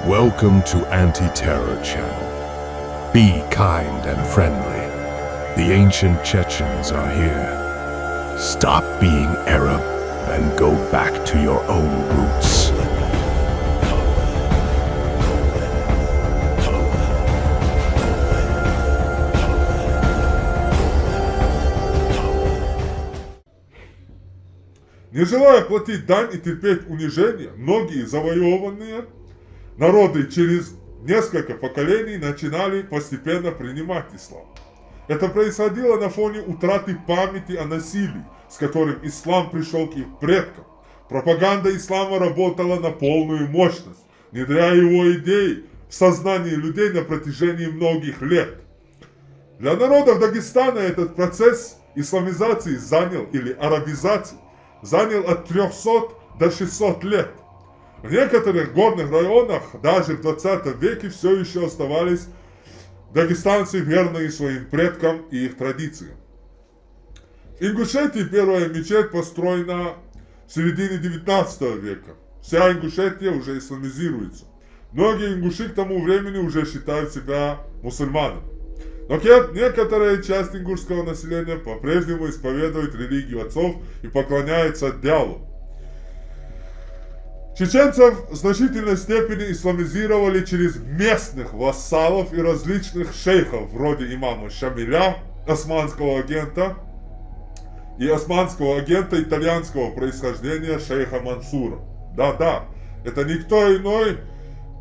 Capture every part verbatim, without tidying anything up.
Welcome to Anti-Terror Channel. Be kind and friendly. The ancient Chechens are here. Stop being Arab and go back to your own roots. Не желая платить дань и терпеть унижение, многие завоеванные народы через несколько поколений начинали постепенно принимать ислам. Это происходило на фоне утраты памяти о насилии, с которым ислам пришел к их предкам. Пропаганда ислама работала на полную мощность, внедряя его идеи в сознание людей на протяжении многих лет. Для народов Дагестана этот процесс исламизации занял, или арабизации, занял от трёхсот до шестисот лет. В некоторых горных районах даже в двадцатом веке все еще оставались дагестанцы, верные своим предкам и их традициям. В Ингушетии первая мечеть построена в середине девятнадцатого века. Вся Ингушетия уже исламизируется. Многие ингуши к тому времени уже считают себя мусульманами. Но ке- некоторая часть ингушского населения по-прежнему исповедует религию отцов и поклоняется дьяволу. Чеченцев в значительной степени исламизировали через местных вассалов и различных шейхов, вроде имама Шамиля, османского агента, и османского агента итальянского происхождения шейха Мансура. Да-да, это никто иной,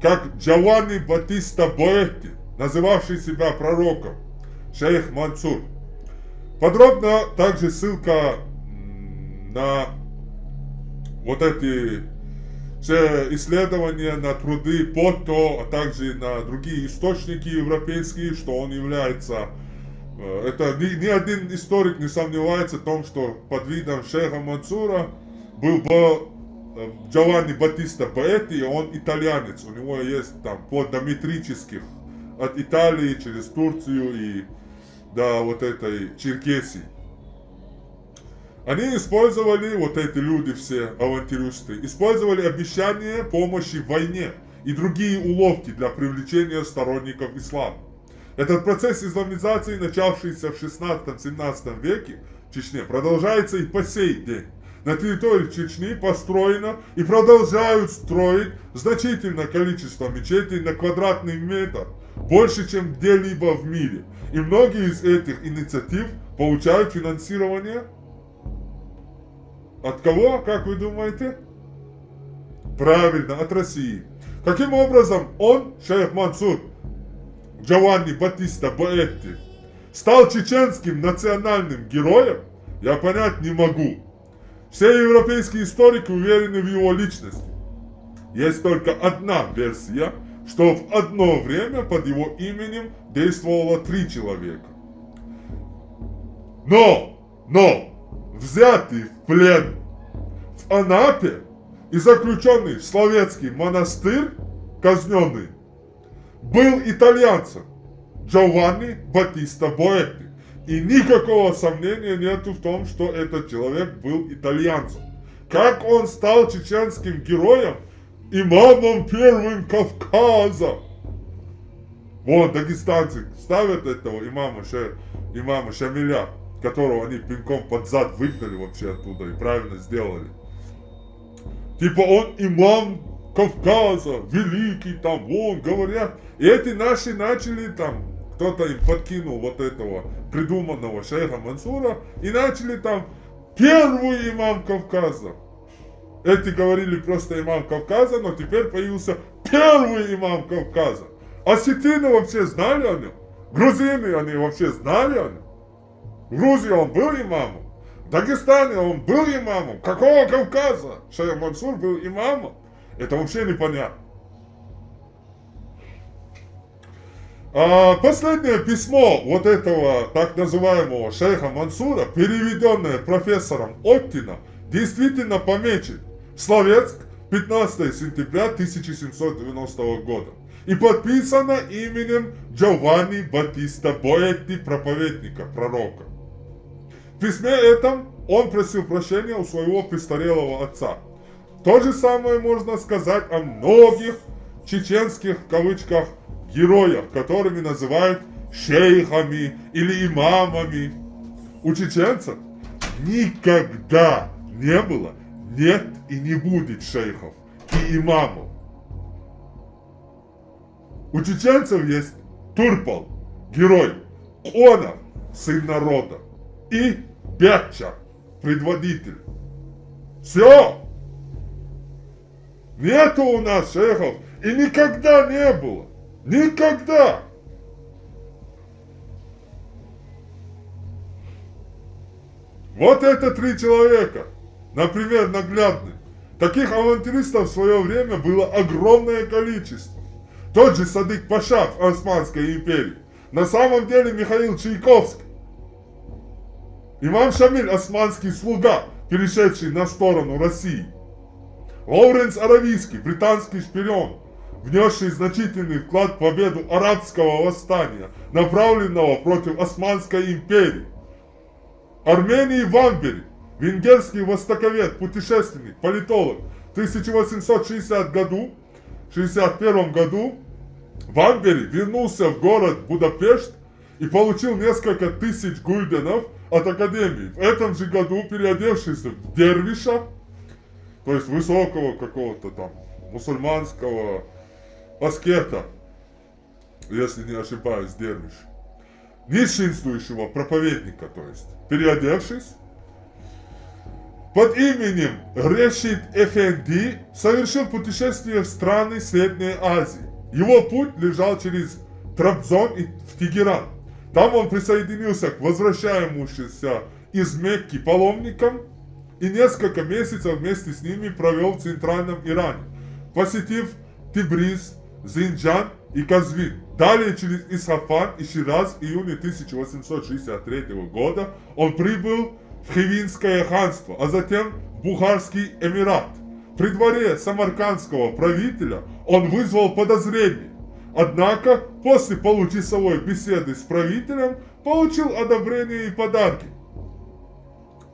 как Джованни Батиста Боэтти, называвший себя пророком, шейх Мансур. Подробно также ссылка на вот эти все исследования, на труды Потто, а также на другие источники европейские, что он является... Э, это ни, ни один историк не сомневается в том, что под видом шейха Мансура был бы э, Джованни Батиста Боэтти, он итальянец, у него есть там плод до метрических от Италии через Турцию и до вот этой Черкесии. Они использовали, вот эти люди все, авантюристы, использовали обещание помощи в войне и другие уловки для привлечения сторонников ислама. Этот процесс исламизации, начавшийся в шестнадцатом-семнадцатом веке в Чечне, продолжается и по сей день. На территории Чечни построено и продолжают строить значительное количество мечетей на квадратный метр, больше, чем где-либо в мире. И многие из этих инициатив получают финансирование от кого, как вы думаете? Правильно, от России. Каким образом он, шейх Мансур, Джованни Батиста Боэтти, стал чеченским национальным героем, я понять не могу. Все европейские историки уверены в его личности. Есть только одна версия, что в одно время под его именем действовало три человека. Но, но, взятый в плен в Анапе и заключенный в Словецкий монастырь, казненный, был итальянцем Джованни Батиста Боэтти. И никакого сомнения нету в том, что этот человек был итальянцем. Как он стал чеченским героем, имамом первым Кавказа? Вон, дагестанцы ставят этого имама, Ша... имама Шамиля, которого они пинком под зад выгнали вообще оттуда и правильно сделали. Типа он имам Кавказа, великий, там, вон, говорят. И эти наши начали там, кто-то им подкинул вот этого придуманного шейха Мансура, и начали там первый имам Кавказа. Эти говорили просто имам Кавказа, но теперь появился первый имам Кавказа. Осетины вообще знали о нем? Грузины, они вообще знали о нем? В Грузии он был имамом? В Дагестане он был имамом? Какого Кавказа? Шейх Мансур был имамом? Это вообще непонятно. А последнее письмо вот этого так называемого шейха Мансура, переведенное профессором Оттином, действительно помечен: Словецк, пятнадцатое сентября тысяча семьсот девяностого года, и подписано именем Джованни Батиста Боэтти, проповедника, пророка. В письме этом он просил прощения у своего престарелого отца. То же самое можно сказать о многих чеченских, в кавычках, героях, которыми называют шейхами или имамами. У чеченцев никогда не было, нет и не будет шейхов и имамов. У чеченцев есть Турпал, герой, Конов, сын народа, и Бекча, предводитель. Все. Нету у нас шейхов и никогда не было. Никогда. Вот это три человека, например, наглядных. Таких авантюристов в свое время было огромное количество. Тот же Садык Паша в Османской империи. На самом деле Михаил Чайковский. Имам Шамиль, османский слуга, перешедший на сторону России. Лоуренс Аравийский, британский шпион, внесший значительный вклад в победу арабского восстания, направленного против Османской империи. Армений Вамбери, венгерский востоковед, путешественник, политолог. В тысяча восемьсот шестьдесят году, шестьдесят первом году Вамбери вернулся в город Будапешт и получил несколько тысяч гульденов от Академии. В этом же году, переодевшись в дервиша, то есть высокого какого-то там мусульманского аскета, если не ошибаюсь, дервиш, нищенствующего проповедника, то есть, переодевшись, под именем Решид Эфенди совершил путешествие в страны Средней Азии. Его путь лежал через Трабзон и в Тегеран. Там он присоединился к возвращающимся из Мекки паломникам и несколько месяцев вместе с ними провел в центральном Иране, посетив Тебриз, Зинджан и Казвин. Далее через Исфафан и Шираз в июне тысяча восемьсот шестьдесят третьего года он прибыл в Хивинское ханство, а затем в Бухарский эмират. При дворе самаркандского правителя он вызвал подозрение. Однако после получасовой беседы с правителем получил одобрение и подарки.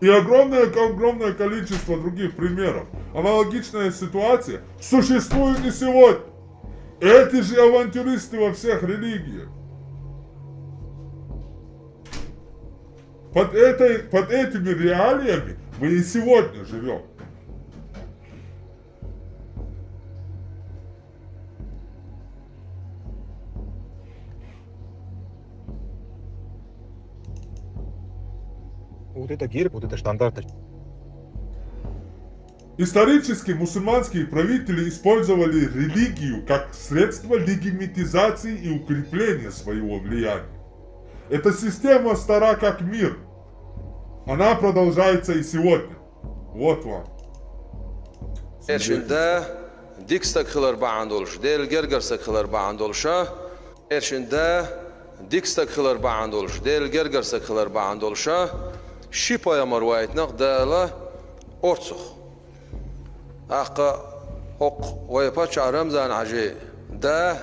И огромное, огромное количество других примеров. Аналогичная ситуация существует и сегодня. Эти же авантюристы во всех религиях. Под, этой, под этими реалиями мы и сегодня живем. Вот это герб, вот это штандарт. Исторически мусульманские правители использовали религию как средство легитимизации и укрепления своего влияния. Эта система стара как мир. Она продолжается и сегодня. Вот вам. Эршинда дикстаг хилар баан долуш, Дела гергар саг хилар баан долуша, эршинда дикстаг хилар баан долуш, Дела гергар саг хилар баан долуша, ши пайхамар вайтинах Дала орцух. Аккха хӀокху вай паччахь Рамзан Хьажи да,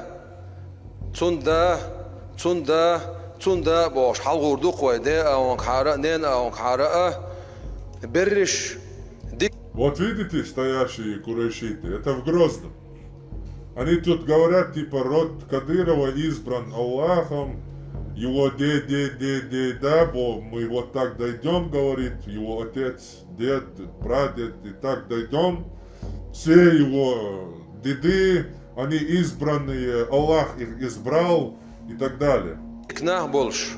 цун да, цун да, цун да бохуш хьалхур ду-кх вай де а ванкахьара а, нена а ванкахьара а, берриш дик. Вот видите, стоящие курайшиты, это в Грозном. Они тут говорят, типа, род Кадырова избран Аллахом, его де-де-де-де-да, бо, мы вот так дойдем, говорит, его отец, дед, прадед, и так дойдем. Все его деды, они избранные, Аллах их избрал и так далее. Нах болуш,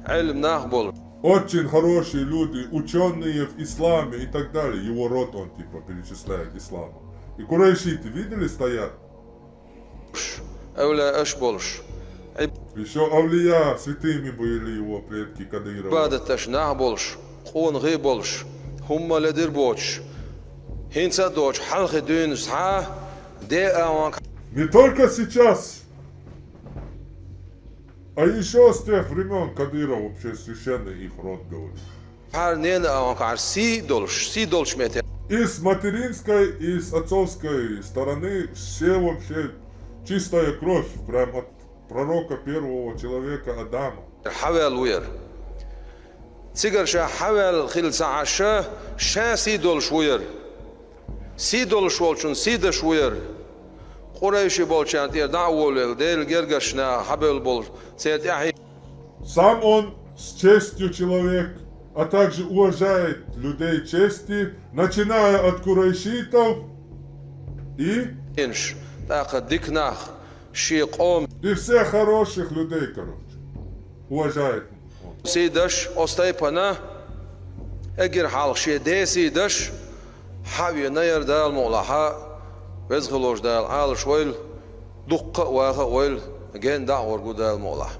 Ӏилма нах болуш. Очень хорошие люди, ученые в исламе и так далее. Его род, он типа перечисляет ислама. И курайшиты, видели, стоят? Эвлияаш болуш. Еще авлия, святыми были его предки Кадырова. Ӏибадаташ нах болуш, къонахий болуш, хӀумма ледир боцуш, хӀинца а доцуш хьалхе дуьйна схьа де а ван. Не только сейчас, а еще с тех времен Кадыров вообще священный их род, говорит. Хьара нена а ван кхьара сий долуш, сий долуш мете. И с материнской, и с отцовской стороны все вообще чистая кровь, прям от пророка первого человека Адама. Хьавел ву яра. Цигара ша хьавел хила ца Ӏаш, ша сий долуш ву яра. Сий долуш волчун сий даш ву яра. Къурайши болчарна тӀера дӀа а волавелла, Делан гергарча наха хьабевлла болу церан тӀаьхье. Сам он с честью человек, а также уважает людей чести, начиная от курайшитов и Инш, тӀаккха дика нах, шен къоман и всех хороших людей, короче, уважает. Сий деш, оцу тайпана эггара хьалха шен ден сий деш, хьа а вена яра Дала мукъалахь, Веза хилла волчу Дала Ӏалаш войла, дуккха а ваха а войла, генна дӀа а гӀур ву Дала мукъалахь.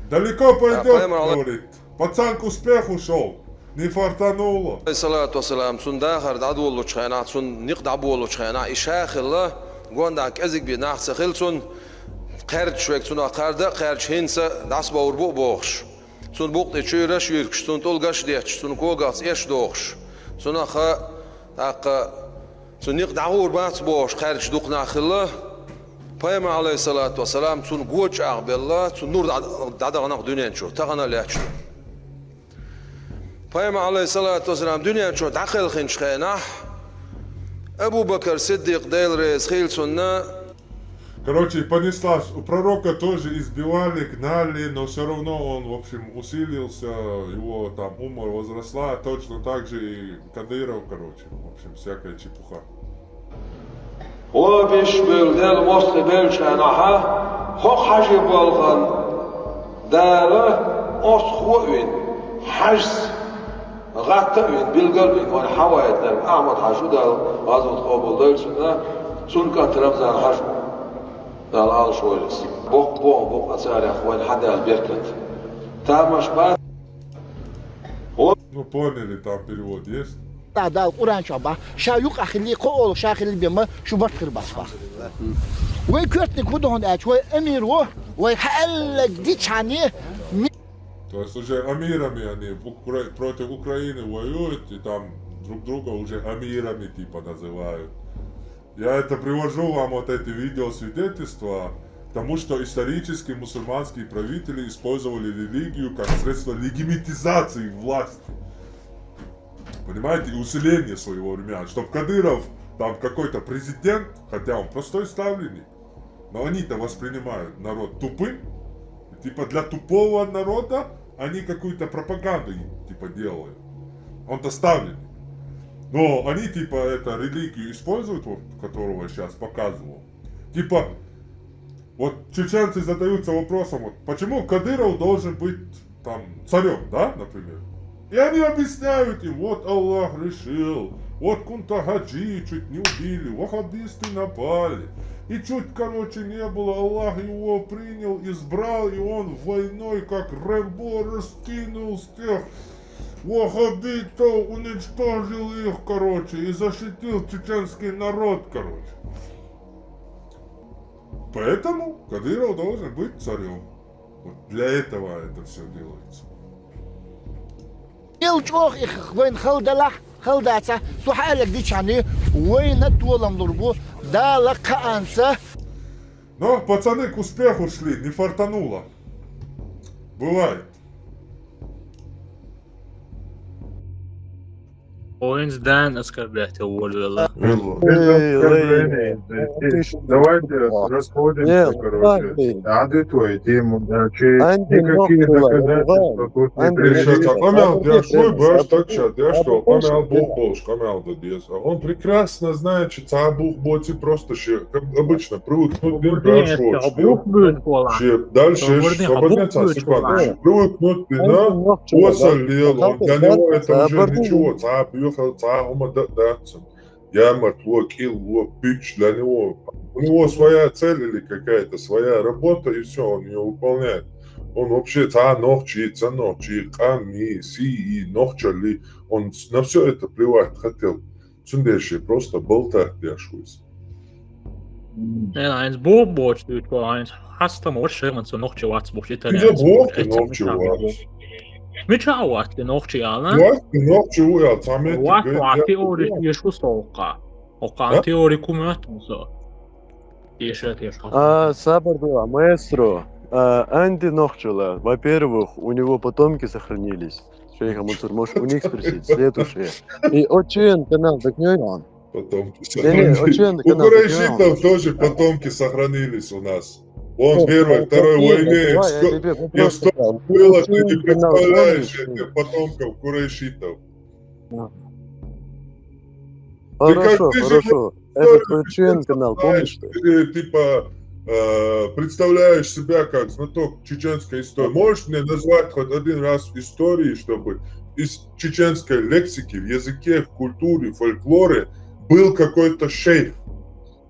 Далеко пойдёт, говорит. Пацан к успеху шёл, не фартануло. Алейхиссалату вассалам, цунна дахар дӀадолалучу хенахь, цунна никъ дӀаболалучу хенахь, и ша а хилла, гондахь кӀезиг бен нах ца хилла цунна, кхаьрдаш верг цунах кхарда а кхаьрдаш, хӀинца дӀасабовр бу а бохуш. Цунна букъа тӀе чуьйраш а юьркуш, цунна тӀулгаш а детташ, цунна когахца эш а дохуш, цунах а, тӀаккха цунна никъ дӀагӀур бац бохуш, кхаьрдаш дукха нах хилла. Пайхамар, алейхиссалату вассалам, цунна го чӀагӀбелла, цунна нур дӀа-, дӀадахана-кх дуьнен чу, тахана а лаьтташ ду. Пайхамар, алейхиссалату вассалам, дуьнен чу дӀакхелхинчу хенахь, Абу Бакр Сиддикъ, Дела реза хила цунна, Короче, понеслась. У пророка тоже избивали, гнали, но всё равно он, в общем, усилился, его там умар возросла, точно так же и Кадыров, короче, в общем, всякая чепуха. Вон биш бевлла, Делан мостагӀий беллачу хенахь, хӀокху Хьажи балхана Дала оцу хо а вина, Хьажас гӀатта а вина, билгал а вина, вайн хьаваийтинарг Ахьмад-Хьаьжа ву, Дала гӀазот къобалдойла цуьнан, цуьнан кӀант Рамзан-Хьаьжа ву, Дала Ӏалаш войла иза. Боккха бохам бу-кх царех вайн хьадала беркат. Тамаш бац. Ну, поняли, там перевод есть? Да, Дала Къуръан чохь боху: «Ша юкъахь хилла, кхоалгӀа ша хилла бен ма шу барт хир бац», боху. Вай коьртаниг хӀун ду хьуна аьлча, вай амир ву, вай хьааллаг дичхьана, То есть уже амирами они в Укра-, против Украины воюют, и там друг друга уже амирами типа называют. Я это привожу вам, вот эти видеосвидетельства, к тому, что исторически мусульманские правители использовали религию как средство легимитизации власти. Понимаете, и усиление своего времени. Чтоб Кадыров, там какой-то президент, хотя он простой ставленник, но они-то воспринимают народ тупым. И, типа, для тупого народа они какую-то пропаганду, типа, делают. Он-то ставленник. Но они, типа, это религию используют, вот, которого я сейчас показывал. Типа, вот чеченцы задаются вопросом, вот, почему Кадыров должен быть там царем, да, например? И они объясняют им: «Вот Аллах решил, вот Кунта-Хаджи чуть не убили, ваххабисты напали. И чуть, короче, не было, Аллах его принял, избрал, и он войной, как Рэмбо, раскинул всех ваххабитов, уничтожил их, короче, и защитил чеченский народ, короче». Поэтому Кадыров должен быть царем. Вот для этого это всё делается. Ил чӀогӀа и вайна хала далахь, хала дацахь, цу хьааллаг дичхьана, вайна толам лур бу Дала кхаанца. Но пацаны к успеху шли, не фартануло. Бывает. Оинс Дан оскорблять волавелла. Без оскорблений. Давайте расходимся, короче. Анди твои, Дима, да, чи никакие доказательства тут не Анди, пришло. Сейчас, а къамел, я шуй, баш, так сейчас, я что, къамел бух болуш, къамел да деза. Он прекрасно знает, что цхьа бух боций, просто ши, как обычно, привыкнуть бен, да, шо, ши, дальше, свободнее, цхьа секунду, ши, привыкнуть бен, да, осал лел, он, для него это уже ничего, цхьа буьйхал, цхьа хӀума да, дац. Ямартло, кӀилло, пуьч, для него, у него своя цель или какая-то своя работа, и всё, он её выполняет. Он вообще цхьа нохчий, ца нохчий, къам йий, сий йий, нохчаллий, он на всё это плевать хотел. Цундела шен просто болтать деш ву иза. Нена, айнца боху боцу дуьйцу, айнца хьастам вара шайгӀан цо нохчи вац бохуш, итальянец боху, нохчи вац. Мичахь вац и нохчи аьлла? Вац и нохчи ву аьлла, цхьа метр вац, вац, теория еш ву со хӀокху. ХӀокху теория кху моьтту со. Теша, теша. А, сабар ду, маэстро. А, Анди нохчалла. Во-первых, у него потомки сохранились. Шейха Мансур, можешь у них спросить. Следующее. И очень канал, так не он. Потомки Не, не, сохранились. очень У канал курайшитов потерял. Тоже потомки сохранились у нас. Вон О, первой, о, второй о, войны, давай, сто- я тебе и вопрос сто задам. было, ты не Очень канал, представляешь помнишь? Этих потомков курайшитов. Да. Ты как Хорошо, ты же хорошо. историю Это твой член канал, помнишь знаешь, ты? Ты типа э, представляешь себя как знаток чеченской истории. Можешь мне назвать хоть один раз в истории, чтобы из чеченской лексики, в языке, в культуре, в фольклоре был какой-то шейх,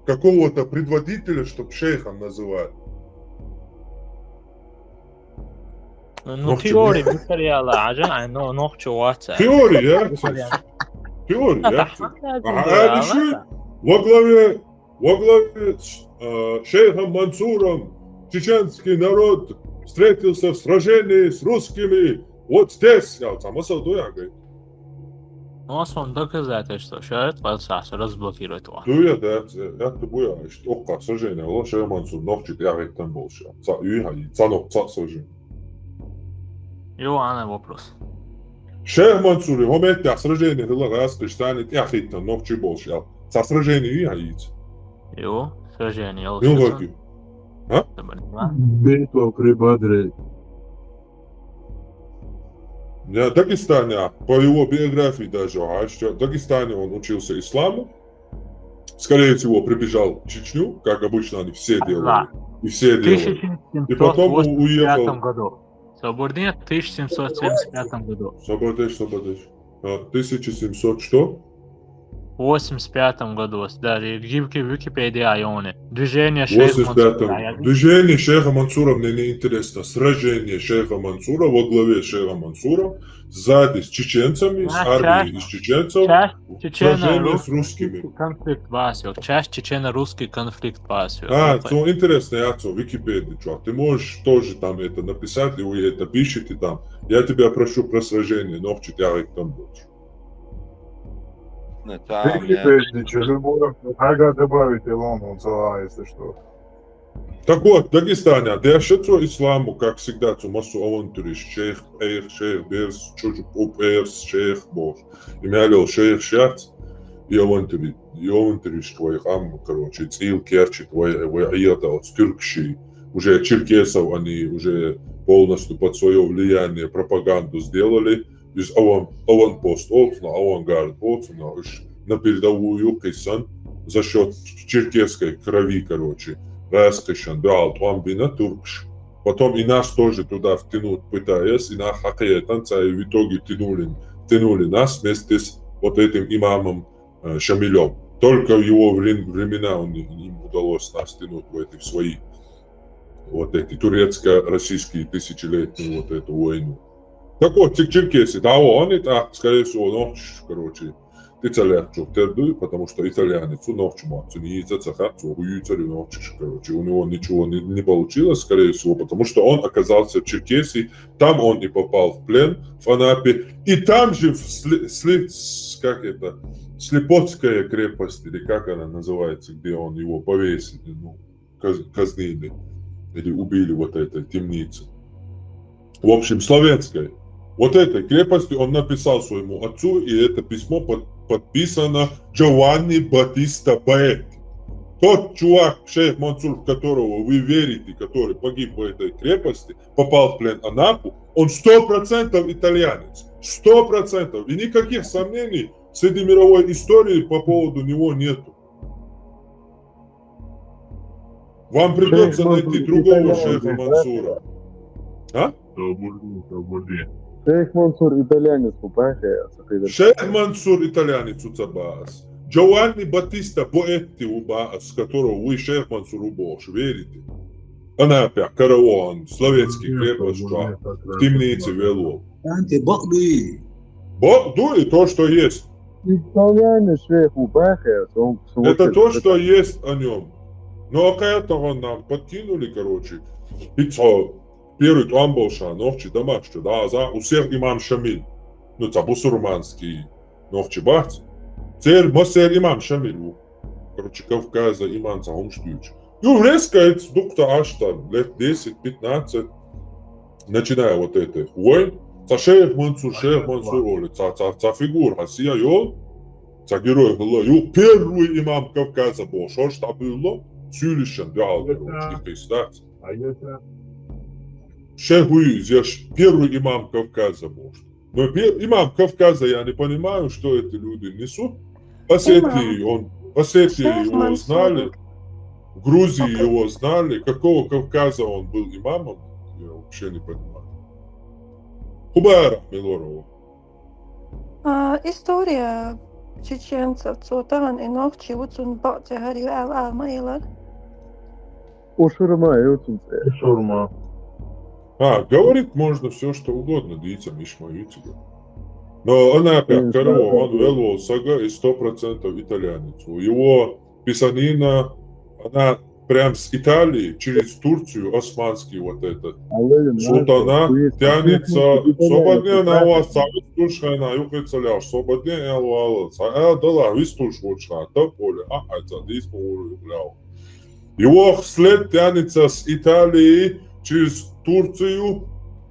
какого-то предводителя, чтобы шейхом называли? Ну, теория материала, а же, а, ну, ну, чего-то. Теория, теория. Ага, а еще во главе, во главе с э, шейхом Мансуром чеченский народ встретился в сражении с русскими вот здесь. Я вот сам особо дуя говорит. Ну, а он доказательства, что это процесс разблокировать его. Дуя, да, это буя, что окка сражение, вот шейх Мансур, ногчи, я говорит, там был шейх. Ца, ю, ха, и ца, ног, ца, сражение. Его, она вопрос. Шейх Мансур, и хомет, я сражение, хила, раз, кыштани, я говорит, там, ногчи, был шейх. Ца сражение, ю, ха, и ца. Его, сражение, я Ну, логи. Чтобы не знаю. Битва при Бадре. Да, Дагестане, а, по его биографии даже, а что в Дагестане он учился исламу, скорее всего, прибежал в Чечню, как обычно они все делали. И все делали. И потом у- В тысяча семьсот восемьдесят пятом уехал. Году. Собордин в тысяча семьсот семьдесят пятом году. Собордеш, Собордеш. А, тысяча семьсот что? В восемьдесят пятом году, даже Вики-, Википедия Айоны. Движение шейх восемьдесят пятом. Мансура, я- Движение шейха Мансура мне не интересно. Сражение шейха Мансура во главе шейха Мансура сзади с чеченцами, с А, армией часть- из чеченцев. Часть Сражение с чечено-русский русскими. Конфликт Басио. Часть чечено-русский конфликт Басио. А, Вот. то интересно, я то, Википедия, чувак. Ты можешь тоже там это написать, и вы это пишете там. Я тебя прошу про сражение, ногчи, я говорит, там больше. Ну, там, э, Википедия, чего можно? Ага, добавить Илон, он сова, если что. Так вот, Дагестане, а дальше цо исламу, как всегда, цо массу авантюриш, шейх, эйх, шейх, берс, чужу, поп, эрс, шейх, бог. И мялил шейх, шац, и авантюри, и авантюриш твоих, ам, короче, цил керчит, твои, твои ията от тюркши, уже черкесов они уже полностью под свое влияние пропаганду сделали, из аван, аванпост олцна, авангард олцна, уж на передовую кисан за счет черкесской крови, короче, раскишан, да, алтуамбина туркш. Потом и нас тоже туда втянуть пытаясь, и нас хакаятан, и в итоге тянули, тянули нас вместе с вот этим имамом э, Шамилем. Только в его вре- времена он, им удалось нас тянуть в эти в свои вот эти турецко-российские тысячелетние вот эту войну. Так вот, цик черкеси, да, он и так, скорее всего, ногч, короче, ты целях чух тердуй, потому что итальянец, у ногч мацу, не из-за цаха, цу, у юцари ногч, короче, у него ничего не, не получилось, скорее всего, потому что он оказался в Черкесии, там он и попал в плен в Анапе, и там же в сли, сли, с- как это, Слепотская крепость, или как она называется, где он его повесили, ну, каз- казнили, или убили вот этой темнице. В общем, славянской. Вот этой крепости он написал своему отцу, и это письмо под- подписано Джованни Батиста Баэтти. Тот чувак, шейх Мансур, в которого вы верите, который погиб в этой крепости, попал в плен Анапу, он сто процентов итальянец. Сто процентов. И никаких сомнений среди мировой истории по поводу него нету. Вам придется Шейх найти Мансур другого итальянец, шейха да? Мансура. А? Собордин, Собордин. Шейх Мансур итальянец, бу бахе, сакыйда. Шейх Мансур итальянец у Цабаас. Джованни Батиста Боэтти у Баас, которого вы шейх Мансур у Бош верите. Она опять караван, словецкий крепость, в темнице вело. Анте бакъ дуй. Бо, ну и то, что есть. Итальянец шейх у бахе, сон- сон- Это то, что есть о нем. Но а когда он нам подкинули, короче, пиццо, первый там был ша, ногчи, домашний, да, за, у всех имам Шамиль. Ну, это бусурманский, ногчи бац. Цель, мо цель имам Шамиль, у. Короче, Кавказа имам за Умштюч. И резко это дук-то аж там, лет десять-пятнадцать, начиная вот это. Ой, ца шейх Мансур, шейх Мансур, оли, ца, ца, ца фигура, а сия, йол. Цхьа герой хилла, юха первый имам Кавказа бохуш, хӀорш дӀабуьйло, суьйлишан дуьхьал, короче, и кхийсадац. Шен хӀуй, я ш-, первый имам Кавказа бохуш. Но пе-, имам Кавказа, я не понимаю, что эти люди несут. Осетии он, Осетии его знали, в Грузии его знали. Какого Кавказа он был имамом, я вообще не понимаю. Хубара Милорова. А, история чеченцев, цо тахана и нохчи ву цунна бакъ тӀе хӀара ю аьлла, ала ма елар. Ушурма ю цунна цӀе. Ушурма. А, говорить можно все, что угодно, дийца миш ма ю цигара. Но Анапе караво, он велвол сага и сто процентов итальянец. У его писанина, она прям с Италии через Турцию, османский вот этот султана тянется. Свободнее на вас, цхьа вистуш хьайна, юххе ца леш, свободнее эл вала, цхьа эл дала вистуш вочха, топ поле, а, а, ца дис по уру юхляу. Его след тянется с Италии через Турцию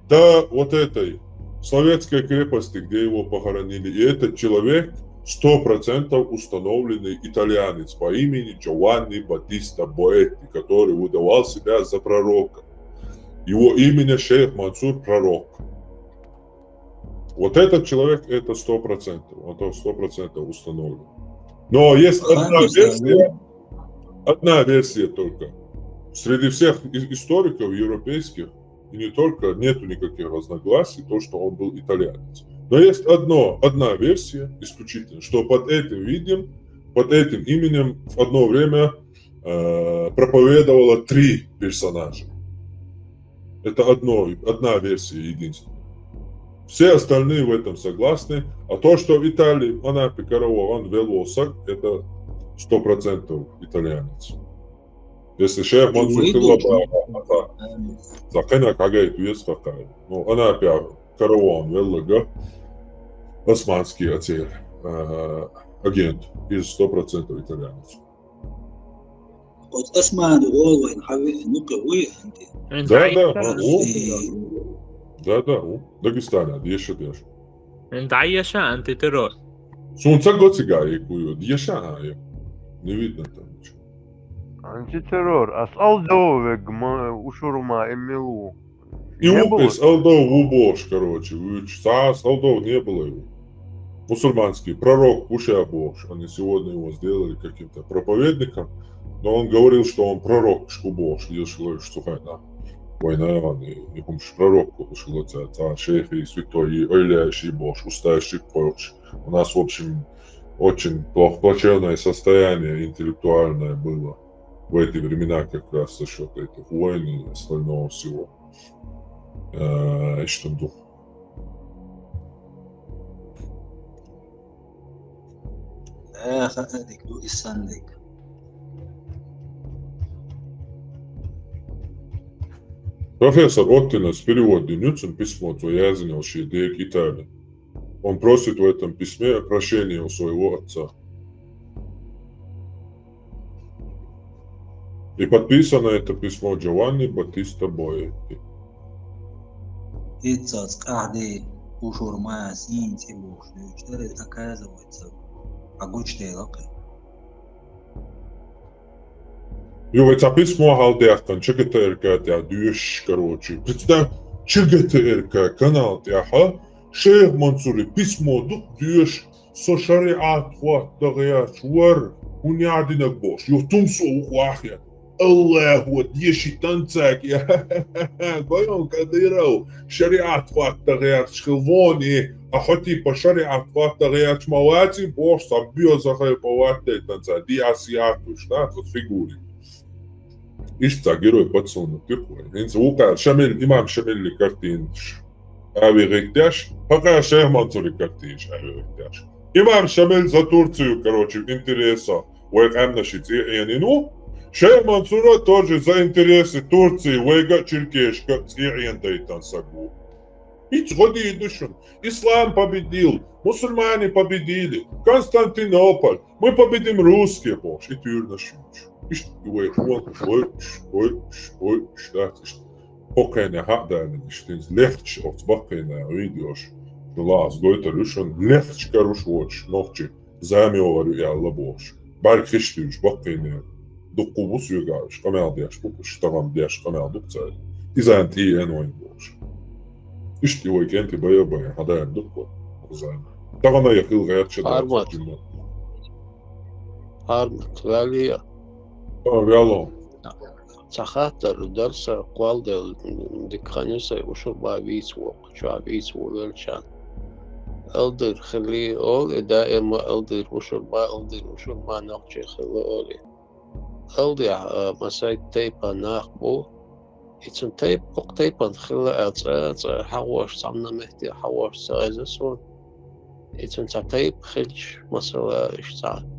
до вот этой Словецкой крепости, где его похоронили. И этот человек сто процентов установленный итальянец по имени Джованни Баттиста Боэтти, который выдавал себя за пророка. Его имя шейх Мансур пророк. Вот этот человек, это сто процентов, это сто процентов установлено. Но есть одна версия, одна версия только. Среди всех и-, историков европейских, и не только, нету никаких разногласий, то, что он был итальянец. Но есть одно, одна версия исключительно, что под этим видом, под этим именем в одно время, э, проповедовало три персонажа. Это одно, одна версия единственная. Все остальные в этом согласны. А то, что Виталий Анапе караво, он велвол саг, это сто процентов итальянец. Если шейх Мансур хилла бахьан, за кхина кагайт вес хакай. Ну, Анапе караво, он веллага османский отель, э, агент из сто процентов итальянец. Оцу Османа гӀолвайн хьавеъна кхин вуй, анти? Да, да, да, у. Да, да, у. Дагестана, деша, деша. Эн дӀаеша, анти, террор. Сунца гоцига и кую, деша, а, я. Не видно там ничего. Антитеррор. Ас алдов вег ма, ушурма эмилу. И Не было. Укъис алдов ву бохуш, короче, вуьйцуш. Цхьа ас алдов не было его. Мусульманский пророк ву ша бохуш. Они сегодня его сделали каким-то проповедником. Но он говорил, что он пророк, шу бохуш, еш лош цу хьайна. Вайна он, и, и хумш пророк, шу ло ца, ца шейх и святой, и ойля ши бохуш, уста ши бохуш. У нас, в общем, очень плох-, плачевное состояние интеллектуальное было в эти времена как раз за счёт этих войн и остального всего. Э, иштта ду. Э, хатадик ду и сандик. Профессор Оттинас перевод динуцун письмо, цо яздинал шен дега Италин. Он просит в этом письме прощения у своего отца. И подписано это письмо Джованни Баттиста Боэтти. Иццац къахьди ушур ма сийна цӀи бохуш дуьйцуш дара, оказывается, а гучу дела кхин. Ю, вай цхьа письмо хьалдаьккхина ЧГТРК тӀехь доьшуш, короче. Представь, ЧГТРК канал тӀехь шейх Мансури письмо ду доьшуш, со шариат хӀотта гӀерташ вар, хӀун яхь динарг бохуш. Ю, тумсо ву вахья. Аллаху деши танцаг, я. Гойон Кадыров, шариат хӀотта гӀерташ хила вони, а хьо типа шариат хӀотта гӀерташ ма ваци, бохуш, цхьа боьза хай по ваттай танца, ди а сиятуш, да, тот фигури. Иштта герой подсунут тикхой. ХӀинца вукхара Шамил, имам Шамилли картинаш авигӀиттеш, хӀокхара шейх Мансури картинаш авигӀиттеш. Имам Шамил за Турцию, короче, в интересах вай къаьмнаши цӀе Ӏенин ву. Шейх Мансура тоже за интересы Турции вайга а черкешка а цӀе Ӏендайтан саг ву. Иц гӀо дийду шуна. Ислам победил, мусульмане победили, Константинополь, мы победим русские, бохуш, и туьрнаш юнчу. Иштта вай хонаш, ойуш, ойуш, ойуш, дац иштта. Кхокхене хьа а далина, иштта иза лехча, оцу баккхийна видеош, шу лааз гойтар ю шуна, лехча каруш воцуш, нохчи. зама йоагӀар ю аьлла бохуш. БӀарг хиш дуьйцуш баккхийне дуккха бу соьгахь уьш къамел деш бу, уьш тахана деш къамел ду цара. Иза тӀе а вайн бохуш. Иштта вай кӀентий бая-бая, хьадаьнна дуккха зама. Тахана я хила гӀерташ а Армат. Дац, Армат, ваьллий? А, ваьлла. Цхьа хаттар дар сан, кхолладелла дика хан ю сайн, ушурба вийца воккху, чохь вийца ву велчарна. Алдир хилий олу и, даима алдир ушурба, алдир ушурба нохчий хилла олу и. Алдехь, а, масайт тайпа нах бу, и цун тайп-, окху тайпана хилла аьлла цӀа, цӀа хьагӀош, цхьанна метте хьагӀош ца хеза суна. И цун цхьа тайпа хилча, масала, иштта цхьа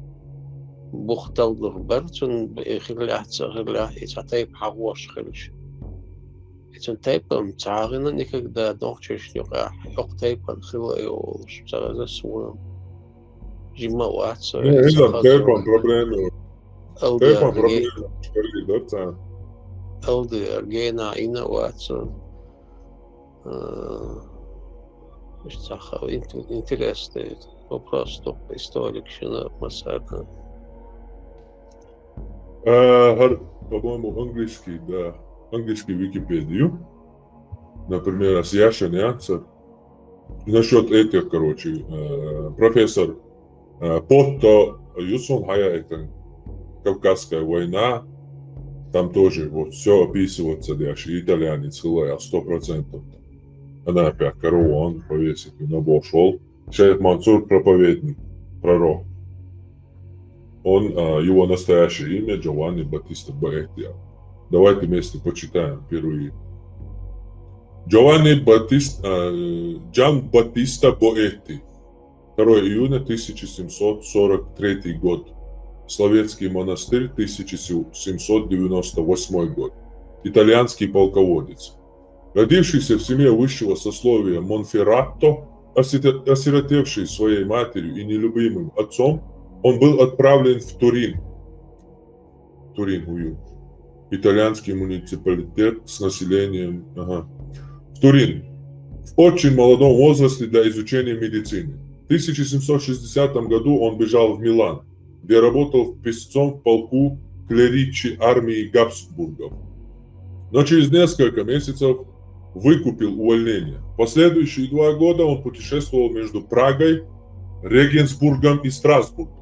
бух таллур бара цун, и хиллехь, ца хиллехь, и цхьа тайпа хьагӀош хилча. И цун тайпа-м ца хьагӀина никогда нохчашна юкъахь, окху тайпана хилла и олуш ца хеза суна. Жимма а вац со, Ну, и иза ца тайпан хазо проблема. Алда Тайпан арге-, проблема, что ли, да, цхьа? Алда аргена ина а вац со. А, иштта ха-, ин-, интересный вопрос, только историк шина масарна. А, хӀара, по-моему, английский, да, английский Википедию. Например, ас яшан яцар. Насчёт этих, короче, э, профессор, э, Потто, Юсун Хая, это Кавказская война, там тоже вот всё описывается дальше, итальянец, хилла, сто процентов. Она опять корова, он повесит, и на бошёл. Шейх Мансур проповедник, пророк. Он, а, его настоящее имя Джованни Батиста Боэтти. Давайте вместе почитаем первые. Джованни Батист-, а, Джан Батиста Боэтти. Второе июня тысяча семьсот сорок третий год. Словецкий монастырь, тысяча семьсот девяносто восьмой год. Итальянский полководец. Родившийся в семье высшего сословия Монферрато, осиро-, осиротевший своей матерью и нелюбимым отцом, он был отправлен в Турин. Турин, Уюн. Итальянский муниципалитет с населением, ага. В Турин. В очень молодом возрасте для изучения медицины. В тысяча семьсот шестидесятом году он бежал в Милан, где работал писцом в полку клеричи армии Габсбургов. Но через несколько месяцев выкупил увольнение. В последующие два года он путешествовал между Прагой, Регенсбургом и Страсбургом.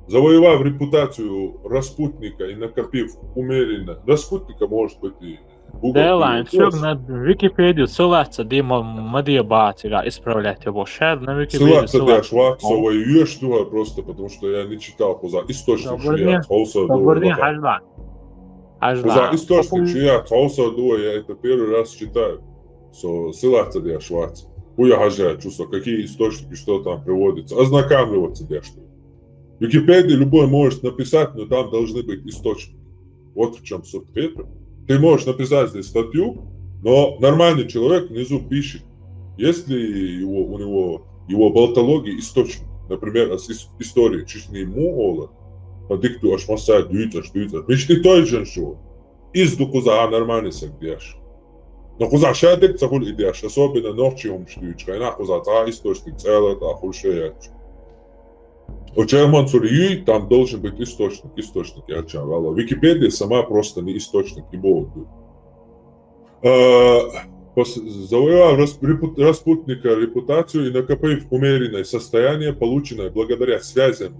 Завоевав репутацию распутника и накопив умеренно... Распутника, может быть, и Google Делайн, переведёт. Всё на Википедию ссылаться, Дима, ма де бац, или исправлять его. Шер на Википедию ссылаться, да, ссылаться. Шварц, вай йоьш дугӀа просто, потому что я не читал, кхуза источник шият, хьовсар дугӀа. Хьажла. Хьажла. Кхуза источник шият, хьовсар дугӀа, я это первый раз читаю. Со ссылаться де Шварц. Хьуя хьажа, чувство, какие источники, что там приводится. Ознакомливаться де, что ли. В Википедии любой может написать, но там должны быть источники. Вот в чём суть. Ты можешь написать здесь статью, но нормальный человек внизу пишет, есть ли его, у него, его болтологии источник. Например, ас ис-, история Чечни му ола, по дикту аш масса дуьйцаш, дуьйцаш. Мишти той жен шу. Из ду кхуза нормальный саг деш. Но кхуза ша дек ца хуьлу и деш, особенно нохчий хӀумаш дуьйцу. Хьайна кхуза цхьа источник цӀела тӀа хуьлу ша яц. У Чехман Цуриюй там должен быть источник, источник, я чан вала. Википедия сама просто не источник, и богу. Э, пос-, завоевав рас-, репут-, распутника репутацию и накопив умеренное состояние, полученное благодаря связям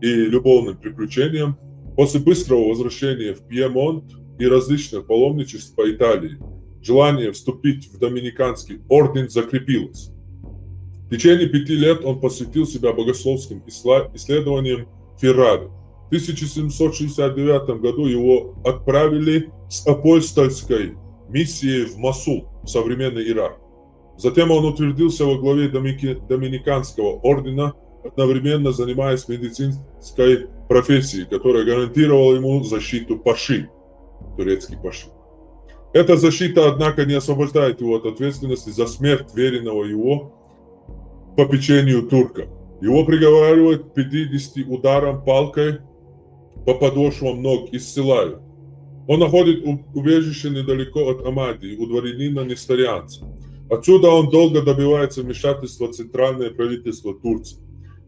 и любовным приключениям, после быстрого возвращения в Пьемонт и различных паломничеств по Италии, желание вступить в доминиканский орден закрепилось. В течение пяти лет он посвятил себя богословским исла-, исследованиям Феррари. В тысяча семьсот шестьдесят девятом году его отправили с апостольской миссией в Мосул, в современный Ирак. Затем он утвердился во главе домики-, доминиканского ордена, одновременно занимаясь медицинской профессией, которая гарантировала ему защиту паши, турецкий паши. Эта защита, однако, не освобождает его от ответственности за смерть веренного его попечению турка. Его приговаривают к пятидесяти ударам палкой по подошвам ног и ссылают. Он находит у-, убежище недалеко от Амадии, у дворянина несторианца. Отсюда он долго добивается вмешательства центральное правительство Турции.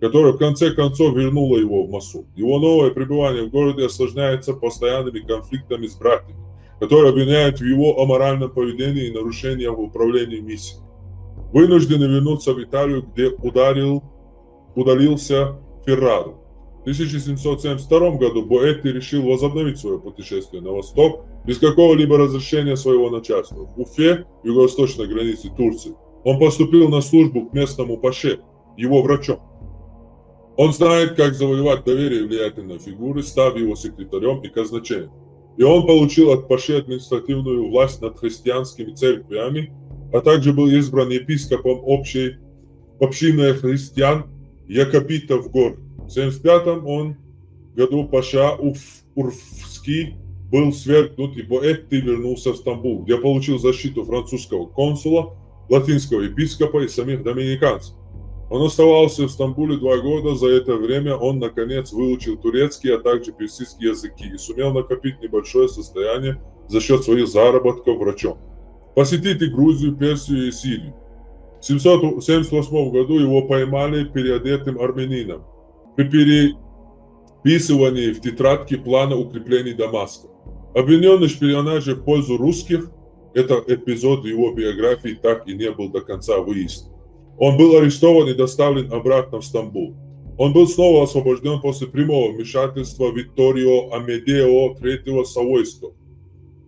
которое в конце концов вернуло его в Мосул. Его новое пребывание в городе осложняется постоянными конфликтами с братьями, которые обвиняют в его аморальном поведении и нарушениях в управлении миссией. Вынужденный вернуться в Италию, где ударил, удалился Феррару. В тысяча семьсот семьдесят втором году Боэтти решил возобновить свое путешествие на восток без какого-либо разрешения своего начальства. В Уфе, юго-восточной границе Турции, он поступил на службу к местному паше, его врачом. Он знает, как завоевать доверие влиятельной фигуры, став его секретарем и казначеем. И он получил от паше административную власть над христианскими церквями, а также был избран епископом общей общины христиан якопитов гор. В семьдесят пятом он году паша Уф, Урфский был свергнут, и Боэтти вернулся в Стамбул, где получил защиту французского консула, латинского епископа и самих доминиканцев. Он оставался в Стамбуле два года. За это время он, наконец, выучил турецкий, а также персидский языки и сумел накопить небольшое состояние за счет своих заработков врачом. Посетить и Грузию, Персию и Сирию. В семьсот семьдесят восьмом году его поймали переодетым армянином при переписывании в тетрадке плана укреплений Дамаска. Обвиненный в шпионаже в пользу русских, этот эпизод его биографии так и не был до конца выяснен. Он был арестован и доставлен обратно в Стамбул. Он был снова освобожден после прямого вмешательства Витторио Амедео третьего Савойского,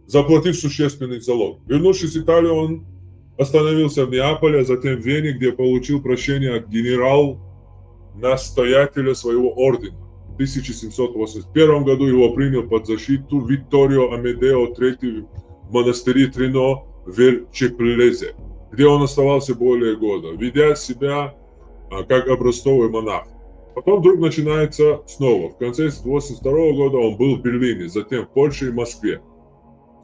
заплатив существенный залог. Вернувшись в Италию, он остановился в Неаполе, а затем в Вене, где получил прощение от генерал-настоятеля своего ордена. В тысяча семьсот восемьдесят первом году его принял под защиту Витторио Амедео третий в монастыре Трино в Верчеплезе, где он оставался более года, ведя себя а, как образцовый монах. Потом вдруг начинается снова. В конце восемьдесят второго года он был в Берлине, затем в Польше и Москве.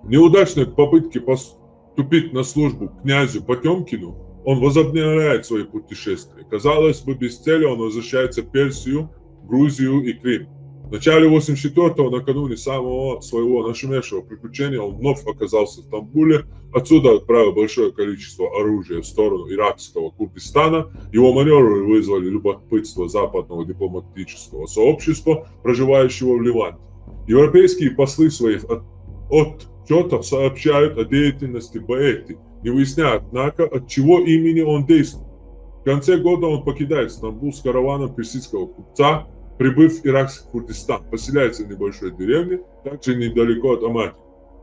В неудачной попытке поступить на службу князю Потемкину он возобновляет свои путешествия. Казалось бы, без цели он возвращается в Персию, Грузию и Крым. В начале восемьдесят четвёртого, накануне самого своего нашумевшего приключения, он вновь оказался в Стамбуле. Отсюда отправил большое количество оружия в сторону иракского Курдистана. Его маневры вызвали любопытство западного дипломатического сообщества, проживающего в Леванте. Европейские послы в своих от- отчетах сообщают о деятельности Боэтти, не выясняя, однако, от чего имени он действует. В конце года он покидает Стамбул с караваном персидского купца, прибыв в иракский Курдистан, поселяется в небольшой деревне, также недалеко от Амати.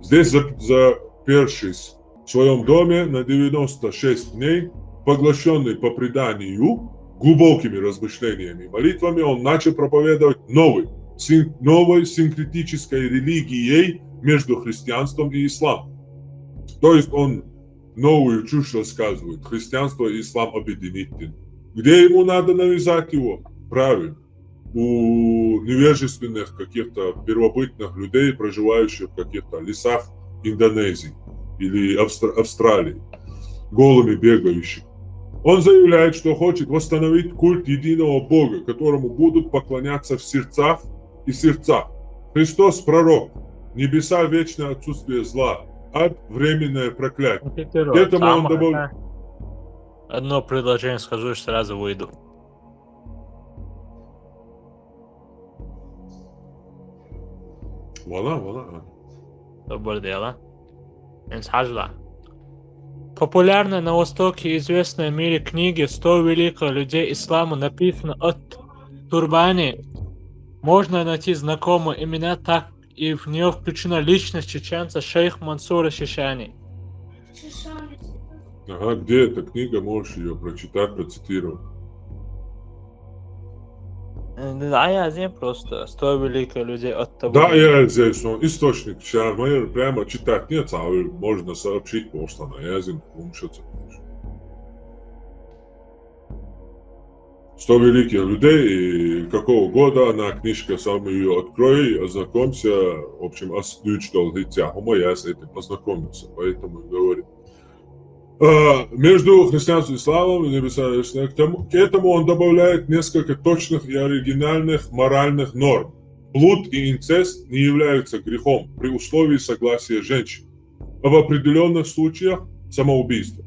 Здесь, за- запершись в своем доме на девяносто шесть дней, поглощенный по преданию глубокими размышлениями и молитвами, он начал проповедовать новый, син- новой синкретической религией между христианством и исламом. То есть он новую чушь рассказывает. Христианство и ислам объединить. Где ему надо навязать его? Правильно. У невежественных каких-то первобытных людей, проживающих в каких-то лесах Индонезии или Австр- Австралии, голыми бегающих. Он заявляет, что хочет восстановить культ единого Бога, которому будут поклоняться в сердцах и сердцах. Христос пророк, небеса — вечное отсутствие зла, ад — временное проклятие. К этому он добавляет... Одно предложение скажу, сразу выйду. Вала, вала. Добрый день. Популярная на Востоке и известная в мире книга «Сто великих людей ислама» написана от Турбани. Можно найти знакомые имена, так и в нее включена личность чеченца шейх Мансура Шишани. Ага, где эта книга? Можешь ее прочитать, процитировать? Да, я здесь просто. «Сто великих людей от того». Да, я здесь, он источник. Сейчас мы прямо читать нет, а можно сообщить просто на язык, слушаться. «Сто великих людей», и какого года она, книжка, сам ее открой, ознакомься. В общем, аз дючдол хитя, я с этим познакомился, поэтому и говорю. А, между христианством и исламом, к этому, к этому он добавляет несколько точных и оригинальных моральных норм. Блуд и инцест не являются грехом при условии согласия женщин, а в определенных случаях самоубийство.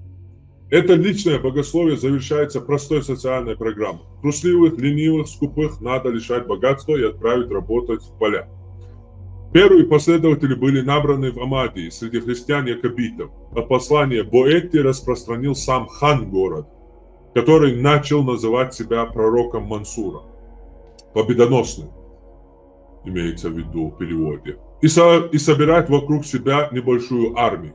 Это личное богословие завершается простой социальной программой. Трусливых, ленивых, скупых надо лишать богатства и отправить работать в поля. Первые последователи были набраны в Амадии среди христиан-якобитов, а послание Боэтти распространил сам хан города, который начал называть себя пророком Мансура, победоносным, имеется в виду в переводе, и, со- и собирать вокруг себя небольшую армию.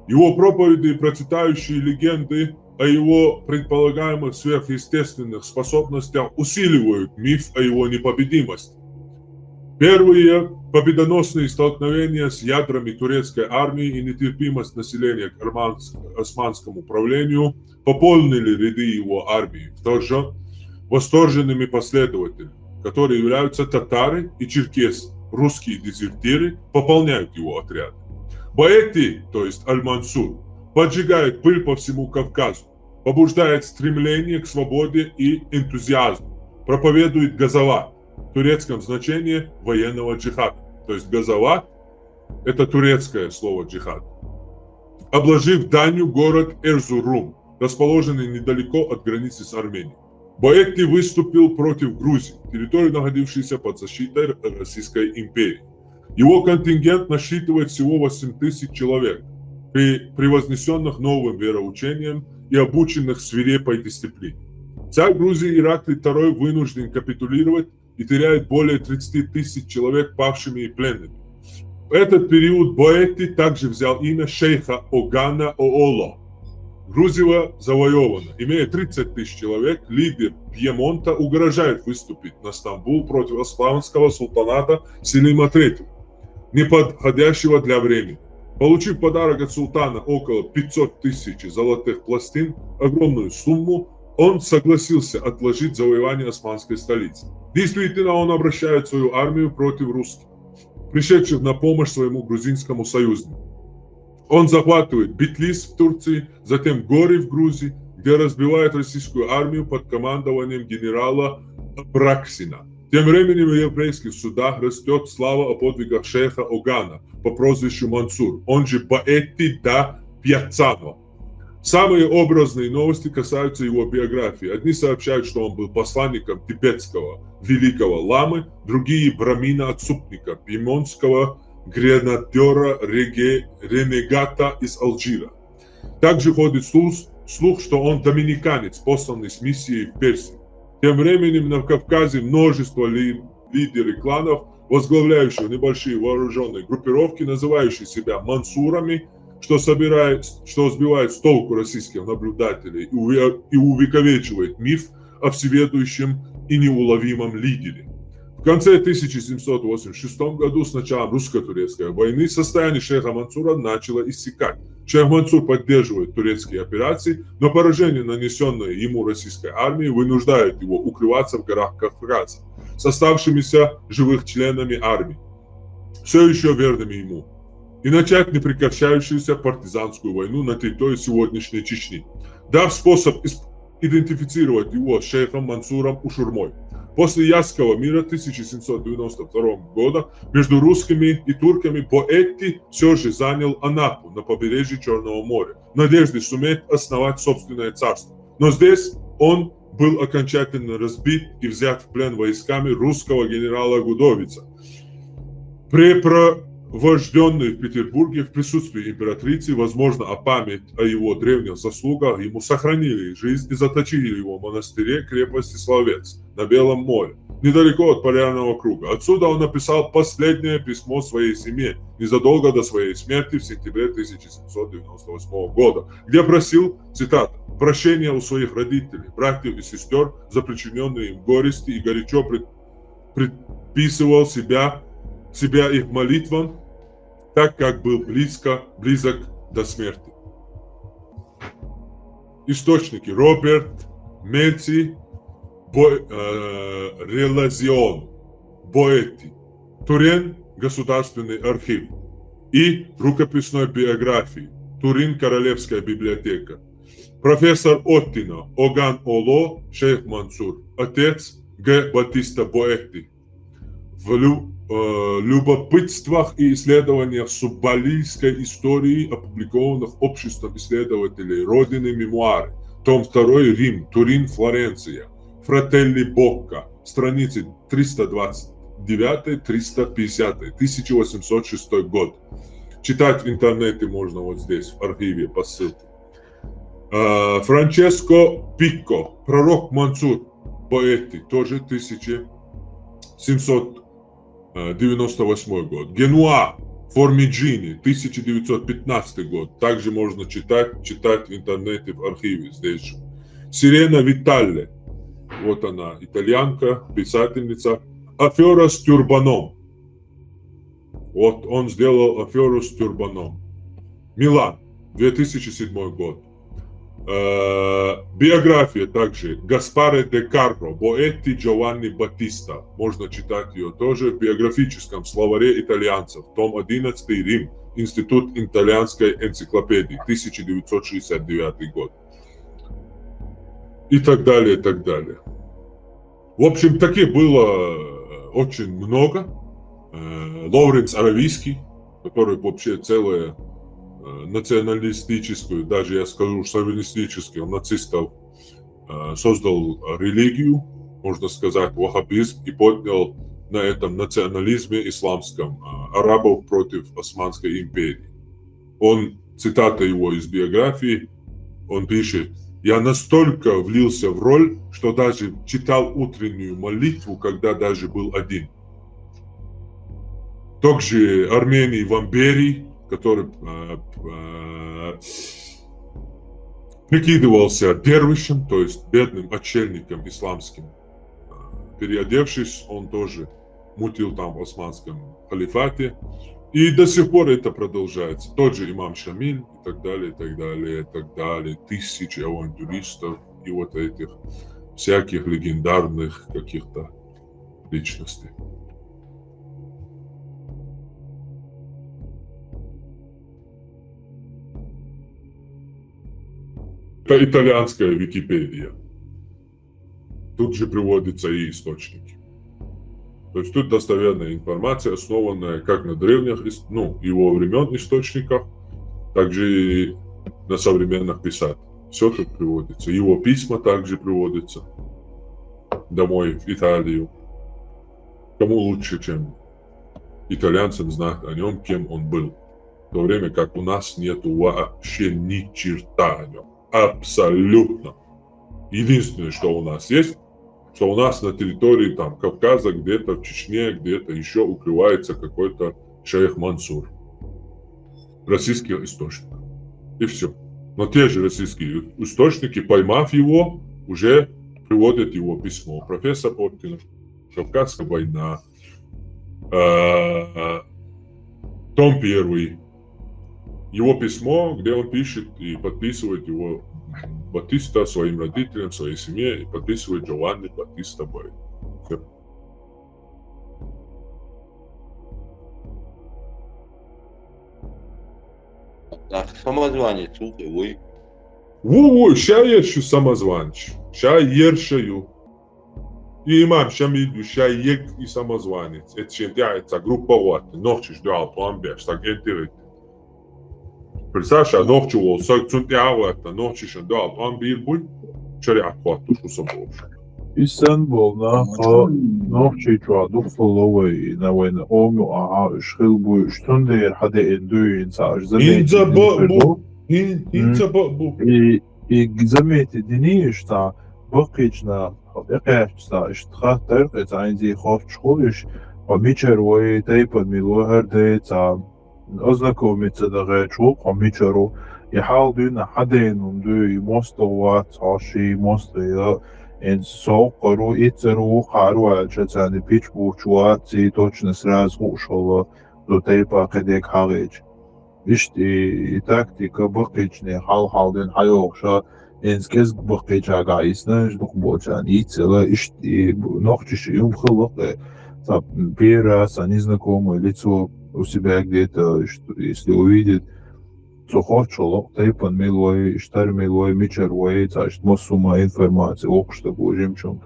Его проповеди и процветающие легенды о его предполагаемых сверхъестественных способностях усиливают миф о его непобедимости. Первые победоносные столкновения с ядрами турецкой армии и нетерпимость населения к армянск- османскому правлению пополнили ряды его армии восторженными последователями, которые являются татары и черкесы. Русские дезертиры пополняют его отряды. Боэтти, то есть Аль-Мансур, поджигает пыль по всему Кавказу, побуждает стремление к свободе и энтузиазму, проповедует газават, в турецком значении военного джихада. То есть газават – это турецкое слово джихад. Обложив данью город Эрзурум, расположенный недалеко от границы с Арменией. Боэтти выступил против Грузии, территории, находившейся под защитой Российской империи. Его контингент насчитывает всего восемь тысяч человек, при превознесенных новым вероучением и обученных свирепой дисциплине. Царь Грузии Ираклий второй вынужден капитулировать и теряет более тридцати тысяч человек павшими и пленными. В этот период Боэтти также взял имя шейха Огана Ооло. Грузия завоевана. Имея тридцать тысяч человек, лидер Пьемонта угрожает выступить на Стамбул против османского султаната Селима третьего, неподходящего для времени. Получив подарок от султана около пятьсот тысяч золотых пластин, огромную сумму, он согласился отложить завоевание османской столицы. Действительно, он обращает свою армию против русских, пришедших на помощь своему грузинскому союзнику. Он захватывает Битлис в Турции, затем Гори в Грузии, где разбивает российскую армию под командованием генерала Апраксина. Тем временем в еврейских судах растет слава о подвигах шейха Огана по прозвищу Мансур, он же Боэтти да Пьяццано. Самые образные новости касаются его биографии. Одни сообщают, что он был посланником тибетского великого ламы, другие – брамина-отступника, пьемонтского гренадера, реге- ренегата из Алжира. Также ходит слух, слух, что он доминиканец, посланный с миссией в Персию. Тем временем на Кавказе множество ли- лидеры кланов, возглавляющих небольшие вооруженные группировки, называющие себя мансурами, что, собирает, что сбивает с толку российских наблюдателей и, уве- и увековечивает миф о всеведущем и неуловимом лидере. В конце тысяча семьсот восемьдесят шестом году, с началом русско-турецкой войны, состояние шейха Мансура начало иссякать. Шейх Мансур поддерживает турецкие операции, но поражение, нанесенное ему российской армией, вынуждает его укрываться в горах Кавказа с оставшимися живых членами армии, все еще верными ему, и начать непрекращающуюся партизанскую войну на территории сегодняшней Чечни, дав способ ис- идентифицировать его с шейхом Мансуром Ушурмой. После Ясского мира тысяча семьсот девяносто второго года между русскими и турками Боэтти все же занял Анапу на побережье Черного моря, в надежде суметь основать собственное царство. Но здесь он был окончательно разбит и взят в плен войсками русского генерала Гудовица. Препровожденный в Петербурге в присутствии императрицы, возможно, а память о его древних заслугах ему сохранили жизнь и заточили его в монастыре крепости Словец на Белом море, недалеко от Полярного круга. Отсюда он написал последнее письмо своей семье незадолго до своей смерти в сентябре тысяча семьсот девяносто восьмого года, где просил, цитата, прощения у своих родителей, братьев и сестер за причиненные им горести и горячо пред- предписывал себя, себя их молитвам, так как был близко, близок до смерти. Источники. Роберт Мельци, Бо- э, Релазион, Боэтти, Турен, государственный архив, и рукописной биографии, Турин, Королевская библиотека. Профессор Оттино, Оган Оло, шейх Мансур, отец Г. Батиста Боэтти, Влю- э, любопытствах и исследованиях субалийской истории, опубликованных Обществом исследователей Родины мемуары, том второй, Рим, Турин, Флоренция, Фрателли Бокка, страницы триста двадцать девятая, триста пятидесятая, тысяча восемьсот шестой год. Читать в интернете можно вот здесь, в архиве, по ссылке. Э, Франческо Пикко, пророк Мансур, поэты, тоже тысяча семьсот девяносто восьмой год. Генуа, Формиджини, тысяча девятьсот пятнадцатый год. Также можно читать, читать в интернете, в архиве, здесь же. Сирена Виталле, вот она, итальянка, писательница. Афера с тюрбаном. Вот он сделал аферу с тюрбаном. Милан, две тысячи седьмой год. Э, биография также Гаспаре де Карро, Боэтти Джованни Баттиста. Можно читать ее тоже в биографическом словаре итальянцев, том одиннадцатый, Рим, Институт итальянской энциклопедии, тысяча девятьсот шестьдесят девятый год. И так далее, и так далее. В общем, таких было э, очень много. Э, Лоуренс Аравийский, который вообще целое э, националистическую, даже я скажу, шовинистическую, нацистов э, создал религию, можно сказать, ваххабизм, и поднял на этом национализме исламском э, арабов против Османской империи. Он, цитата его из биографии, он пишет: «Я настолько влился в роль, что даже читал утреннюю молитву, когда даже был один». Также Армений Вамберий, который э, э, прикидывался дервишем, то есть бедным отшельником исламским. Э, Переодевшись, он тоже мутил там в османском халифате. И до сих пор это продолжается. Тот же имам Шамиль и так далее, и так далее, и так далее. Тысячи авантюристов и вот этих всяких легендарных каких-то личностей. Это итальянская Википедия. Тут же приводятся и источники. То есть тут достоверная информация, основанная как на древних, ис- ну, его времен источниках, так же и на современных писателях. Все тут приводится. Его письма также приводятся домой, в Италию. Кому лучше, чем итальянцам, знать о нем, кем он был? В то время как у нас нету вообще ни черта о нем. Абсолютно. Единственное, что у нас есть, что у нас на территории там Кавказа, где-то в Чечне, где-то еще укрывается какой-то шейх Мансур. Российский источник. И все. Но те же российские источники, поймав его, уже приводят его письмо. Профессор Оптина, Кавказская война, э, том первый, его письмо, где он пишет и подписывает его Батиста своим родителям, своей семье, и подписывает Джованни Батиста Бой. Всё. Так, самозванец, слухай, вуй. Ву, ву, ща ершу самозванец. Ща ершаю. И имам Шамиль, ща ег и самозванец. Это чем я, это группа вот. Нохчиш дуал, план беш, так энтирит. Представь, а нохчи вол, саг цун тява, это нохчиш дуал, план бир буй. Чари акват, тушу собой. Исан бол наха нохчи чуа духсуловой и навайна ому, ага, шхил буй, штун дейр хаде эндуй инса, аж Инза заметит бу, ин, инза бу. И, и заметит дини ишта, бакична, экэчса, иштха, тер, эца инзи хоф чхуиш, а мичер вой, тайпан мило, хар дейца, ознакомиться да гэ чук, а мичеру, и хал дуйна хадейн ун дуй, и мосто вац, а ши мосто я, эн соукъару, ицеру, хару ача цани пич бучуа, ци точно сразу ушола, до тайпа кадек хагыч. Ишти и тактика бакични хал-халдин хайокша, энскез бакичага иснаж дук бочан, ицела ишти нохчиш юм хылык, э, са пера, са незнакомое лицо у себя где-то, что, если увидит, то хочет, тайпан милой, штар милой, мичер вой, цашт мосума информация, окшта божим чонг.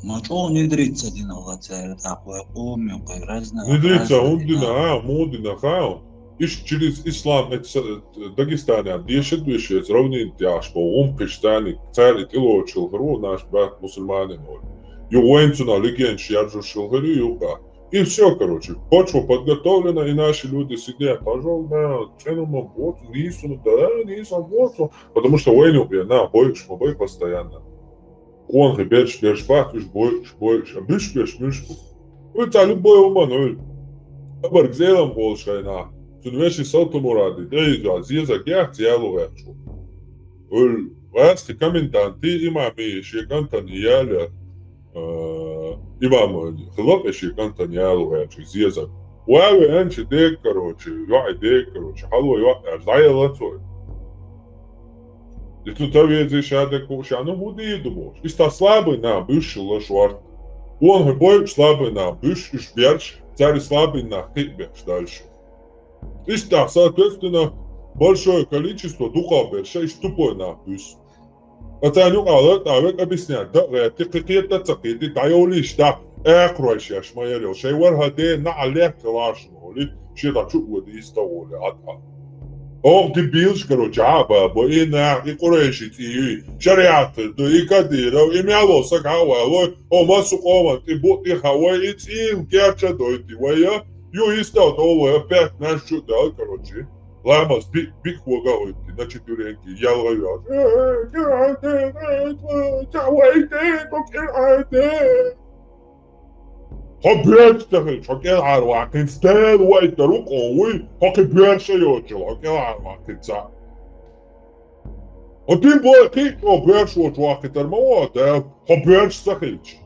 Ма чӀоагӀа внедриться дина вац цара тӀаккха вай къоман, вай разно-, Внедриться разно хӀунда дина, дина. а, мунда дина, хаа? Иштта через ислам это са-, Дагестане дешад вешец равнина тӀехь бо гӀум кхиш царна, цара и тӀелоцуш хилхар ву, наш бат мусульманин олу. Ю вайн цунах легенаш яржуш хилхар ю юкъа. И всё, короче, почва подготовлена, и наши люди сидят, пожалуй, да, цӀена ма боцу, нийса ма, да, нийса ма боцу, потому что вайн юкъа, на, бойкаш ма бай постоянно. Къонахий берш, берш бац, уьш бойкаш, бойкаш, а буьш берш, буьш бу. Вуй цхьа любой хӀуманна, вуй. Абарг зелам волуш хенахь, цуьнан вешин Салтамуради, тӀе иза, зезаг яц, яло гӀерташ ву. Вуй, вац кхин комендантий, имамий, шен кӀантана яла, а, имам хилла кхин шен кӀантана яла гӀерташ, зезаг. Вай веанча дег, короче, йоӀ дег, короче, хьало йоӀ аьлла, дӀаелла цо. И цу ца везий ша дерг хууш, ну, хӀун дийр ду бохуш. Иштта слабый нах буьш хилла шорта. Вон хӀун бойуш слабый нах буьш, уьш берш, цаьрга слабый нах кхиъ беш дальше. Иштта, соответственно, большое количество дукхах берша, иштта тупой нах буьсу. Ткъа царна юкъахь лар тӀе век объяснять дан а гӀерта, кхин кхета а ца кхетий, дӀайовлийша дӀа, экхарой шаьш ма яра йолу, шайн вархӀа ден наӀа лехкалаш олий, шен дӀа чу а воьдий, йист а волий, Ӏад а. Оха дебилаш, короче, Ӏа а бабо, и нах, и къурайши цӀий ю, шариӀат ду, и Кадиров, и мел волу саг хьа а валой, о, массо къоман тӀе бу тӀе хьа вай, и цӀийна кеча а дойтий вай, я, ю йист а долу, я, пять наш чу а даьлла, короче. Ламаз би-, биъ хӀога а гӀоьттий, на четвереньки, ялгӀа а йоьлча. Э, кӀелхьарде, э, ца вайде, тхо кӀелхьарде. Хьо боьрша ца хилча, хьо кӀелхьарваккхинца Дала вайтар ву къо вуй, хьо кхин боьрша йоцуш, хьо кӀелхьарваккхинца. Хьо тин бой кхин а чӀогӀа боьрша воцуш ваккхийтар ма ву Дала, хьо боьрша ца хилча.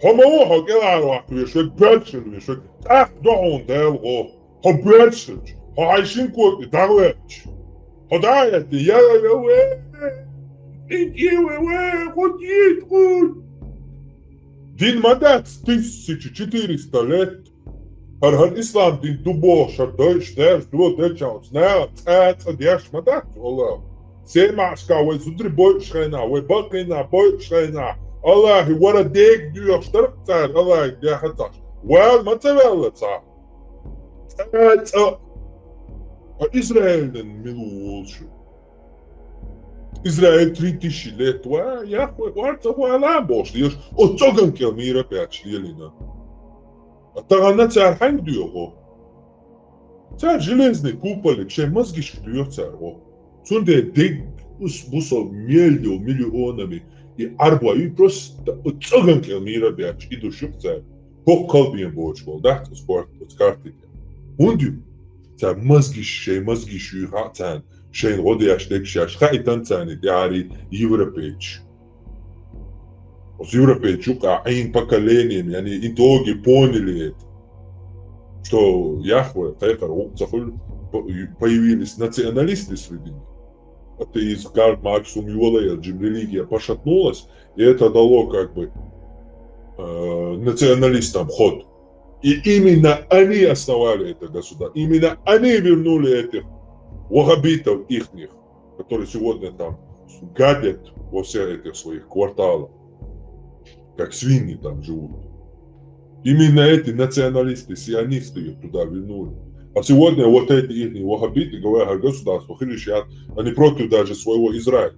Хьо ма ву хьо кӀелхьарваккха веш верг, боьрша хила веш верг, тӀаккха до хьуна Дала гӀо. Хьо боьрша хилча, хьо хьайн шина кога тӀе дӀагӀоьртича. Хьо дӀа а гӀерти, я, я, ве, тӀе ве, ве, хьо дийца гӀур. Дин ма дац тысяча четыреста лет. ХӀара, хӀара ислам дин ду бохуш, хӀара дойуш, дерш, ду деча, наха цкъа а цкъа деш ма дац, валлахӀи. Семашка вай зударий бойуш хенахь, вай баккхийна бойуш хенахь, Аллахьи вара дег доьхуш дара цара, Аллахьи дехьа цхьаш. Вала ма ца ваьлла цхьа. ЦӀа, цӀа. А Израиль мила ву волуш? Израиль три тысячи лет ва, яхве, вар ца вала бохуш лелаш, оцу цӀоган кӀел мийра баьча лелийна. А тахана цара хьаьнга доьху? Цара железный куполик шайн мозгишка доьху цара гӀо. Цундела дегга ус бусал мел йолу миллионами и Ӏарбой, и просто оцу цӀоган кӀел мийра баьча, и душ юкъа цара. ХӀокху калбен боцуш болу дахьа оцу корта, оцу карти тӀе. ХӀунда ю? Цара мозгиш, шайн мозгиш юй хаьа царна, шайна гӀо деш дерг шаьш хаийтан царна тӀаьхьарий европейцаш. Оцу европейцаш юкъа Ӏийна поколением, яни итоге поняли это, что Яхве кхайкхар гӀуллакх ца хуьлу, по-, появились националисты среди них. Атеизм, Карл Маркс, ум йолайелла, джим религия пошатнулась, и это дало как бы, э, националистам ход. И именно они основали это государство. Именно они вернули этих ваххабитов ихних, которые сегодня там гадят во всех этих своих кварталах, как свиньи там живут. Именно эти националисты, сионисты их туда вернули. А сегодня вот эти ихние ваххабиты говорят, государство хилиш яц, они против даже своего Израиля.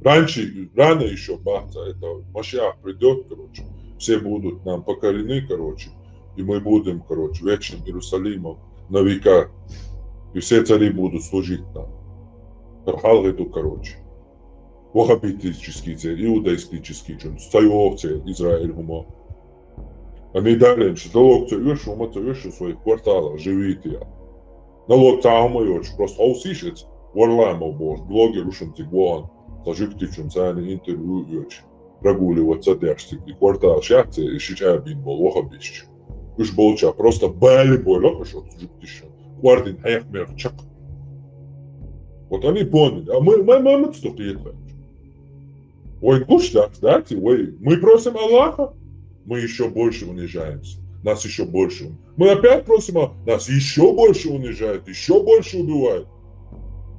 Раньше, рано ещё бахца, это Машиах придёт, короче, все будут нам покорены, короче, и мы будем, короче, вечным Иерусалимом на века, и все цари будут служить нам. Хьалха ду, короче. Ваххабитический церан, иудаистический чун, ца йогӀу церан, Израиль хӀума. Они далее, что налог ца оьшу, хӀума ца оьшу своих кварталах, живите. Налог цхьа хӀума йоцуш, просто хьовсийша эца, Варламов бохуш, блогер ву шуна цига вахана, цхьа жуьгтичун царна интервью йоьцуш, прогуливаться деш цига, и кварталаш яц церан, и ши чӀа бина болу ваххабисташ. Уьш болча просто бали бойла уьш оцу жуьгтишна, кӀордина хьех-мех чекх. Вот они поняли. А мы, мы, мы, мы что кхетахь? Вайн гуш дац, да, ци вай? Мы просим Аллаха, мы ещё больше унижаемся. Нас ещё больше ун-, мы опять просим, а нас ещё больше унижают, ещё больше убивают.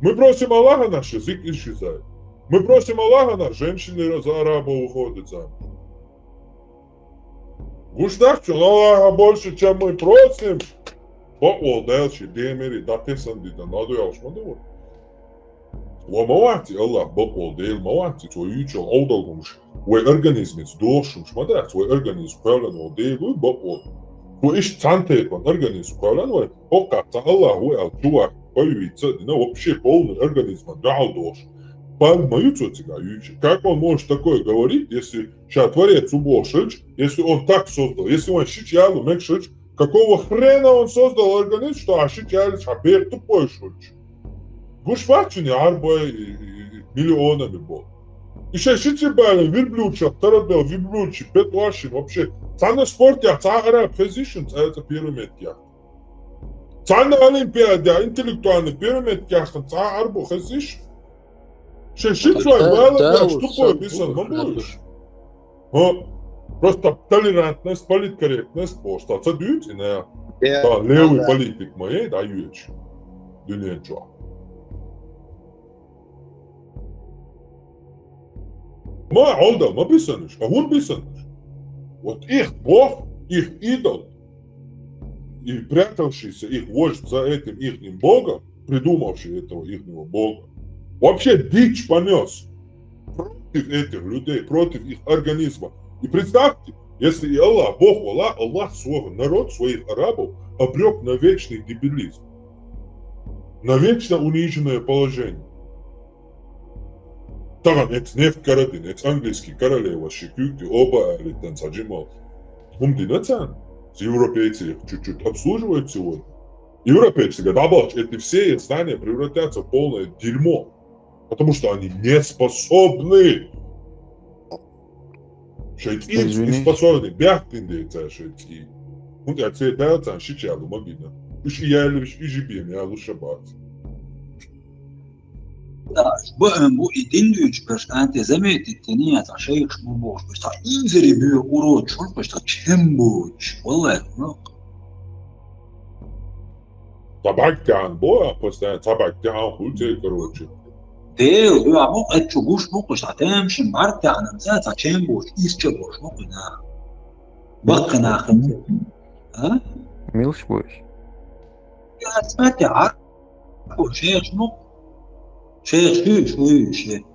Мы просим Аллаха, наш язык исчезает. Мы просим Аллаха, нас женщины за арабов выходят замуж. Гуш дац, чу Аллаха больше, чем мы просим. Бакъволу Дела шен Дела мери дӀатесна дитина, ладоялуш ма ду вай. Ва ма вац и Аллах, бакъволу Дела ма вац и, цо юьйцуш йолу Ӏовдал хӀумаш вай организмица дохуш хӀумаш ма дац, вай организм кхоьллина волу Дела вуй бакъволу. Цо иштта цхьана тайпана организм кхоьллина вай, хӀокху цхьа Аллах ву аьлла, чу ваьхна, появиться а дина, вообще полный организман дуьхьал дохуш. Пальма ю цо цигахь юьйцуш. Как он может такое говорить, если ша творец ву бохуш хилча, если он так создал, если вайн шича яло мегаш хилча, какого хрена он создал организм, что аш шича яло, ша бер тупой хилча? Гуш вац шуна и Ӏарбой, и, и, и миллионами болу. И шайн шича балийна верблюдшах тарадал, верблюдший бетӀошшина вообще. Цхьана спортехь цхьа араб хезий шуна, цкъа а цхьа первый метка яьхна? Цхьана олимпиадехь интеллектуальный первый метка яьхна цхьа а Ӏарбо хезий шуна? Шайн шичой валар деш, тупой бисина ма бу уьш. ХӀа, просто толерантность, политкорректность бохуш, цхьа ца дуьйцу и, на. Да, левый политик ма е, да, юьйцуш дуьнен чохь. Ма, Ӏовдал, ма бисина уьш, а хӀунда бисина уьш? Вот их бог, их идол, и прятавшийся их вождь за этим ихним богом, придумавший этого ихнего бога, вообще дичь понёс против этих людей, против их организма. И представьте, если и Аллах, Бог вала, Аллах свой народ, своих арабов обрёк на вечный дебилизм, на вечно униженное положение. Тахана эца нефть карадина, эца английский королева ши куьйга оба алийтан цхьа жимал. ХӀума дина царна? Европейцы их чуть-чуть обслуживают сегодня. Европейцы говорят, дӀабалча, эти все их здания превратятся в полное дерьмо, потому что они не способны. Шайн цӀийца и способны, бехктина децара шайн цӀий. ХӀунда аьлча церан Дала царна шича яло ма бина. Уьш и яьлла, уьш и жибема ялуш а бац. Да, баам бу и дин дуьйцуш берш, анте заметить дина, цхьа шайхаш бу бохуш, цхьа инзаре боьха уродаш хуьлу, цхьа чем боцуш, валлахи, ну. Цхьа бӀаьрг тӀехь бо, а постоянно цхьа бӀаьрг тӀехь хуьлу церан, короче. Дела, ю, а мо, эцу гуш бу кху, цхьа тамашийна бӀаьрг тӀехь, цхьа, цхьа чем боцуш, иза ча боцуш бу кху, на. Баккхина хин. А? Милш боцуш? Я, смотри, а? Шех, ну, шех, шу, шу, шу.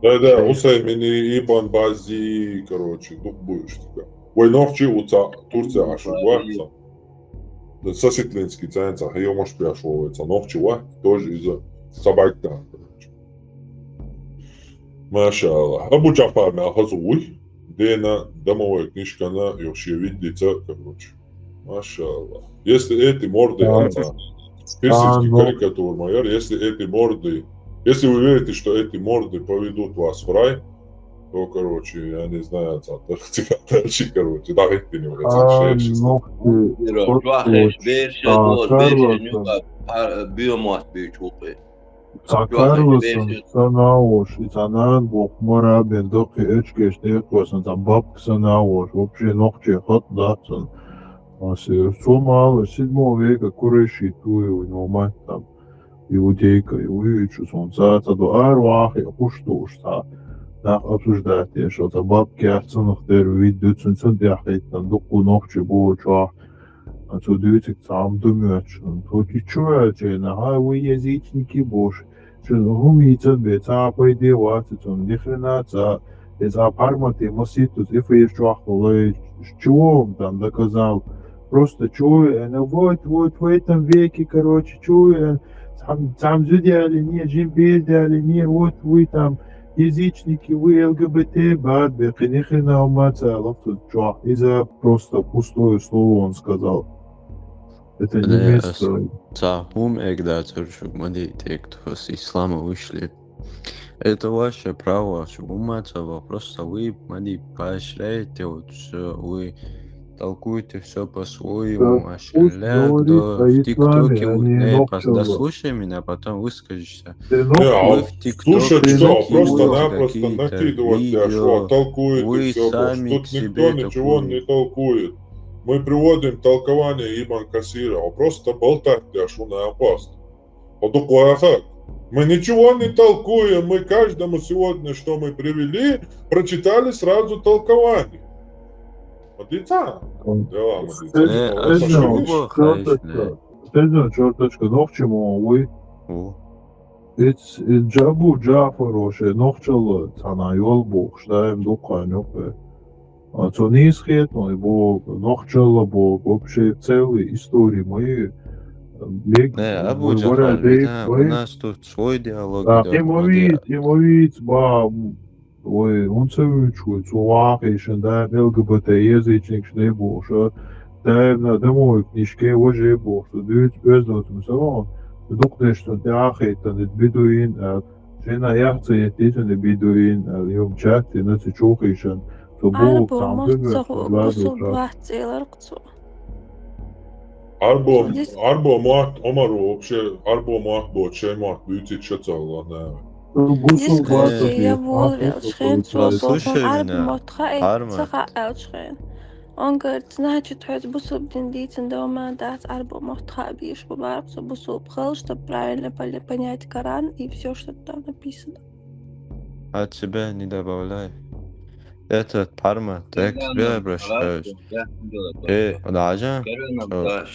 Да, да, Усаймини, Ибн Бази, короче, дукха бу уьш цигахь. Вай нохчи ву цхьа, Турция Ӏаш ву вац цхьа. Да, Сосетлинский цӀенца, хьемаш беш ву вай цхьа нохчи вац, тоже иза собака, короче. Машаллах. Абу Джафар мел хаза вуй, дена домовой книжкана, йо, шен виддица, короче. Машаллах. Если эти морды, а, анца, персидский, а, ну, карикатур, майор, если эти морды, если вы верите, что эти морды поведут вас в рай, то, короче, я не знаю, анца, дальше, короче, да, это не, а, шесть, ну, ты, Ира, вот, жуахеш, вот, берша, а, доз, берша, Карлсон, нюха, а, биомас бич, ухи. Цхьа Карлсон санна а волуш, и цхьа нана боху мара бен даккхий очкеш тӀекхоьссина, цхьа бабка санна а волуш, вообще нохчийн хатӀ дац цунна. Ас, цо ма аллара, седьмого века курайши ту ю, у него мать там иудейка, и вуьйцу суна цхьа, цхьа до ара вахи хуш тууш цхьа. Нах обсуждать деш, цхьа бабка яц цунах дерриг вид ду цунна, цунна тӀехь хӀиттина дуккха нохчий бохучохь. А цо дуьйцург цхьа хӀума ду моьттуш, цо кхин чу аьлча, нах, а, вай язычники бохуш. Шуна хӀума йийцан бен, цхьа а пайде вац цунна, ни хрена цхьа, и цхьа пхьармате масийтта эфир чохь лай, чего он там доказал? Просто чего, э, ну вот, вот в этом веке, короче, чего, э, цхьам-, цхьамма зуда яьлла, не, жимма бер даьлла, не, вот вы там язычники, вы Л Г Б Т, бад бе, кхин ни хрена хӀума ца аьлла цу чохь. Иза просто пустое слово он сказал. Это не место. Цхьа хӀума эгна дацара шуьга, ма дийца, тӀекхуьссуш ислама вуьйш ле. Это ваше право, шу хӀума ца вопрос, ца вы, ма дий, поощряйте, вот, всё, вы толкуйте всё по-своему, да, пусть говорит, да, в ТикТоке, а не, вот, не, нохчалла. Дослушай меня, потом выскажешься. Ты нохчалла. Не, а вы в ТикТоке, слушай, что, просто-напросто накидывать, я шо, толкуете всё, что тут никто ничего не толкует. Мы приводим толкование Ибн Касира, а просто болтать, я шо, на опасно. Хьо дукха вахарг. Мы ничего не толкуем, мы каждому сегодня, что мы привели, прочитали сразу толкование. Вот и так. Дела мы Э, а дела. что? Чёрточка, чёрточка, нохчи мо, уй. Ицу, ицу Джабу Джафаро шен нохчалла цхьана йол бохуш, даим дукха йоккхуьйту. А цо нийса хетано, и бо нохчалла бо вообще целый история ма ю. Мег- Не, вай Абу Джафар, варай ведь, дейц а, у вай. нас тут свой диалог Да, идёт. и ма виц, и ма виц, ба, м, вай, он ца вуьйцуш вуй, цо вахийшин, даим Л Г Б Т язычникаш не бохуш, а, даим на домой книжке важе бохуш, дуьйцу оьзда оцу ма сарон, дукха деш цунна тӀе а хеттан, и бедуин, а, шена яхца еттитан, и бедуин, а, юм чатти, на ца чухийшин, цо боху, Арбо там мотт ца бебер, хо база бусул чат. бац цӀеларг цо. Арбо, Здесь- арбо мотт, Омар, вообще, арбо мотт бо, чей мотт, бийци чацалла, наверное. Бусул Дискуссия бац, я бусул волвел, бац, шен цо бусул боху, Слушай арбо меня, мотт хаьа, Арма. ца хаьа аьлча хен. Он говорит, значит, хьоьца бусул дин дийцина дома дац, арбо мотт хаа бийш бу бара, цо бусул хала, чтобы правильно поли- понять Коран и всё, что там написано. От себя не добавляй. Этот, Парма, я к тебе обращаюсь. Э, Раджа, что, раз,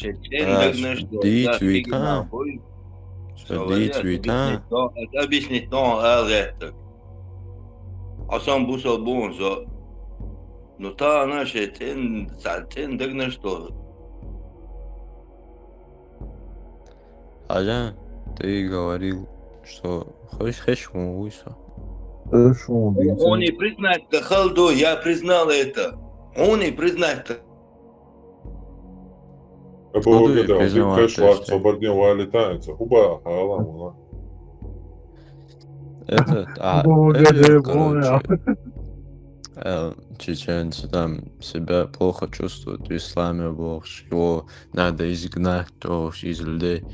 дичь вита, что дичь вита. Объяснить, но, а это. А сам бусал бун за. Ну, та она же цен, цен дагнаш то. Аджа, ты говорил, что хочешь, хочешь, он вышел. Э, шо он дийцина? Он и признать, да халду, я признал это. Он и признать, да. Абу Буду Вагада, признавать, дикка шварц, что- ободня валитается. Хуба, хала, мала. Этот, а, Бога этот, не короче, понял. э, чеченцы там себя плохо чувствуют в исламе, бог, его надо изгнать, то из людей.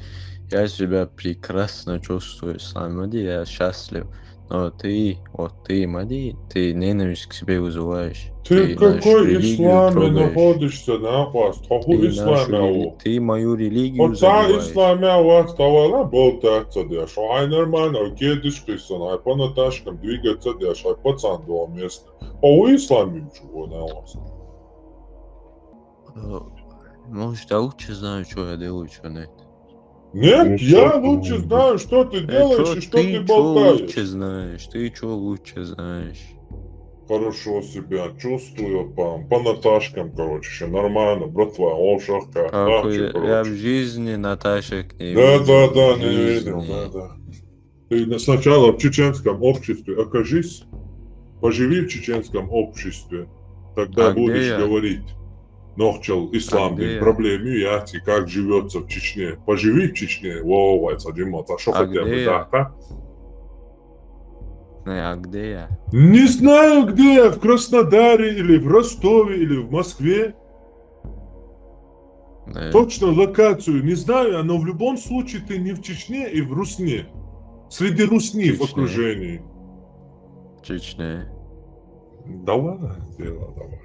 Я себя прекрасно чувствую в исламе, я счастлив. Но ты, вот ты, мади, ты ненависть к себе вызываешь. Ты в нашу какой религию исламе трогаешь. Находишься, нахуй? Хаху Ты нашу исламе рели- ау. Ты мою религию Вот ца забываешь. исламе вац тавала болтаться деш. Ай нормально, кедиш кисан, ай по наташкам двигаться деш, ай пацан до места. О, исламе чего на вас? Э, Может, я лучше знаю, что я делаю, что нет. Нет, Ну, я что ты лучше можешь? знаю, что ты Э, делаешь чё и что ты чё болтаешь. Лучше знаешь? Ты что лучше знаешь? Хорошо себя чувствую по, по Наташкам, короче, все нормально, братва, о, шахка, Какой чё, я, короче. Я в жизни Наташек не Да, видел. да, да, В не видел, жизни. Да, да. Ты на- сначала в чеченском обществе окажись, поживи в чеченском обществе, тогда А где будешь я? Говорить. Нохчал, ислам, А где дин, я? Проблемы яти, как живется в Чечне. Поживи в Чечне, во, вай, садим, а что А хотя где бы, я? Да, да? Не, а где я? Не знаю, где я, в Краснодаре или в Ростове или в Москве. Не. Точно локацию не знаю, но в любом случае ты не в Чечне и в Русне. Среди Русни в Чечне. Окружении. Чечне. Давай, дело, давай.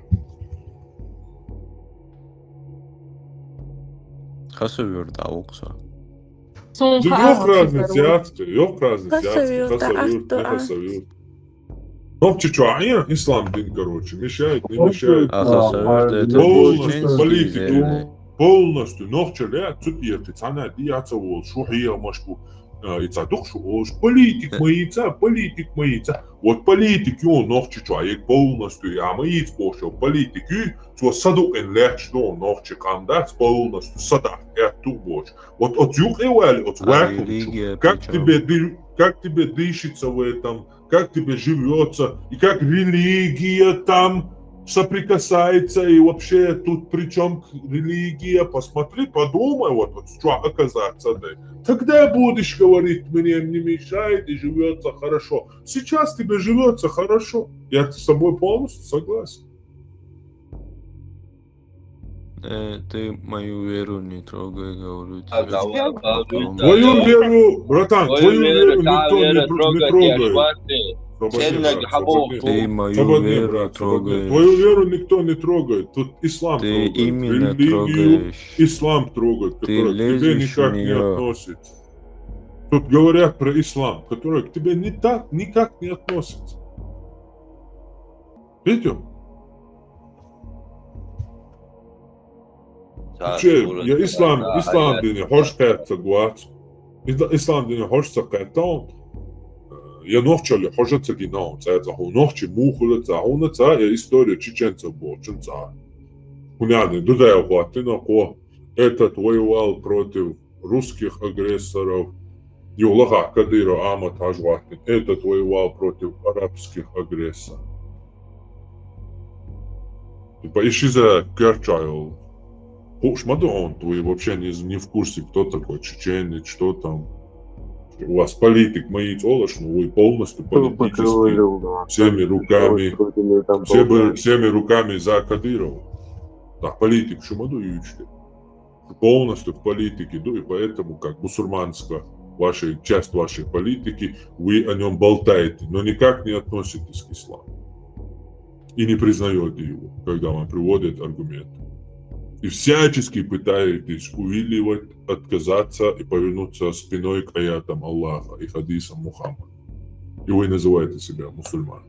Хасавюрт а укса. Ёх разница, ёх разница, Хасавюрт, Хасавюрт, Ахтуа. Хасавюрт. Нохчи чуа, ислам дин, короче, мешает, не мешает. А Хасавюрт это Полностью чеченский политику. земли. Полностью нохчале цу пехи цана диаца вол, шу хия машку, и ца дух шу олш, политик маица, политик маица. Вот политик ю нохчи чуа, полностью, я маиц пошел, политик ю, цо садук эн леч до нохчи камдац, полностью садак, я ту боч. Вот от юг и вали, от А вакуум. религия Как при чём? тебе ды- как тебе дышится в этом, как тебе живется, и как религия там соприкасается, и вообще тут при чем религия, посмотри, подумай, вот, вот что оказаться, да. Тогда будешь говорить, мне не мешает, и живется хорошо. Сейчас тебе живется хорошо. Я с тобой полностью согласен. Э, ты мою веру не трогай, говорю тебе. А, давай, Потом- говорю, Твою да. веру, братан, Твою твою веру, веру та никто не, вера тр- не трогать, я трогает. шваты. Свободнее, Ценник брат, хабов. свободнее. Ты мою Свободнее, веру брат, свободнее. трогаешь. Твою веру никто не трогает. Тут ислам Ты трогает. Именно Религию трогаешь. Ислам трогает, Ты который к тебе лезешь в никак не неё. Относится. Тут говорят про ислам, который к тебе не так, никак не относится. Видите? Че, я ислам, ислам дини хьожа кхетта гуац. Исла-, ислам дини хьожа ца кхетта, я нохчалли хьожа ца гина, цӀа-цӀа хьу нохчи мухула ца, хьуна ца, я история чеченцев болчун ца. Хьуна Дудаев хӀоттина кхо, этот воевал против русских агрессоров. Юлаха Кадыров Ахмад хьажа хӀоттина, этот воевал против арабских агрессоров. Типа, ишиза керчайол. Хуш ма ду он, вы вообще не, не в курсе, кто такой чеченец, что там. У вас политик, мои цолаш, ну вы полностью политически, всеми руками, всеми, всеми руками за Кадырова. Да, политик, что ма ду ючте. Полностью в политике, да, и поэтому, как бусурманская вашей, часть вашей политики, вы о нем болтаете, но никак не относитесь к исламу. И не признаете его, когда вам приводят аргумент. И всячески пытаетесь увиливать, отказаться и повернуться спиной к аятам Аллаха и хадисам Мухаммада. И вы называете себя мусульманом.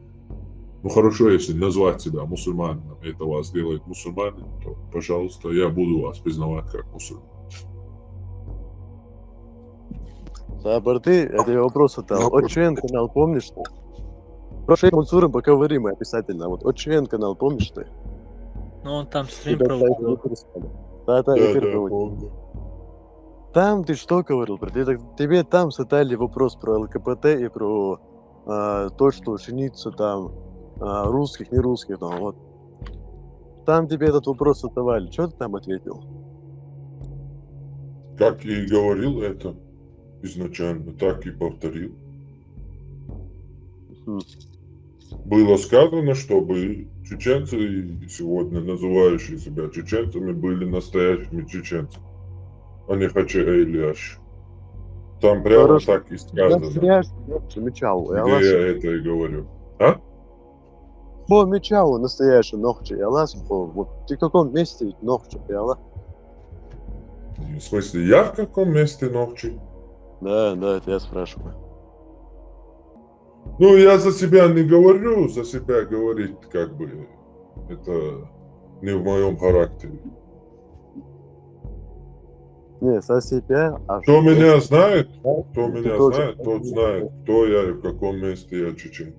Ну хорошо, если назвать себя мусульманином, это вас делает мусульманином, то, пожалуйста, я буду вас признавать как мусульманин. Сабарты, это я вопрос отдал. От Чен канал, помнишь ты? Про Шейх Мансуром поговорим мы обязательно. Вот От Чен канал, помнишь ты? Ну, он там стрим проводил. Да, да, Да, эфир да, проводил. помню. Там ты что говорил, брат? Это тебе там задали вопрос про ЛГБТ и про а, то, что жениться там а, русских, не русских, там вот. Там тебе этот вопрос задавали. Что ты там ответил? Как и говорил это изначально, так и повторил. М. Было сказано, чтобы чеченцы, и сегодня называющие себя чеченцами, были настоящими чеченцами, а не хачи эйлияш. Там прямо Хорошо. Так и сказано, Настоящий, замечал. где я это и говорю. А? По мечалу настоящий нохчи, я лас, по, вот ты в каком месте нохчи, я ла? В смысле, я в каком месте нохчи? Да, да, это я спрашиваю. Ну, я за себя не говорю, за себя говорить как бы это не в моем характере. Не, за себя, а Кто меня знает, кто ты меня тоже знает, тот знает, кто я и в каком месте я чеченец.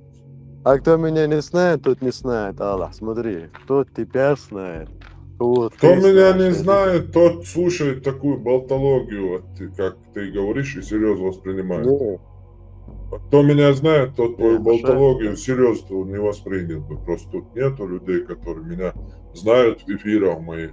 А кто меня не знает, тот не знает, Аллах, смотри, кто тебя знает. Кого Кто ты меня знаешь, не это- знает, тот слушает такую болтологию, вот ты, как ты говоришь, и серьезно воспринимает. Не, Кто меня знает, тот твою Не, Маша. Болтологию всерьез не воспринял бы. Просто тут нету людей, которые меня знают в эфирах моих,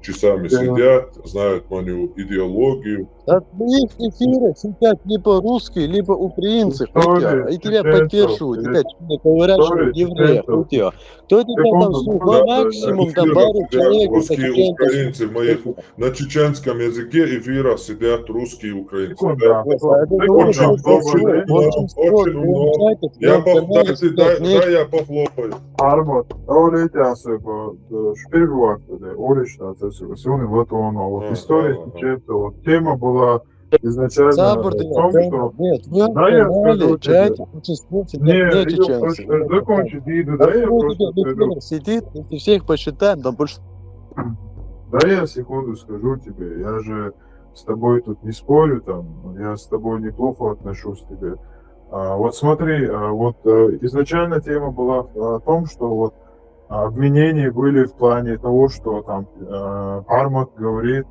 часами Да. Сидят, знают мою идеологию. Да в твоих эфирах сидят либо русские, либо украинцы, История хотя, и тебя чеченцев, поддерживают, это тебя честно говорят, что история еврея, чеченцев. хотя. Кто тебя там Секунду, слушал? да, Максимум В там эфирах пару сидят человек, это русские, чеченцев. украинцы, в моих, на чеченском языке эфирах сидят русские, украинцы. Секунду, Просто это секунду, большинство, Очень много, большинство очень много. в интернете Я на канале повторю, дай, сидят, дай я похлопаю. Армат, а он эти особо, э, шпигуак, да, уличная, это всё, всё, вот он, вот Ага, история ага. чеченцев, вот тема была изначально Сабр, о ты том, нет, что нет, в Да, я канале скажу тебе. чат, большинство Не, не Игорь, чеченцы. э, закончи, Диду, да, я Кто у просто тебя скажу. сидит, если всех посчитаем, там больше Да, я секунду скажу тебе, я же с тобой тут не спорю, там, я с тобой неплохо отношусь к тебе. А, вот смотри, а, вот э, изначально тема была о том, что вот а, обвинения были в плане того, что там э, Армат говорит,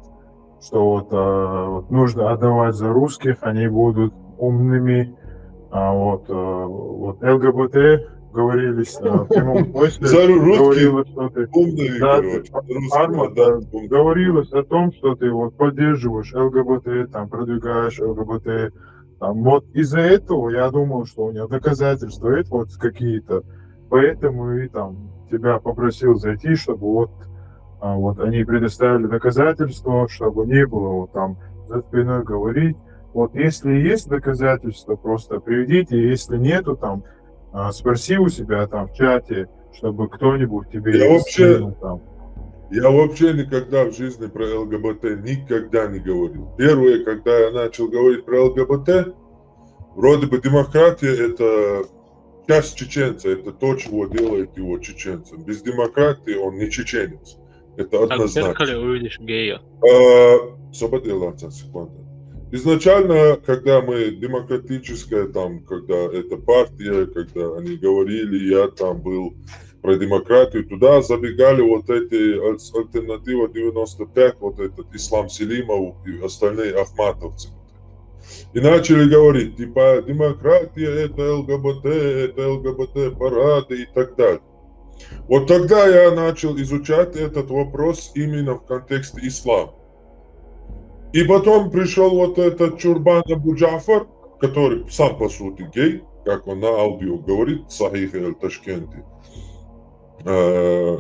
что вот, э, вот нужно отдавать за русских, они будут умными. А вот, э, вот ЛГБТ говорились э, в прямом смысле. За ру-, русские Говорилось, что ты умные, Да, короче. Русские, Армат, да, э, умные. Говорилось о том, что ты вот поддерживаешь ЛГБТ, там продвигаешь ЛГБТ. Там, вот из-за этого я думал, что у него доказательства есть вот какие-то. Поэтому и там тебя попросил зайти, чтобы вот, а, вот они предоставили доказательства, чтобы не было вот там за спиной говорить. Вот если есть доказательства, просто приведите. Если нету, там а, спроси у себя там в чате, чтобы кто-нибудь тебе Я их вообще- скинул там. Я вообще никогда в жизни про ЛГБТ никогда не говорил. Первое, когда я начал говорить про ЛГБТ, вроде бы демократия — это часть чеченца, это то, чего делает его чеченцем. Без демократии он не чеченец. Это Как в однозначно. Зеркале увидишь гея. А, Собаделанца, секунда. Изначально, когда мы демократическая, там, когда эта партия, когда они говорили, я там был про демократию, туда забегали вот эти аль- альтернатива девяносто пять, вот этот Ислам Селимов и остальные ахматовцы. И начали говорить, типа, демократия — это ЛГБТ, это ЛГБТ-парады и так далее. Вот тогда я начал изучать этот вопрос именно в контексте ислама. И потом пришел вот этот Чурбан Абу Джафар, который сам по сути гей, как он на аудио говорит, в Сахихе Аль-Ташкенте, э,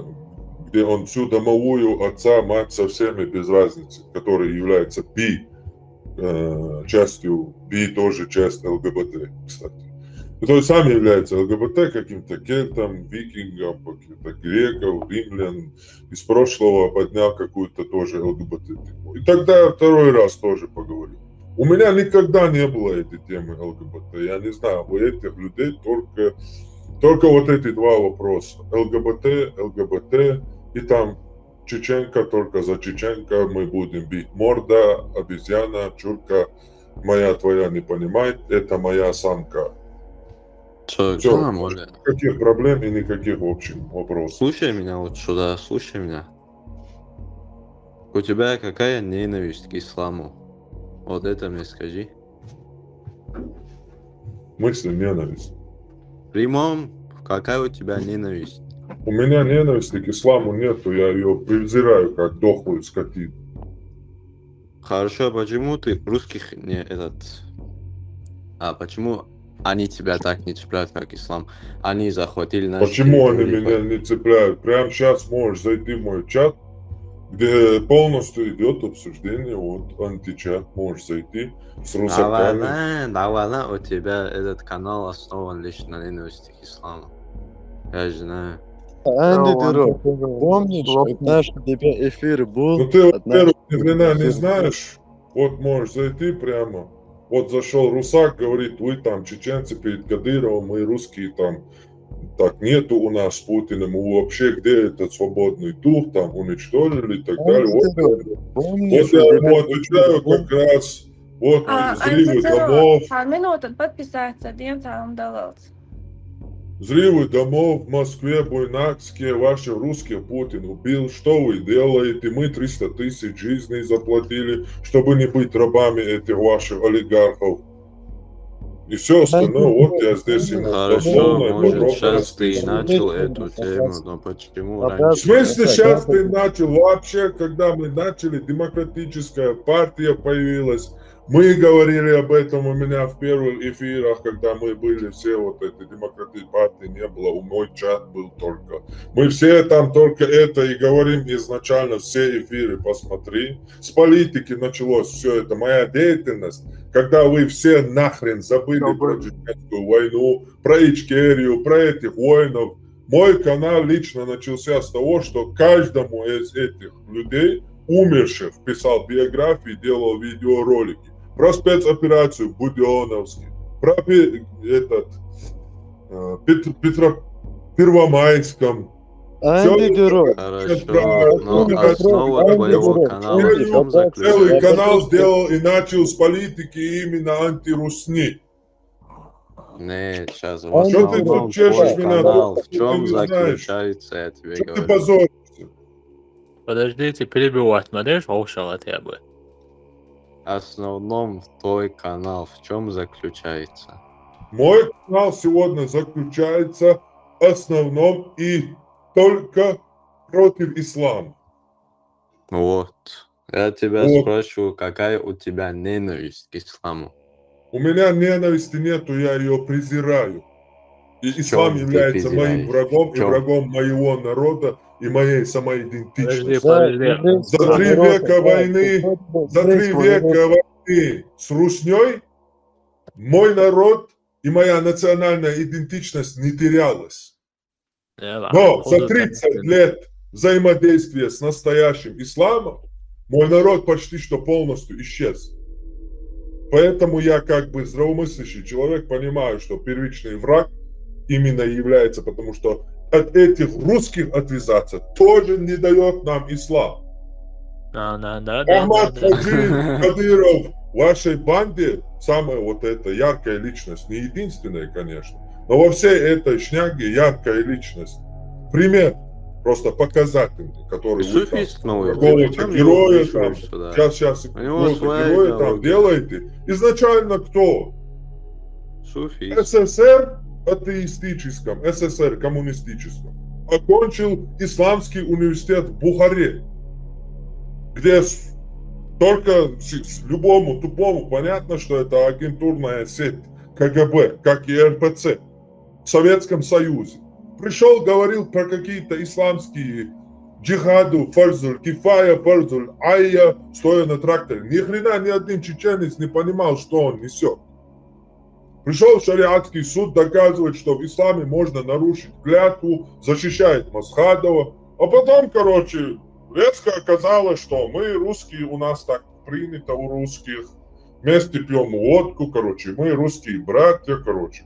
где он всю домовую, отца, мать, со всеми без разницы, которые являются би, э, частью, би тоже часть ЛГБТ, кстати. Который сам является ЛГБТ, каким-то кельтом, викингом, каким-то греком, римлян, из прошлого поднял какую-то тоже ЛГБТ тему. И тогда я второй раз тоже поговорил. У меня никогда не было этой темы ЛГБТ. Я не знаю, у этих людей только, только вот эти два вопроса. ЛГБТ, ЛГБТ, и там чеченка, только за чеченка мы будем бить. Морда, обезьяна, чурка, моя твоя не понимает, это моя самка. Что, Всё. чё нам, Оля? Никаких проблем и никаких, в общем, вопросов. Слушай меня вот сюда, слушай меня. У тебя какая ненависть к исламу? Вот это мне скажи. В смысле ненависть? Прямом, какая у тебя ненависть? У меня ненависти к исламу нету, я ее презираю, как дохлую скотину. Хорошо, почему ты русских не этот... А почему они тебя так не цепляют, как ислам? Они захватили наши Почему они территории, меня не цепляют? Прямо сейчас можешь зайти в мой чат, где полностью идет обсуждение, вот античат, можешь зайти с русаками. Давай, давай, у тебя этот канал основан лишь на ненависти к исламу. Я же знаю. Энди Да, Дюро, он такой помнишь, лох. однажды у тебя эфир был? Ну ты, во-первых, однажды ни хрена не эфир знаешь. Вот можешь зайти прямо. Вот зашел русак, говорит, вы там чеченцы перед Кадыровым, мы русские там. Так нету у нас с Путиным. Вы вообще где этот свободный дух там уничтожили и так Он далее. Вот, Путин, я- помнишь, вот я у тебя ему был отвечаю Путин? Как раз. Вот А, взрывы Антитера, домов. а минуту подписаться, Ден там удалился. Взрывы домов в Москве, Буйнакске, ваши русские Путин убил. Что вы делаете? Мы триста тысяч жизней заплатили, чтобы не быть рабами этих ваших олигархов. И все остальное, вот я здесь ему Хорошо, дословно и может, подробно сейчас ты и расписываю. начал эту тему, но почему Вопрос В раньше? смысле, это сейчас как ты начал? Вообще, когда мы начали, демократическая партия появилась, мы говорили об этом у меня в первых эфирах, когда мы были все вот эти демократические партии не было, у мой чат был только. Мы все там только это и говорим изначально, все эфиры посмотри. С политики началось все это, моя деятельность, когда вы все нахрен забыли про чеченскую войну, про Ичкерию, про этих воинов. Мой канал лично начался с того, что каждому из этих людей, умерших, писал биографии, делал видеоролики. Про спецоперацию в Будённовске, про пе- этот, э, Пет- Петро- Первомайском. Энди Дюро, Хорошо, Петро- но Петро- основа Энди твоего Дюро, канала в Энди, чем вопрос. Целый заключается? канал сделал и начал с политики именно антирусни. Нет, сейчас в Он Что ты основном тут чешешь твой меня? канал, в Ты чем не знаешь. Заключается, я тебе Что ты говорю. Позоришься? Подождите, перебивать, смотришь, Оушел хотя бы. Основном твой канал в чем заключается? Мой канал сегодня заключается в основном и только против ислама. Вот. Я тебя Вот. спрашиваю, какая у тебя ненависть к исламу? У меня ненависти нету, я ее презираю. И ислам ты является моим презираешь? врагом В и чём? врагом моего народа и моей самой Подожди, идентичности. подожди. Да, За три Дюро, века войны, подожди, за три подожди, века подожди. войны с русней мой народ и моя национальная идентичность не терялась. Да, Но походу, за так тридцать это- лет взаимодействия с настоящим исламом, мой народ почти что полностью исчез. Поэтому я, как бы здравомыслящий человек, понимаю, что первичный враг именно является, потому что от этих русских отвязаться тоже не дает нам ислам. Да, да, да, да, Ахмад да, да. Кадыров, Кадыров в вашей банде самая вот эта яркая личность, не единственная, конечно, но во всей этой шняге яркая личность. Пример, просто показательный, который вы там Суфист новый. какого-то Причём героя его там, сюда? сейчас, сейчас, У него своя героя там идеология. Делаете. Изначально кто? Суфист. СССР атеистическом, СССР коммунистическом, окончил исламский университет в Бухаре, где с- только с- с- любому тупому понятно, что это агентурная сеть КГБ, как и РПЦ в Советском Союзе. Пришел, говорил про какие-то исламские джихаду, фарзуль кифая, фарзуль айя, стоя на тракторе. Ни хрена ни один чеченец не понимал, что он несет. Пришел в шариатский суд доказывать, что в исламе можно нарушить клятву, защищает Масхадова. А потом, короче, резко оказалось, что мы русские, у нас так принято у русских. Вместе пьем водку, короче, мы русские братья, короче.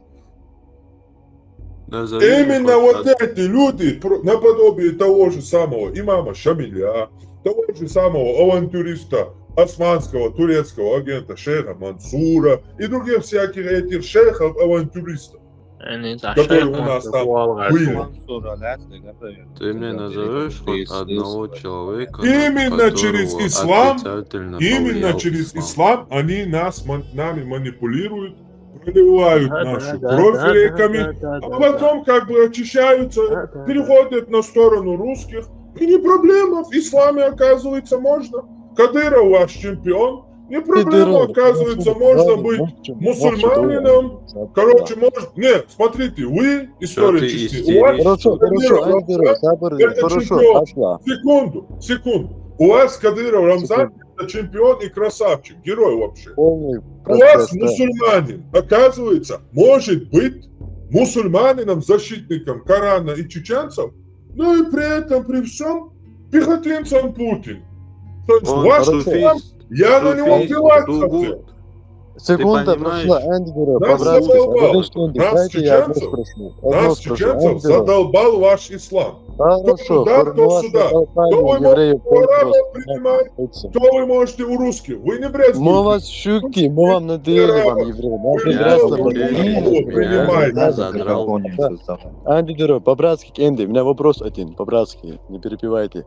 Назови Именно его вот как- эти люди, про- наподобие того же самого имама Шамиля, того же самого авантюриста, османского турецкого агента шейха Мансура и других всяких этих шейхов-авантюристов, Они которые у нас там были. Ты мне назовешь хоть одного человека, Именно который через ислам, отрицательно именно повлиял через ислам. ислам они нас, ман- нами манипулируют, проливают Да, да, нашу да, кровь да, реками, да, да, а да, потом как бы очищаются, Да, да, да. переходят на сторону русских. И не проблема, в исламе, оказывается, можно. Кадыров ваш чемпион. Не проблема, Кадыров, оказывается, Кадыров, можно Кадыров, быть Кадыров, мусульманином. Кадыров. Короче, может... Нет, смотрите, вы, история ты Чечни, истеришь? у вас Хорошо, хорошо, Кадыров Андреев, Рамзан, сабыр, это хорошо, чемпион. Ашла. Секунду, секунду. У вас Кадыров Рамзан, это чемпион и красавчик, герой вообще. Полный У вас процесс, да. Мусульманин, оказывается, может быть мусульманином, защитником Корана и чеченцев, но и при этом, при всем, пехотинцем Путин. То есть Он ваш суфист, ислам, я на него суфист, плевать тугут. хотел. Секунда Ты понимаешь? прошла, Энди Дюро, Нас по-братски, задолбал. подожди, Энди, Нас, дайте я одно чеченцев, спрошу. Одно нас, спрошу, чеченцев, Энди Дюро. задолбал ваш ислам. Хорошо, туда, то формулировка сюда. задолбали То вы евреев, можете у арабов пользуются принимать, этим. то вы можете у русских. Вы не Мы брезгуете. вас щуки, мы вам надоели, вам евреи. Нам Вы прекрасно не было. брезгуете, Меня принимаете. задрал. Анди Дюро, по-братски, Энди, у меня вопрос один, по-братски, не перебивайте.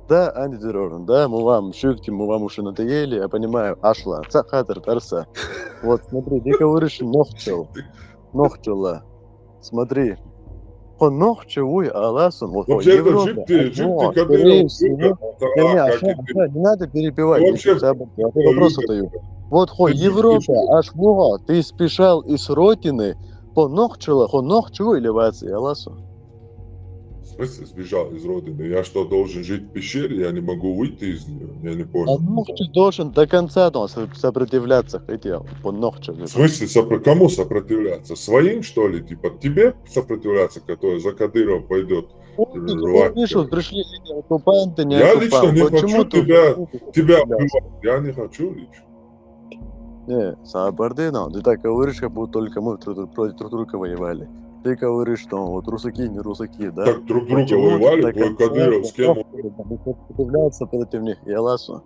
Да, Энди Дюро, да, мы вам щуки, мы вам уже надоели, я понимаю, ашла, цахатр, тарса. Вот, смотри, ты говоришь нохчел, нохчела. Смотри, по нохчевой аласун, вот по Вообще-то Европе, жить ты, жить ты, вот, Кадыров, скорее всего, Люка, не, не, как Ашла, и ты. Ашла, не надо перебивать, Вообще, я, я Люка, вопрос Люка. задаю. Вот хо Ты не Европа, пиши. Ашла, ты спешал из родины, по нохчела, хо нохчевой или ваци аласун? В смысле сбежал из родины? Я что, должен жить в пещере? Я не могу выйти из нее? Я не А понял. нохче должен до конца там со- сопротивляться, хотел, по нохче. В смысле, сопро- кому сопротивляться? Своим, что ли? Типа тебе сопротивляться, который за Кадырова пойдет? Помнишь, Рвать, помнишь, вот короче. Пришли люди, оккупанты, не Я оккупанты. лично не Почему хочу ты тебя, вот это тебя сопротивляться? убивать. Я не хочу лично. Не, сабыр, ну, ты так говоришь, как будто только мы друг- против друг друга воевали. Ты говоришь, что вот русаки, не русаки, да? Так друг друга Почему ты воевали, до твой конца, Кадыров, с кем он? Сопротивляться против них, я ласу.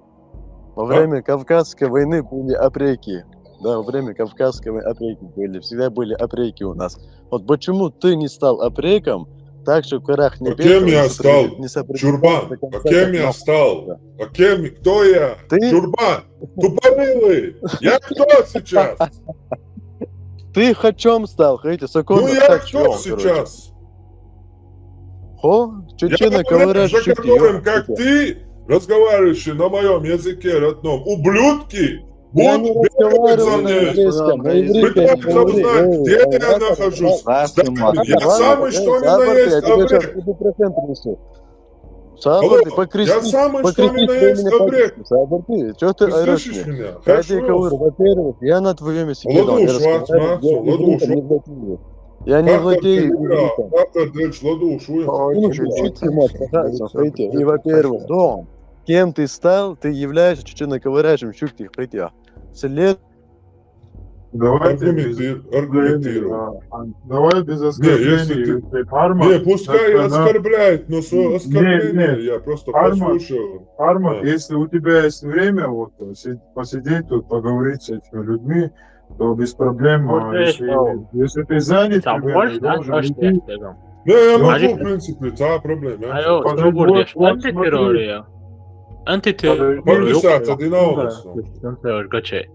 Во А? время Кавказской войны были опреки. Да, во время Кавказской войны опреки были. Всегда были опреки у нас. Вот почему ты не стал опреком, так же в горах не А кем бегал, я не стал? сопротив- не сопротивлялся Чурбан. до А конца, кем как я нах- стал? А кем? Кто я? Ты? Чурбан. Тупорылый. Я кто сейчас? Ты хачом стал, хотите, сокон Ну я кто сейчас? Хо, Я чечено говорю говорят за щуки, которым, ё- как ты, разговаривающий на моем языке родном. Ублюдки! Я Будут не бегать за разговариваю на мной! еврейском, на еврейском Пытаются говори, узнать, эй, где эй, я раз- нахожусь. Раз Да, ты мат- я Ладно, самый, эй, что ни на Сабыр, ты, есть, я тебе сейчас обрек. буду процент принесу. Алло, Сабыр, ты я покрестись, самый, что ни покрестись на своими есть, обрек. пальцами. Сабыр, ты, что ты Ты орёшь слышишь мне? меня? Я тебе Хорошо. говорю, во-первых, я на твоем языке Ладно дал, я уж, Вац, разговариваю, Вац, я ладно не уж, буду, Вац. не буду. Я не Как владею ты, ивритом. Как ты дальше ладу, что я? Слушай, чё ты, мать, пытаешься, хайте. И, во-первых, Дом, кем ты стал, ты являешься чеченоговорящим, чё ты, хайте. След... Давайте без Аргументи- аргументируй. оскорблений, а, а, давай без Не, оскорблений, если ты- если Парма... Не, пускай это на- оскорбляет, но Не, со- оскорбление нет. я просто Парма- послушал. Парма, Да. Если у тебя есть время, вот, э, си- посидеть тут, поговорить с этими людьми, то без проблем. Вот А это если, что? если ты занят, Там примерно, больше, да? должен Точно, идти. я скажу. Не, я Может, могу, в принципе, да, проблем. Я Алло, Подожди, что будешь? вот, вот Антитеррор смотри. я. Антитеррор. Подожди. Подписаться, Юг- ты на улицу. Антитеррор, качай.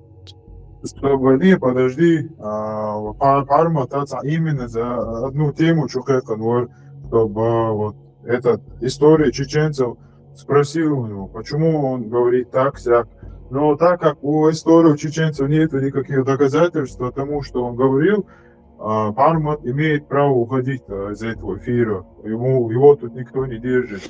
Чтобы, не, подожди, а, Пар- Парма, та- та- именно за одну тему, чё как он, вот, чтобы, а, вот, этот, история чеченцев, спросил у него, почему он говорит так, сяк. Но так как у истории чеченцев нет никаких доказательств тому, что он говорил, а, Пармат имеет право уходить, а, из этого эфира. Ему, его тут никто не держит.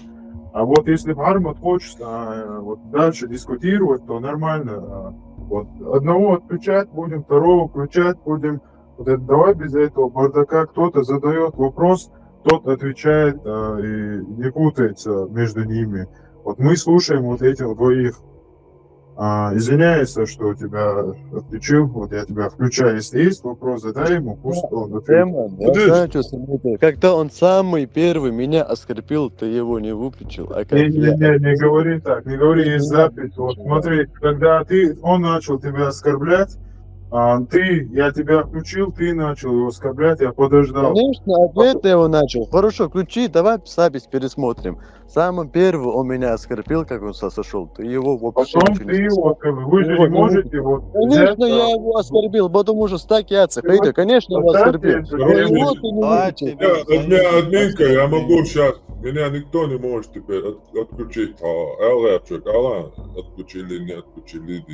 А вот если Пармат хочет, а, вот дальше дискутировать, то нормально. А, вот одного отключать будем, второго включать будем. Вот это, давай без этого бардака. Кто-то задает вопрос, тот отвечает, а, и не путается между ними. Вот мы слушаем вот этих двоих. А, извиняюсь, что тебя отключил. Вот я тебя включаю. Если есть вопрос, задай ему, пусть он ответит. Демон, я Подожди. знаю, что смотри. Когда он самый первый меня оскорбил, ты его не выключил, а как Не, не, я... не, не говори так, не говори, есть запись. Вот смотри, когда ты, он начал тебя оскорблять, а, ты, я тебя включил, ты начал его оскорблять, я подождал. Конечно, ответ я его начал. Хорошо, включи, давай запись пересмотрим. Самым первым он меня оскорбил, как он со- сошел. Ты его вообще Потом ничего ты не сказал. его, как бы, вы же Его не не можете вот Конечно, взять, я а, его оскорбил, потому что стак яйца, Ты вот Хейдер, конечно, его поставь оскорбил. эту Но тему. его ты не Давай, выключил. тебе Я, звоню, админка, я могу оскорбление. Сейчас. Меня никто не может теперь от- отключить. А, Элэпчик, Алан, отключили, не отключили.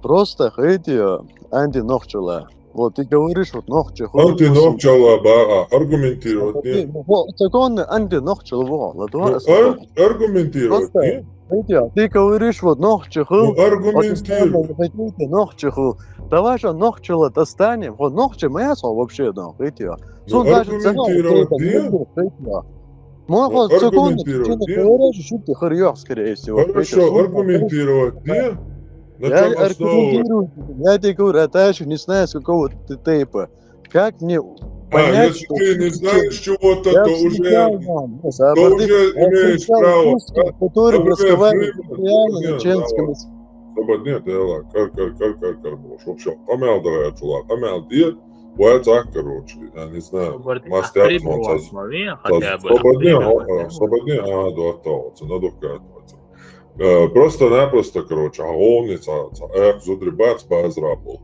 Просто, Хейдер, анти нохчала. Вот ты говоришь, вот нохча. Анти нохчала, ба, а, аргументировать, нет. Вот, законно анти нохчала, вот, ладно, Ну, остановись. ар- аргументировать, Просто- нет? Видите, ты говоришь, вот нохча ху. Ну, аргументируй. Нохча ху. Давай же нохчала достанем. Вот нохча моя слово вообще, да, видите. Ну, аргументировать, нет? Мой Ну, вот законно, аргументировать, ты нет? говоришь, что ты хорёх, скорее всего. Хорошо, аргументировать, нет? На Я чем основывать? Аргументирую, я тебе говорю, а дальше не знаю, с какого ты тейпа. Как мне А, понять, если что ты не знаешь чего-то, я то уже, встречал, да, ну, то уже имеешь право. который Например, разговаривает Фриман, реально на например, чеченском давай. Сободнет, Элла, кар, кар, кар, кар, кар, бош. Вообще, камел давай отшула, камел дир, вайцак, короче, я не знаю, мастер, Прибывать, смотри, Со- хотя бы. Сободне, Прибывать, а, да. Сободне, а, да, то, цена докатывается. Э, просто-напросто, короче, а он и ца, ца, эх, зудри бац, бац, рабл.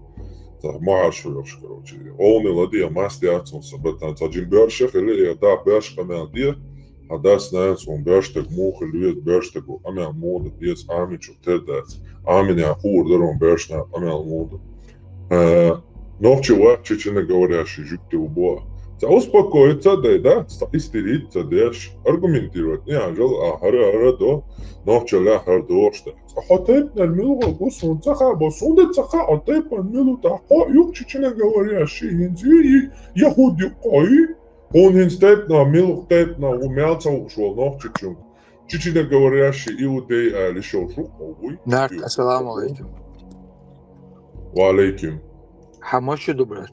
Ца, маш, короче. Он и лади, а мастер, ца, сободне, ца, джим бёрших, или, э, да, бёрш, камел дир, а да, знаешь, он бёрш так муха, львет, бёрш так, камел мода, без, ами, чё, ты, да, ами, не, хур, да, он бёрш, на, камел мода. Э, нохчи ва, чеченоговорящий, жюк ты убо. Ца успокоиться, да, да, ца истериться, да, аргументировать. Не, а жал, а, хара, хара, до, нохчи ла, хар, до, что. Ца хотеть на милу, гусун, ца ха, босун, да, ца ха, хотеть на милу, та, хо, юк, чеченоговорящий, хинзи, и, яхуд, юк, кой. Он хин степна, милу степна, у мялца ушел, нохчи чун. Чеченоговорящий иудей, а, лишёл шук, а, уй. Нарт, Ю. ассаламу алейкум. Ва алейкум. Ха, можешь что, брат?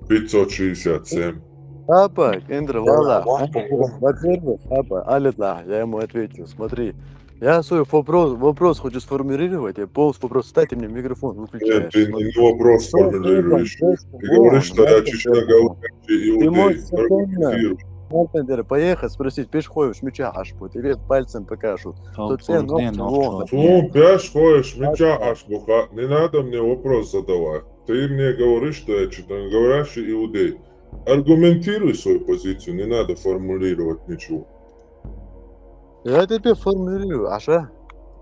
Пятьсот шестьдесят семь. Папа, Эндра, Да, вала. да, да. Во-первых, папа, Алидла, я ему ответил, смотри, я свой вопрос, вопрос хочу сформулировать, я полностью вопрос, дайте мне микрофон, Нет, выключаешь. ты не, не вопрос Что ты формулируешь. там, Ты говоришь, что я чеченоговорящий Ты можешь иудей, спокойно, аргументируй. можно, например, поехать, спросить, пешеходишь, меча аш будет, тебе пальцем покажут. Тол Тут все турден ногти нохчал. вон. Ну, пяш хоешь, меча аш буха. Не надо мне вопрос задавать. Ты мне говоришь, что я чеченоговорящий иудей. Аргументируй свою позицию, не надо формулировать ничего. Я тебе формулирую, Аша.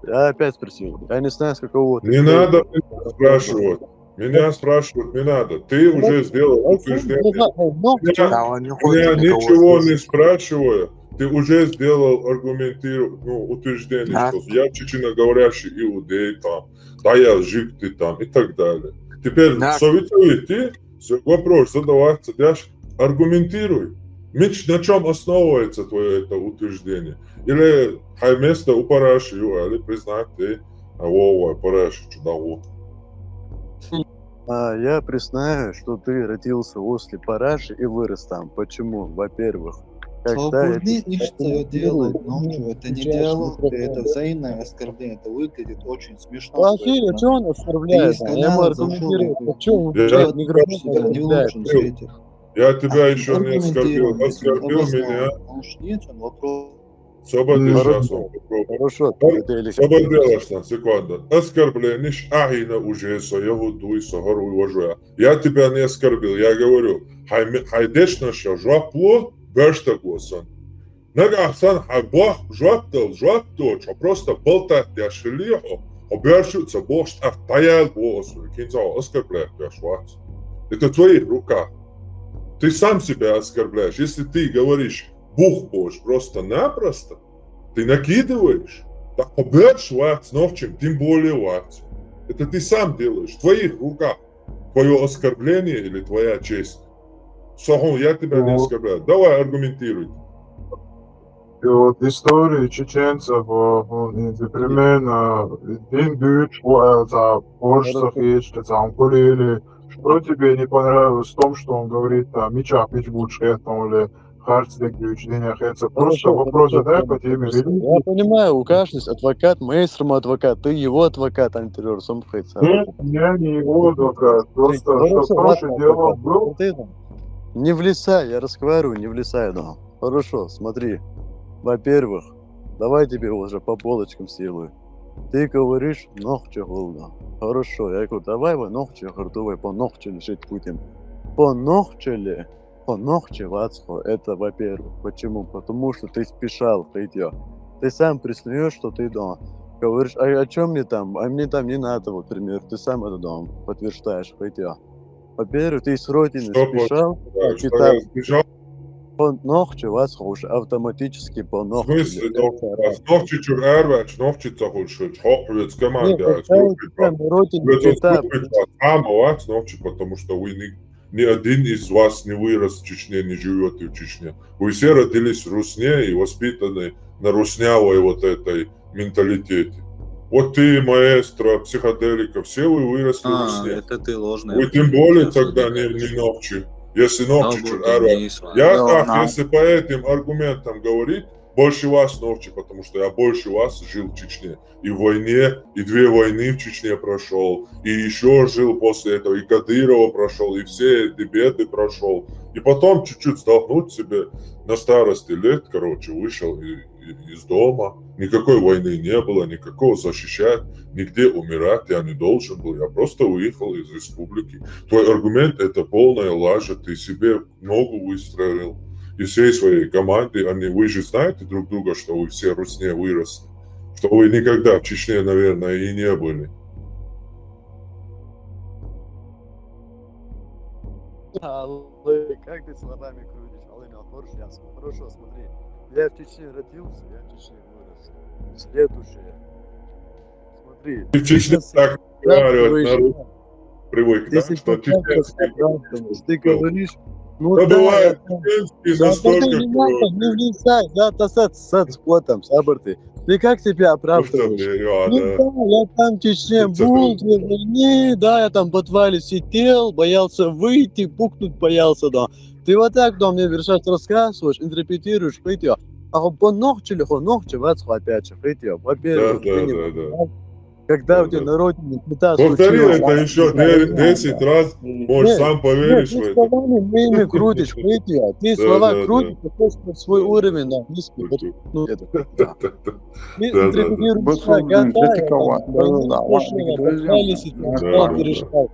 Я опять спросил. Я не знаю, с какого ты Не тейпа. Надо меня спрашивать. Меня спрашивать не надо. Ты уже сделал утверждение. Ну, Меня, Да, он не хочет меня никого ничего не слушать. Спрашивая, ты уже сделал аргументиру-, ну, утверждение, Да. Что я чеченоговорящий иудей, там, да, я жик ты там и так далее. Теперь советую идти, с- вопрос задавать, садясь, аргументируй. Мич, на чем основывается твое это утверждение? Или хай место у параши, или признать ты, а, Вова, параши, чудо. А, я признаю, что ты родился возле Параши и вырос там. Почему? Во-первых, когда это Свободный ишь дело, аргументирует, ночью это не включаешь диалог, микрофон. Это взаимное оскорбление, это выглядит очень смешно. Плохие, что он оскорбляет? Ты из А я ему канала аргументирую. зашёл, Почему? Я Блядь, не микрофон Тебя не оскорбляет. лучше встретить. Я тебя еще не оскорбил. Аргументированно, Оскорбил обоснован. меня. Может, нет, он вопрос. Собака, Хорошо. Сейчас он попробует. Хорошо, Пар- это или- Собака, секунда. Оскорбление, ахина уже, со його дуй, со гору и вожуя. Я тебя не оскорбил, я говорю, хай ме- хай дешна ша жуапло, бешта госан. Нага сан хай бах жуап дал, жуап дочь, а просто болтать я шелихо, а бершу ца бошт ах таял босу, кинца оскорблять я швац. Это в твоих руках. Ты сам себя оскорбляешь. Если ты говоришь бух бош просто-напросто, ты накидываешь. Так а берш вац, нохчим, тем более вац. Это ты сам делаешь, в твоих руках. Твое оскорбление или твоя честь. Сохон, я тебя не Вот. Оскорбляю. Давай аргументируй. И вот истории чеченцев, э, он, э, примерно, дин дюч, э, за Оршсах есть, там, Кулили. Что тебе не понравилось в том, что он говорит, там, Мича Пичбучка, там, или Харцдек дюч, Диня Хеца? Просто Хорошо, вопрос хорошо, задай по хорошо, теме хорошо. религии. Я понимаю, у каждого есть адвокат, Мейстром адвокат, ты его адвокат, интервьюер, сам Хеца. Нет, я не его адвокат. Просто, Хорошо, что прошлый ладно, диалог адвокат. был, Вот это. Не влезай, я разговариваю, не влезай, да. Хорошо, смотри. Во-первых, давай тебе уже по полочкам сделаю. Ты говоришь, нохче голда. Хорошо, я говорю, давай вы нохче, гортовой, по нохче решить будем. По нохче ли? По нохче вацхо, это во-первых. Почему? Потому что ты спешал, Хейтьё. Ты сам признаешь, что ты дом. Говоришь, а о чем мне там? А мне там не надо, вот, пример. Ты сам это дом подтверждаешь, Хейтьё. Во-первых, ты с родины Что по- спешал, Да, и что так я сбежал? по нохче вацхо уж автоматически по В нохче. смысле, Это нохчи? раз. Нохчи чур арвач, нохчи цахуш, хок, вец, Нет, команда, когда у тебя на родине Вец, этап, ама вац, нохчи, потому что вы ни, ни один из вас не вырос в Чечне, не живете в Чечне. Вы все родились в Русне и воспитаны на руснявой вот этой менталитете. Вот ты, маэстро, психоделика, все вы выросли в А, Русне. это ты ложный. Вы тем более Сейчас тогда не, выдыхаешь. Не нохчи. Если нохчи Слава чур Богу, арвач. не из вас. Я Ну, так, нам- если по этим аргументам говорить, больше вас нохчи, потому что я больше вас жил в Чечне. И в войне, и две войны в Чечне прошел, и еще жил после этого, и Кадырова прошел, и все эти беды прошел. И потом чуть-чуть вздохнуть себе на старости лет, короче, вышел и- и- из дома. Никакой войны не было, никакого защищать, нигде умирать я не должен был. Я просто уехал из республики. Твой аргумент — это полная лажа, ты себе ногу выстрелил. И всей своей команде, они, вы же знаете друг друга, что вы все в Русне выросли, что вы никогда в Чечне, наверное, и не были. Аллы, как ты словами крутишь? Аллы, Мелхор, сейчас. Хорошо, смотри. Я в Чечне родился, я в Чечне вырос. Следующее. Смотри. И в Чечне ты так да, разговаривать ты народ привык, Ты да, сейчас что так чеченский оправдываешь, ты говоришь, ну Да да, бывает, я там, чеченский да, настолько да, не надо, крутой. Не влезай, да, да, сад, сад с котом, сабар ты. Ты как себя Ну что оправдываешь? ты, Иоанн, Ну да? Да, я там в Чечне Ты что был, ты? две войны, да, я там в подвале сидел, боялся выйти, пукнуть боялся, да. Ты вот так, да, мне вершать рассказываешь, интерпретируешь, Хейтьё. А по нохче ли, хо нохче, вац, опять же, Хейтьё. Да, Во-первых, да, ты не да, да. Когда Да, у тебя да. на родине беда Повтори случилась, это а еще ты не понимаешь. десять раз, может, Нет, сам нет, поверишь ты в это. словами моими крутишь, Хейтьё. Ты Да, слова да, да. крутишь, ты хочешь на свой Да, уровень, да. да, низкий. Тут, Вот, тут. ну, это, да. Ты Да, да, да. интерпретируешь Вот себя, он, блин, гадая, критиковал. там, Да, да, да, слушай, ладно, подвале да, сидел, да, стал да. переживать.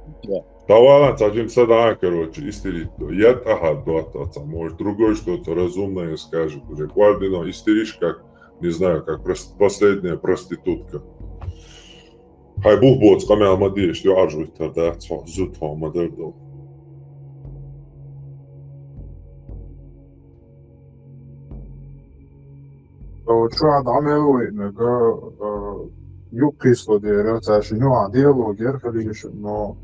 Давай, ладно, садимся, да, короче, истерить. Я, ага, да, да, да, может, другой что-то разумное скажет уже. Гвардино, истеришь, как, не знаю, как прос- последняя проститутка. Хай бух боц, камя мадеш, я аржу тогда, цо, зу, цо, мадер дол. Э, чуа дамелуй, нага, э, юг кисло дера, цаша нюа диалог, гер халиш, но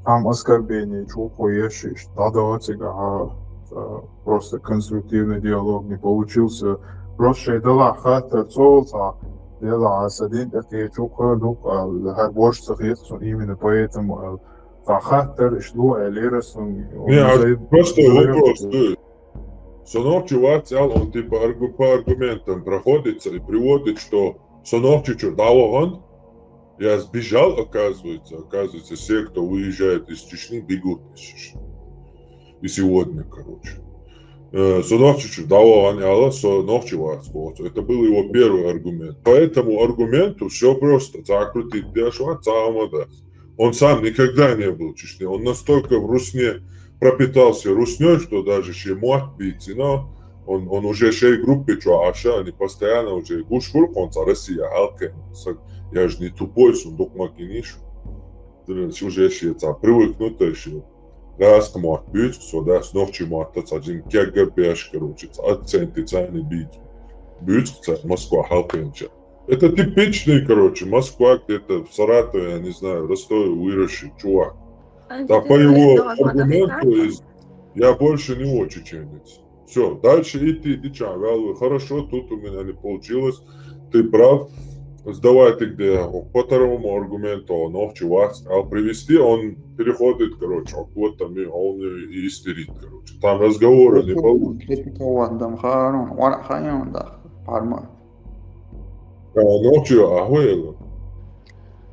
Там оскорбление, чу кхо еш, иш дӀадала цигахьа, а, просто конструктивный диалог не получился. Просто шай дала хаттар цол цхьа, дела а са дин тӀакхе чу кхо дук, а, хӀар бош ца хет сун, именно поэтому, а, цхьа хаттар иш лу, а, лера сун, Не, а просто вопрос, ты. Со нохчи вац аьл, он типа аргу-, по аргументам проходится и приводит, что со нохчи чу дӀавахана, я сбежал, оказывается, оказывается, все, кто выезжает из Чечни, бегут из Чечни. И сегодня, короче. Э, со нохчи чу дӀавахана аьл, со нохчи вац боху. Это был его первый аргумент. По этому аргументу все просто. Цхьа крутить деш вац, цхьа а ма дац. Он сам никогда не был в Чечне. Он настолько в русне пропитался руснёй, что даже шен мотт бийцина, он, он уже шен группе чу Ӏаш, они постоянно уже гуш хуьлу, он цхьа Россия хьалкхиъна. Са, я же не тупой, сун дукха ма гинийша. Уже шен цхьа привыкнутый шен. ГӀазкхи мотт буьйцу со, дас нохчи мотт цхьа жин кеггар беш, короче, цхьа акценты царна бийцу. Буьйцу цхьа Москва хьалкхиънача. Это типичный, короче, Москва где-то, в Саратове, я не знаю, в Ростове выросший чувак. Да, по его аргументу из, я больше не его чеченец. Все, дальше идти, иди чам вялый. Хорошо, тут у меня не получилось. Ты прав. Сдавай ты где, по второму аргументу, нохчи вац, а привести, он переходит, короче, вот там и он и истерит, короче. Там разговора не получится. Критиковать дам, харам, вара хайон да, парма. А, нохчи, а, хуела.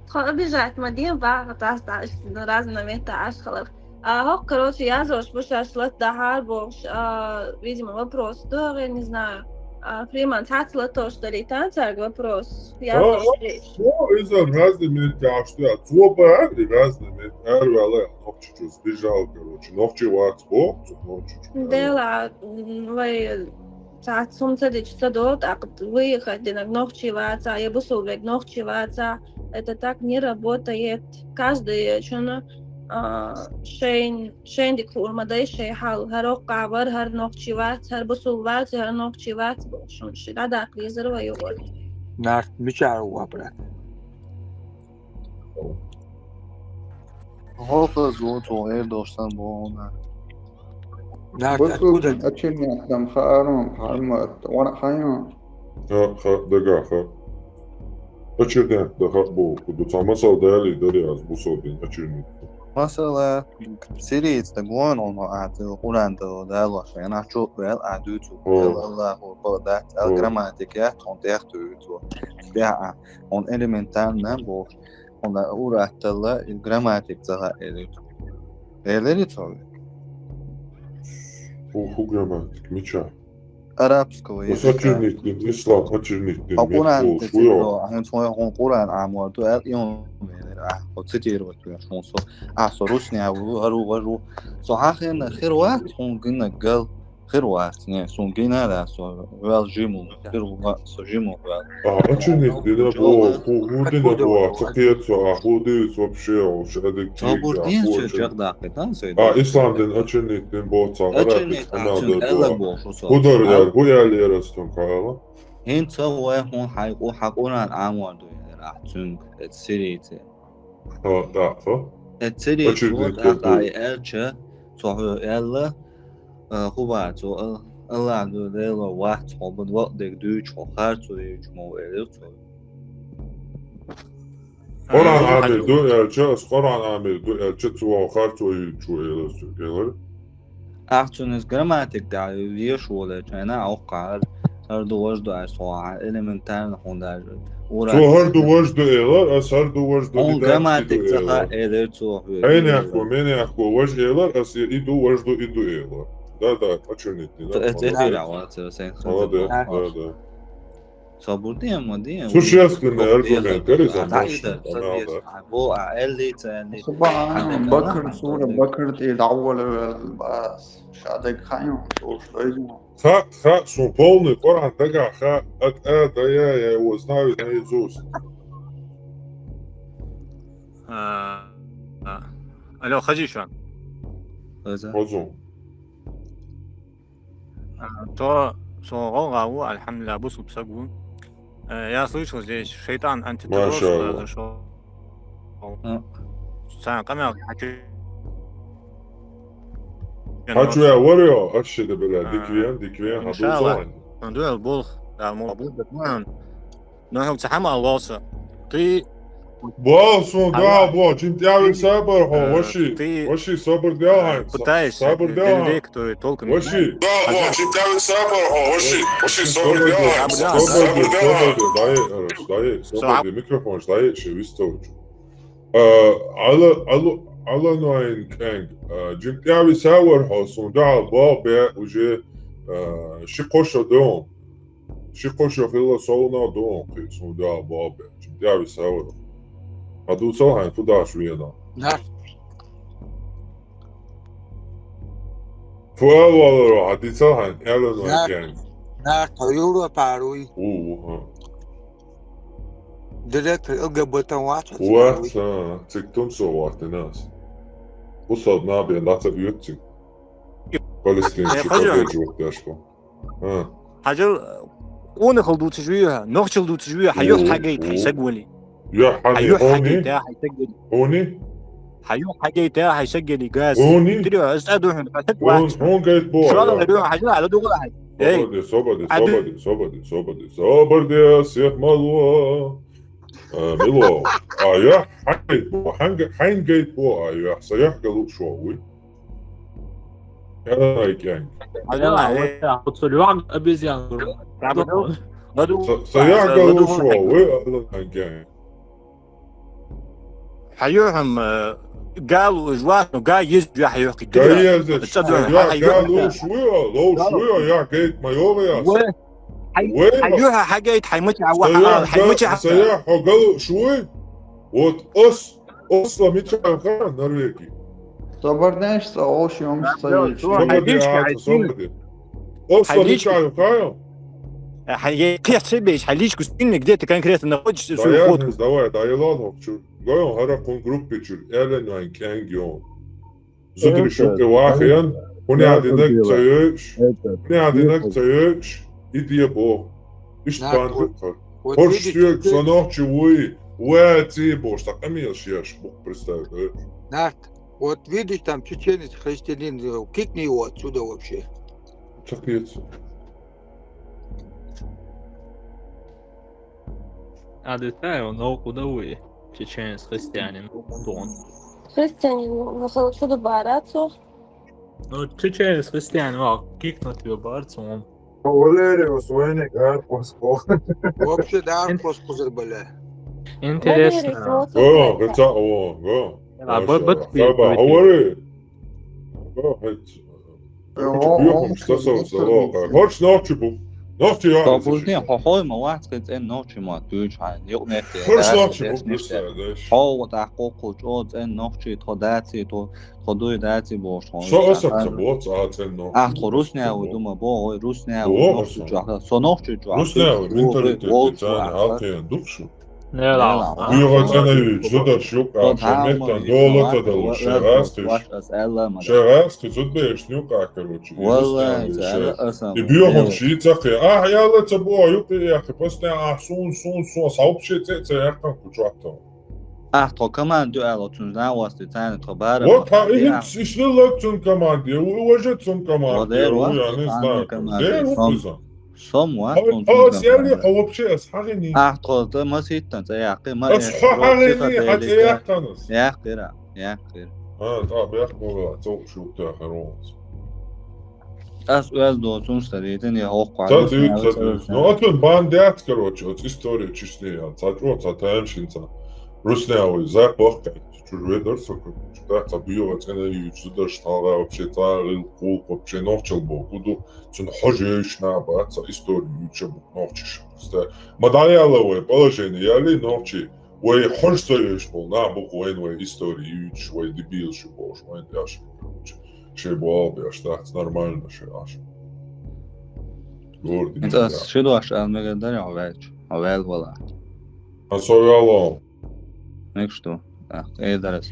Тхо обижать ма ден, бага тас да, разные места ашхалар. А, хӀокху, короче, язош бу шаьш латта дахьар бохуш, а, видимо, вопрос догӀу, я не знаю. А, Фриман, цхьацца латош далийтан цаьрга вопрос. Язош. О, иза разный мет тяжту, а цо баьр и разный мет эр вала, нохчи чу сбежал, короче, нохчи вац боху, цу нохчи чу. Дела, м, вай цхьацца хӀума ца дича ца долу, тӀаккха выехать динарг нохчи вац, я бусулба верг нохчи вац. Это так не работает. Каждый чунна, а, шайн, шайн дика хуур ма дай шайн хьал. ХӀара оккха вара, хӀара нохчи вац, хӀара бусулба вац, хӀара нохчи вац бохуш, шуна ши дӀадаккха дезара вай юкъара. Нарт, мичара ву, брат? ХӀокхуза ву цо эр долуш сан боху нах. Нах, бусулба дин, ачернех дам хаарун, хьарма, вара хайон. Ха, ха, дага, ха. Ачернех да ха боху, ду цхьа масал далий дари аз бусулба дин ачернех. Масала, сирийца да гон, он а, Къуръан да далош, я нах чу вел, а дуьйцу, вел Аллаху, бадац, ал грамматика, он тӀех дуьйцу. ТӀех а, он элементарно боху. Хьуна ур атталла, и грамматика ца хаьа элира. Элира цо? ХӀу, хӀу грамматика, мича? Арабского языка. Ас ачернех дин, ислам ачернех дин, а Къуръан мет болуш, тӀе вуй, цо, а хьуна цо хьуна Къуръан Ӏамор ду, аьлла, и хьуна элира, а, хьо цитировать веш хьуна со. А, со русня ву, хӀара ву, важа ву. Со хьан хенна хир вац, хьуна гина гал. Хир вац, не, сун гина да, со вел жиму, хир ва-, со жиму вел. А, ачернех дина бо, хӀу, хӀу дина бо, ца кхета со, а хӀу дивиц вообще, уж адик. Собур дин со чекхдаккхи, тан со. А, ислам дин ачернех дин бо, ца арабец, а, цун элла бо, шо со. ХӀу дар яр, хӀу ял яр ас тун кхала. ХӀинца вай хьун хьайкъу, хьан Къуръан Ӏамор ду яр, а, цуьнга, эт сирийце. Ха, да, ха. Эт сирийце, ачернех вот, а, дин. Ай элча, цо хьо элла, а, хӀу бац, цо ал-, Аллах ду, Дела вац, хьо бан вакъ дерг дуьйцу, хьо харцо йийцу мо элира цо. Къуръан Ӏамийр ду элча, ас Къуръан Ӏамийр ду элча, цо харцо йийцу элира цо, элира. Ахь цунна иза грамматика тӀехь веш волу, чайна а воккхахьара, хӀара ду, важа ду аьлла, со хьан элементарно хьуна даже. Цо хӀара ду, важа ду элар, ас хӀара ду, важа ду, хьуна грамматика ца хаьа элира цо хьоьга. Айнехко, менехко, важа элар, ас и ду, важа ду, и ду элар. Да, да, ачернех дина. Цо эццехь хир а вац, сайн хаза. Молодец, да, да. Собур дин, ма дин. Существенный аргумент, гори замочный, да. Бо, а, элли, ца, элли. Бакр, сура Бакр тӀе дӀаволавелла, бас, шадерг хайон, тош дойзу. Ха, ха, сун полный Къуръан дагахь ха, ат, а, да, я, я его знаю наизусть. А, а. Алло, хазий шу? Хаза. Хазун. А, то, со гӀалгӀа ву, альхьамдулиллах, бусулба саг ву. Э, я слышал, здесь шайтан антитеррор сюда зашёл. Машалла. Царна къамел хьачу-, Хьачу я варио, аш ши да бела, диквен, диквен, хьаду салан. Дуэл болх, да, мо, бу, да, мо. Но хьо ца хьама аллоса. Ты Бо, сун, да, бо, чин тяви сабар, хо, ваши, ваши, сабар дяхай, пытаешься, сабар дяхай, который толком не Ваши, да, бо, чин тяви сабар, хо, ваши, ваши, сабар дяхай, сабар дяхай, сабар дяхай, дай, дай, сабар дяхай, микрофон, дай, ши вистовчу. Ала, ала, ала нуайн кэнг, чин тяви сабар, хо, сун, да, бо, бе, уже, ши коша дом. Ши коша хила солна дон, кхи сун да бабе. Чин тяви савра. Хьаду салхайн, фу даш вена. Нар. Фу алвалро, хьади салхайн, Эллен вай кен. Нар, то юро паруй. У, у, ха. Директор ЛГБТ вач. Вач, ха, цик тум со вартинас. Бу сад на бен, да ца бьют цик. Палестинчи, поддерживать дашко. Хьажал, къонахал дуцаш вий хьо, нохчал дуцаш вий хьо, хьа юхь хьагайт, хьай саг вали. Юхь хьа юхь хьагайт, хьай саг вали. Хьуни? Хьа юхь хьагайт, хьай саг вали, газ. Хьуни? Тири, аз цӀа духьун, хьа саг вац. Хьун гайт бо. Шуала гайт, хьажал, ала дугла хьай. Эй. Собади, собади, собади, собади, собади, сех малуа. Мило. А юхь хьагайт бо, хьайн гайт бо, а юхь, са юхь галу шо вуй. Ай кянг. Ай, ай, ай. Ай, ай, ай. Са-, саяхь галуш ва, вай алан кянг. Хьаюхьам, э, галуш ва, ну, га ез я хьаюхь кидра. Га ез я. Ца дур, хьаюхь. Галуш ва, лош ва, я гейт майова я. Вай. Вай. Хьаюхь хьагайт, хьаймача ва, хьаймача. Саяхь галуш ва. Вот ос Осла Мичаев ха Норвеги. Собарнеш са ош юм са. Собади, а, собади. Осла Мичаев ха. Хай, я, я, я, я, я, где ты конкретно находишься, свою фотку? Давай, да, я ладно, чу. Гойон хара кун группе чу. Элен вайн кэнг ён. Зудри шуке вахян. Хуни адинак цайш. Хуни адинак цайш. Идия бо. Ишт бан духар. Хорш сюек сонох чи вуй. Вуя ци бош, так амил шияш бук представь, да? Нарт, вот видишь, там чеченец, христианин, э, кикни его отсюда вообще. Так нет. А детайл, но куда вы? Чеченец, христианин, дон. Христианин, ну, ну, что-то барацу. Ну, чеченец, христианин, ва, кикнуть его барцу, он. Валерий, у своей не гар поспо. Вообще, да, поспо забыли. Интересно. О, это, о, о. А, б-, б-, Хаба, говори. О, это. О, о, о. Хочешь ночью бу? Ночью я. Хо, хой, ма, вац, кыт, эн ночью, ма, тюч, ха, не умеет. Хочешь ночью бу? Хо, вот, а, ко, ко, чо, эн ночью, то даци, то Тхо дуй даци бош, тхо. Со осо ца бо, ца цен но. А, тхо русняу дума бо, ой, русняу. О, нохчи осо. Чуаха, со нохчи чуаха. Русняу, менталитет, цан, алкин, духшу. Не ла. Уйга цена ю, зуда шук, а, шеметтан, долата далу, шераски. Шераски, зуд беш, нюка, короче. Валла, ца, аса. И бьёхун ши, ца, а, я ла ца бо, юк, я, постоянно, а, сун, сун, сун, сообщи, ца, ца, я, как, чуаха. А, тхо команда ю ала, цун знавасти цани тхо бара. Вот, а, ин, ишли лаг цун команда, у, уже цун команда, вот, я не знаю. Дер, вот, сом, ва, а, сели, а, вообще, а, схагини. А, тхо, та, ма ситтан, ца, яхи, ма, а, схагини, а, ца, яхтанас. Яхира, яхира. А, та, бях, бора, ца, шу, та, хорош. Ас уяз доцун старитин я хох квадус. Ца дюк, ца дюк. Ну, отун бан дяц, короче, вот история Чечни, я, ца чё, ца таем шин, ца. Руснявый, за похкай, чур ведар, сока, чур да, ца буёва, ца на ю, чур да, штала, вообще, ца, рыл, кул, вообще, нохчал бо, куду, цун хожеюш на, ба, ца историю, чё, нохчиш, просто. Мадаяловое положение, я ли нохчи, Вай хонш ца еш бол, на бук вайн вай история юч, вай дебил шу бош, вайн яш, короче. Шей бол бяш, так нормально шей аш. Горди. Это шидо аш, а мега даря вач, а вел вала. А со вяло. Нек что? А, э, дарас.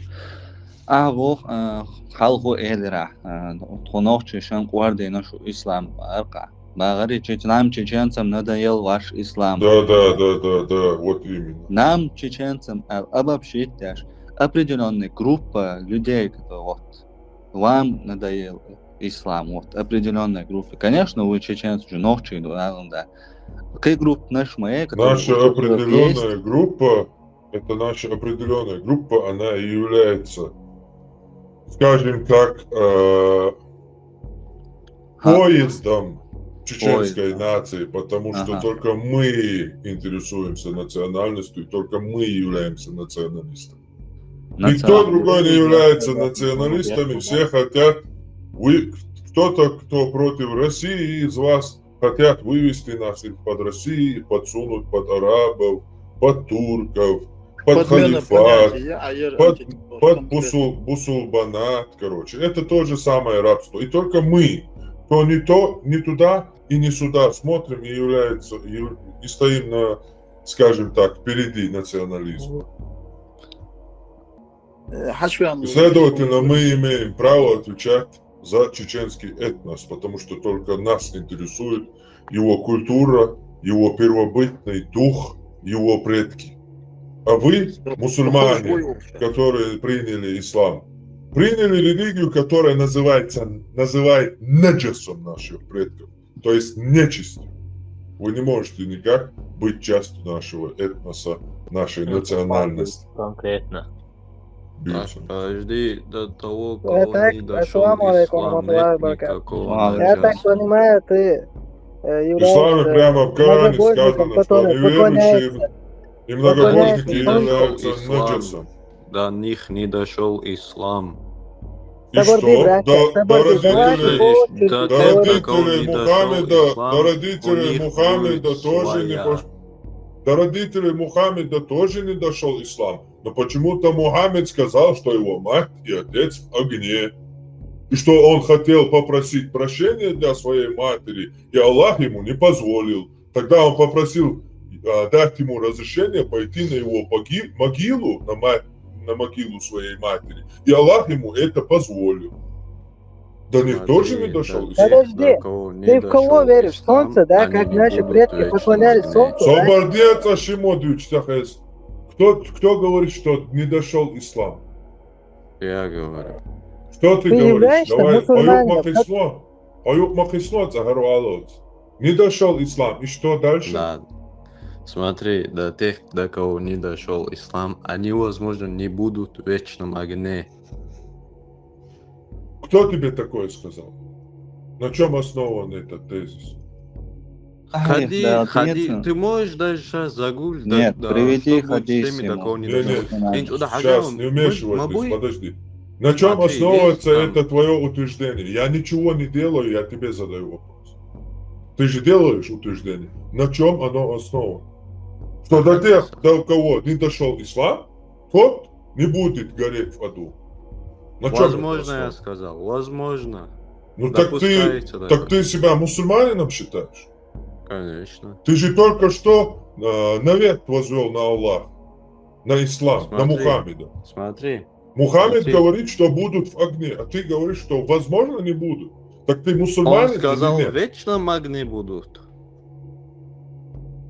А, вох, а, халху э, дара. А, тхо нохчи шан кварди нашу ислам арка. Багари чеч-, нам чеченцам надоел ваш ислам. Да, да, да, да, да, вот именно. Нам чеченцам, а, обобщить дашь, определённая группа людей, которые вот вам надоел. ислам, вот, определённой группе. Конечно, вы чеченцы уже ногчи, да, да. Какие группы наши мои, которые Наша вот у них есть? Определённая группа, это наша определённая группа, она и является, скажем так, э, Ха. поездом чеченской Поездом. нации, потому что Ага. только мы интересуемся национальностью, только мы являемся националистами. Национальный. Никто другой не является Национальный. националистами, все хотят, вы, кто-то, кто против России из вас, хотят вывести нас из-под России, подсунуть под арабов, под турков, под Подмена халифат, понятия, а я под, эти, под конкретно. бусул-, бусулбанат, короче. Это то же самое рабство. И только мы, кто не то, не туда и не сюда смотрим и является, и, и стоим на, скажем так, впереди национализма. Э, Хашвиан, И, следовательно, мы имеем право отвечать за чеченский этнос, потому что только нас интересует его культура, его первобытный дух, его предки. А вы, мусульмане, которые приняли ислам, приняли религию, которая называется, называет наджасом наших предков, то есть нечистью. Вы не можете никак быть частью нашего этноса, нашей Ну, национальности. Конкретно. Бьются. Подожди, до того, Э, кого так, не дошел ассаламу алейкум ислам ва рахматуллахи нет ва баракатух. никакого Ладно. Я так наджаса. понимаю, ты э, В исламе являешься прямо в Коране многобожником, сказано, что который неверующие поклоняется, и многобожники поклоняется солнцу. являются Ислам. наджасом. До них не дошел ислам. И Сабарди, что? братья, До, до сабарди, давайте родителей, по Если очереди, до до по очереди. такого не родителей дошел Мухаммеда, ислам, до у родителей них Мухаммеда будет тоже не своя. пош- До родителей Мухаммеда тоже не дошел ислам. Но почему-то Мухаммед сказал, что его мать и отец в огне. И что он хотел попросить прощения для своей матери, и Аллах ему не позволил. Тогда он попросил а, дать ему разрешение пойти на его поги- могилу, на, ма- на могилу своей матери. И Аллах ему это позволил. До них тоже не Смотри, дошел до ислам. тех, Подожди, до кого не ты в кого дошёл веришь? В ислам, солнце, да, они как не наши будут предки вечно поклонялись огне. солнцу, да? Собардец Ашимодович Тахес. Кто, кто говорит, что не дошел ислам? Я говорю. Что ты Ты говоришь? являешься Давай, мусульманином, Оюкмакисло. Оюкмакисло, Цагаруаловец. Не дошел ислам. И что дальше? Да. Смотри, до тех, до кого не дошел ислам, они, возможно, не будут в вечном огне. Кто тебе такое сказал? На чем основан этот тезис? Ай, Ходи, да, ходи, ответь. Ты можешь даже сейчас загуглить, да, Нет, да, приведи что будет с хадис теми, ему. до кого не Не, не, дошёл. Что надо. Энчи, да, Сейчас, хозяин, не мы- вмешивайтесь, мы бы- подожди. На чем Смотри, основывается есть там это твое утверждение? Я ничего не делаю, я тебе задаю вопрос. Ты же делаешь утверждение. На чем оно основано? Что до тех, до кого не дошел ислам, тот не будет гореть в аду. На чем это Возможно, я основано? Сказал, возможно. Ну так ты, Допускается так даже. Ты себя мусульманином считаешь? Конечно. Ты же только что э, навет возвел на Аллах, на ислам, на Смотри, Мухаммеда. Смотри. Мухаммед Смотри. Говорит, что будут в огне, а ты говоришь, что возможно не будут. Так ты Он мусульманин или сказал, нет? Вечно огне будут.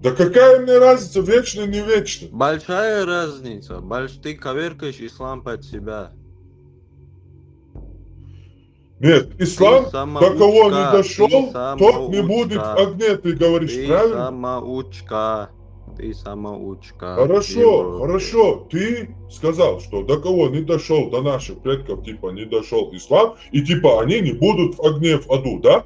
Да какая мне разница, вечно, не вечно? Большая разница. Больш... Ты коверкаешь ислам под себя. Нет, ислам, Ты до кого не самоучка, дошел, ты тот не будет в самоучка. Огне, ты говоришь, Ты правильно? Самоучка. Ты самоучка. Хорошо, Европы. Хорошо. Ты сказал, что до кого не дошел, до наших предков, типа, не дошел ислам, и типа они не будут в огне в аду, да?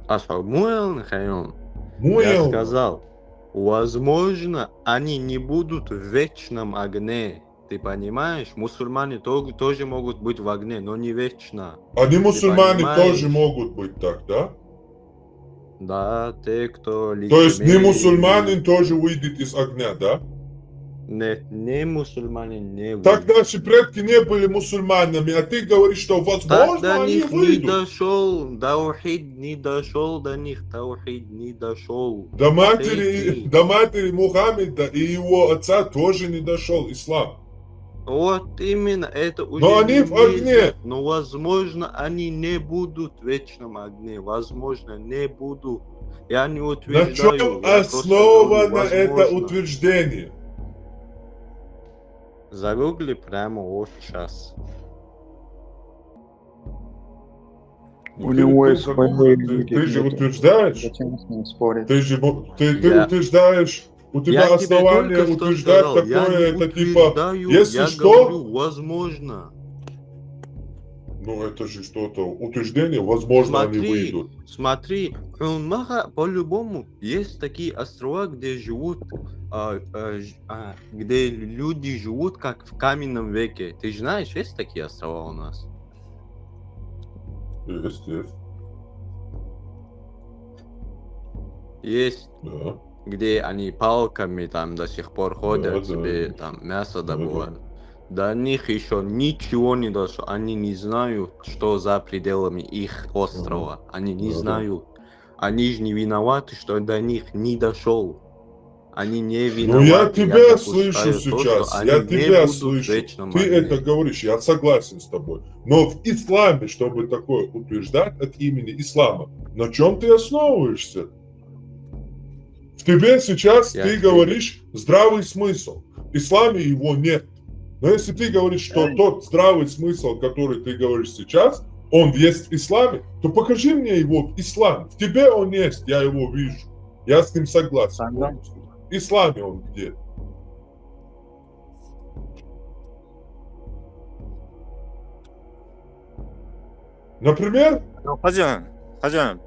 Ашхар, муэл нахайон. Муэл. Я сказал, возможно, они не будут в вечном огне. Ты понимаешь? Мусульмане то- тоже могут быть в огне, но не вечно. Они мусульмане понимаешь? Тоже могут быть так, да? Да, те, кто То есть не лицемерие- мусульманин тоже выйдет из огня, да? Нет, не мусульманин не выйдет. Так наши предки не были мусульманами, а ты говоришь, что возможно Так до они них не выйдут. Дошел, таухид не дошел до них, таухид не дошел. До матери, Эти- до матери Мухаммеда и его отца тоже не дошел ислам. Вот именно это уже Но они не в огне. Месяц, но возможно они не будут в вечном огне, возможно не будут. Я не На утверждаю. чем Я просто основано говорю, это возможно. Утверждение? Загугли прямо вот сейчас. У него есть свои люди. Ты же утверждаешь, ты же, ты, ты утверждаешь, у тебя основания утверждать такое, это типа, если что, возможно. Ну это же что-то, утверждение, возможно, они выйдут. Смотри, Хунмаха по-любому есть такие острова, где живут, а, а, где люди живут как в каменном веке. Ты же знаешь, есть такие острова у нас? Есть, есть. Есть. Да. Где они палками там до сих пор ходят, да, себе да. Там мясо добывают. Да. До них еще ничего не дошло. Они не знают, что за пределами их острова. Они не да, знают. Да. Они же не виноваты, что до них не дошел. Они не виноваты. Ну я тебя я слышу то, сейчас, я тебя слышу. Ты огне. Это говоришь, я согласен с тобой. Но в исламе, чтобы такое утверждать от имени ислама, на чем ты основываешься? В тебе сейчас я ты тебе... говоришь здравый смысл. В исламе его нет. Но если ты говоришь, что тот здравый смысл, который ты говоришь сейчас, он есть в исламе, то покажи мне его в исламе. В тебе он есть, я его вижу. Я с ним согласен. Ага. В исламе он где? Например? Ну, пойдем, пойдем.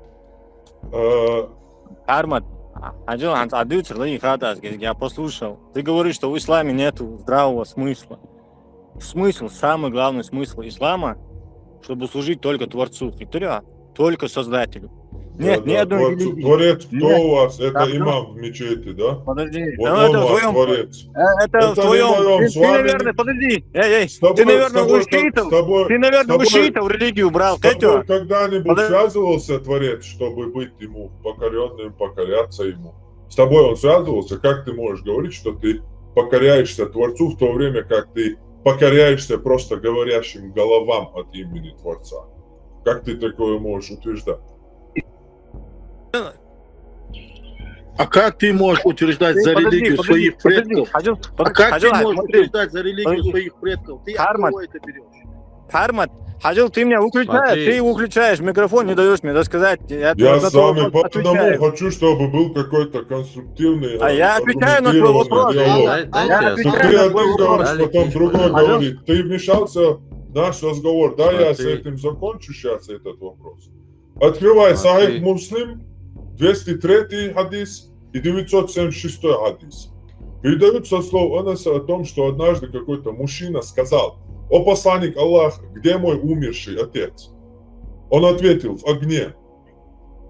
Э... Армат, а, а, я послушал. Ты говоришь, что в исламе нету здравого смысла. Смысл, самый главный смысл ислама, чтобы служить только Творцу, только Создателю. Нет, да, ни да, одной творец, религии. Творец, кто нет, у вас? Это там, имам в мечети, да? Подожди, вот он это у вас вдвоем, творец. Это, это вдвоем. Ты, ты, наверное, подожди. Эй, эй, с тобой, ты, наверное, с тобой, у шиитов, с тобой, ты, наверное, с тобой, у шиитов религию брал. С тобой когда-нибудь подожди. Связывался творец, чтобы быть ему покоренным, покоряться ему? С тобой он связывался? Как ты можешь говорить, что ты покоряешься Творцу, в то время как ты покоряешься просто говорящим головам от имени Творца? Как ты такое можешь утверждать? А как ты можешь утверждать за религию своих предков? А как ты можешь утверждать за религию своих предков? Ты от кого это берешь? Хармат, Хажил, ты меня выключаешь, ты выключаешь микрофон, не даешь мне рассказать. Я, я с вами по одному хочу, чтобы был какой-то конструктивный. А я отвечаю на твой вопрос. Ты один говоришь, потом другой говорит. Ты вмешался в наш разговор. Да, я с этим закончу сейчас этот вопрос. Открывай Сахих Муслим, двести третий хадис и девятьсот семьдесят шестой хадис. Передают со слов Анаса о том, что однажды какой-то мужчина сказал: «О посланник Аллаха, где мой умерший отец?» Он ответил: «В огне».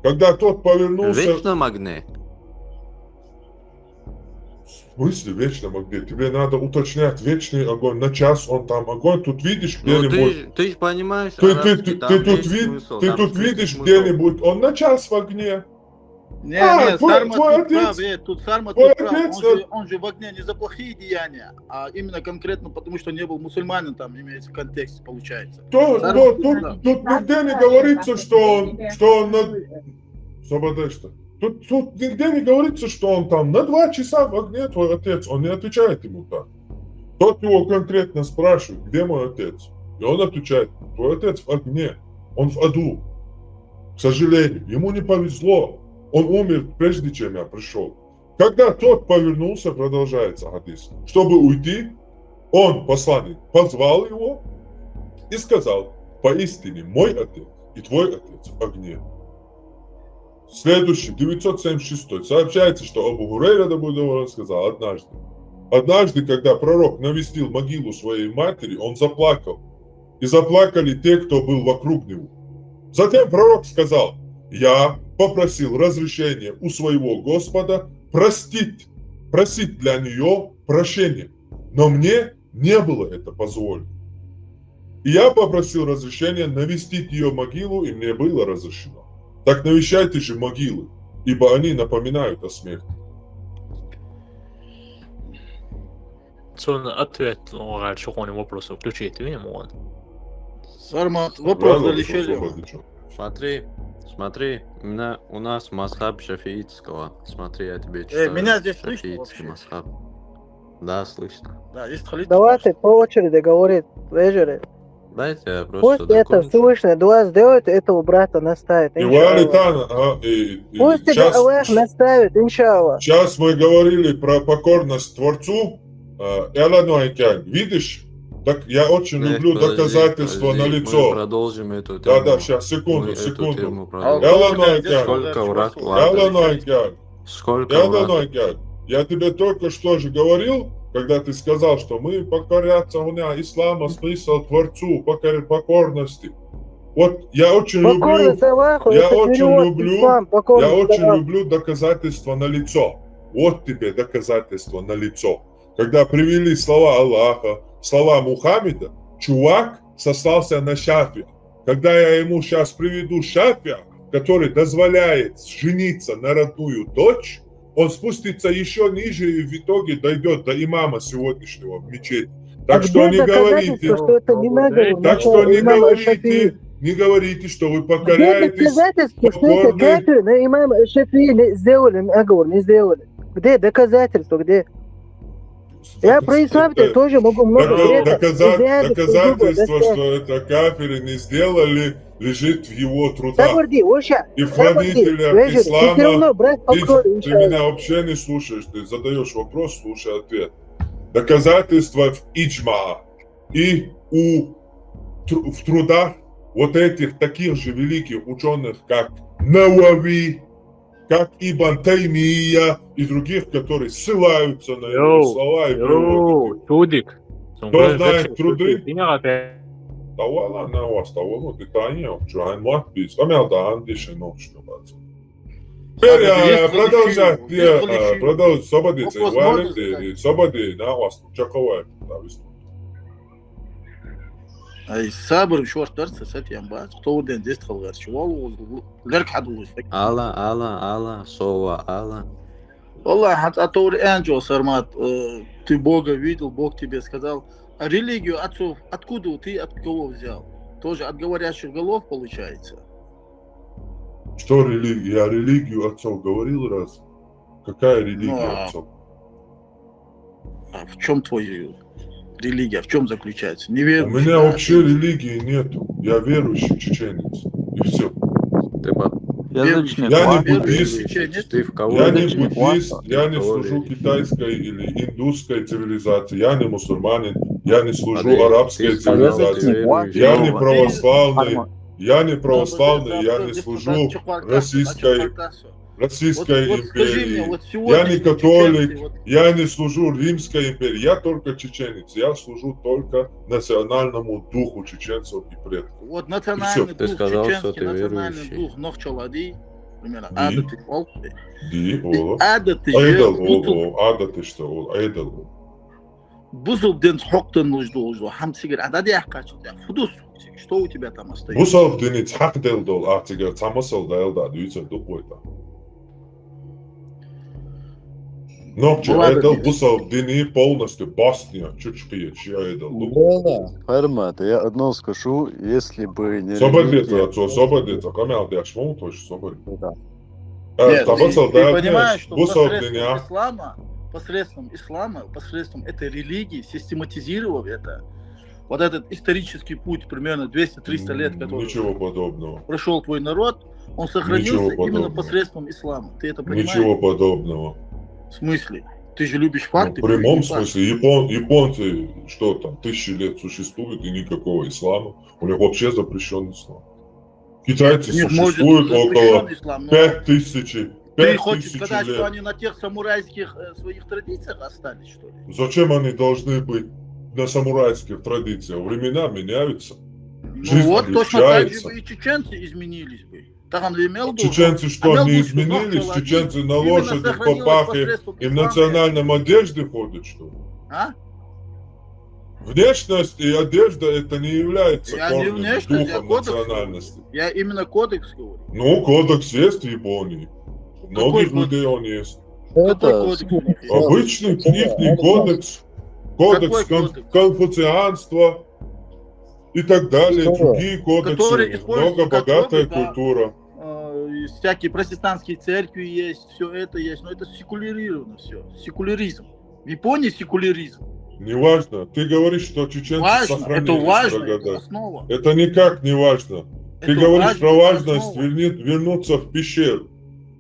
Когда тот повернулся... В вечном огне? В смысле вечном огне? Тебе надо уточнять вечный огонь. На час он там огонь. Тут видишь где-нибудь... Ты, ты же понимаешь, ты, ты, ты, ты тут, вид, смысл, ты тут видишь где-нибудь, он на час в огне. Не, а, не, твой, Сарма, твой тут отец, прав, э, тут Сарма, твой тут прав. Он, же, он же в огне не за плохие деяния, а именно конкретно потому, что не был мусульманин, там имеется в контексте, получается. То, Сарма, то, тут, тут нигде не говорится, что он, что он на... Свобода, что? Тут, тут нигде не говорится, что он там на два часа в огне, твой отец. Он не отвечает ему так. Тот его конкретно спрашивает: «Где мой отец?» И он отвечает: «Твой отец в огне, он в аду». К сожалению, ему не повезло. Он умер, прежде чем я пришел. Когда тот повернулся, продолжается хадис, чтобы уйти, он, посланник, позвал его и сказал: «Поистине мой отец и твой отец в огне». Следующий, девятьсот семьдесят шестой. Сообщается, что Абу Хурейра, да будет доволен, сказал однажды. Однажды, когда пророк навестил могилу своей матери, он заплакал. И заплакали те, кто был вокруг него. Затем пророк сказал: «Я попросил разрешения у своего Господа простить, просить для нее прощения, но мне не было это позволено. И я попросил разрешения навестить ее могилу, и мне было разрешено. Так навещайте же могилы, ибо они напоминают о смерти». Соны ответ оңға шоғыны вопросы включить етіп ем оған. Сармат, вопрос решили. Смотри, смотри, именно у нас мазхаб шафиитского. Смотри, я тебе читаю. Э, меня здесь слышно вообще? Мазхаб. Да, слышно. Да, здесь слышно. Давайте по очереди говорить, вежере. Дайте я просто Пусть это закончу. Всевышний дуа сделает, этого брата наставит, И иншаллах. Валитан, а, и, и Пусть тебя сейчас, Аллах наставит, иншаллах. Сейчас мы говорили про покорность Творцу. Э, Эллен Уайкянг, видишь? Так я очень Э, люблю подожди, доказательства подожди, на мы лицо. Продолжим эту Да, тему. да, сейчас, секунду, Мы эту секунду. Тему А продолжим. Эллен Аллах Уайкянг. здесь Сколько вот врат спросил. ладно. Эллен Уайкянг. Сколько Эллен врат? Уайкянг. Я тебе только что же говорил, когда ты сказал, что мы покоряться у меня ислама смысл Творцу, покор- покорности. Вот я очень люблю, Покорность Аллаху, я это очень перевод люблю, ислам, я покорность очень Аллаху. Люблю доказательства на лицо. Вот тебе доказательства на лицо. Когда привели слова Аллаха, слова Мухаммеда, чувак сослался на Шафия. Когда я ему сейчас приведу Шафия, который дозволяет жениться на родную дочь, он спустится еще ниже и в итоге дойдет до имама сегодняшнего в мечети. Так А что где не доказательства, говорите, что это не наговор так на что не имама говорите, Шафии? Не говорите, что вы Где покоряетесь. Доказательства, что это Покорные. Кафир на имама Шафии не сделали наговор, не сделали? Где доказательства, где? Я про ислам Это тоже могу много дока- века. доказа- Изъяли друг друга, Доказательство, доказали. Что это кафиры не сделали, лежит в его трудах. Сабырди, вообще, И сабырди, хранителя вежливо, ты все ислама, равно брат ты, покорный, ты иншаллах. Меня вообще не слушаешь, ты задаешь вопрос, слушай ответ. Доказательства в иджма и у тру- в трудах вот этих таких же великих ученых, как Навави, как Ибн Таймия и других, которые ссылаются на его Йоу, слова и йоу, приводят их. Чудик. Кто знает труды? Диня гъатӀа. Давала на вас, того, ну, ты тайне, чё, ай, мат биз, а мел да, анди ши, ну, что бац. Теперь, Есть э, разрешение, продолжать, есть э, разрешение. Продолжать, собади, Вопрос можно Валерий, задать? Собади, на вас, Чаковая, да, выступ. Ай, сабыр шортар сасат ямба. Кто уден здесь халгарчи? Вал, лерк хадулусь. Ала, ала, ала, сова, ала. Валлахи, хӀанз а товр анжо сармат, э, ты Бога видел, Бог тебе сказал. А религию отцов, откуда ты, от кого взял? Тоже от говорящих голов получается. Что религия? Я религию отцов говорил раз. Какая религия Ну, а отцов? А в чем твоя религия? В чем заключается? У Неверующий, меня да, вообще атеист? Религии нету. Я верующий чеченец. И все. Ты по- Язычник. Я не Ва? буддист. Чеченец? Ты в кого Я не веришь? Буддист, я не В кого Служу веришь? Китайской или индусской цивилизации, я не мусульманин, я не служу Смотри, арабской ты сказал, цивилизации, ты верующий. Я не Йоу. православный, Арма. я не православный, я не служу российской, Российской Вот, вот скажи империи. Мне, вот Я сегодня не католик, чеченцы, вот я не служу римской империи, я только чеченец, я служу только национальному духу чеченцев и предков. Вот национальный Ты дух, сказал, что чеченский ты национальный верующий. Дух, нохчалади, примерно, Ди. Адаты, ол. Ди, оло. Адаты же, Айдал, бусул. Оло, адаты что, ол, айдал. Бусул ден хокдан нужду, нужду, хамсигер, адады ахкачу, фудус, что у тебя там остается? Бусул дени цхак дел дол, ахтигер, цамасал дел да, дуйцер дукойта. Нохчи, Была айдал, бы бусул дени полностью басня, чучкия, чи айдал. Бела, Фармат, я одно скажу, если бы не Собадета, религия, цо, собадета, камял дяшму, то есть собадета. Да. Э, Нет, цамасал ты, ты дел, понимаешь, что бусул посредством дени, а? Ислама, посредством ислама, посредством этой религии, систематизировав это, вот этот исторический путь, примерно двести-триста лет, М, который Ничего подобного. Прошел твой народ, он сохранился Ничего именно подобного. Посредством ислама. Ты это понимаешь? Ничего подобного. В смысле? Ты же любишь Ну, факты. в прямом Ты любишь факты. Смысле. Япон, японцы, что там, тысячи лет существуют, и никакого ислама. У них вообще запрещен ислам. Китайцы У них, может, существуют запрещён около ислам, но пять тысяч, Ты пять хочешь тысяч сказать, что лет. Они на тех самурайских э, своих традициях остались, что ли? Зачем они должны быть на самурайских традициях? Времена меняются. Ну Жизнь вот, точно так же отличается. Бы и чеченцы изменились бы. Так он имел в виду, Чеченцы а что, мел не бы, что изменились? нахчалани Чеченцы на именно лошади, в сохранилось папахе посредством и в ислама. Национальном одежде ходят, что ли? А? Внешность и одежда — это не является Я не корнем, внешность, я духом кодекс национальности. Я именно кодекс говорю. Ну, кодекс есть в Японии. У многих Кодекс? людей он есть. Какой Это, кодекс у них есть? Обычный ихний кодекс. Кодекс, Какой кон- кодекс? Конфуцианства и так далее. Что? Другие кодексы. Которые используются Много как богатая лобби, да. Культура. Э, и всякие протестантские церкви есть, все это есть, но это секулярировано все, секуляризм. В Японии секуляризм. Неважно. Ты говоришь, что чеченцы Важно, это сохранились важно, много это да. Основа. Это никак не важно. Ты Это говоришь важно, про это важность основа. верни- вернуться в пещеру.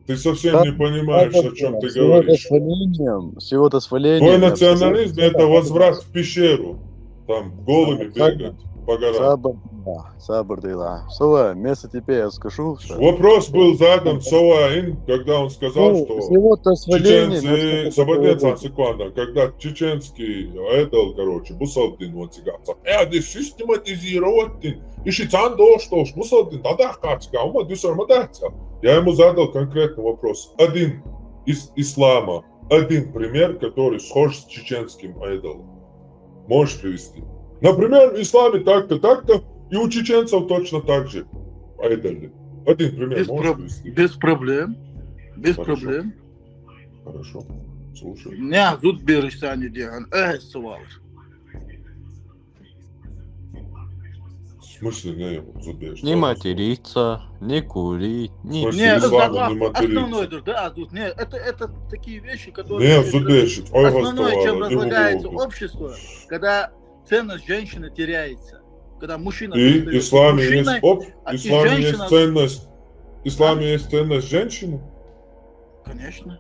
Ты совсем Да, не понимаешь, о чем ты С его-то говоришь. Свалением, с его-то свалением. Твой национализм — это возврат в пещеру. Там голыми Абсолютно. бегать по горам. Сабр, да, сабр, да. Сова, место тебе я скажу. Что... Вопрос был задан Соваин, когда он сказал, Ну, что с его-то Свалением. чеченцы, Сабадец Ансикуана, когда чеченский айдол, короче, бусалдин, он цыганца. Э, а здесь систематизировать, и шицан то, что бусалдин, да, да, качка, ума дюсармадаться. Я ему задал конкретный вопрос. Один из ислама, один пример, который схож с чеченским айдолом. Можешь привести? Например, в исламе так-то, так-то, и у чеченцев точно так же айдолы. Один пример Без, можешь про- привести? без проблем. Без Хорошо. Проблем. Хорошо. Слушай. Не, зуд берешься не деган. Э, сувал. В смысле, не, зуб берешься? Не материться, не курить, не В смысле, Не, ислам, это не материться. Основное, да, да, тут, не, это, это такие вещи, которые... Не, зуб берешься. Ой, Основное, чем Господи, разлагается Богу. Общество, когда ценность женщины теряется, когда мужчина... И перестаёт быть исламе есть мужчиной, об... а и исламе женщина- есть ценность. Исламе есть ценность женщины? Конечно.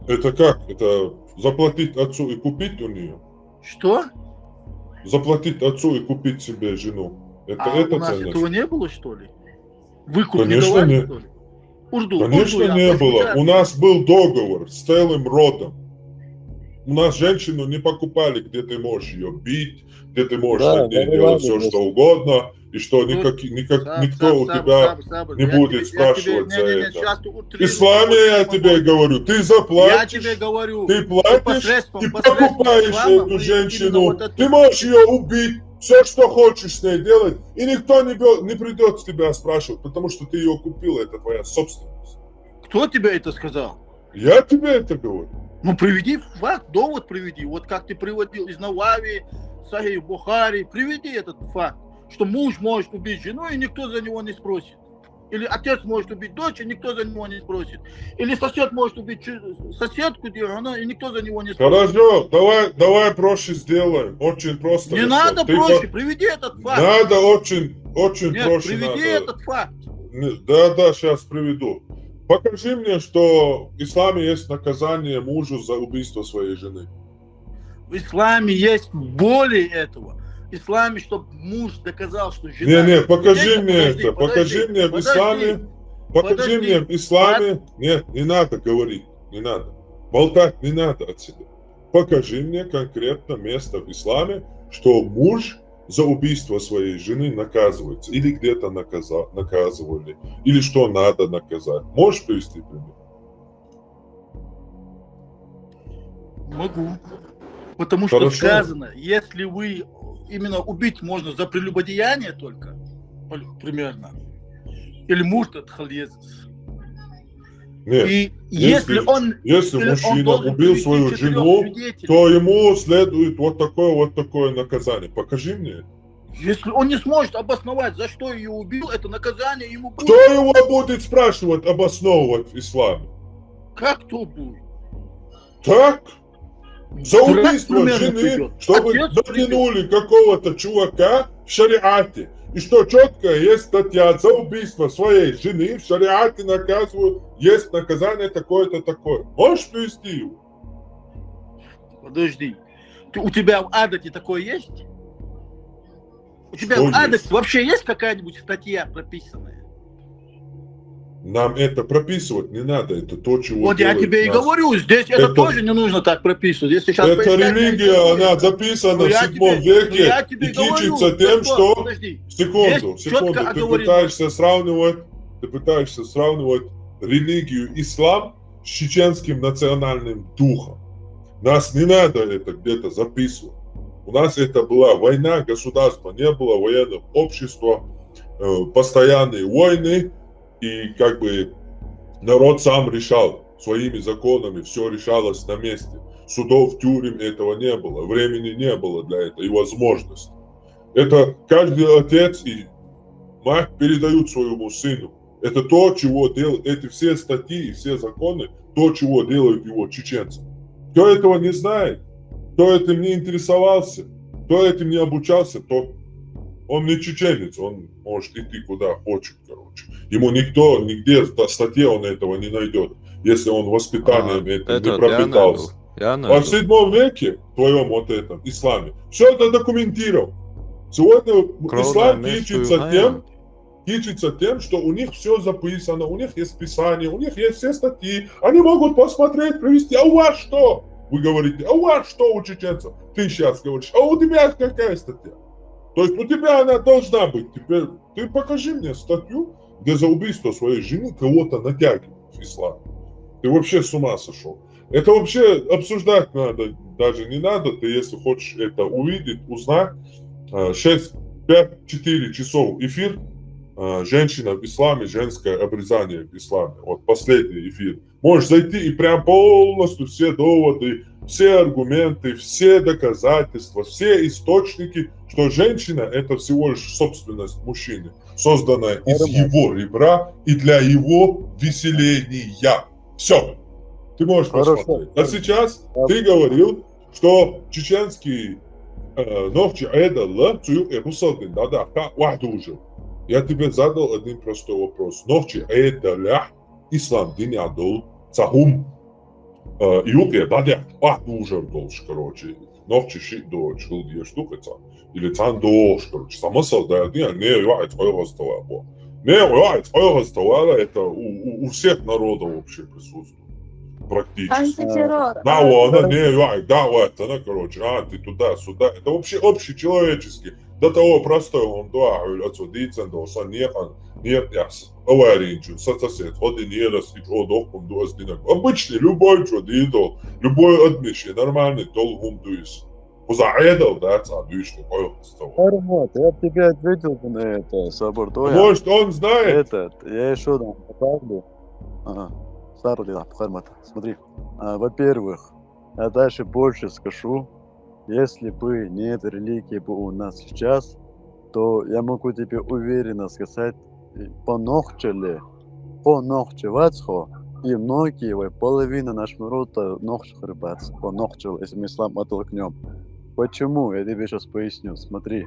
Это как? Это заплатить отцу и купить у нее? Что? Заплатить отцу и купить себе жену. Это, А это у нас ценность. Этого не было, что ли? Выкуп Конечно, не давали, нет. Что ли? Урду, Конечно, урду, я не слышу, было. да. У нас был договор с целым родом. У нас женщину не покупали, где ты можешь ее бить, где ты можешь Да, над ней да, делать да, все, да. Что угодно, и что Ну, никак, никак, саб, никто саб, у саб, тебя саб, саб. не Я будет тебе- я тебе- спрашивать не, за не, не, это. Сейчас ты В утрирую. исламе я тебе говорю, ты Я заплатишь, тебе говорю, ты платишь посредством, и посредством покупаешь ислама эту мы женщину, именно вот это- ты можешь ее убить, все, что хочешь с ней делать, и никто не, бе- не придет с тебя спрашивать, потому что ты ее купила, это твоя собственность. Кто тебе это сказал? Я тебе это говорю. Ну, приведи факт, довод приведи. Вот как ты приводил из Навави, Сахих Бухари, приведи этот факт, что муж может убить жену, и никто за него не спросит. Или отец может убить дочь, и никто за него не спросит. Или сосед может убить чу- соседку, где она, и никто за него не спросит. Хорошо, давай, давай проще сделаем. Очень просто. Не легко. Надо Ты проще, по- приведи этот факт. Надо очень, очень Нет, проще приведи надо. Этот факт. Не, Да, да, сейчас приведу. Покажи мне, что в исламе есть наказание мужу за убийство своей жены. В исламе есть более этого. В исламе, чтобы муж доказал, что жена... Не, не, покажи Нет, мне подожди, это, покажи подожди, мне в подожди. исламе, покажи Подожди. Мне в исламе, нет, не надо говорить, не надо, болтать не надо от себя. Покажи мне конкретно место в исламе, что муж за убийство своей жены наказывается, или где-то наказа- наказывали, или что надо наказать. Можешь привести пример? Могу. Потому что Хорошо. Сказано, если вы именно убить можно за прелюбодеяние только, пол- примерно, или муртад халезис. Нет. И Если- если, он, Если он мужчина должен убил привести свою четырёх жену, свидетелей. То ему следует вот такое, вот такое наказание. Покажи мне. Если он не сможет обосновать, за что ее убил, это наказание ему будет. Кто его будет спрашивать, обосновывать в исламе? Как кто будет? Так? За Брат убийство примерно жены, придёт. Чтобы Отец натянули какого-то чувака в шариате. И что четко есть статья за убийство своей жены в шариате наказывают, есть наказание такое-то такое. Можешь привести его? Подожди. Ты, у тебя в Адате такое есть? У тебя Что в Адате есть? Вообще есть какая-нибудь статья прописанная? Нам это прописывать не надо, это то, чего Вот я делают тебе и нас. говорю, здесь это, Это- тоже не нужно так прописывать. Если сейчас Это поискать, религия, найдёте. она записана Ну, в я седьмом тебе- веке ну, я тебе и говорю, кичится тем, Петро, что... Подожди. Секунду, Есть чётко секунду. Ты оговорено. Пытаешься сравнивать, ты пытаешься сравнивать религию ислам с чеченским национальным духом. Нас не надо это где-то записывать. У нас это была война, государства не было, военных общества, э, постоянные войны, и как бы народ сам решал своими законами, все решалось на месте. Судов, тюрем этого не было, времени не было для этого и возможности. Это каждый отец и мать передают своему сыну. Это то, чего делают, эти все статьи и все законы, то, чего делают его чеченцы. Кто этого не знает, кто этим не интересовался, кто этим не обучался, тот, он не чеченец, он может идти куда хочет, короче. Ему никто, нигде в ста- статье он этого не найдет, если он воспитанием А, этим не этот, я пропитался. найду, я А в найду. седьмом веке, в твоем вот этом исламе, все это документировал. Сегодня Кровная ислам месть кичится уйная. тем, кичится тем, что у них все записано, у них есть писание, у них есть все статьи, они могут посмотреть, привести. А у вас что? Вы говорите, а у вас что у чеченцев? Ты сейчас говоришь, а у тебя какая статья? То есть у тебя она должна быть. Теперь ты покажи мне статью, где за убийство своей жены кого-то натягивают в ислам. Ты вообще с ума сошел. Это вообще обсуждать надо, даже не надо. Ты, если хочешь это увидеть, узнать, а, шесть, пять, четыре часов эфир, а, женщина в исламе, женское обрезание в исламе. Вот последний эфир. Можешь зайти и прям полностью все доводы, все аргументы, все доказательства, все источники, что женщина — это всего лишь собственность мужчины, созданная из Нормально. его ребра и для его выселения. Все. Ты можешь Хорошо. Посмотреть. А сейчас Я- ты говорил, что чеченский э, нохчи айдалла, цу юкъе бусалба дин дӀадахка вахь дужар. Я тебе задал один простой вопрос. Нохчи айдаллахь ислам дин яхь дола цхьа хӀума, э, юкъе дӀадахка вахь дужар долаш, короче. Нохчи шиъ доацаш хила дезаш ду-кх цхьа. Или цхьана догӀуш, короче. Цхьа масал даьлла дин, не йоӀ цхьа йоӀ гӀазтавала бо. Не йоӀ цхьа йоӀ гӀазтавала, это у, у, у всех народов вообще присутствует. Практически. Антитеррор. Да, вон, не йоӀ, да, вот она, короче, анти туда-сюда. Это вообще общечеловеческий. До того простой он, да, отсюда дицен, да, сан некъан, нет, я с-, аваринчу, са сосед, ходи нерас, и чо дохкун дуас динак. Обычный, любой чо дидо, любой адмиш, нормальный, дол хӀума дуйс. Кхуза айдалла дац а дуйшна къойлхастава. Формат, я тебе ответил бы на это, Собор Доя. Может, он знает? Этот, я еще дам правду. Ага. Старый, да, формат. Смотри. А, во-первых, я дальше больше скажу. Если бы не эта религия бы у нас сейчас, то я могу тебе уверенно сказать, по нохчале, по нохче вацхо, и многие, вай, половина нашего народа нохча хурбац, по нохчале, если мы ислам оттолкнем. Почему? Я тебе сейчас поясню. Смотри.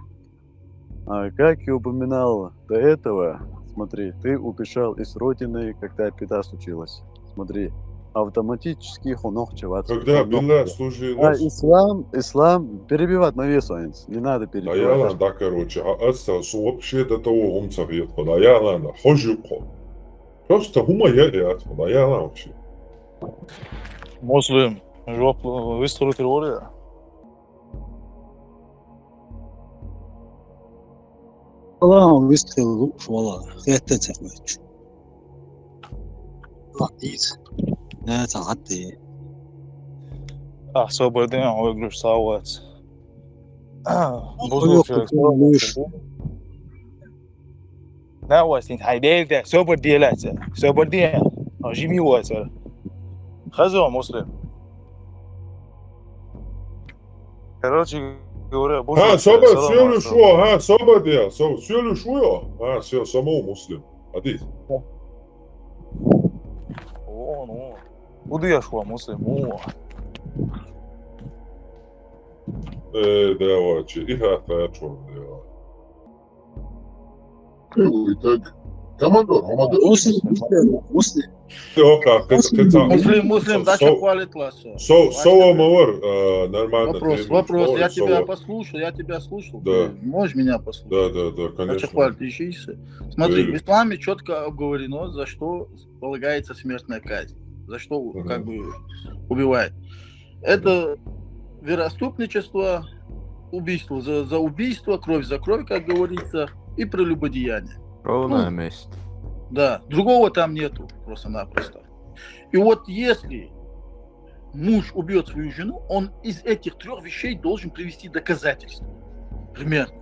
А, как я упоминал до этого, смотри, ты убежал из родины, когда беда случилась. Смотри, автоматически хо нохча вацхо. Когда По нохчале. Билла А, служил... ислам, ислам, перебивать, Мавесо, не надо Да перебивать. я ладно, да, короче, а отца су вообще до того умца ветхо, да я ладно, хожу ко. Просто хӀума я и отхо, да я ладно вообще. Муслим, жоп выстроить теория. Салам, выстроил, вала, хетте цехмач. Латис. Да, это латти. А, Собор Доя, ой, груш савац. Ой, ой, ой, ой. На вас не хайдельте, Собор Доя лаца. Собор Доя. А, жими ваца. Хазо, Муслим. Короче говоря, Ха, Собор, салам сиёлуш алейкум. Во, ха, Собор Доя, Со-, сиёлуш Во, ха, сиё, само Муслим. Адис. О, ну. Буду я шуа, Муслим, о. Э, да, вачи, и ха, ха, чё, да. Ой, так, командор, командор. Муслим, Муслим, Муслим. Всё, ха, ха, ха, ха. Муслим, Муслим, Со-, дальше со-, хвалит вас. Со-, Сова Мавар, э, нормально. Вопрос, Ты вопрос. Я можешь тебя Сова? Послушал, я тебя слушал. Да. Ты можешь меня послушать? Да, да, да, Дальше конечно. хвалит, ищи. Смотри, Ты- в исламе четко обговорено, за что полагается смертная казнь, за что Мгм. как бы убивает. Это вероотступничество, убийство за, за убийство, кровь за кровь, как говорится, и прелюбодеяние. Кровная Ну, месть. Да, другого там нету просто-напросто. И вот если муж убьет свою жену, он из этих трех вещей должен привести доказательства. Примерно.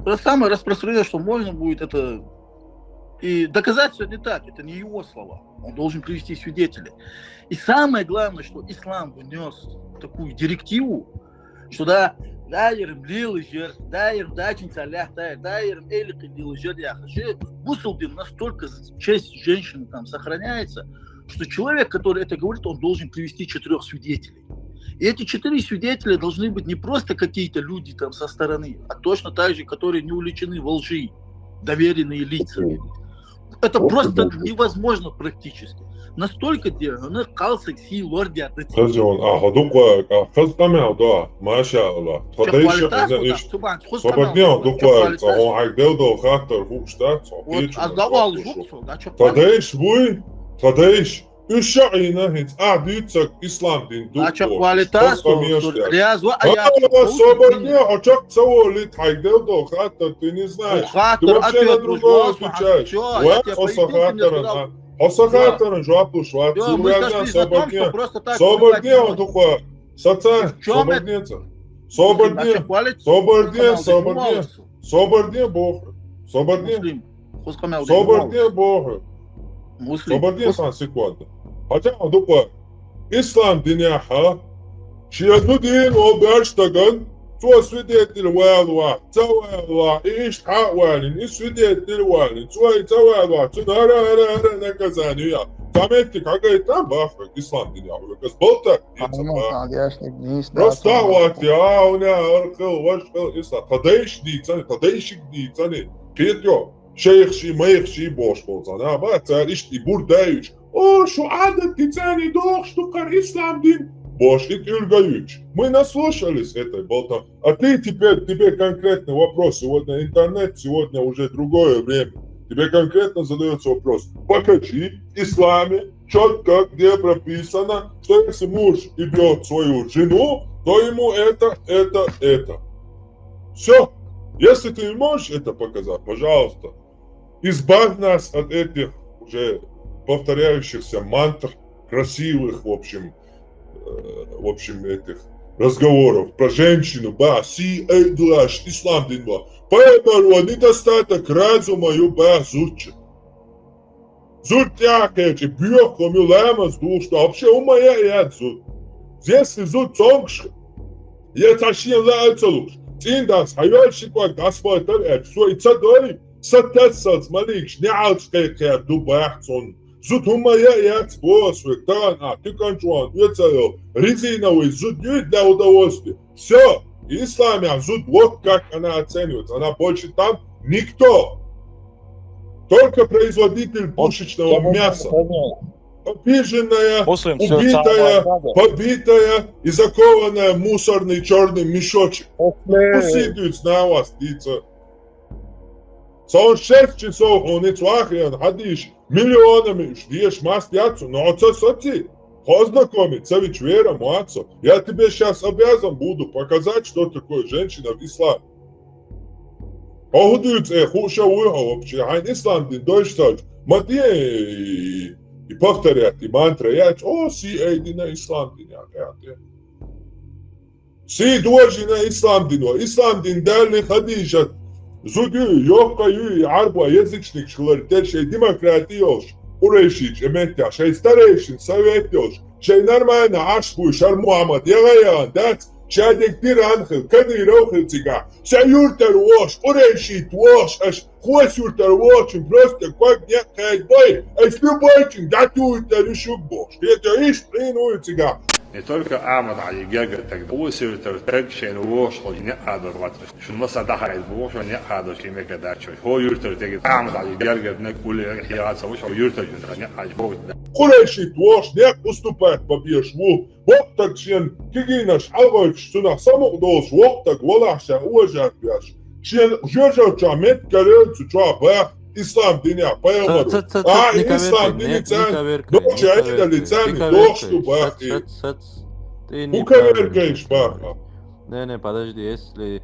Это самое распространенное, что можно будет, это... И доказательства не так, это не его слова. Он должен привести свидетеля. И самое главное, что ислам внес такую директиву, что да, да, ерим лила жер, да, ерим дачин цалях, да, да, ерим элик лила жер, я хочу. Бусулдин настолько честь женщины там сохраняется, что человек, который это говорит, он должен привести четырех свидетелей. И эти четыре свидетеля должны быть не просто какие-то люди там со стороны, а точно так же, которые не уличены во лжи, доверенные лица. Это просто невозможно практически. Настолько де, она калса си лордя. Хазион, а ходуква, а хазкамя да, маша Аллах. Ходейша, знаешь, сободня дуква, цахон хагдел до хаттар хушта, Вот, а давал жук, да, чё, Ходейш вуй, ходейш. Уша ина хиц, а бицак ислам дин ду. А чё, квалитас, рязва, а я Сободня, а чак цаво лит хагдел до хаттар, ты не знаешь. Ты Хаттар, вообще на ответ другого ружья, отвечаешь. всё, Ва, я тебе хоса поясню, ты мне хаттаран, сказал. а? Хоса хаттаран, жуап уж, ва, Всё, мы цурязан, сошлись на том, что сободня. просто так Сободня, убивать не дуква. Саца, В чём это? сободня ца. Сободня, Вообще, хвалит, сободня, канал сободня. занимался. Сободня бохр. Сободня. Муслим. Хускамел Сободня бохр. Муслим. Сободня сан секунда. Хотя дуква. Ислам диняха. Шиязудин о баштаган. Цо свидетель валва. Цо валва. Иш ха валин. И свидетель валин. Цо и цо валва. Цо нара ара ара наказание. Там эти как и там бахр. Ислам диняха. Как болта. Алмаз, надежда, не Просто вот я у меня аркыл, вашкыл, ислам. Тадейш дицани, тадейшик дицани. Петё, шейх ши, мейх ши, бош болцан. А ба, цар ишти бурдаевич. О, шу адат дицани, дох, шу кар ислам дин. Бош и тюльгаевич. Мы наслушались этой болтан. А ты теперь, тебе конкретный вопрос. Сегодня интернет, сегодня уже другое время. Тебе конкретно задается вопрос. Покажи в исламе четко, где прописано, что если муж и бьет свою жену, то ему это, это, это. Все. Если ты не можешь это показать, пожалуйста, избавь нас от этих уже повторяющихся мантр, красивых, в общем, э, в общем, этих разговоров про женщину. Ба, си, э, дуаш, ислам дин ба. Поэтому недостаток разума ю ба зурча. Зурт яхечи, бьёхом ю ламаз душ, да вообще умая яд зурт. Если зурт цонгш, я ташин ла ацалуш. Цин дас, хайвал шиквак дас байтар эк, сой цадой, сатас сац маликш, не алч кайкер ду бахцон. Зурт умая яд бос, век таган а, тыкан чуан, уецайо, резиновый зурт ю для удовольствия. Все, ислам я зурт, вот как она оценивается. Она больше там никто. Только производитель пушечного мяса. Обиженная, Муслим, всё убитая, самое надо. Побитая и закованная в мусорный черный мешочек. Усидует на вас, птица. Сон шесть часов, он и цвахиан, хадиш, миллионами уж деш маст яцу, но отца соци. Познакомиться ведь вера, муацу. Я тебе сейчас обязан буду показать, что такое женщина в исламе. Охудуц э хуша уйха вообще. Хайн ислам дин дойш сач. Матье и, и повторять и мантра. Я о си эйдина ислам дин я, я, я. Си дуажина ислам дин ва. Ислам дин дали хадижат. Зуди, ёхка ю, арба, язычник школар, тер шей демократия ёш. Курейшич, эметя, шей старейшин, совет ёш. Шей нормально, аш бу, шар Мухаммад, ягая, дац, шадик тиран хил, Кадыров хил цига. Ша юртар вош, курейшит вош, аш хос юртар вош, просто как не кайт бой, аш любой чин, да ты юртар шук бош. Это иш, блин, цига. Не только Ахмад Али Герга, так Усир Тартек, Шейн Вош, не адват. Шун маса дахай Вош, не адо шимека дачо. Хо юртар теги Ахмад Али Герга, не куле хияца Вош, юртар не альбо. Курейшит вош, не уступает по бешву. Вот так шен, кигинаш, алгойч, суна, саму дос, вот так, валаша, уважать пяш. Шен, жожа, ча, мет, карел, цу, ча, бах, ислам, диня, паямару. Ца, ца, ца, А, ца, не ислам, коверкай, дини, не, не цан, коверкай, доча, не айда, коверкай, лицан, не дочь, коверкай. ту, бах, Сац, сац, сац. Ты не Уковеркаешь, коверкай. Баха. Не, не, подожди, если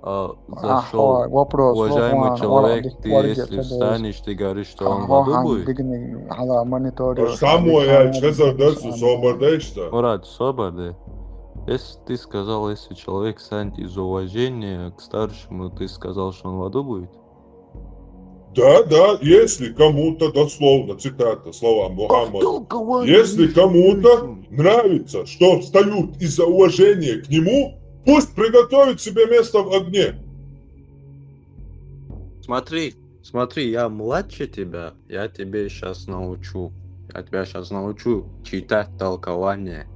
а, Ага, зашел вопрос, уважаемый вот, человек, вот, ты вот, если вот, встанешь, ты говоришь, что он Ага, в аду будет. Дигни, ала, монитор, Самое, я чезар дальше, собор дальше. Мурат, собор, да. Если ты сказал, если человек встанет из уважения к старшему, ты сказал, что он в аду будет? Да, да, если кому-то, дословно, цитата, слова Мухаммада, если кому-то нравится, что встают из-за уважения к нему, пусть приготовит себе место в огне. Смотри, смотри, я младше тебя, я тебе сейчас научу. Я тебя сейчас научу читать толкование.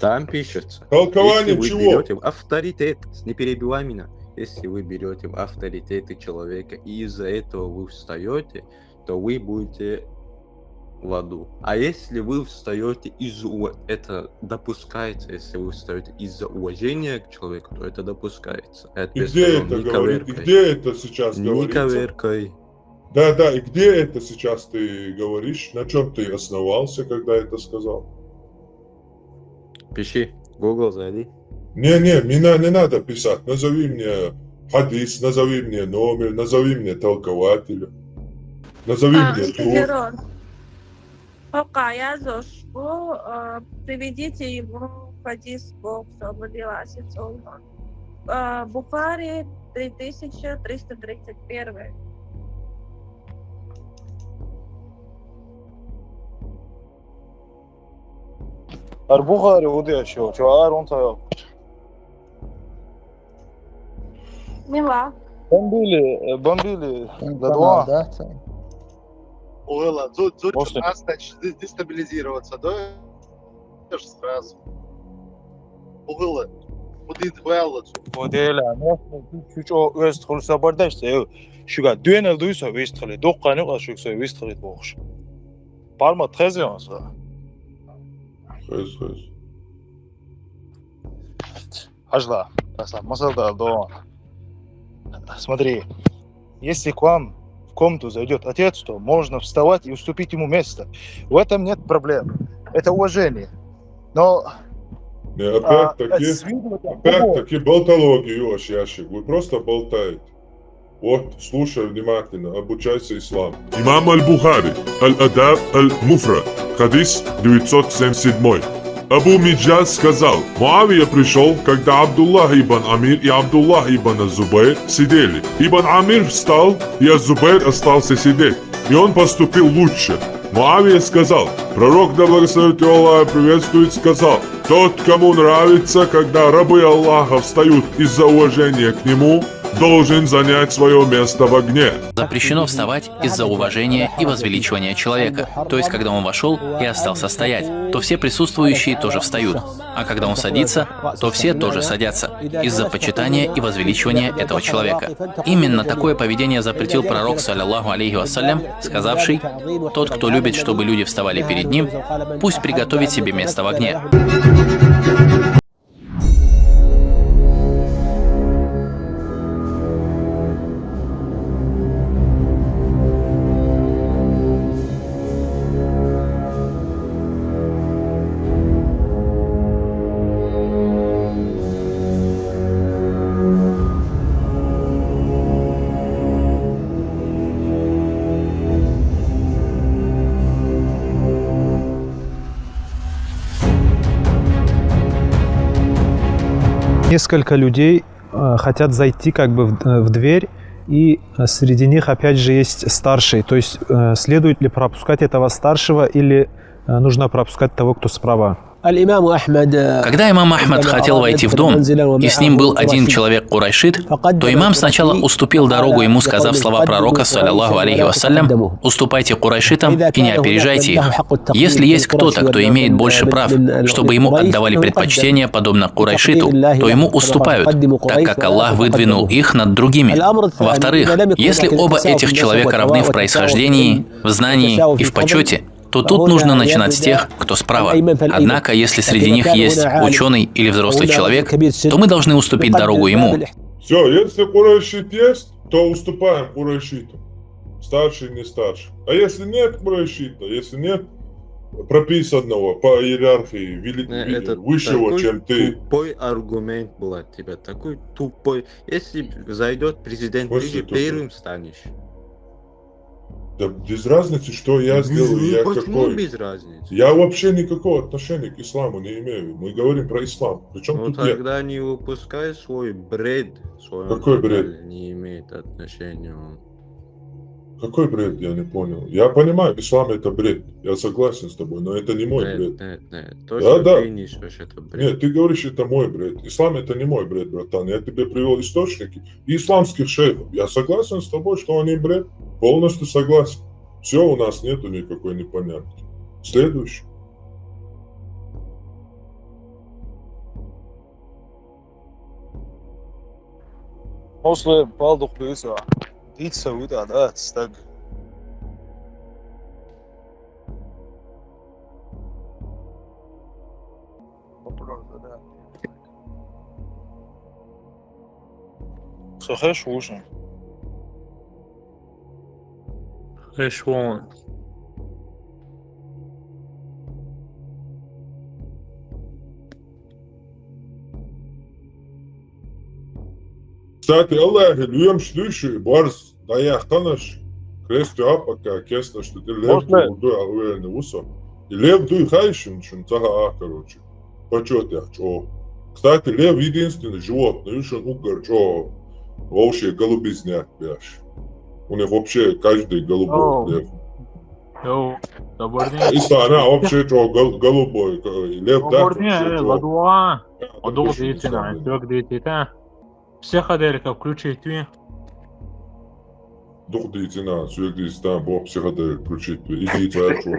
Там пишется. Толкование Если вы чего? берете авторитет, не перебивай меня. Если вы берете авторитеты человека и из-за этого вы встаете, то вы будете в аду. А если вы встаете из ув- это допускается, если вы встаете из-за уважения к человеку, то это допускается. Это И где это говорит? И где это сейчас Не говорится? Коверкой. Да, да, и где это сейчас ты говоришь? На чем ты основался, когда это сказал? Пиши, Google зайди. Не, не, меня не надо писать. Назови мне хадис, назови мне номер, назови мне толкователя. Назови А, мне Сиде труд. Дерон. Пока я зошу, э, приведите ему хадис Бог, чтобы Бухари три тысячи триста тридцать первый. Ар Бухари удеш, чё, чё, ар он таял. Мила. Бомбили, э, бомбили, да, Канал, два. Да? Угла, зу зу После. Аз, значит, де- дестабилизироваться, да? Сразу. Угла. Удит хуялла. Моделя, ну, чуть-чуть о, вест хулса бардаш, э, шуга, дуэнел дуйса вест хали, доккани ка шугса вест хали бохш. Парма тхезион са. Хез, хез. Хажла, масал да, до. Смотри, если к вам в комнату зайдет отец, то можно вставать и уступить ему место. В этом нет проблем. Это уважение. Но Не, а, опять-таки, с виду это опять-таки болтологию, Ашьяшик. Вы просто болтаете. Вот, слушай внимательно, обучайся ислам. Имам Аль-Бухари, Аль-Адаб Аль-Муфрад, хадис девятьсот семьдесят седьмой. Абу Миджаз сказал: Муавия пришел, когда Абдуллах ибн Амир и Абдуллах ибн Зубайр сидели. Ибн Амир встал, и Зубайр остался сидеть. И он поступил лучше. Муавия сказал: Пророк, да благословит его Аллах, приветствует, сказал: Тот, кому нравится, когда рабы Аллаха встают из-за уважения к нему, должен занять свое место в огне. Запрещено вставать из-за уважения и возвеличивания человека, то есть когда он вошел и остался стоять, то все присутствующие тоже встают, а когда он садится, то все тоже садятся из-за почитания и возвеличивания этого человека. Именно такое поведение запретил пророк, саллаллаху алейхи вассалям, сказавший: «Тот, кто любит, чтобы люди вставали перед ним, пусть приготовит себе место в огне». Несколько людей э, хотят зайти как бы в, э, в дверь, и э, среди них опять же есть старший. То есть э, следует ли пропускать этого старшего или э, нужно пропускать того, кто справа? Когда имам Ахмад хотел войти в дом, и с ним был один человек курайшит, то имам сначала уступил дорогу ему, сказав слова пророка, саллаллаху алейхи вассалям: «Уступайте курайшитам и не опережайте их». Если есть кто-то, кто имеет больше прав, чтобы ему отдавали предпочтение, подобно курайшиту, то ему уступают, так как Аллах выдвинул их над другими. Во-вторых, если оба этих человека равны в происхождении, в знании и в почете, то тут нужно начинать с тех, кто справа. Однако, если среди них есть ученый или взрослый человек, то мы должны уступить дорогу ему. Все, если курайшит есть, то уступаем курайшиту. Старший, не старший. А если нет курайшита, если нет прописанного по иерархии вели- Э, ви- Это высшего, такой чем ты. Тупой аргумент был от тебя, такой тупой. Если зайдет президент, После ты же тупой. Первым станешь. Да без разницы, что я Без- сделаю, ну, я почему какой. Без разницы? Я вообще никакого отношения к исламу не имею. Мы говорим про ислам. Причем Ну тут я? Тогда не выпускай свой бред. Свой Какой он бред? Реально не имеет отношения. Он. Какой бред, я не понял. Я понимаю, ислам это бред. Я согласен с тобой, но это не мой бред. Нет, нет, нет. Да, То, что да. Ты несешь, это бред. Нет, ты говоришь, это мой бред. Ислам это не мой бред, братан. Я тебе привел источники. Исламских шейхов. Я согласен с тобой, что они бред. Полностью согласен. Все, у нас нету никакой непонятки. Следующий. После палдук писа. Дица вита, да, стаг. Вопрос, да. Со хеш вушен. Хеш вон. Кстати, Аллахь, луьмаш дуй шу, барз, даяхтанаш, крест тюапака, кеснаш, что ты лев Можно? Дуй, а уверенный вусо. И лев дуй хайшин, шун цаха а, короче. Почёт я, чё. Кстати, лев единственный животный, шун угар, чё, вообще голубизня пьяш. У них вообще каждый голубой О. Лев. Йоу, добрый день. И она вообще, чё, гол-, голубой, э, лев, да, Добрый день, вообще, э, чё. Ладуа. Да, Одуг допустим, действительно, самый. Одуг действительно. Психоделика включить ви. Дух дитина, сюек дитина, бо психоделик включить ви. Иди, твоя чё.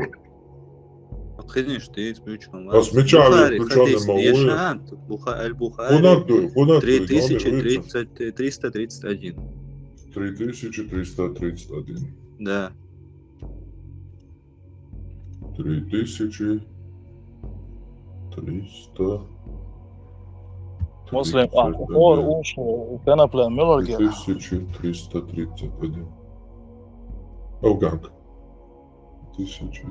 Отходишь, ты исключен. А с меча Бухари, включённый хадис, могу. Ешан, Буха-, Аль-Бухари, Хунак дуй, хунак дуй, номер выписан. Три тысячи триста, триста тридцать один. Три тысячи триста тридцать один. Да. Три тысячи триста тридцать один. Муслим, а, хор уш, канаплен, милорги. Три тысячи триста тридцать один. Оганг. Тысяча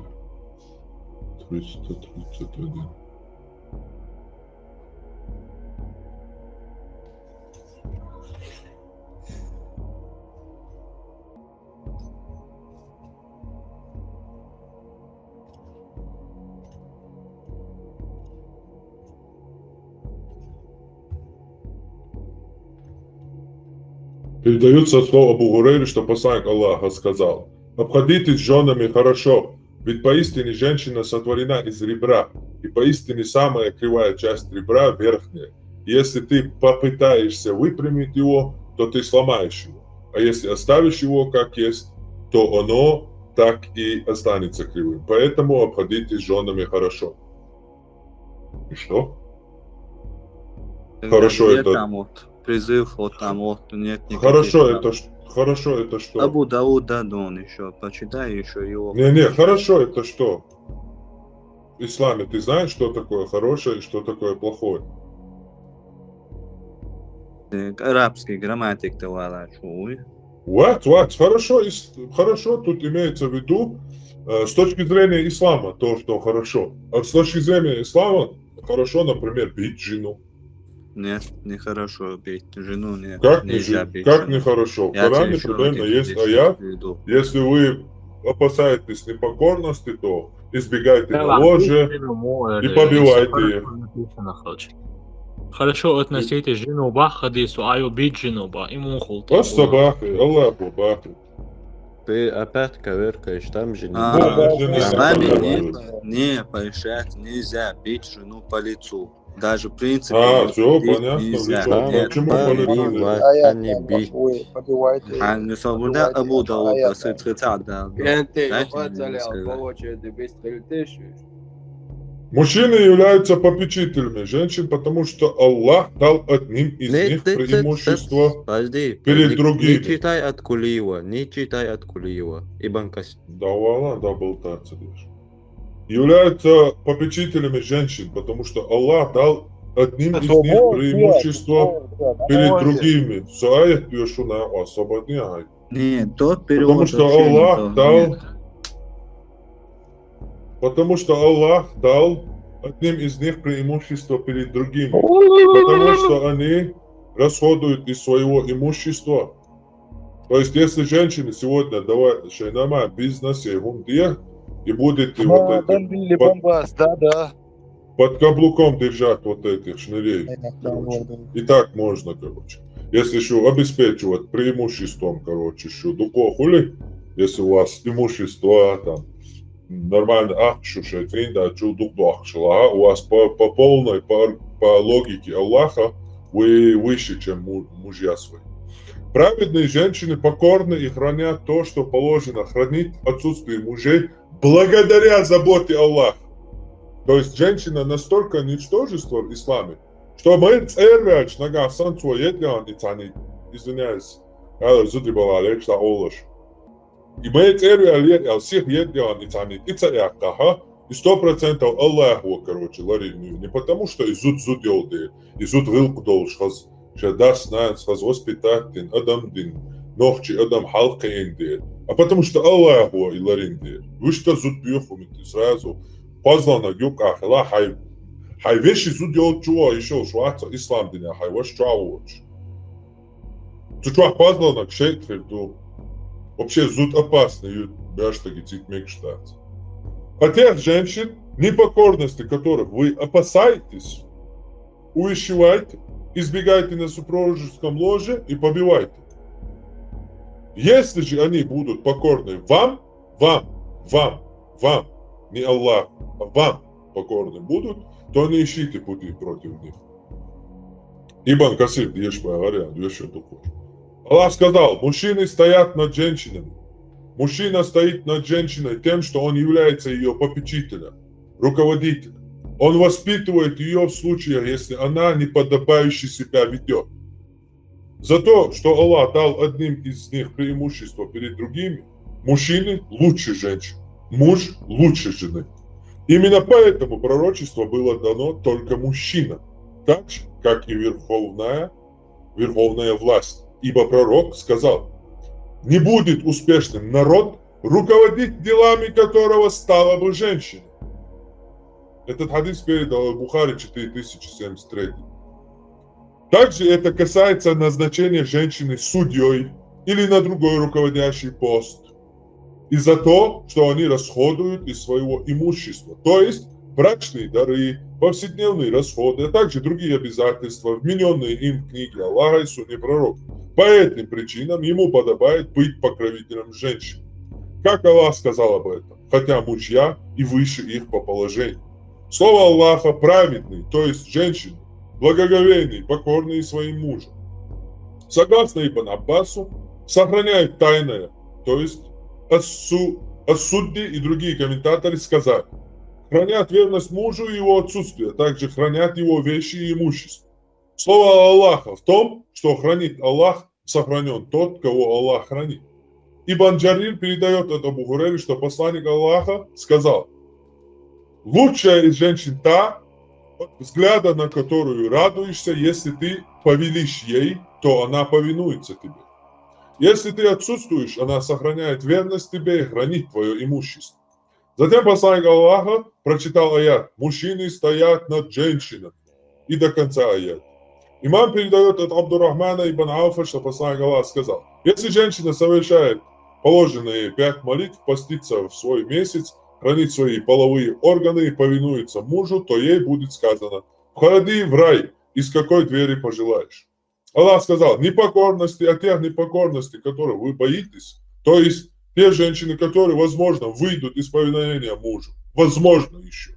триста тридцать один. Передаются слова Абу Гурейры, что посланник Аллаха сказал: «Обходитесь с женами хорошо, ведь поистине женщина сотворена из ребра, и поистине самая кривая часть ребра — верхняя. Если ты попытаешься выпрямить его, то ты сломаешь его, а если оставишь его как есть, то оно так и останется кривым. Поэтому обходитесь с женами хорошо». И что? Э, хорошо я это там вот, призыв вот там вот, нет никаких Хорошо там. Это ш-, хорошо это что? Абу Дауд Дадун ещё, почитай ещё его. Не, не, хорошо это что? В исламе ты знаешь, что такое хорошее и что такое плохое? Э, арабский грамматик-то вала, чё, уй. Вот, вот, хорошо, ис-, хорошо тут имеется в виду, э, с точки зрения ислама, то, что хорошо. А с точки зрения ислама хорошо, например, бить жену. Нет, нехорошо бить жену, нет, как не нельзя же-, бить как жену. Нехорошо? В Коране примерно есть аят, если вы опасаетесь непокорности, то избегайте на ложе и побивайте её. Хорошо относитесь жену ба, хадису, а её бить жену ба, и мун хулты. Вас собака, Аллах бу бака. Ты опять коверкаешь, там же не А, надо. С вами не, не порешать, нельзя бить жену по лицу. Даже в принципе. А, всё, понятно, нельзя. Вы чё, нет, почему по лицу? Побивать, а не бить. Ой, побивайте. А, не свобода, Абу Дауд, а сыт хыца, да. Дайте мне сказать. Мужчины являются попечителями женщин, потому что Аллах дал одним из них преимущество перед другими. Не читай от Кулиева, не читай от Кулиева. Ибн Касир. Да вала, да болтаться дальше. Являются попечителями женщин, потому что Аллах дал одним из них преимущество перед другими. Со аят юшуна освободняй. Нет, тот перевод. Потому что Аллах дал, потому что Аллах дал одним из них преимущество перед другими, потому что они расходуют из своего имущества. То есть, если женщины сегодня, давай, шайнама, бизнес, и гумдия, и будете вот эти под, да, да, под каблуком держать вот этих шнырей, короче. И так можно, короче. Если ещё обеспечивать преимуществом, короче, ещё духу хули, если у вас имущество, там, нормально ахчу шайтин, да, чу дух дух шла, у вас по, по полной, по, по логике Аллаха, вы выше, чем му-, мужья свои. Праведные женщины покорны и хранят то, что положено хранить в отсутствии мужей, благодаря заботе Аллаха. То есть женщина настолько ничтожество в исламе, что мы цервяч нога санцо едлян и цани извиняюсь, аьлар, зуда бала легаш дӀаолаш. И ма е цӀерваьлла, е, аьлар, сиха едда ян и царна тӀе ца яьккхахьа, и сто процентов Аллахо, короче, ларийна. Не потому, что и зуда зуда йолу дела, и зуда гӀиллакх долуш хаза, шен дас-нанас хаза воспитать дина, адам дина, нохчий адам хьалакхиийна дела, а потому что Аллахо и ларийна дела. Вуьшта зуда боьха хӀума ду, сразу кхозлагӀниг юккъехь хила, хьайн, хьайн вешин зуда йолчу а йиш йолуш вац ислам динехь хьайн ваша чохь воцуш. Цу чохь кхозлагӀниг шайтӀа хир ду. Вообще зуда опасный ю, баьш стаге цига мегаш дац. А тех женщин, непокорности которых вы опасаетесь, увещевайте, избегайте на супружеском ложе и побивайте. Если же они будут покорны вам, вам, вам, вам, не Аллах, а вам покорны будут, то не ищите пути против них. Ибн Касир дешаш бен вариант, вешан дукха. Аллах сказал: мужчины стоят над женщинами. Мужчина стоит над женщиной тем, что он является ее попечителем, руководителем. Он воспитывает ее в случаях, если она неподобающе себя ведет. За то, что Аллах дал одним из них преимущество перед другими, мужчины лучше женщин, муж лучше жены. Именно поэтому пророчество было дано только мужчинам, так же, как и верховная, верховная власть. Ибо пророк сказал: не будет успешным народ, руководить делами которого стала бы женщина. Этот хадис передал Аль-Бухари, четыре тысячи семьдесят третий. Также это касается назначения женщины судьей или на другой руководящий пост. И за то, что они расходуют из своего имущества, то есть брачные дары, повседневные расходы, а также другие обязательства, вменённые им в книге Аллаха и Сунне Пророка. По этим причинам ему подобает быть покровителем женщин. Как Аллах сказал об этом, хотя мужья и выше их по положению. Слово Аллаха праведный, то есть женщины, благоговейные, покорные своим мужам. Согласно Ибн Аббасу, сохраняют тайное, то есть Ас-Су-, Ас-Судди и другие комментаторы сказали: хранят верность мужу и его отсутствие, а также хранят его вещи и имущество. Слово Аллаха в том, что хранит Аллах, сохранён тот, кого Аллах хранит. Ибн Джарир передаёт от Абу Хурейры, что посланник Аллаха сказал: лучшая из женщин та, от взгляда на которую радуешься, если ты повелишь ей, то она повинуется тебе. Если ты отсутствуешь, она сохраняет верность тебе и хранит твоё имущество. Затем посланник Аллаха прочитал аят: мужчины стоят над женщинами. И до конца аят. Имам передаёт от Абдурахмана ибн Ауфа, что посланник Аллаха сказал: если женщина совершает положенные пять молитв, постится в свой месяц, хранит свои половые органы и повинуется мужу, то ей будет сказано: входи в рай, из какой двери пожелаешь. Аллах сказал: непокорности, от тех непокорностей, которых вы боитесь, то есть те женщины, которые, возможно, выйдут из повиновения мужу. Возможно, ещё.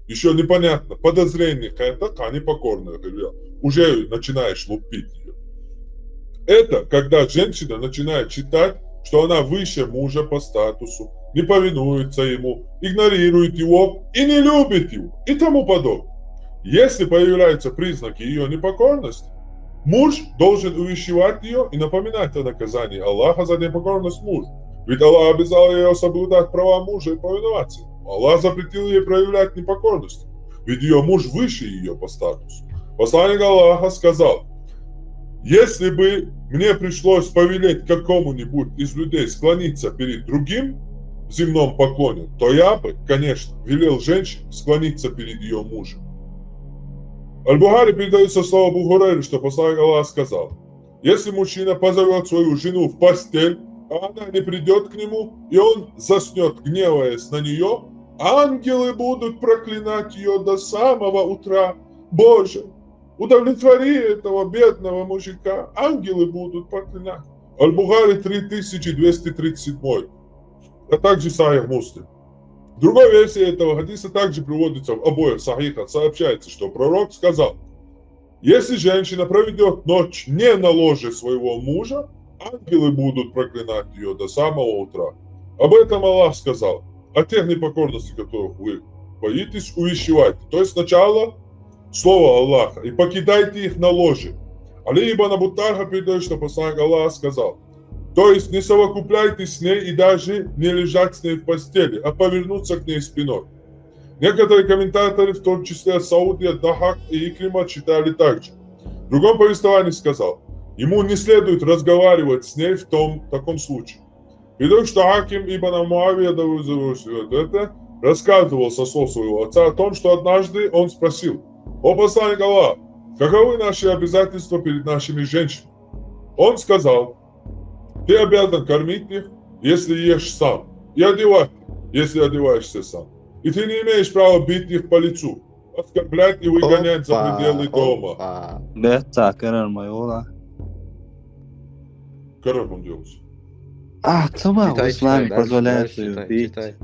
Ещё непонятно. Подозрение какое-то, а непокорная, говорю, уже начинаешь лупить её. Это когда женщина начинает считать, что она выше мужа по статусу, не повинуется ему, игнорирует его и не любит его, и тому подобное. Если появляются признаки её непокорности, муж должен увещевать её и напоминать о наказании Аллаха за непокорность мужу. Ведь Аллах обязал её соблюдать права мужа и повиноваться ему. Аллах запретил ей проявлять непокорность, ведь её муж выше её по статусу. Посланник Аллаха сказал: если бы мне пришлось повелеть какому-нибудь из людей склониться перед другим в земном поклоне, то я бы, конечно, велел женщине склониться перед её мужем. Аль-Бухари передаёт со слов Абу Хурайры, что посланник Аллаха сказал: если мужчина позовёт свою жену в постель, а она не придёт к нему, и он заснёт, гневаясь на неё, ангелы будут проклинать её до самого утра. Боже, удовлетвори этого бедного мужика, ангелы будут проклинать. Аль-Бухари, три тысячи двести тридцать седьмой, а также Сахих Муслим. В другой версии этого хадиса также приводится в обоих сахихах, сообщается, что пророк сказал: если женщина проведёт ночь не на ложе своего мужа, ангелы будут проклинать её до самого утра. Об этом Аллах сказал: о тех непокорностей, которых вы боитесь, увещевайте. То есть сначала слово Аллаха, и покидайте их на ложе. Али ибн Абу Тальха передает, что посланник Аллаха сказал: «То есть не совокупляйтесь с ней и даже не лежать с ней в постели, а повернуться к ней спиной». Некоторые комментаторы, в том числе Сауди, Дахак и Икрима, читали так же. В другом повествовании сказал: «Ему не следует разговаривать с ней в том, таком случае». Передают, что Хаким ибн Муавия, да вызовет это, рассказывал со слов своего отца о том, что однажды он спросил: «О посланник Аллаха, каковы наши обязательства перед нашими женщинами?» Он сказал: «Ты обязан кормить их, если ешь сам, и одевать их, если одеваешься сам. И ты не имеешь права бить их по лицу, оскорблять и выгонять за пределы дома». Опа. Бетта, карар моя. Карар он делся. А, цама Читай, Ислам читай, дальше, позволяет дальше читай, бить. Читай.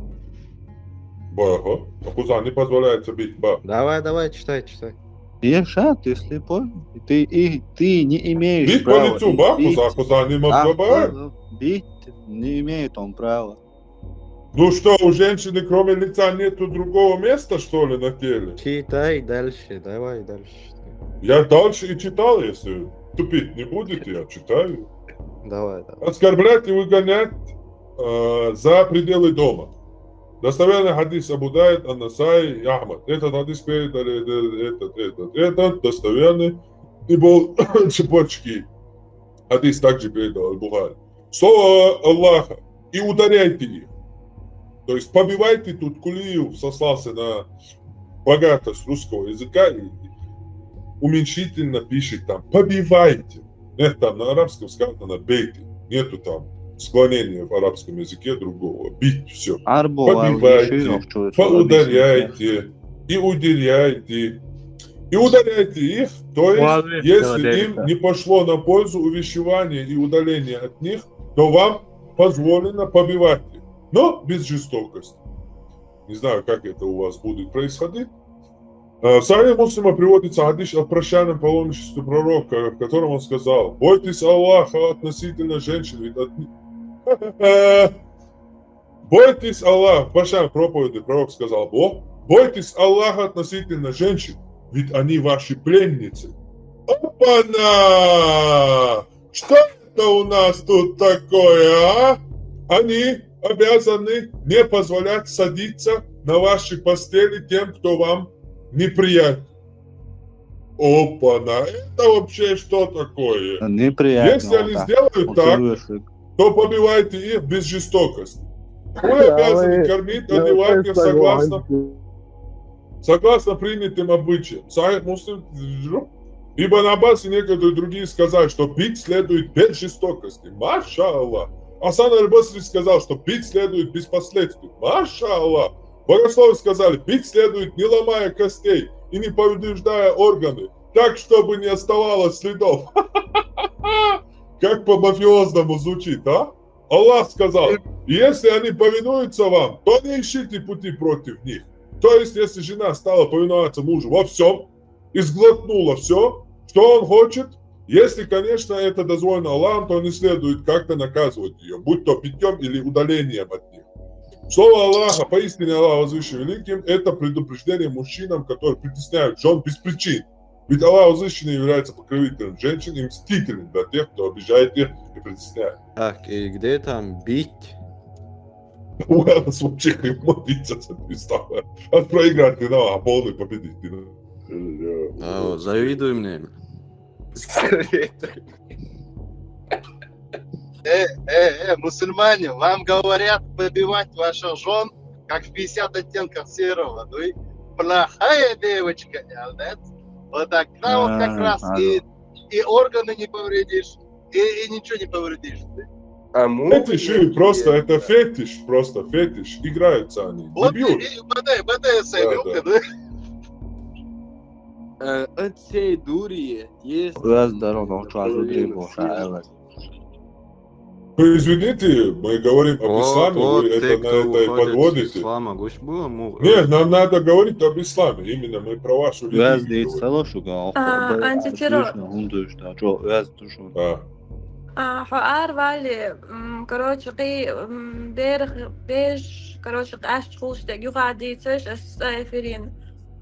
Ба, ага. А куда не позволяется бить, ба. Давай, давай, читай, читай. Ешат, ты слепой. Ты, и, ты не имеешь Бить по права. лицу, И ба, бить. куда, куда не А, могла, ба. ну, бить не имеет он права. Ну что, у женщины кроме лица нету другого места, что ли, на теле? Читай дальше, давай дальше читай. Я дальше и читал, если тупить не будет, я читаю. Давай, давай. Оскорблять и выгонять э, за пределы дома. Достоверный хадис Абу Дауд, Ан-Насаи и Ахмад. Этот хадис передали, э, этот, этот, этот, достоверный. И был цепочки. Хадис также передал Аль-Бухари. Слово Аллаха. И ударяйте их. То есть побивайте, тут Кулиев сослался на богатость русского языка и уменьшительно пишет там: «Побивайте». Нет, там на арабском сказано «бейте». Нету там склонения в арабском языке другого. Бить, все. Арбо, Побивайте, ещё что-то поударяйте и ударяйте. И ударяйте их, то есть, Молодец, если молодец. Им не пошло на пользу увещевание и удаление от них, то вам позволено побивать их, но без жестокости. Не знаю, как это у вас будет происходить. Э, В Сахих Муслима приводится хадис о прощальном паломничестве пророка, в котором он сказал: «Бойтесь Аллаха относительно женщин, ведь от... Бойтесь Аллаха», в прощальной проповеди пророк сказал: «Бо- «Бойтесь Аллаха относительно женщин, ведь они ваши пленницы». Опа-на! Что это у нас тут такое, а? Они обязаны не позволять садиться на ваши постели тем, кто вам неприятен. Опа-на, это вообще что такое? Неприятно. Если они Да. сделают Вот так, ты вышли. То побивайте их без жестокости. Вы обязаны кормить, одевать их согласно, согласно принятым обычаям. Сахих Муслим. Ибн Аббас и некоторые другие сказали, что бить следует без жестокости. Маша Аллах. Асан Аль-Басри сказал, что бить следует без последствий. Маша Аллах. Богословы сказали, бить следует, не ломая костей и не повреждая органы, так, чтобы не оставалось следов. Как по-мафиозному звучит, а? Аллах сказал: «Если они повинуются вам, то не ищите пути против них». То есть, если жена стала повиноваться мужу во всем и сглотнула все, что он хочет, если, конечно, это дозволено Аллахом, то не следует как-то наказывать ее, будь то битьем или удалением от них. Слово Аллаха, поистине Аллах возвышен великим, это предупреждение мужчинам, которые притесняют жен без причин. Ведь Аллах возвышенный является покровителем женщин и мстителем для тех, кто обижает их и притесняет. Так, и где там бить? У нас вообще не молиться с этой ставкой. А проиграть ты, да, а полный победить ты. А, завидуй мне. Э, э, э, мусульмане, вам говорят побивать ваших жен, как в пятьдесят оттенков серого. Ну и плохая девочка, не, да? Вот так. Там вот как А, раз а, и, и органы не повредишь, и, и ничего не повредишь. А мы... Это еще и просто, это фетиш, просто фетиш. Играются они, не Вот и, бьют. И БДСМ, Да, да? Э, От всей дури есть. Раз дорога, что аз дрибл, ша, эвер. Ну, извините, мы говорим об Вот, исламе, вот вы те, это на кто это и уходят с подводите. Ислама, гусь было, му- Нет, нам надо говорить об исламе, именно мы про вашу Раз религию дейт говорим. Салошуга, А, антитеррор. Гундуш, да, чё, раз душу. Да. А, хӀу ар валли, м, короче, къи, м, берх, беш, короче, къач хулш дег юха дийцаш, ас цӀа эфирин.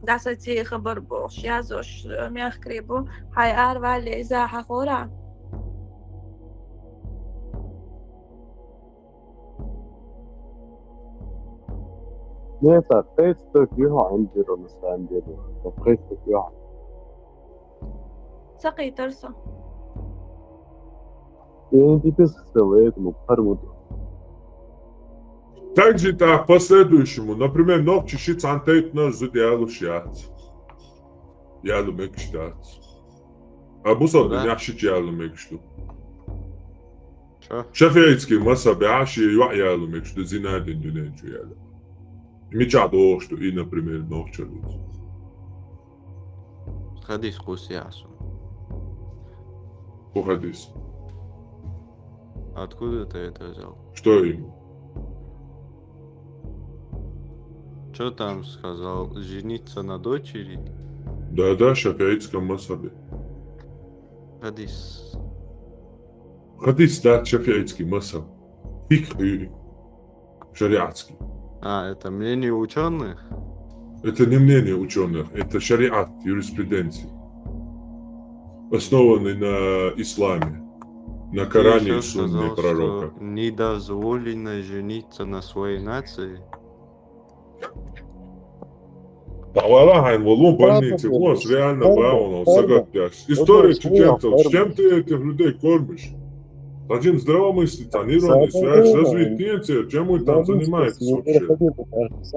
дӀасаций хабар бохуш, язъеш, э, мехкарий бу, хьайн аравалале иза хьахора. Нет, а пхейтта стаг ю хьо Ӏандийра, на самом деле. Пхейтта стаг ю хьо. Ца кхийтар со. Я не пипец хотел, поэтому пхьар ма ду. Также тӀаккха последующему, например, нохчий ши цхьана тайпанара зуда ялуш яц. Ялу мегаш дац. А бусалба Да. Динехь шича ялу мегаш ду. Чо? ШафиӀитский мазхабехь шен йоӀ ялу мегаш ду, зина дина дуьнен чу ялу. Мичахь догӀуш ду и, например, нохчаллица? Хадис кхуссу яхь суна. По хадис. Откуда ты это взял? Что именно? Что там сказал? Жениться на дочери? Да-да, в шафиитском мазхабе. Хадис. Хадис, да, шафиитский мазхаб. Фикх и шариатский. А, это мнение ученых? Это не мнение ученых, это шариат, юриспруденция, основанный на исламе, на Коране и Ещё сунне сказал, пророка. Что недозволено жениться на своей нации. Павала хьайн волу больнице, у вас реально бауна, сагат пяш. История чеченцев, с чем ты этих людей кормишь? Таким здравомыслицан, ирония, связь, развитие, чем вы там занимаетесь вообще?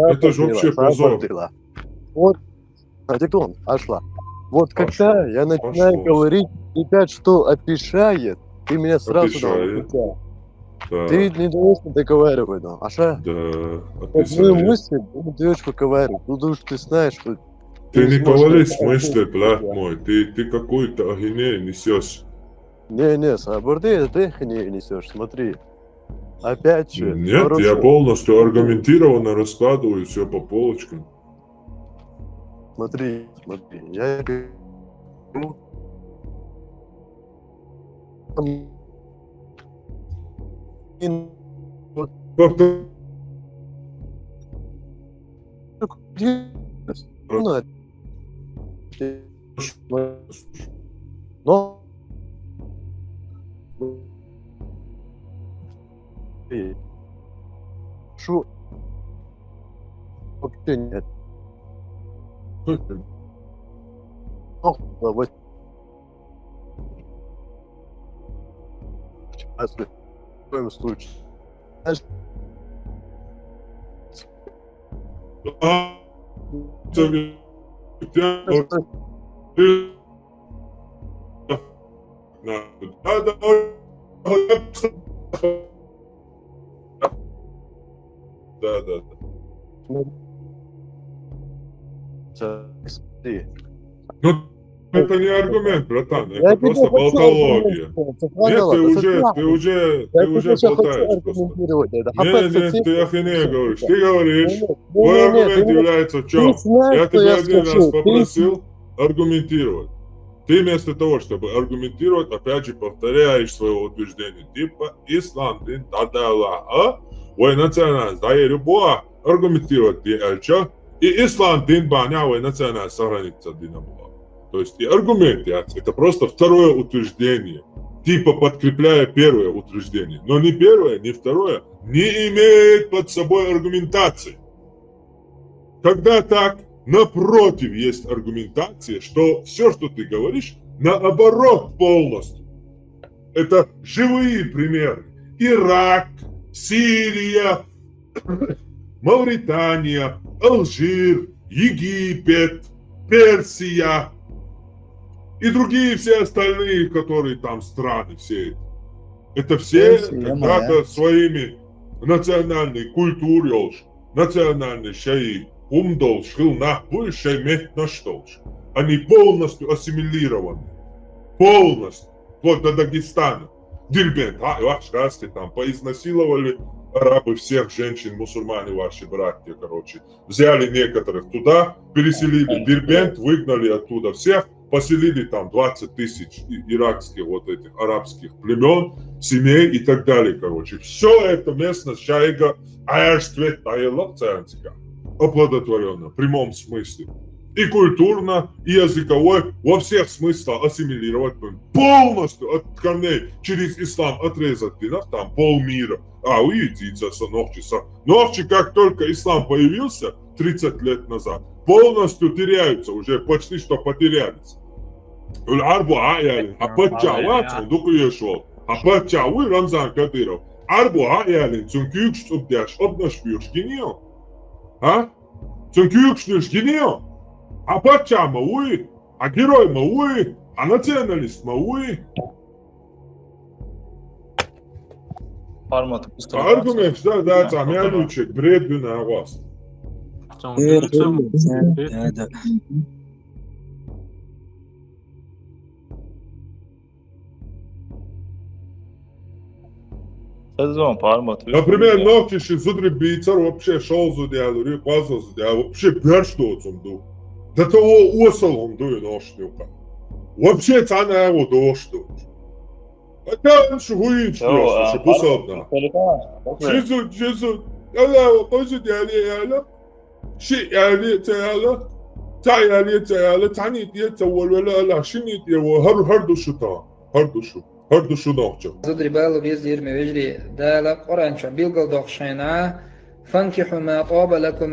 Это же вообще позор. Вот, Садиктон, ашла. Вот Ашла, когда я начинаю ашла. Говорить, ребят, что опишает, ты меня сразу Опишает. Там, Да, ты не должен договаривать, да. Аша, да, вот мы описание. Мысли, мы даешь поговаривать, потому что ты знаешь, что Ты не сможешь говоришь в сказать, смысле, что брат я- мой, ты, ты какую-то ахинею несешь. Не, не, сабурды, это ты не несешь, смотри. Опять же, Нет, я хорошо. Полностью аргументированно раскладываю все по полочкам. Смотри, смотри, я говорю, ин- вот Повтор- ну, но шу вообще нет. Ну, вот. Сейчас в коем случае. Знаешь, А, тебе- просто Да, да, да. Да, да, да. смотри. Ну, это не аргумент, братан, Я это тебе просто хочу болтология. аргумент, Нет, Субханаллах, ты это уже, Субханаллах. ты уже, Я ты уже тебе сейчас хочу болтаешь просто. Аргументировать это. Не, не, ты ахинею говоришь. Ты говоришь, Не, твой не, не, аргумент ты не- является в Ты чем? знаешь, Я что тебя я один раз скажу? Ты попросил аргументировать. Ты вместо того, чтобы аргументировать, опять же повторяешь свое утверждение. Типа, ислам дин дӀадала, а? Вай национальность дӀаерригаш бу, аргументировать де аьлча, и ислам дин бахьанехь вай национальность сохраниться дина бу. То есть и аргумент яц, это просто второе утверждение, типа подкрепляя первое утверждение. Но ни первое, ни второе не имеет под собой аргументации. Когда так, напротив, есть аргументация, что все, что ты говоришь, наоборот полностью. Это живые примеры. Ирак, Сирия, Мавритания, Алжир, Египет, Персия и другие все остальные, которые там страны, все эти. Это все Персия, когда-то моя. Своими национальной культурой, национальный шай хӀума долуш хилла нах бу, шай меттанаш долуш. Они полностью ассимилированы. Полностью. Вплоть до Дагестана. Дербент, а, вахш, там поизнасиловали арабы всех женщин, мусульмане ваши братья, короче. Взяли некоторых туда, переселили Дербент, выгнали оттуда всех, поселили там двадцать тысяч и- иракских вот этих арабских племен, семей и так далее, короче. Все это местность шайга аьшцвет дӀаелла цаьрца, оплодотворённо, в прямом смысле. и культурно, и языковой, во всех смыслах ассимилировать будем. Полностью от корней через ислам отрезать, там полмира. А, уйдите со ногчи, со. Ногчи, как только ислам появился, тридцать лет назад, полностью теряются, уже почти что потерялись. Ул Ӏарбо а ялин, а пачча вац, он дукъешвал. А пачча вуй Рамзан Кадыров. Ӏарбо а ялин, цун куьйгаш цӀубдеш, обнаш буьйш гинийо. А? Цун куьйгаш нуьш гинийо. А пачча ма вуй, а герой ма вуй, а националист ма вуй. Аргумент, да, да, цӀа мел ючек, бред дуьна агъост. Да, да. Например, нохчи ши зударий бийцар вообще шолгӀа зуда ялур, кхоазза зуда ялур, вообще берш доцун ду. До того осал он ду и нохчи нюха. Вообще цана его дош ду. Хотя он шу хуинч просто, шу бусалда. Ши зуда, ши зуда. Яла, кхо зуда яли, яла. Ши яли, цӀа яла. ЦӀа яли, цӀа яла. Цани тӀе цӀа валвала, ала, шини тӀе ва. ХӀар, хӀар ду шу та. ХӀар ду шу. ХӀар ду шу нохчо. Зударий бала беза, лераме вежарий, Дала Къуръан чу билгал доху шайна: «فانكحوا ما طاب لكم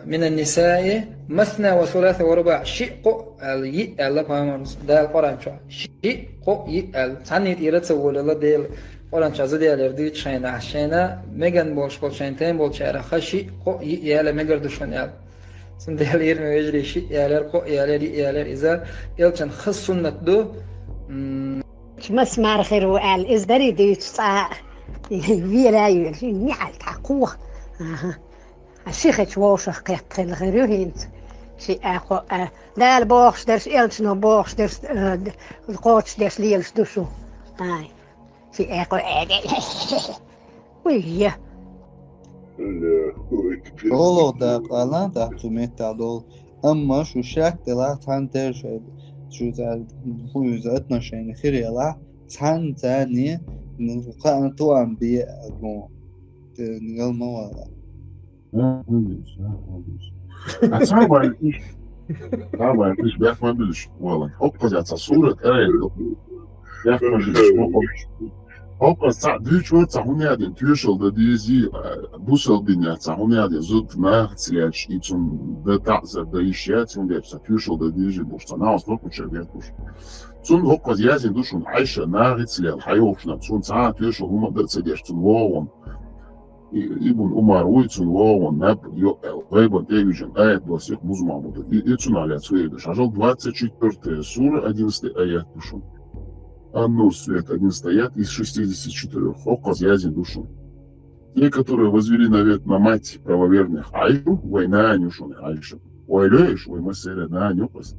من النساء مثنى وثلاث ورباع». Шиъ, кхоъ аьлла, йиъ аьлла пайхамарас Дала Къуръан чу. Шиъ, кхоъ, йиъ аьлла. Цхьанна тӀера ца волала Дела Къуръан чу зуда ялар дуьйцу шайна. Шайна мегаш болуш болчу, шайна тайна болчара ха шиъ, кхоъ, йиъ яла мегар ду шуна аьлла. Цундела, лераме вежарий, шиъ ялар, кхоъ ялар, йиъ ялар иза элчан хаза суннат ду. М. Маса мара хир ву аьлла, иза дарий дуьйцу цӀа а. Вела а йоьлуш, и неӀалт хьан кхоха. Аха. Ши хечу вовшах кхетта хилла хир ю хӀинца. Ши а, кхоъ а. Дала бохуш дерш, элчано бохуш дерш, э, кхочуш дерш лелаш ду шу. Ай. Ши а, кхоъ а. Уй, я. ЧӀогӀа дакъа ала, да, цу меттехь долу. Амма шу шек делахь, цхьаьна терра шайн, шу цара, хӀун иза, отношение хир елахь, цхьаьна царний, ну, кхаъ тоам бе, ну, те, гал ма вала. А, хӀун иза, а, хӀун иза. А цхьа вайн иш, цхьа вайн иш, бехк ма билаш, вала. ХӀокхуза цхьа сурат, ай, бехк ма билаш, хӀокхуза. ХӀокхуза цхьаъ дуьйцура, цхьа хӀун яздина, тоьшалла дан дезий, а, бусалба динехь цхьа хӀун яздина, зуда нахаца лаьтташ, и цунна дан таӀзар дан йиш яц, хӀунда аьлча цхьа тоьшалла дан дезий бохуш, цхьа нахаца локхучуьра гетташ. Цунна хӀокхуза яздина ду шуна, Ӏайша нахаца лела, хьайогӀучу нах, цунна цхьа а тоьшалла хӀума а дан ца деш, цунна вогӀун. И, Ибн Умар вуй, цунна вогӀун, наб йо аьлла, гӀайбан тӀе а вуьжина, аят досийх муза ма ду. И, и цунах лаьцна вуьйр ду шуна. Хьажал, двадцать четвёртая сура, одиннадцатый аят ду шуна. Ан-Нур, свет, одиннадцатый аят из шестидесяти четырёх. ХӀокхуза яздина ду шуна. Те, которые возвели навет на мать правоверных, Айшу, вай нана ю шуна Айша. Вай лоьйш, вай массеран нана ю хӀокхуза.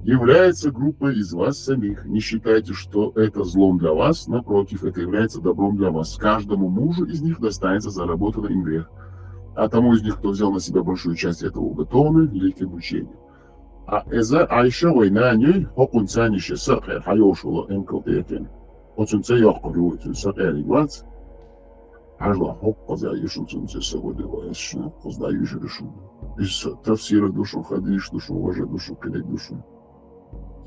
Является группой из вас самих. Не считайте, что это злом для вас. Напротив, это является добром для вас. Каждому мужу из них достанется заработанный им грех. А тому из них, кто взял на себя большую часть этого, уготованы великие мучения. А иза Айша вай нана юй, хӀокхунна царниш са кхера, хьайогӀуш волу эмкал тӀе а тина. Оцунна ца йоккхур ю, оцунна са кхериг вац. Хьажал, хӀокхуза ю шуна цунна ца са гӀо делла, ас шуна хӀокхуза дӀаюьйшур ю шуна. Иза тафсир а ду шуна, хадисаш ду шуна, важа ду шуна, кхидерг ду шуна.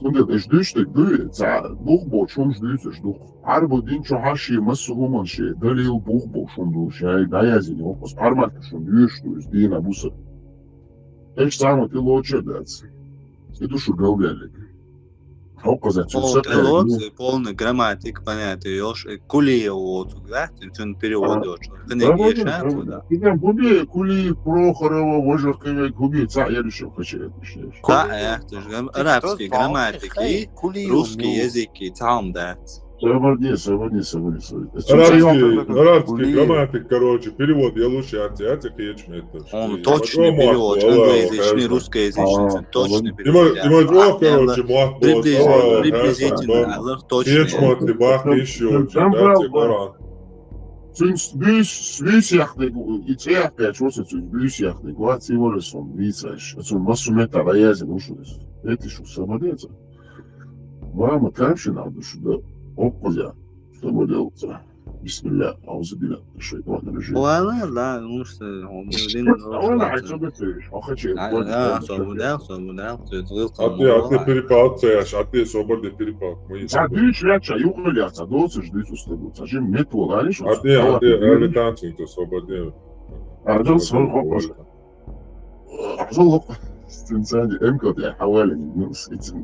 Цундела аша дуьйцург дуй, цхьа бух боцу хӀуманаш дуьйцуш ду-кх. Ӏарбо дин чохь а шен массо а хӀуманна шен далил, бух болуш хӀума ду, шайн дӀаяздина хӀокхуза, Ӏармат шуна доьшуш ду иза дийна, буса. Аша цхьаммо тӀелоцур а дац. И ду шу галдаьллиг. ХӀокхуза цуьнан сакхаьриг ду. Полный грамматика, понятие йолуш, э, Кулиев воцург дац, цуьнан перевод йолчу. Книга еша цо, да. Кулиев, Прохорова, важа кхин верг, хӀун бен цхьаъ яра шу кхечу этнаш. Цхьаъ яц, арабский грамматика и русский язык и цхьа хӀума дац. Собарни, собарни, собарни, собарни. Арабский, арабский грамматика, короче, перевод ялуш яц, яц и кхечу меттана. Он точный перевод, англоязычный, русскоязычный, точный перевод. Има чӀогӀа, короче, мотт боху, приблизительно, приблизительно, алар точный. Кхечу мотт бахка йиш йолчу, яц и Коран. Цуьнан буьйса, буьйса яхниг, и цӀе яхкхечо аса цуьнан буьйса яхниг вац, и вара сон вийцаьш. Цуьнан массо а меттахь дӀаяздина ву шуна иза. Эти шу собарни цо. Мама, там ши нах ду шу, да, хӀокхуза. Собарни цо. بسم الله، أعوذ بالله من الشيطان الرجيم. Вала, да, потому что он один А он, а что ты говоришь? Он хочет, А, вот, да, он свободен, хочет. Свободен, А ты, а ты перепал цеяш, а ты свободен перепал. Мы Ца дүүч ляча, юхуляца, доцеш дүүч устагу. Ца жим мет вол, алиш. А ты, а ты, а ты танцуй, ты свободен. А дол сон хопош. Золок. Цинцани эмкот я хавали. Ну,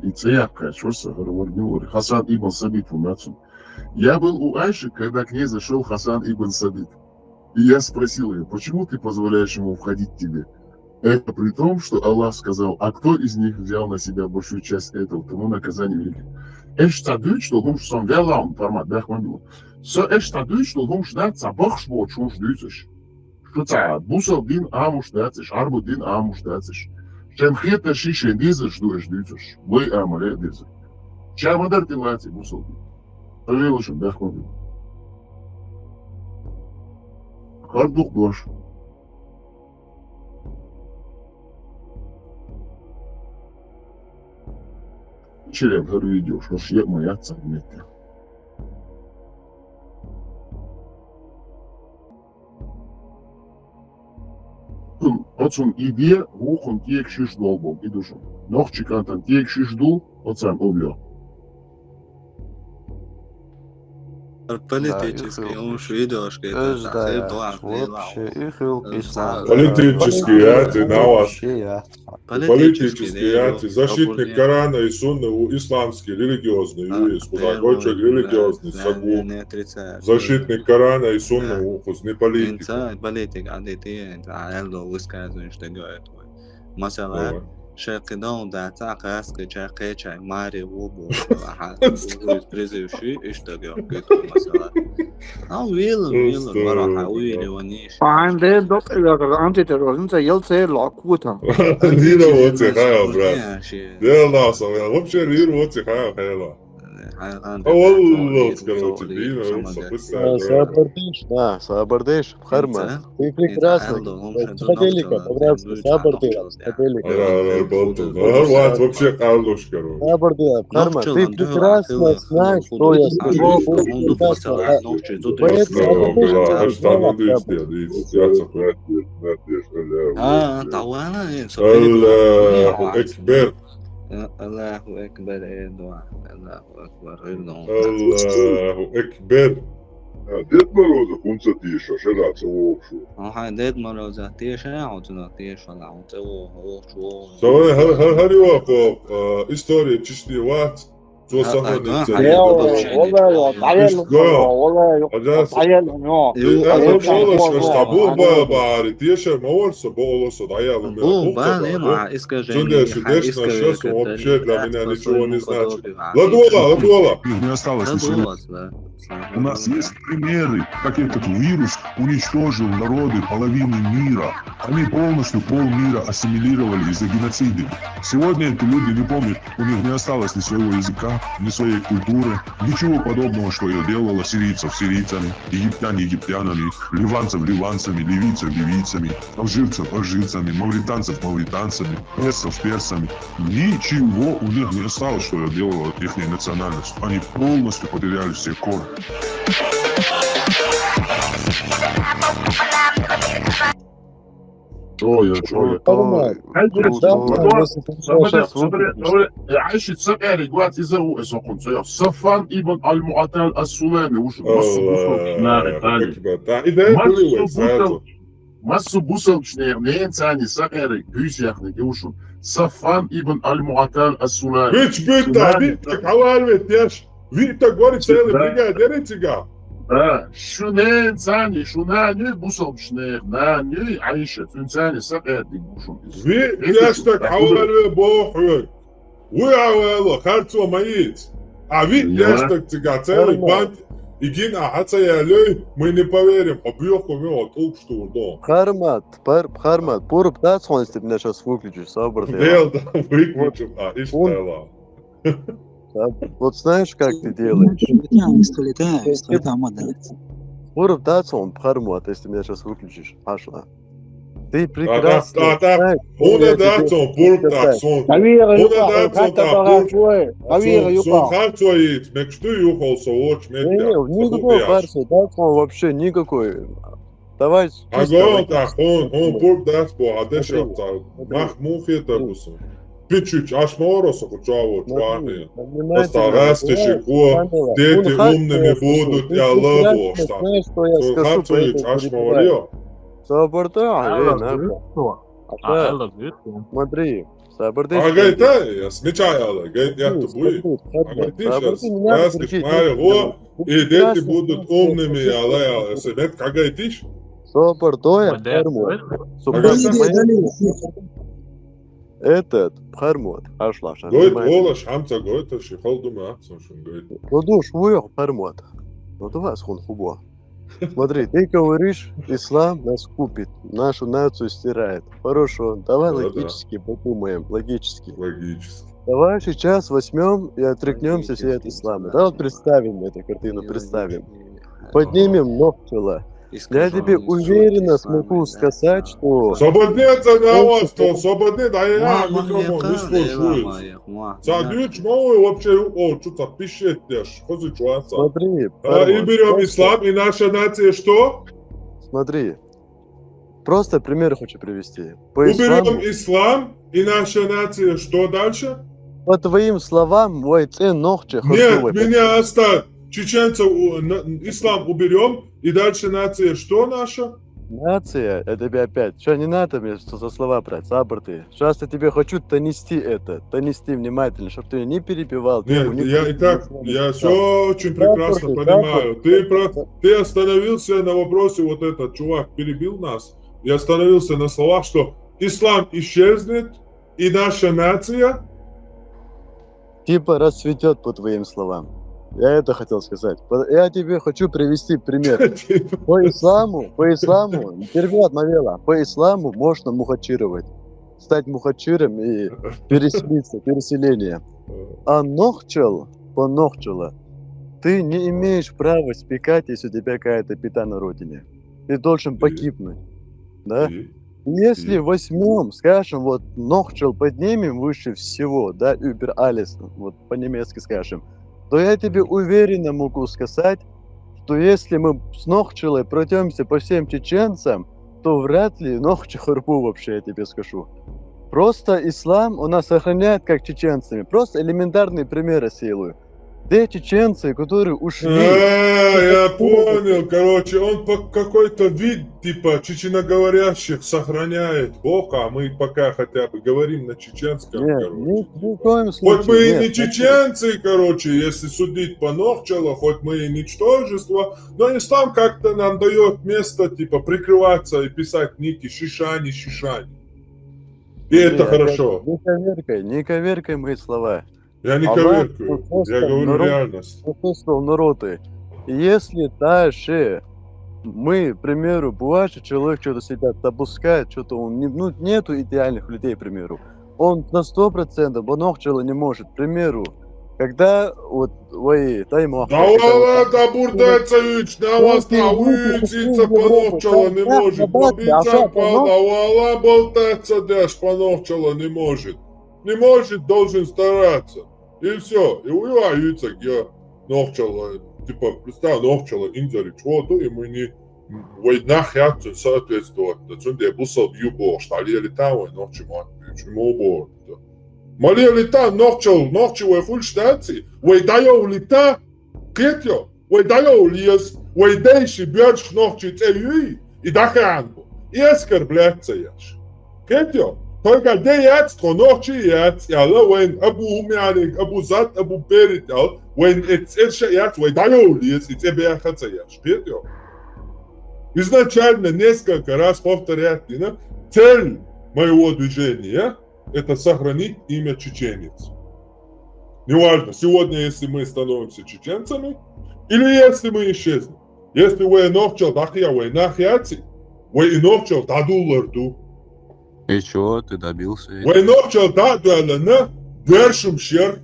и цеяк, чё со, говорю, Хасан ибн Сабит у нас. Я был у Айши, когда к ней зашел Хасан ибн Сабит. И я спросил ее: «Почему ты позволяешь ему входить к тебе?» Это при том, что Аллах сказал: «А кто из них взял на себя большую часть этого, тому наказание великое». Эш ца дүүч, что гумш сон вялаун формат, да, хван. Со эш ца дүүч, что гумш да, ца бахш бо, чунш дүүцеш. Что ца бусал дин амуш дацеш, арбу дин амуш дацеш. Шен хета ши шен дизеш дуэш дүүцеш. Лой амале дизеш. Ча мадар ти лаци бусал дин. Павелушен, да, хван. Хардух дош. Черем хар видео, что ж я моя царь. Оцун идея, вухун тек шиш долбом, идушун. Нохчи кантан тек шиш дул, оцан облё. Политический, он уж видео, что это Вообще, их и ислам. Политический, я, ты на вас. Вообще, я. Политический, я, ты защитник Корана и Сунны, у исламский, религиозный, юрис, куда хочет религиозный, сагу. Защитник Корана и Сунны, у не политик. Политик, а ты, это, а я высказывание, что говорит. Масала, шекидон да, ца каска, ча кеча, мари вубу, призывший, и что говорит, масала. А уилл, уилл, бараха, уилл, ваниш. Панде док, антитерроризм, це ел це лакута. Лира вот це, хая, брат. Дело на самом деле, вообще лира вот це, хая, хая. Хайган. А, والله, скажу тебе, ну, Сабардеш, да, Сабардеш, Харма. Ты прекрасно. Психоделика, понравился, Сабардеш, психоделика. Ара, ара, болтун. Ара, вот вообще карлуш, короче. Сабардеш, Харма, ты прекрасно знаешь, что я скажу. Просто, бля, аж там надо, я, я, я, А, тавана, Аллаху акбар. Аллаху акбар, э, дуа. Аллаху акбар, э, дуа. Аллаху акбар. Дед Мороза хунца тиша, шера ца вовшу. Ага, Дед Мороза тиша, а вот сюда тиша, а вот его вовшу. Савай, хар, хар, хар, его, по, э, истории чисти ват. Цо сахани цели. Бу ба, ба, ари, тиша, ма варса, бо олоса, да, я луми. Бу ба, нема, искажение. Цунде, чудесно, сейчас он вообще для меня ничего не значит. Ладуала, ладуала. Не осталось ничего. У нас есть примеры, как этот вирус уничтожил народы половины мира. Они полностью полмира ассимилировали из-за геноцида. Сегодня эти люди не помнят, у них не осталось ни своего языка, ни своей культуры, ничего подобного, что ее делало сирийцев сирийцами, египтян египтянами, ливанцев ливанцами, ливийцев ливийцами, алжирцев алжирцами, мавританцев мавританцами, персов персами. Ничего у них не осталось, что делало их национальность. Они полностью потеряли все корни. Чё я, чё я? Круто. Айши цакъари гват иза у эсокун цо. Сафан ибн аль-Муатал ас-Сулами ушу. Массу бусал чне, нен цани сакъари гуйс яхни гушу. Сафан ибн аль-Муатал ас-Сулами. Вич бит, бит, так, хавал вет, яш. Вита гори цели бригадери цига. Да, шу нен цани, шу нани бусал чне, нани Айша, цун цани сакъари гушу. Ви, яш так, хавал ве боху. Уй, авело, харцо маиц. А ви, яш так, цига цели банк, игин, а, хаца я лей, мы не поверим, объёху ми от улк штурдо. Хармат, пар-, Хармат, пурп дац, если ты меня сейчас выключишь, Сабардеш. Дел, да, выключу, а, ишта. Вот знаешь, как ты делаешь? Пурп дац, Хармат, если ты меня сейчас выключишь, пошла. Ты прекрасно знаешь, что я тебе хочу сказать. Хьуна дац он бург тӀаккха сона. Хьавера юкъа, хьатта багӀа цой. Хьавера юкъа. Сона харцо йийца, мегаш ду юха со волча метте. Никакой харцо дац хьона вообще, никакой. Давай чисто логически. Хьона бург дац боху, хьан дешах цхьа. Мах муха хетар бу сона? Пичуьч, Ӏаш ма вара со кху чӀогӀа чӀоагӀа. Просто гӀаьстеши хьо, дети умными будут аьлла бохуш цхьа. Сона харцо йийца Ӏаш ма вара. Собар ду, а, э, нахуй. Смотри, собар ду. А гайта, я смечай ала, гайта, я ту буй. Гайта, я ту буй. И дети будут умными, яла, яла, сенет кагайтиш. Собар ду, я пхьармот. Этот, пхьармот, ашлаш. Гойт, олаш, хьамца гойт, ши халдума, ахцун шун гойт. Ну, душ, вуй, пхьармот. Ну, давай, схун хубо. Смотри, ты говоришь, ислам нас купит, нашу нацию стирает. Хорошо, давай логически подумаем, логически. Логически. Давай сейчас возьмем и отрекнемся все от ислама. Давай представим эту картину, представим. Поднимем Нохчала. Я тебе уверенно смогу сказать, что... Сободнеца на вас, то сободне, да я микрофон не слушаю. Садюч, мой вообще, о, что-то пишет, я ж, хозы чуаца. Смотри, и берем ислам, и наша нация что? Смотри, просто пример хочу привести. Уберем ислам, и наша нация что дальше? По твоим словам, вай цӀен нохча. Нет, меня оставь. Чеченцев у-, на-, ислам уберем, и дальше нация что наша? Нация, это тебе опять. Что, не надо мне за слова брать, забор ты. Сейчас я тебе хочу донести это, донести внимательно, чтобы ты не перебивал. Нет, я и так, я все очень прекрасно понимаю. Ты про-, ты остановился на вопросе, вот этот чувак перебил нас. Я остановился на словах, что ислам исчезнет, и наша нация типа расцветет, по твоим словам. Я это хотел сказать. По-, я тебе хочу привести пример. По исламу, по исламу, перевод Мавела, по исламу можно мухачировать. Стать мухачиром и переселиться, переселение. А нохчал, по нохчала, ты не имеешь права спекать, если у тебя какая-то беда на родине. Ты должен погибнуть. Да? И если возьмем, скажем, вот нохчал поднимем выше всего, да, über alles, вот по-немецки скажем, то я тебе уверенно могу сказать, что если мы с нохчалой пройдемся по всем чеченцам, то вряд ли нохча хурбу вообще, я тебе скажу. Просто ислам у нас сохраняет как чеченцами. Просто элементарные примеры силы. Те чеченцы, которые ушли... А, я понял. Короче, он по какой-то вид, типа, чеченоговорящих сохраняет Бог, а мы пока хотя бы говорим на чеченском, короче. Нет, ни в коем случае. Хоть мы и не чеченцы, короче, если судить по нохчала, хоть мы и ничтожество, но ислам как-то нам дает место, типа, прикрываться и писать ники шишани, шишани. И это хорошо. Не коверкай, не коверкай мои слова. Я не коверкую, я говорю реальность. Аллах сотворил народ, и если дальше мы, к примеру, бывает, что человек что-то себя допускает, что-то он не, ну, нету идеальных людей, к примеру. Он на сто процентов, он нохчала не может. К примеру, когда вот, ой, дай ему... Да вала, да бурдается вич, да вас на вич, и по нохчала не может. Да вала, болтается дальше, по нохчала не может. Не может, должен стараться. И все. И уйла юйцаг я нохчала, типа, представь, нохчала инзари чего-то, и мы не войнах яцу соответствовать. Да цунде бусал юбо, что ли, или там, вой нохчи мат, чему бо. Мали или там, нохчал, нохчи вой хуль штаци, вой даё улита, кетё. Вай дӀайовлиез, вай дайши боьрша нохчий цӀе юй, и дахаан бу, и оскорбляться еш. Кхетайо? Только де яц тхо нохчий яц, аьлла, вайн абу хӀуманиг, абу зат, абу перит аьлла, вайн эццӀерша яц, вай дӀайовлиез, и цӀе бяха ца еш. Кхетайо? Изначально несколько раз повторять дина, цель моего движения — это сохранить имя чеченец. Неважно, сегодня, если мы становимся чеченцами, или если мы исчезнем. Если вай нохчал дӀакхайкхай, вай нах яций, вай и нохчал дӀадуллар ду. И чё, ты добился? Вай нохчал дӀадоьллина, боьршум шер,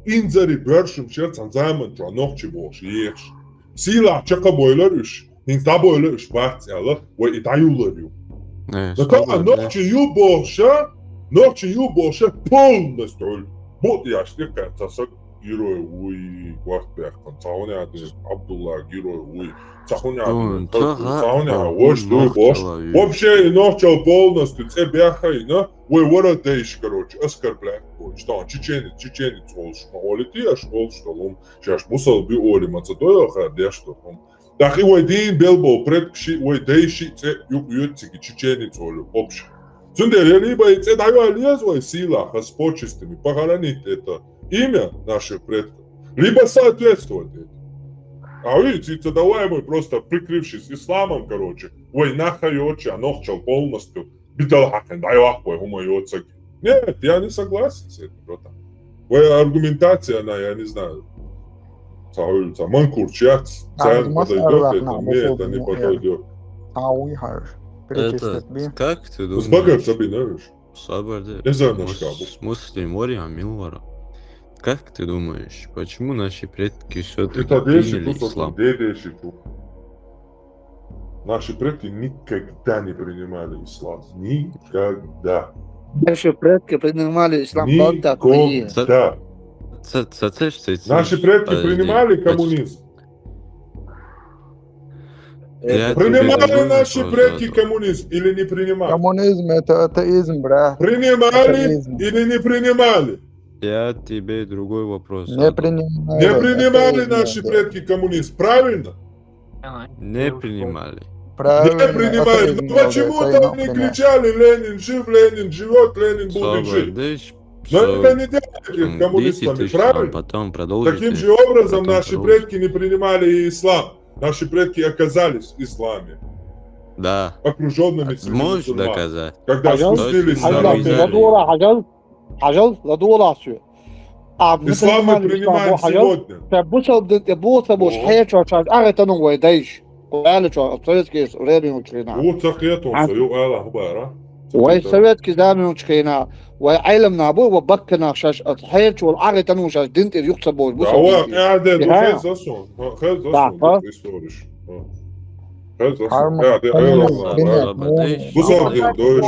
инзари боьршум шер, цхьан заман чохь нохчий бохуш ехаш. Сийлахь чекхбойлар уьш, хӀинца дӀабойла уьш бац аьлла, вай и дӀаюллар ю. Э, да, собар, да. Нохчо ю бохуш, нохчо ю бохуш полностью. Бут яш тика ца саг герой вуй, гварт бяхтан. Цауни адин, Абдулла герой вуй. Цауни адин, цауни а, вош дуй бохуш. Вообще, и нохчо полностью цӀе бяхай, но, вай вара дейш, короче, оскорблять бохуш. Что он чеченец, чеченец олуш. Ма оли ти аш олуш, что он шаш бусал би оли, ма ца дой аха деш, что он. Дахи вай дин белбол предкши, вай дейши цӀе ю-, юциги чеченец олу, общем. Цундела либо и цӀе дайва лез вай сила, хас почестями, похоронить это имя наших предков, либо соответствовать это. А вы, ци цӀе давай мы просто прикрывшись исламом, короче, вай наха йоча, нохчал полностью, битал хакан, дай вахпой, хума йоцак. Нет, я не согласен с этим, братан. Твоя аргументация, она, я не знаю. Цаули, ца манкурчац, ца не подойдёт это, мне это не подойдёт. Цаули хар. Это, как ты думаешь? Узбагар цаби навыш. Собар, да. Муслим вари, амил вара. Как ты думаешь, почему наши предки всё-таки приняли ислам? Наши предки никогда не принимали ислам. Никогда. Наши предки принимали ислам только в России. Никогда. Наши предки принимали коммунизм. Принимали наши предки коммунизм или не принимали? Коммунизм — это атеизм, брат. Принимали или не принимали? Я тебе другой вопрос задал. Не принимали. Не принимали наши предки коммунизм, правильно? Не принимали. Не принимали. Ну почему-то они кричали: «Ленин жив, Ленин живёт, Ленин будет жить». Но это не делает их коммунистами, правильно? Таким же образом наши предки не принимали и ислам. Наши предки оказались в исламе. Да. Окружёнными среди мусульман. Можешь доказать? Когда спустились на Хьажал, ладугӀала хьажал, хьажал, ладугӀала су. А, ислам мы принимаем сегодня. Ца бусалба дин тӀе буца буш хьечо шаш агӀетану вай дайш. Вала чо советский время учрина. Ву ца хетон со, ю ала хубара. Вай советский время учрина. Вай Ӏелам на бу, ва баккана шаш ат хьечо агӀетану шаш дин тӀе юхца бош. Бусалба дин. Ва къяде ду хез засон. Хез засон историш. Хез засон. Къяде Ӏелам. Бусалба дин дойш.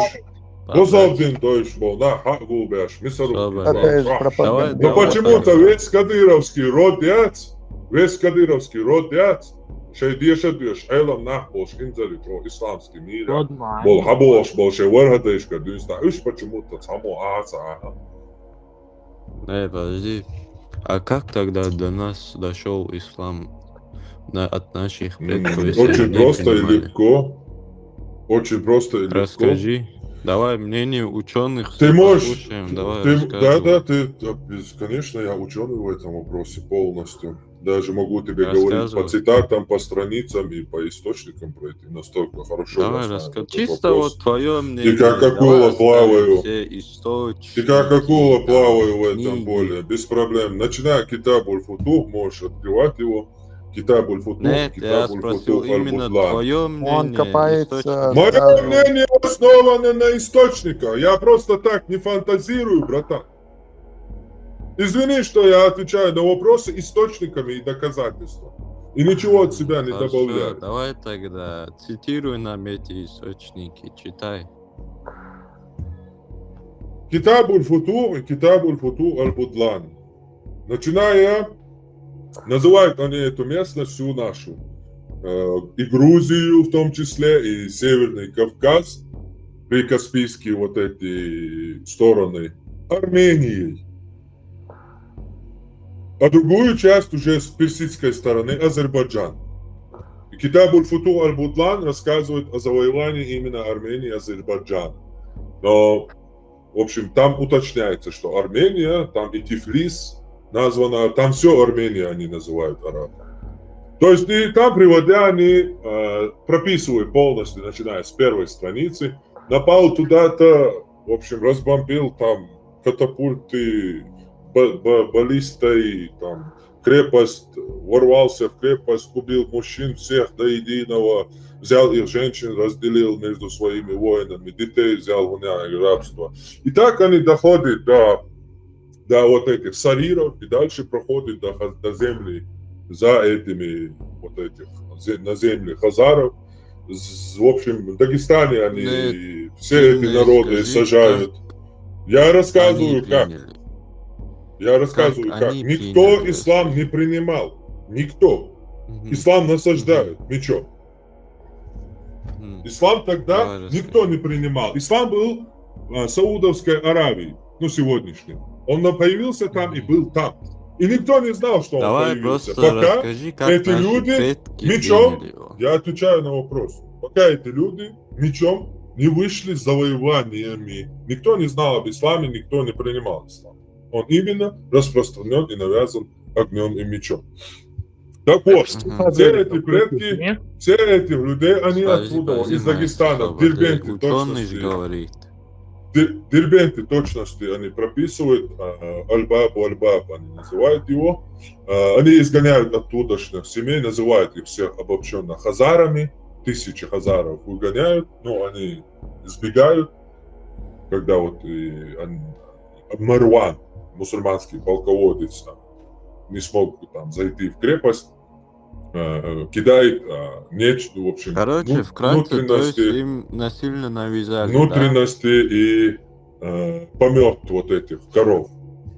Бусалба дин дойш бол, да, хьа гулбеш, мисару. Ну почему-то весь кадыровский род яц, весь кадыровский род яц, шай деша деш, Ӏелам нах болш, инзали чо, исламский мир. Бол хьаболш, бол шай вархадайшка дюнста. Уж почему-то само аца аха. Э, подожди. А как тогда до нас дошёл ислам на, от наших предков, если они не принимали? Очень просто и легко. Очень просто и легко. Расскажи. Давай мнение учёных послушаем. Ты можешь, давай, ты, рассказывай. Да, да, ты, конечно, я учёный в этом вопросе полностью. Даже могу тебе говорить по цитатам, по страницам и по источникам пройти. Настолько хорошо я знаю этот вопрос. Давай, расскажи. Чисто вот твоё мнение. И как акула плаваю. Давай оставим все источники, источники, там, книги. И как акула плаваю в этом поле. Без проблем. Начиная Китабуль Футух, можешь открывать его. Китабуль Футух, Китабуль Футух Аль-Бутлан. Нет, я спросил именно твоё мнение, источник. Моё мнение основано на источниках. Я просто так не фантазирую, братан. Извини, что я отвечаю на вопросы источниками и доказательствами. И ничего от себя не добавляю. Хорошо, давай тогда цитируй нам эти источники, читай. Китабуль Футух и Китабуль Футух Аль-Бутлан. Начиная, называют они эту местность всю нашу, э, и Грузию в том числе, и Северный Кавказ, прикаспийские вот эти стороны, Арменией. А другую часть уже с персидской стороны Азербайджан. И Китабуль Футух Аль-Бутлан рассказывает о завоевании именно Армении и Азербайджана. Но, в общем, там уточняется, что Армения, там и Тифлис названа, там всё Армения они называют, арабы. То есть и там, приводя, они, э, прописывают полностью, начиная с первой страницы, напал туда-то, в общем, разбомбил там катапульты, ба-, ба-, баллистой, там, крепость, ворвался в крепость, убил мужчин всех до единого, взял их женщин, разделил между своими воинами, детей взял в рабство. И так они доходят до, до вот этих сариров и дальше проходят до, ха-, до земли за этими вот этих, зе-, на земли хазаров. з- в общем, в Дагестане они все эти народы сажают. Я рассказываю, как. Я рассказываю, как. Никто ислам не принимал. Никто. Ислам насаждают мечом. Ислам тогда никто не принимал. Ислам был а, Саудовской Аравии, ну, сегодняшней. Он на- появился там и был там. И никто не знал, что он Давай появился. Просто Пока расскажи, как эти наши люди предки мечом, приняли его. я отвечаю на вопрос, пока эти люди мечом не вышли с завоеваниями. Никто не знал об исламе, никто не принимал ислам. Он именно распространен и навязан огнем и мечом. Так вот, Мгм. все эти предки, все эти люди, они Подожди, оттуда, подожди, из моя Дагестана, слава, в Дербенте учёный же точности. Говорит. Дер- Дербенты точности они прописывают, а, Аль-Баб, Аль-Баб они называют его. А, Они изгоняют оттудошных семей, называют их всех обобщенно хазарами, тысячи хазаров выгоняют, ну, они избегают, когда вот и он- Марван, мусульманский полководец, а, не смог там зайти в крепость, э, кидает а, нечто, в общем, Короче, ну, вкратце, то есть внутренности, им насильно навязали, да? внутренности и э, помет вот этих коров.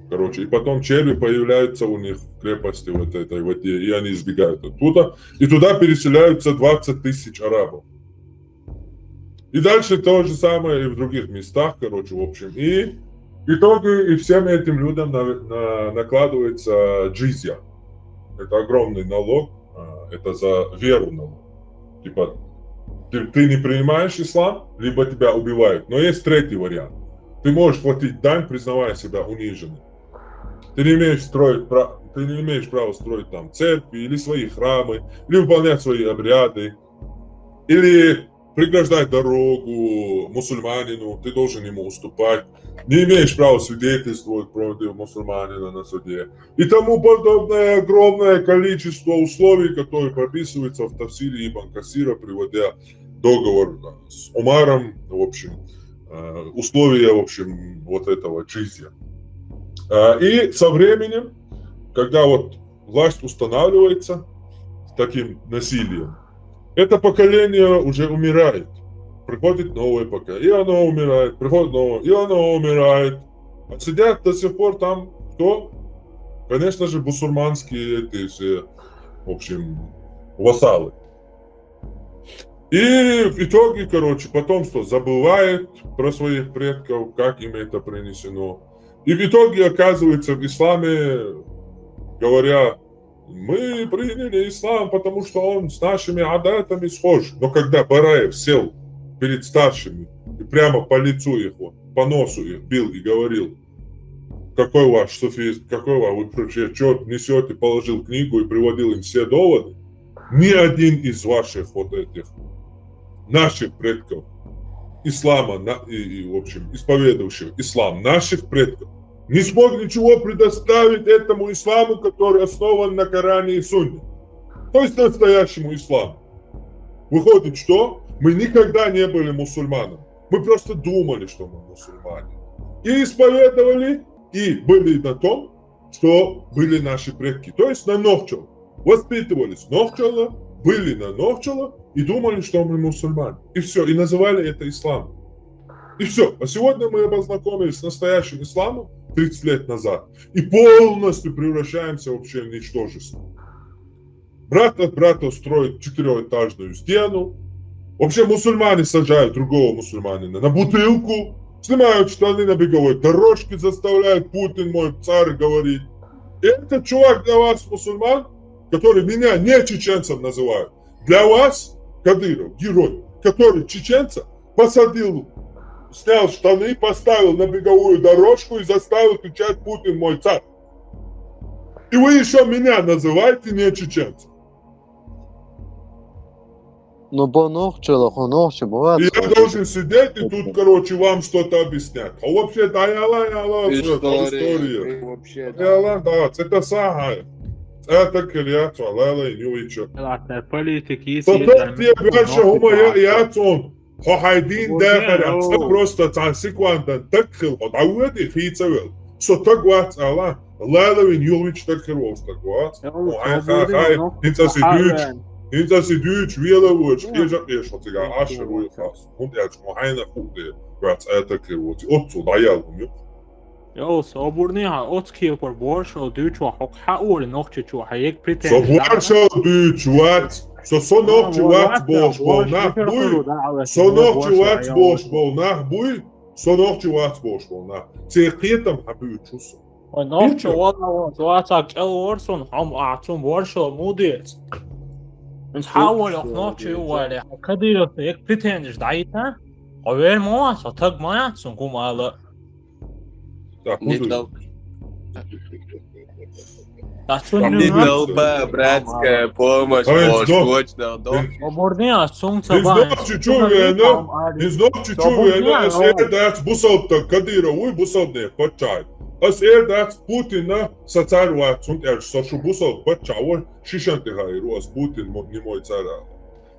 Короче, и потом черви появляются у них в крепости вот этой воде, и они избегают оттуда. И туда переселяются двадцать тысяч арабов. И дальше то же самое и в других местах, короче, в общем. И в итоге и всем этим людям на- на- накладывается джизья. Это огромный налог, а, это за веру налог. Типа, ты, ты не принимаешь ислам, либо тебя убивают. Но есть третий вариант. Ты можешь платить дань, признавая себя униженным. Ты не имеешь строить, пра- ты не имеешь права строить там церкви или свои храмы, или выполнять свои обряды, или преграждать дорогу мусульманину, ты должен ему уступать. Не имеешь права свидетельствовать против мусульманина на суде. И тому подобное огромное количество условий, которые прописываются в Тафсире Ибн Касира, приводя договор с Умаром, в общем, э, условия, в общем, вот этого джизья. А, И со временем, когда вот власть устанавливается с таким насилием, это поколение уже умирает. Приходит новое поколение, и оно умирает, приходит новое, и оно умирает. А сидят до сих пор там кто? Конечно же, бусурманские эти все, в общем, вассалы. И в итоге, короче, потомство забывает про своих предков, как им это принесено. И в итоге оказывается в исламе, говоря, мы приняли ислам, потому что он с нашими адатами схож. Но когда Бараев сел перед старшими и прямо по лицу их, вот, по носу их бил и говорил, какой ваш суфизм, какой ваш, вы вообще, что несете, положил книгу и приводил им все доводы, ни один из ваших вот этих, наших предков, ислама, на- и, и, в общем, исповедующих ислам наших предков, не смог ничего предоставить этому исламу, который основан на Коране и Сунне. То есть настоящему исламу. Выходит, что мы никогда не были мусульманами. Мы просто думали, что мы мусульмане. И исповедовали, и были на том, что были наши предки. То есть на Нохчо. Воспитывались Нохчола, были на Нохчола и думали, что мы мусульмане. И все, и называли это исламом. И все. А сегодня мы познакомились с настоящим исламом тридцать лет назад и полностью превращаемся вообще в ничтожество. Брат от брата строит четырехэтажную стену. Вообще мусульмане сажают другого мусульманина на бутылку, снимают штаны на беговой дорожке, заставляют «Путин мой царь» говорить. И этот чувак для вас мусульман, который меня не чеченцем называют. Для вас Кадыров, герой, который чеченца посадил, снял штаны, поставил на беговую дорожку и заставил кричать «Путин мой царь». И вы еще меня называете не чеченцем. Ну, бо нохчола, хо нохчо, бо И я должен сидеть и тут, короче, вам что-то объяснять. А вообще, да, я ла, я ла, История. История. Вообще, Я ла, да, это самое. Это кельяцу, ла, ла, и ничего. Ладно, политики, Потом тебе дальше ума я, я цон. Хо хайдин да, я просто цан секундан так хил, хо дауэди, хи цавел. Со так вац, ала. Ла, ла, вин ювич так хил, вос так вац. О, ай, ха, хай, хин ца си ключ. ХӀинца аса дуьйцуш вела воцуш, кхеча а кхеча хьо цига Ӏаш вуй хас. ХӀунда аьлча хьо хьайна хӀуъ де вац, Ӏа такхир воци. Оццул дӀаял хӀума ю. Йо, собарна хьо, оцу кепара боршал дуьйцуш ван хьо хьан олу нохчичо, хьан ег претензия. Со боршал дуьйцуш вац, со, со нохчи вац бохуш болу нах буй, со нохчи вац бохуш болу нах буй, со нохчи вац бохуш болу нах. Церан кхетам хьан буьйцуш ву со? Вай нохчо валла вон, вацахь кӀел вор суна, хьо-м ахь цунна боршал муха деза? Иза хьан волу нохчо ю вале, хьан Кадыровна ег претензиш дӀайита? Хьо вер ма вац, хьо таг ма яц цунна хӀума ала. Так, не дал. Не долба, братская помощь, бож, точно, да. Собарна, ас цунца бан. Иза нохчи чу вена, иза нохчи чу вена, ас эр дац бусалба таг Кадыров вуй, бусалбанийн паччахь. Ас эр дац Путина, сан цар вац, хӀунда аьлча со шу бусалба паччахь ву, шишан тӀе хаийра ву, ас Путин мо-, немой цар а.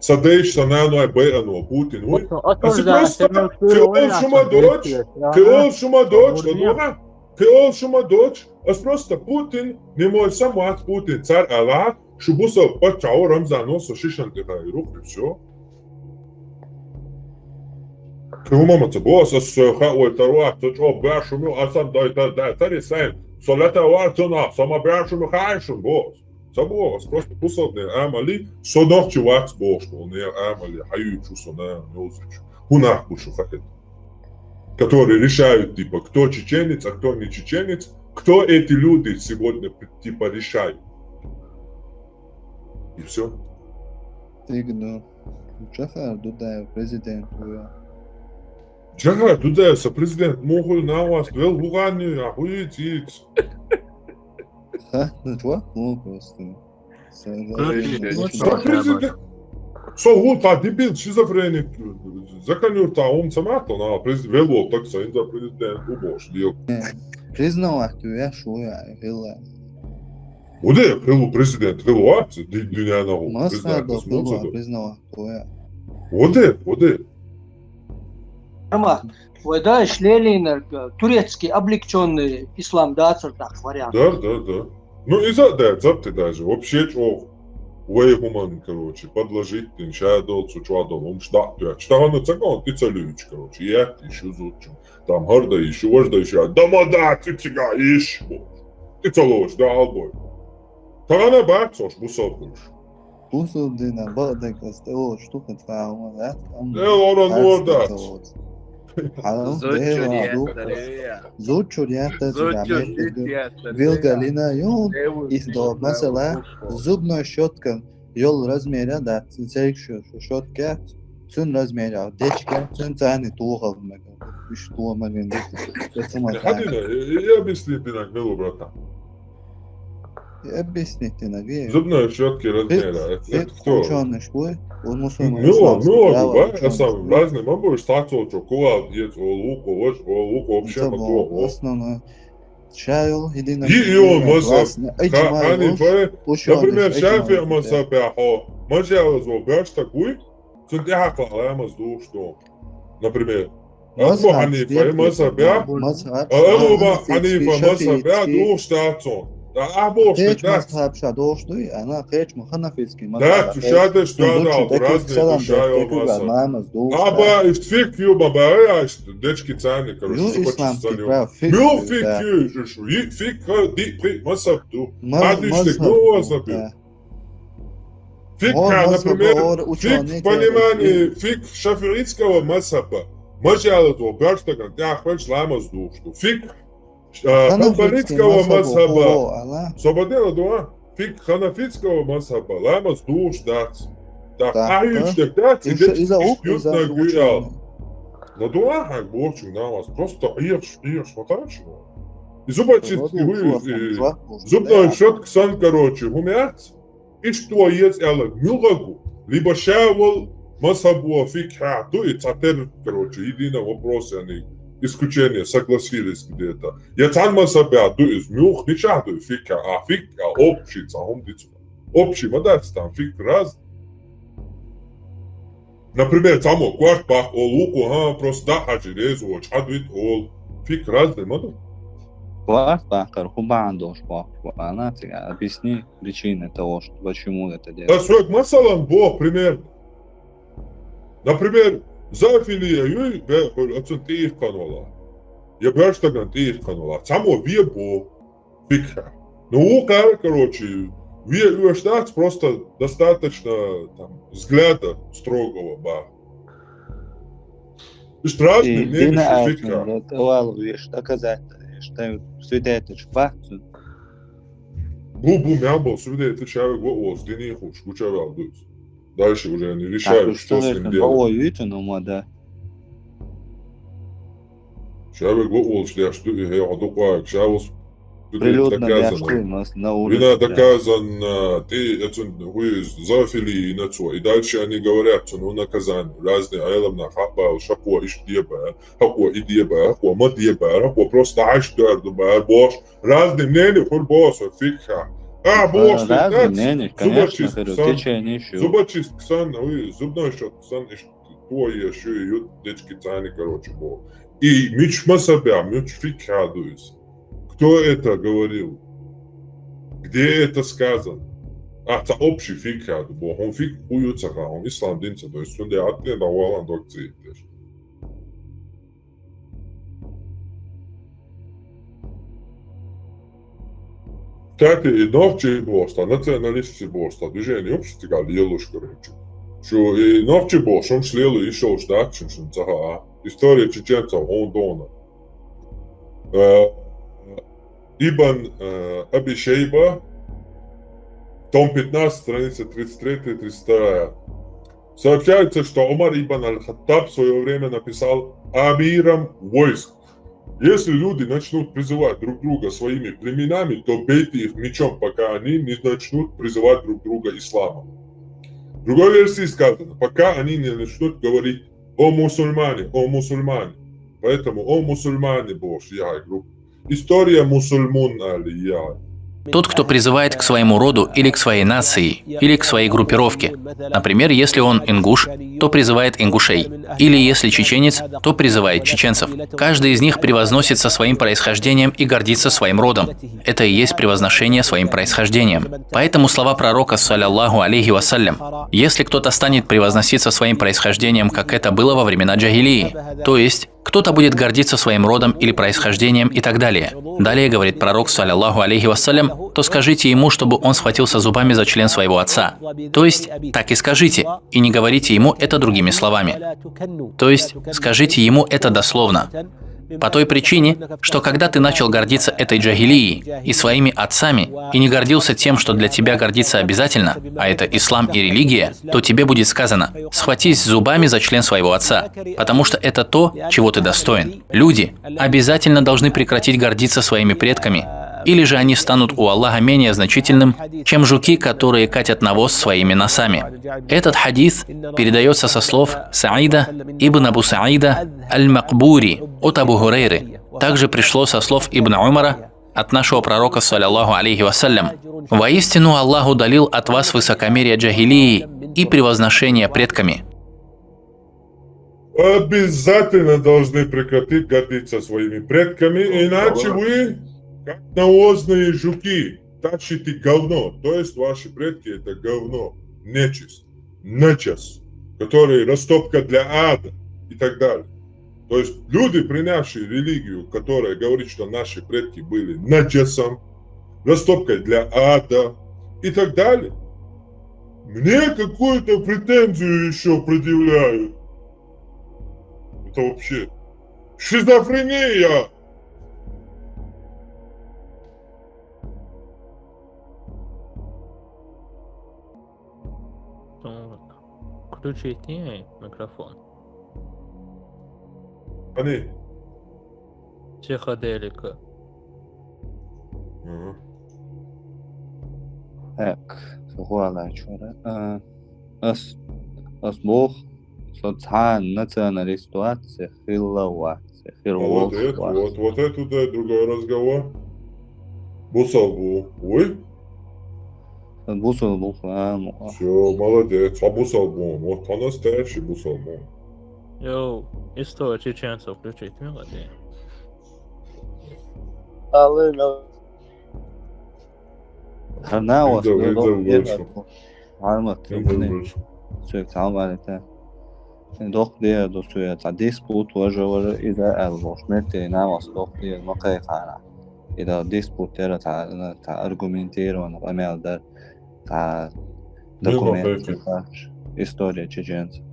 Сан дайша, сан наной байъано Путин вуй. Аса просто кхин олу шу ма доцуш, кхин олу шу ма доцуш, ладогӀа? Кхин олу шу ма доцуш, ас просто Путин, немой сам вац Путин, цар ала, шу бусалба паччахь ву, Рамзано со шишан тӀе хаийра ву, и всё. Кхин хӀума ма ца боху ас, ас со хаьа вай тар вац, со чӀогӀа баьрша хӀума ю, ас ам дай тар, дай тар и сайн, со лета вар цунах, со ма баьрша хӀума хаьа шуна боху ас. Ца боху ас, просто бусалбанийн амали, со нохчи вац бохуш болу нехан амали, хьан юьйцуш ву со нана йовзачу? ХӀун нах бу шу хаьа? Которые решают, типа, кто чеченец, а кто не чеченец, кто эти люди сегодня, типа, решают. И всё. Тигну. Джохар Дудаев президент ву. Джохар Дудаев сан президент муха ву, нахваст вел ву гӀанна ю, а хӀу йийца, йийца? Ха, ну чё, ну просто. Короче, сан президент. Со ву та дебил, шизофреник, закон юрта хӀума ца матто, на, през-, вел волу так сан, инза президент ву бохуш, дел. Признавать ю я, шу я, хила. Ву де, хила президент, хила вац, ди-, дуьненахь ву. Масхадов хила признавать ю я. Ву де, ву де. Роман, вай дайша лелийнарг турецкий облегчённый ислам дацара тӀаккха вариант? Да, да, да. Ну, иза а дац, забти даже. Вообще чӀогӀа вай хӀуманна, короче, подложить дина, ша долу, цу чохь долу, хӀумаш дӀа а тоьттуш. Тахана ца гон, тӀе ца луьйчу, короче, ятта йиш ю зудчун. Там хӀара дан йиш ю, важа дан йиш ю, дама дац, цигахь йиш бу. ТӀе ца лоцуш, да, албой. Тахана бац ош бусалба хуьлуш. Бусалба дина бакъдерг ас тӀе волуш ду хӀинца хӀума дац, амма эл ора нор дац. Хьан зудчур Дела ду. Зудчур яттар, зудчур яттар. Вилгалина ю, их до, масала, зубной щётка йолу размера дац, церг шу-, шу-, щётка яц, цуьнан размера дечка, цуьнан царни тухал мега. Уьш тухал мега. Хьадина, я объяснить динарг мело, братан. Объяснить динарг. Зубной щётки размера. Это, это кто? Учёный школы, он мусульман. Ну, ну, исламский, ну, право, да, учёный школы. Разный, ма бу, уьш цхьацолчо кувалда еза, олу вукхо, вож, олу вукхо, вообще ма тухал. Основное. Ша йолу, единый. Йиъ йолу мазхаб. Ха-, Ханифа, например, Шафиъ мазхабехь хьо, мажалазо баьрш стаг вуй, цунна тӀехьакхалла ламаз духуш ду. Например, Абу Ханифа мазхабехь, Абу Ханифа мазхабехь духуш дац цунна. ТӀаккха ахь бохуш дерг дац. Кхечу мазхаб ша дохуш дуй, ана кхечу ма ханафитский мазхаб. Дац, шу ша дерш дуьйцу, Ӏадал, разный ду ша йолу мазхаб. Аба, иштта фикх ю ма бара, иштта дечки царни, короче, ю зубачаш исламский царни. Муьлха фикх ю, шу, шу, йиъ фикх, диъ пхиъ мазхаб ду. Хьадисдиг муьлха мазхаб ю? Фикх, например, фикх, понимание, фикх шафиитского мазхаба. Мажалазо баьрш стагана тӀехьа хьоьжуш ламаз духуш ду. Фикх, а, ханбалитского мазхаба. Собадела дуа. Фикх ханафитского мазхаба. Ламаз духуш дац. Так, ахь юьйцуш дерг дац, и дечка иштта юьртнаг юй ала. Но дуа хьайга бохучунга намаз. Просто Ӏехаш, Ӏехаш хӀотараш. И зубачистки хӀу, и зубной щётка сан, короче, хӀума яц. Иштта еза аьлларг муьлхарг ву? Либо ша вал мазхабо фикхьехь ду и цхьатерра, короче, единый вопрос, яни исключение, согласились где-то. Я цхьана мазхабехь ду иза, муьлха хӀинчахь ду и фикхьехь, а фикх, а общий цхьа хӀума дицу. Общий ма дац там, фикх разный. Например, цхьаммо корта баккха олу вукхо, ха, просто дӀа а хьажий реза воцуш, хьадуьйту олу. Фикх разный ма ду. Варт бахар, хӀу бахьан долуш бохуш бу, ана цига. Объясни причины того, что почему это делать. Ас хьоьга масалан боху пример. Например, зоофилия юй, бе, хӀу оцунна тӀеиркхана вала. Я боьрша стагана тӀеиркхана вала. Цхьаммо ве бу фикхьа. Ну, вукхара, короче, ве оьшуш дац, просто достаточно там взгляда строгого баху. Иштта разные мнения фикхьа. Товал веш доказать, что свидетель бахцу. Бу, бу, мел бу свидетель, ша вега ваолуш динехуш, гучавал дуц. Дальше уже они решают, что с ним делать. Ой, виту, ну, ма да. Ша вега ваолуш деш ду, и хьо дукъа, ша вус Прилюдно доказано. Вина доказано, ты, это, вы зоофилия, и на цо. И дальше они говорят, что, ну, наказание. Разные айламна хапал, шакуа иш деба, хакуа и деба, хакуа ма деба, хакуа просто аш дуар дуба, бош. Разные мнения, хур босу, фикха. А, бош, разные мнения, конечно, в течение ещё. Зубочистка сан, ой, зубной щетка сан, иш туа шу ют дечки цани, короче, бо. И мич масабя, мич фикха дуис. Кто это говорил? Где это сказано? А, ца общий фикха ду, бо, хьун фик хую ца ха, хьун ислам дин ца, то есть, сунде атне да валан док ци. Кстати, и нохчий бохуш, националистский бохуш, движение общества лелуш, короче. Шу и нохчий бохуш, ум шлелу и шоуш дачим шун цаха. История чеченцев, он дона. Э, Ибн э, Аби Шейба, том пятнадцать, страница тридцать третья, тридцать вторая. Сообщается, что Умар ибн аль-Хаттаб в свое время написал амирам войск: если люди начнут призывать друг друга своими племенами, то бейте их мечом, пока они не начнут призывать друг друга исламом. В другой версии сказано, пока они не начнут говорить: «О мусульмане, о мусульмане». Поэтому «О мусульмане» бохуш яхьа группа. История мусульман али яхьа. Тот, кто призывает к своему роду или к своей нации, или к своей группировке. Например, если он ингуш, то призывает ингушей. Или если чеченец, то призывает чеченцев. Каждый из них превозносится своим происхождением и гордится своим родом. Это и есть превозношение своим происхождением. Поэтому слова пророка, салляллаху алейхи вассалям: «Если кто-то станет превозноситься своим происхождением, как это было во времена джахилии», то есть кто-то будет гордиться своим родом или происхождением и так далее. Далее говорит пророк, салляллаху алейхи вассалям, то скажите ему, чтобы он схватился зубами за член своего отца. То есть, так и скажите, и не говорите ему это другими словами. То есть, скажите ему это дословно. По той причине, что когда ты начал гордиться этой джахилией и своими отцами, и не гордился тем, что для тебя гордиться обязательно, а это ислам и религия, то тебе будет сказано: «Схватись зубами за член своего отца», потому что это то, чего ты достоин. Люди обязательно должны прекратить гордиться своими предками, или же они станут у Аллаха менее значительным, чем жуки, которые катят навоз своими носами. Этот хадис передается со слов Саида ибн Абу Саида аль-Макбури от Абу Хурейры. Также пришло со слов Ибн Умара от нашего пророка, салляллаху алейхи вассалям: «Воистину Аллах удалил от вас высокомерие джахилии и превозношение предками». Обязательно должны прекратить гордиться своими предками, иначе вы, как навозные жуки, тащите говно. То есть ваши предки — это говно, нечисть, начас, который растопка для ада и так далее. То есть люди, принявшие религию, которая говорит, что наши предки были наджасом, растопкой для ада и так далее, мне какую-то претензию еще предъявляют. Это вообще шизофрения. Так, включите микрофон. Они. Психоделика. Мгм. Так, сухуалачура. А, ас, ас бох, со цхьа националист вац, хилла вац, хир А вот волуш это, вац. вот, вот это, да, другой разговор. Бусал бу. Ой? Бусал бу, а, ну, а. Все, молодец. А бусал бу. Вот по-настоящему бусал бу. Йоу, история чеченцев включить, мелодия. Алло, хӀара наӀарга доккха дезар ду. Хьармат, цуьнга цхьа хӀама аьлча. Доккха дезар ду цу, я цхьа диспут важа вара, иза аьлла бохуш, метте наӀарга доккха дезар ма кхайкхара. И да диспут яра, цхьа, цхьа аргументированный къамел дара, цхьа документ, история чеченцев.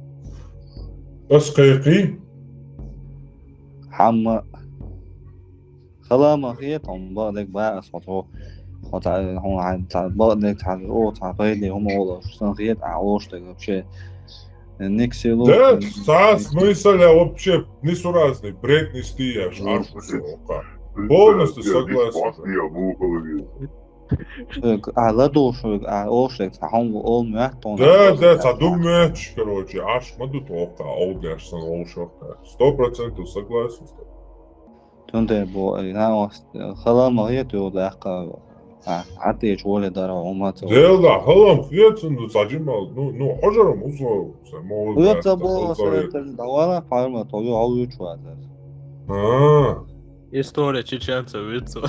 Ас кхайкхий? Хьамма. Хала ма хета, хьуна бакъдерг бан ас хьо, хьо цхьа, хьуна хьайн цхьа бакъдерг цхьа, о, цхьа пайде хӀума олуш, сан хета, а, олуш дерг вообще. Никсилу. Да, цхьа смысл, я вообще несуразный, бред нести, я ж арфу сокъа. Полностью согласен. А, ладугӀуш, а, олуш дерг цхьа хӀума олу моьтту хьуна. Да, да, цхьа ду моьттуш, короче, Ӏаш ма ду тхоккха, олдеш сан олуш вахта. Сто процентов согласен с тобой. Цундела бо, э, наӀарга хала ма хета йолу даккха, а, Ӏатечу воле дара хӀума ца. Делла, хала ма хета цунна, цхьа жимал, ну, ну, хьожарам узо, са мо. Хьоьца бо, дӀавала, парма, то ю, хьо ю чу вазар. А. История чеченцев вицу.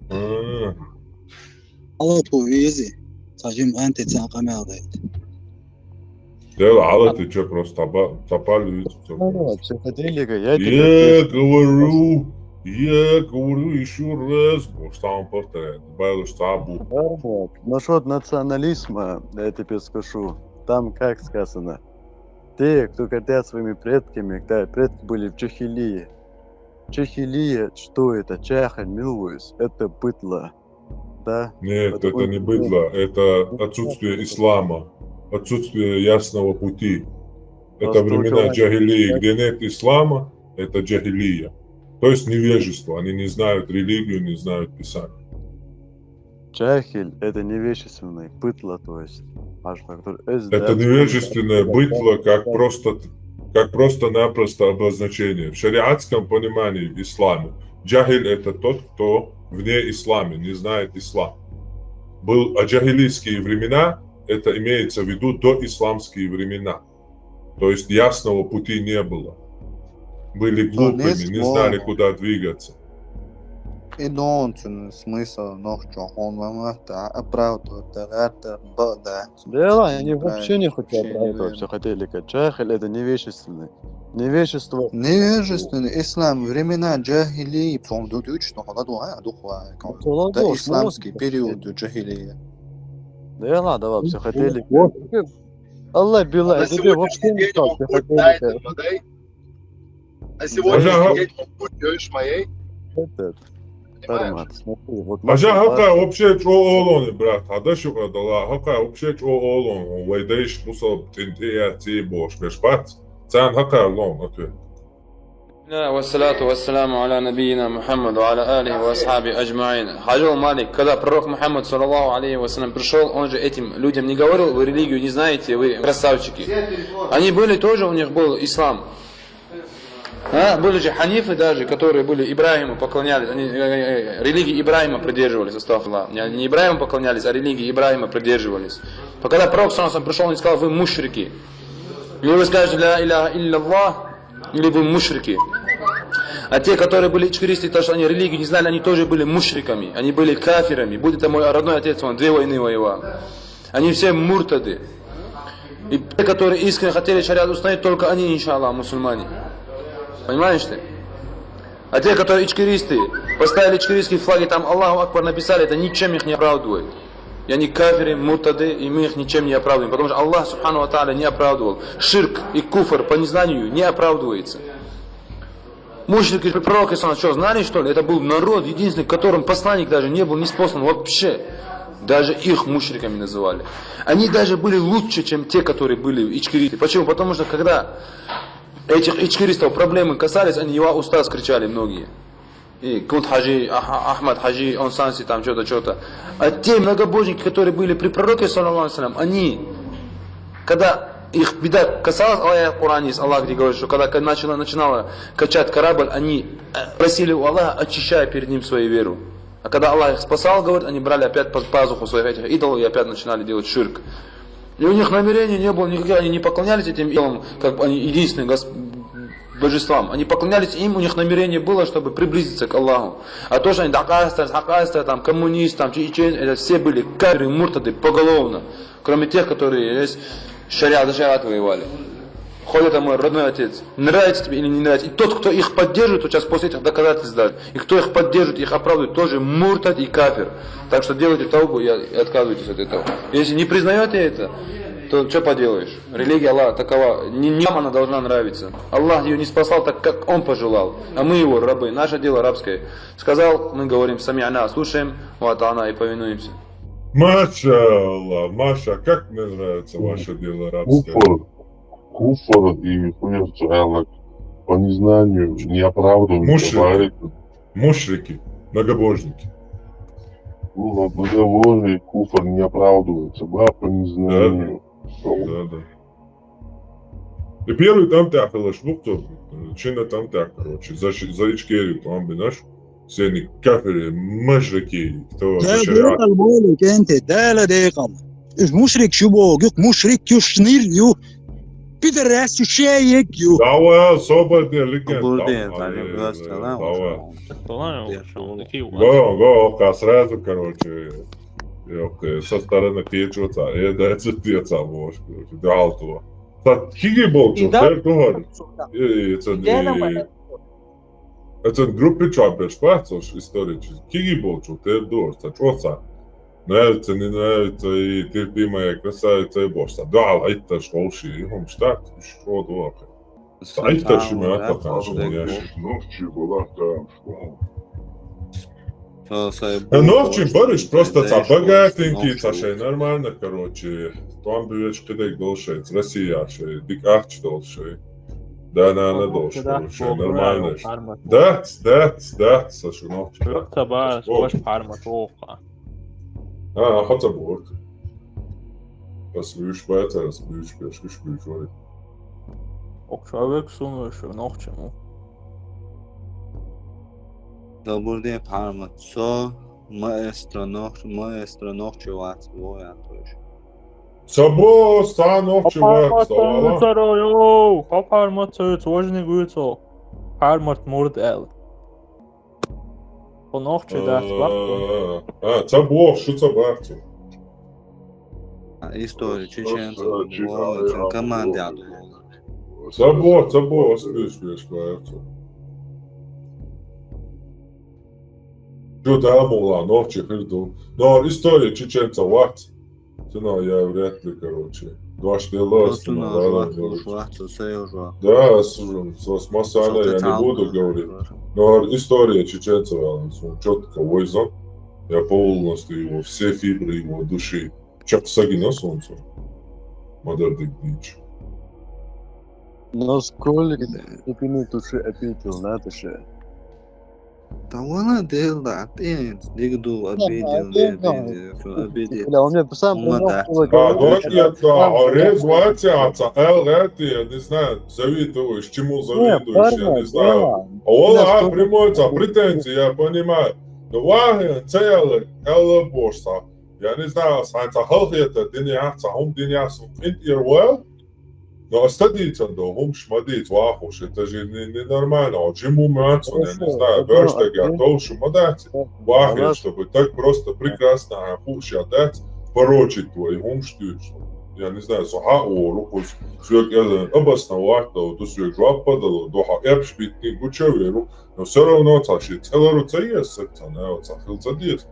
А. Хьала тхо вези, цхьа жима гӀанти цхьа къамел дайта. Делла, хьала тӀе ча просто тапа-, тапали вицу. Психоделика, я тебе... Я говорю, я говорю ещё раз, бо, что он повторяет, байлаш цхьа бу. Насчёт национализма, я тебе скажу, там как сказано, те, кто гордятся своими предками, когда предки были в джахилии. Джахилия, что это? Джахиль, милуюсь, это быдло. Да? Нет, это не быдло, это отсутствие ислама, отсутствие ясного пути. Это времена джахилии, где нет ислама, это джахилия. То есть невежество, они не знают религию, не знают Писание. Джахиль — это невежественный, быдло, то есть. Это невежественное быдло, как просто, как просто-напросто обозначение. В шариатском понимании в исламе джахиль — это тот, кто вне ислама, не знает ислам. Был, а джахилийские времена, это имеется в виду доисламские времена. То есть ясного пути не было. Были глупыми, не знали, куда двигаться. И дон цуьнан смысл нохчо хьуна ма-ма-, та оправдывать да, гӀерта, бакъда. Да, они вообще не хотят оправдывать, всё хотели как джахиль, это невежественный. Невежество. Невежественный, ислам, времена джахилии, по-моему, ду-, ду-, ду-, ду-, ду-, ду-, ду-, да, исламский период джахилия. Да ладно, давай, всё хотели. Аллах, Билла, а тебе вообще не стал, ты хотел это. На сегодняшний день он будет, ё-моё. Этот, понимаешь? Формат, смотри, вот... Аша хӀокху вообще чӀогӀа олоне, брат, хьан даш юкъа дала, хӀокху вообще чӀогӀа олоне, вай дайша бусалба тӀе яц и бохуш берш бац, царна хӀокху лоьху ответ. Бисмилла, ва салату ва саламу аля набийина Мухаммад ва аля алихи ва асхабихи аджмаин. Хьажал, Малик, когда пророк Мухаммад, саллаллаху алейхи ва саллям, пришёл, он же этим людям не говорил: «Вы религию не знаете, вы красавчики». Они были тоже, у них был ислам. А? Были же ханифы даже, которые были Ибрахиму поклонялись, они, э, э, религии Ибрахима придерживались, астагфируллах. Не, не Ибрахиму поклонялись, а религии Ибрахима придерживались. Когда пророк, саллаллаху алейхи ва саллям, пришёл, он сказал: «Вы мушрики». Или вы скажете: «Ля иляха илляллах», или вы мушрики. А те, которые были ичкеристы, то, что они религию не знали, они тоже были мушриками, они были кафирами. Будь это мой родной отец, он две войны воевал. Они все муртады. И те, которые искренне хотели шариат установить, только они, иншаллах, мусульмане. Понимаешь ты? А те, которые ичкеристы, поставили ичкеристские флаги, там «Аллаху Акбар» написали, это ничем их не оправдывает. И они кафиры, муртады, и мы их ничем не оправдываем, потому что Аллах, субхану ва тааля, не оправдывал. Ширк и куфр по незнанию не оправдывается. Мушрики при пророке, саллаллаху алейхи ва саллям, что, знали, что ли? Это был народ единственный, к которым посланник даже не был ниспослан вообще. Даже их мушриками называли. Они даже были лучше, чем те, которые были ичкеристы. Почему? Потому что когда этих ичкеристов проблемы касались, они: «Ва устаз», кричали многие. И Кунт Хаджи, Ах-, Ахмад Хаджи, он санси там что-то, что-то. А те многобожники, которые были при пророке, саллаллаху алейхи ва саллям, они, когда их беда касалась, аят в Коране есть, Аллах где говорит, что когда ка-, начала, начинала качать корабль, они, э, просили у Аллаха, очищая перед ним свою веру. А когда Аллах их спасал, говорит, они брали опять под пазуху своих этих идолов и опять начинали делать ширк. И у них намерений не было никаких, они не поклонялись этим идолам, как бы они единственные гос-, божествам. Они поклонялись им, у них намерение было, чтобы приблизиться к Аллаху. А то, что они дакъастар, хакъастар, там, коммунист, там, чечен, это все были кафиры, муртады поголовно. Кроме тех, которые есть шариат, за шариат воевали. Хоть это мой родной отец. Нравится тебе или не нравится. И тот, кто их поддерживает, вот сейчас после этих доказательств даже, и кто их поддерживает, их оправдывает, тоже муртад и кафир. Так что делайте таубу и и отказывайтесь от этого. Если не признаете это, то что поделаешь? Религия Аллаха такова. Не, не нам она должна нравиться. Аллах ее не спасал так, как он пожелал. А мы его рабы. Наше дело рабское. Сказал, мы говорим, сами'на, слушаем, ва ата'на и повинуемся. Машаллах, Маша, как мне нравится ваше дело арабское. Куфр, куфр и хуйня в суалах по незнанию не оправдывается. Мушрики. Говорит, Мушрики, многобожники. Ну, многобожие, куфр не оправдывается, да, по незнанию. Да, да. И первый там ты ахалаш бухту, чина там ты, короче, за, щи- за Ичкерию там бинаш, все они кафиры, мушрики, кто لا шариат. دقيقة بقولك انت، لا لا دقيقة. مشرك شو بوغيك، مشرك يو شنير يو. بيدرس يو شيك يو. Давай, особо деликатно. Бурден, там не просто, да, Давай. уже. Tamam, şu andaki Го, го, ока сразу, короче, yok, со стороны печуца, и да, это деца, можешь, короче, да, алтуа. Та киги болчу, Да. тер дугар. И это Идеально не... монет. Это группы чабеш, пацош, исторически. Киги болчу, тер дугар, та чоца. Нравится, не нравится, и терпимая красавица, и бошта. Да, а это ж лучше, и хум штат, что дугар. Айтта шима атакан шима яш. Ногчи была там. А ногчи барыш, просто ца богатенький, ца шей нормально, короче. Там бы вещь кидек дол шей, Россия шей, дик ахч дол шей. Да, на, на дол шей, короче, нормально. Да, да, да, Сашу ногчи. Çok da var, savaş parmak oka. А, хотя бы вот. Раз мы уж поэтому, раз мы уж пешкыш, мы уж Okşavek sunu şu nokçu mu? Добрый день, Парма. Со маэстро нох, маэстро нохчи вац, во я тоже. Сабо, са ногчи вац, савала. Сарайо, хапармат сойц, важный гуцо. Пармат мурд эл. По ногчи да, свапко. А, сабо, шу сабарцу. История чеченцев, ловится команде. Сабо, сабо, спиш, спиш, спиш. Что да, мула, ногчи хырду. Но история чеченца вац. Цена я вряд ли, короче. Два штела, Просто на жвачку, жвачку, все уже. Да, с, с Масана я не буду говорить. Но история чеченцев, он четко войзан. Я полностью его, все фибры его души. Чак сагина солнце. Мадар дик дич. Но сколько ты минут уже обидел, надо же. Да ладно, дел да, ты дигду обидел, не обидел, обидел. Бля, он мне сам Ну да. А, вот это, а, резваться, а, ца, эл, это, я не знаю, завидуешь, чему завидуешь, я не знаю. А, о, а, прямой, ца, претензии, я понимаю. Но вахи, целый, эл, борса. Я не знаю, санца, халхета, динья, ца, хум динья, сум, инт, ир, уэл. Но остадиться до, хум, шмадить, вахуш, это же не, ненормально. А чему мы отсюда, я не знаю, бёрш, так я, то, шмадать. Вахи, чтобы так просто прекрасно, а, хуш, я дать, порочить твой, хум, штуч. Я не знаю, со, а, о, рукус, сюек, я, обосновать, то, то, сюек, жопа, да, духа, эпш, битни, гучевый, ру-, но все равно, ца, ши, целый ру, ца, есть, ца, не, ца, хил, ца, дес.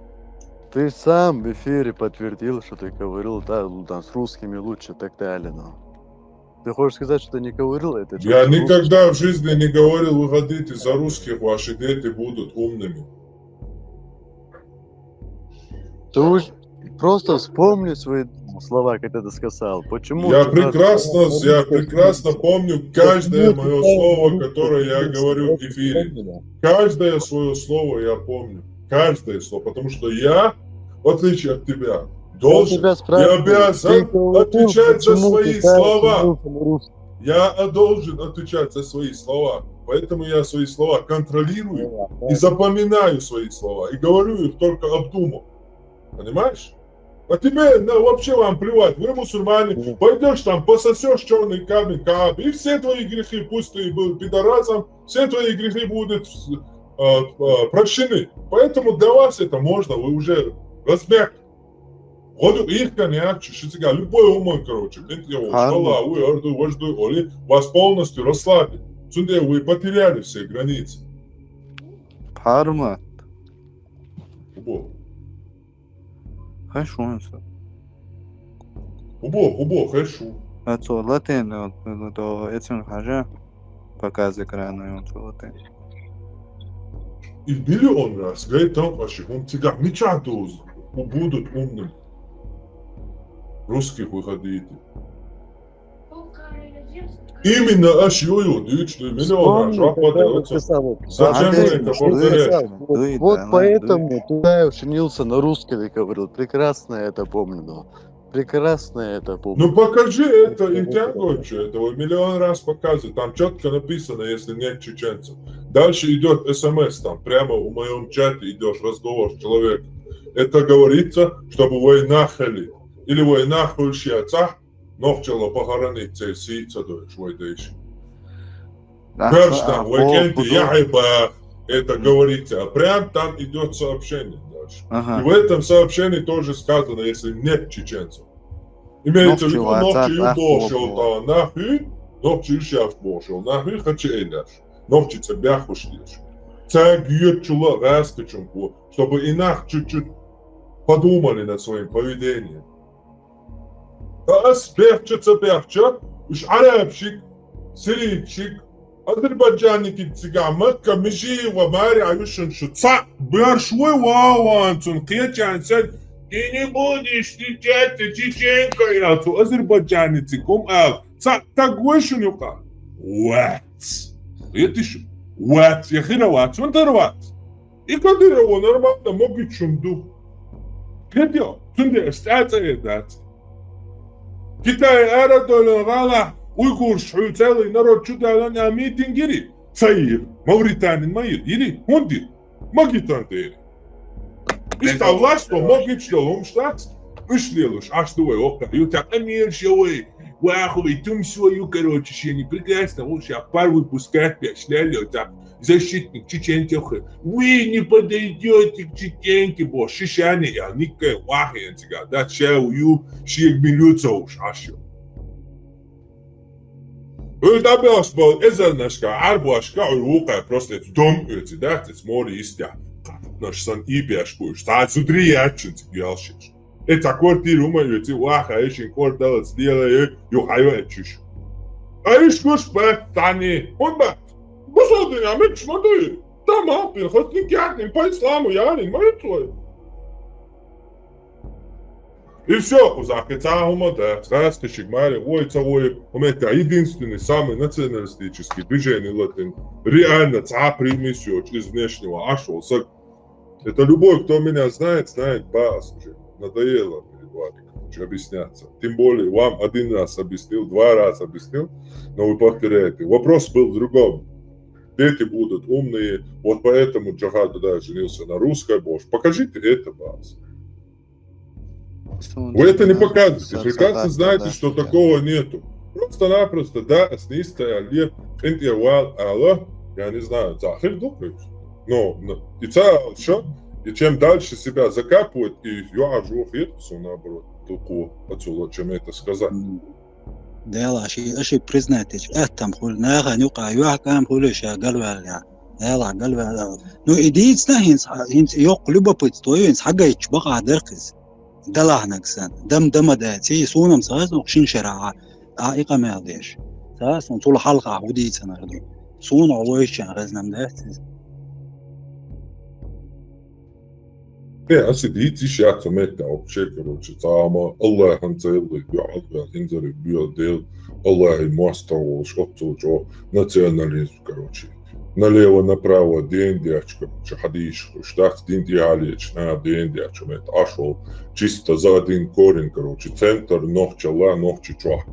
Ты сам в эфире подтвердил, что ты говорил, да, там с русскими лучше и так далее, но... Ты хочешь сказать, что ты не говорил это? Я никогда в жизни не говорил, выходите за русских, ваши дети будут умными. Ты уж просто вспомни свои слова, когда ты сказал. Почему Я ты нас- прекрасно, я прекрасно помню каждое мое слово, которое я говорю в эфире. Каждое свое слово я помню. Каждое слово. Потому что я, в отличие от тебя, Я должен тебя и спрашиваю, обязан ты говорил, отвечать за почему свои ты так слова. говорил по-русски? Я должен отвечать за свои слова. Поэтому я свои слова контролирую Да, и запоминаю свои слова. И говорю их только обдумав. Понимаешь? А тебе на, вообще вам плевать, вы мусульмане, пойдешь там, пососешь черный камень Каабы, и все твои грехи, пусть ты был пидорасом, все твои грехи будут э, э, прощены. Поэтому для вас это можно, вы уже размяк. Вот их, конечно, любой умный, короче, бинт его, шалла, вы, орду, вожду, оли, вас полностью расслабит. Цунде вы потеряли все границы. Парма. Убо. Хорошо, он все. Убо, убо, хорошо. А что, латин, то этим хажа? Показ экрана, он что, латин. И миллион раз, говорит, там вообще, он тебя меча доз, будут умным. Русских выходите. Именно аш йо-йо, дючный миллион раз, Вспомни, когда вот жопа. ты сам вот Зачем Андрей, вы это ты повторяете? сам, вот, Дуй, вот да, поэтому Тудаев женился на русской, говорил, прекрасно это помню, но прекрасно это помню. Ну покажи это и тягуючи, это вот миллион раз показывает. Там четко написано, если нет чеченцев. Дальше идет смс, там прямо в моем чате идешь разговор с человеком. Это говорится, чтобы война хели. Или война хульшьяца, нохчало похоронить цей сийца дойш, вой дойш. Перш там, вой кенти, я хайба, это говорится. А прям там идет сообщение дальше. И в Ага. этом сообщении тоже сказано, если нет чеченцев. Имеется в виду, Нохчи ваца, нохчи ю нах, бошел бо, та, нахуй, нохчи ю шаш бошел, нахуй, хачи эйляш. Нохчи цебяхуш леш. Цаг ю чула раскачунку, чтобы и нах чуть-чуть подумали над своим поведением. Та ас бехча цебяхча, уж арабчик, сирийчик, азербайджанники цыган, Макка, Межиева, Мари, Аюшин, шу ца, бер швой ваван, цун кечан сен, ты не будешь встречаться чеченка, я цу азербайджанец цыгом, а ца, так вышел юка. Вац. Это шу. Вац, я хера вац, он тар вац. И Кадырова нормально, могут чумду. Кедя, цунде, стаца и дац. Китай арадолен вала, уйгур шу целый народ чудалан, а митинг ири. Цаир, Мавританин маир, ири, хунди, магитан тери. Иста власть, но могут что, ломштац, ушлелуш, аш дуэ, ока, ю так, амир шевой, вахуй, тум свою, короче, ще не прекрасно, уж я пар выпускать, пять, шляли, так, защитник чеченцев, вы не подойдете к чеченке, бо, шишане, я, никакой вахи, я тебя, да, чау, ю, шег минуца уж, аш ю. Ой, да бяш бал, эзер нашка, арбашка, ой, вука, просто это дом, эти, да, это море истя. Наш сан и бяш будешь, та сутри ячен, ты бялшиш. Это квартиру мы, эти, ваха, эшин квартал сделай, ю хайва чуш. А иш куш бат, тани, он бат. Бусал дин, а меч, смотри. Там, а, пин, хоть не кятнин, по исламу, ярин, мои твой. И все, кузак, и цахума, да, цаска, шигмари, ой, ца, ой, у меня это единственный самый националистический движение латин. Реально, ца примесёч из внешнего, ашёл, сак. Это любой, кто меня знает, знает, бас уже. Надоело перед вами, короче, объясняться. Тем более, вам один раз объяснил, два раза объяснил, но вы повторяете. Вопрос был в другом. Дети будут умные, вот поэтому Джахар Дудаев женился на русской, боже. Покажите это, бас. Вы это не показываете. Прекрасно знаете, что такого нету. Просто-напросто, да, снистая лет, интеллектуал, алло, я не знаю, Захир Духович. Но, но, и ца, всё, и чем дальше себя закапывать, и я аж ухет, всё наоборот, только отсюда, чем это сказать. Дела, ши, ши признать, это там хули, наха, нюка, юахкам хули, ша, галваля. Дела, галваля. Ну, идиц на хинс, хинс, ёк, любопытство, хинс, хагайч, бака, деркис. Далахнаксан, дам, дама да, ци, сунам, сагаз, ну, шин шарага. А, и камел деш. Сагаз, ну, цул халха, удица, нарду. Сун, овойчан, разнам да, ци. Э, а сидит и щас, метта, вообще, короче, сама, Аллах, он целый, я, Аллах, инзари, бьёл, дел, Аллах, и мастер, волш, отцу, чё, национализм, короче. Налево-направо, день, дяч, короче, хадиш, штат, день, дяч, на, день, дяч, мет, ашёл, чисто за один корень, короче, центр, нохчала, нохчичуа.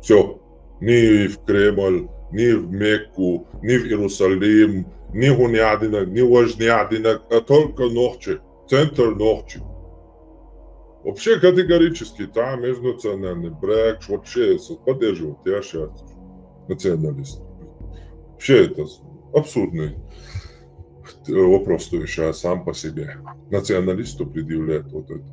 Всё. Ни в Кремль, ни в Мекку, ни в Иерусалим, ни в Гунядинок, ни в Ожнядинок, а только нохчи. Центр нохчи. Вообще категорически, да, межнациональный брак, вообще это поддерживать я сейчас националист. Вообще это абсурдный э, вопрос, то есть а сам по себе. Националисту предъявляет вот это.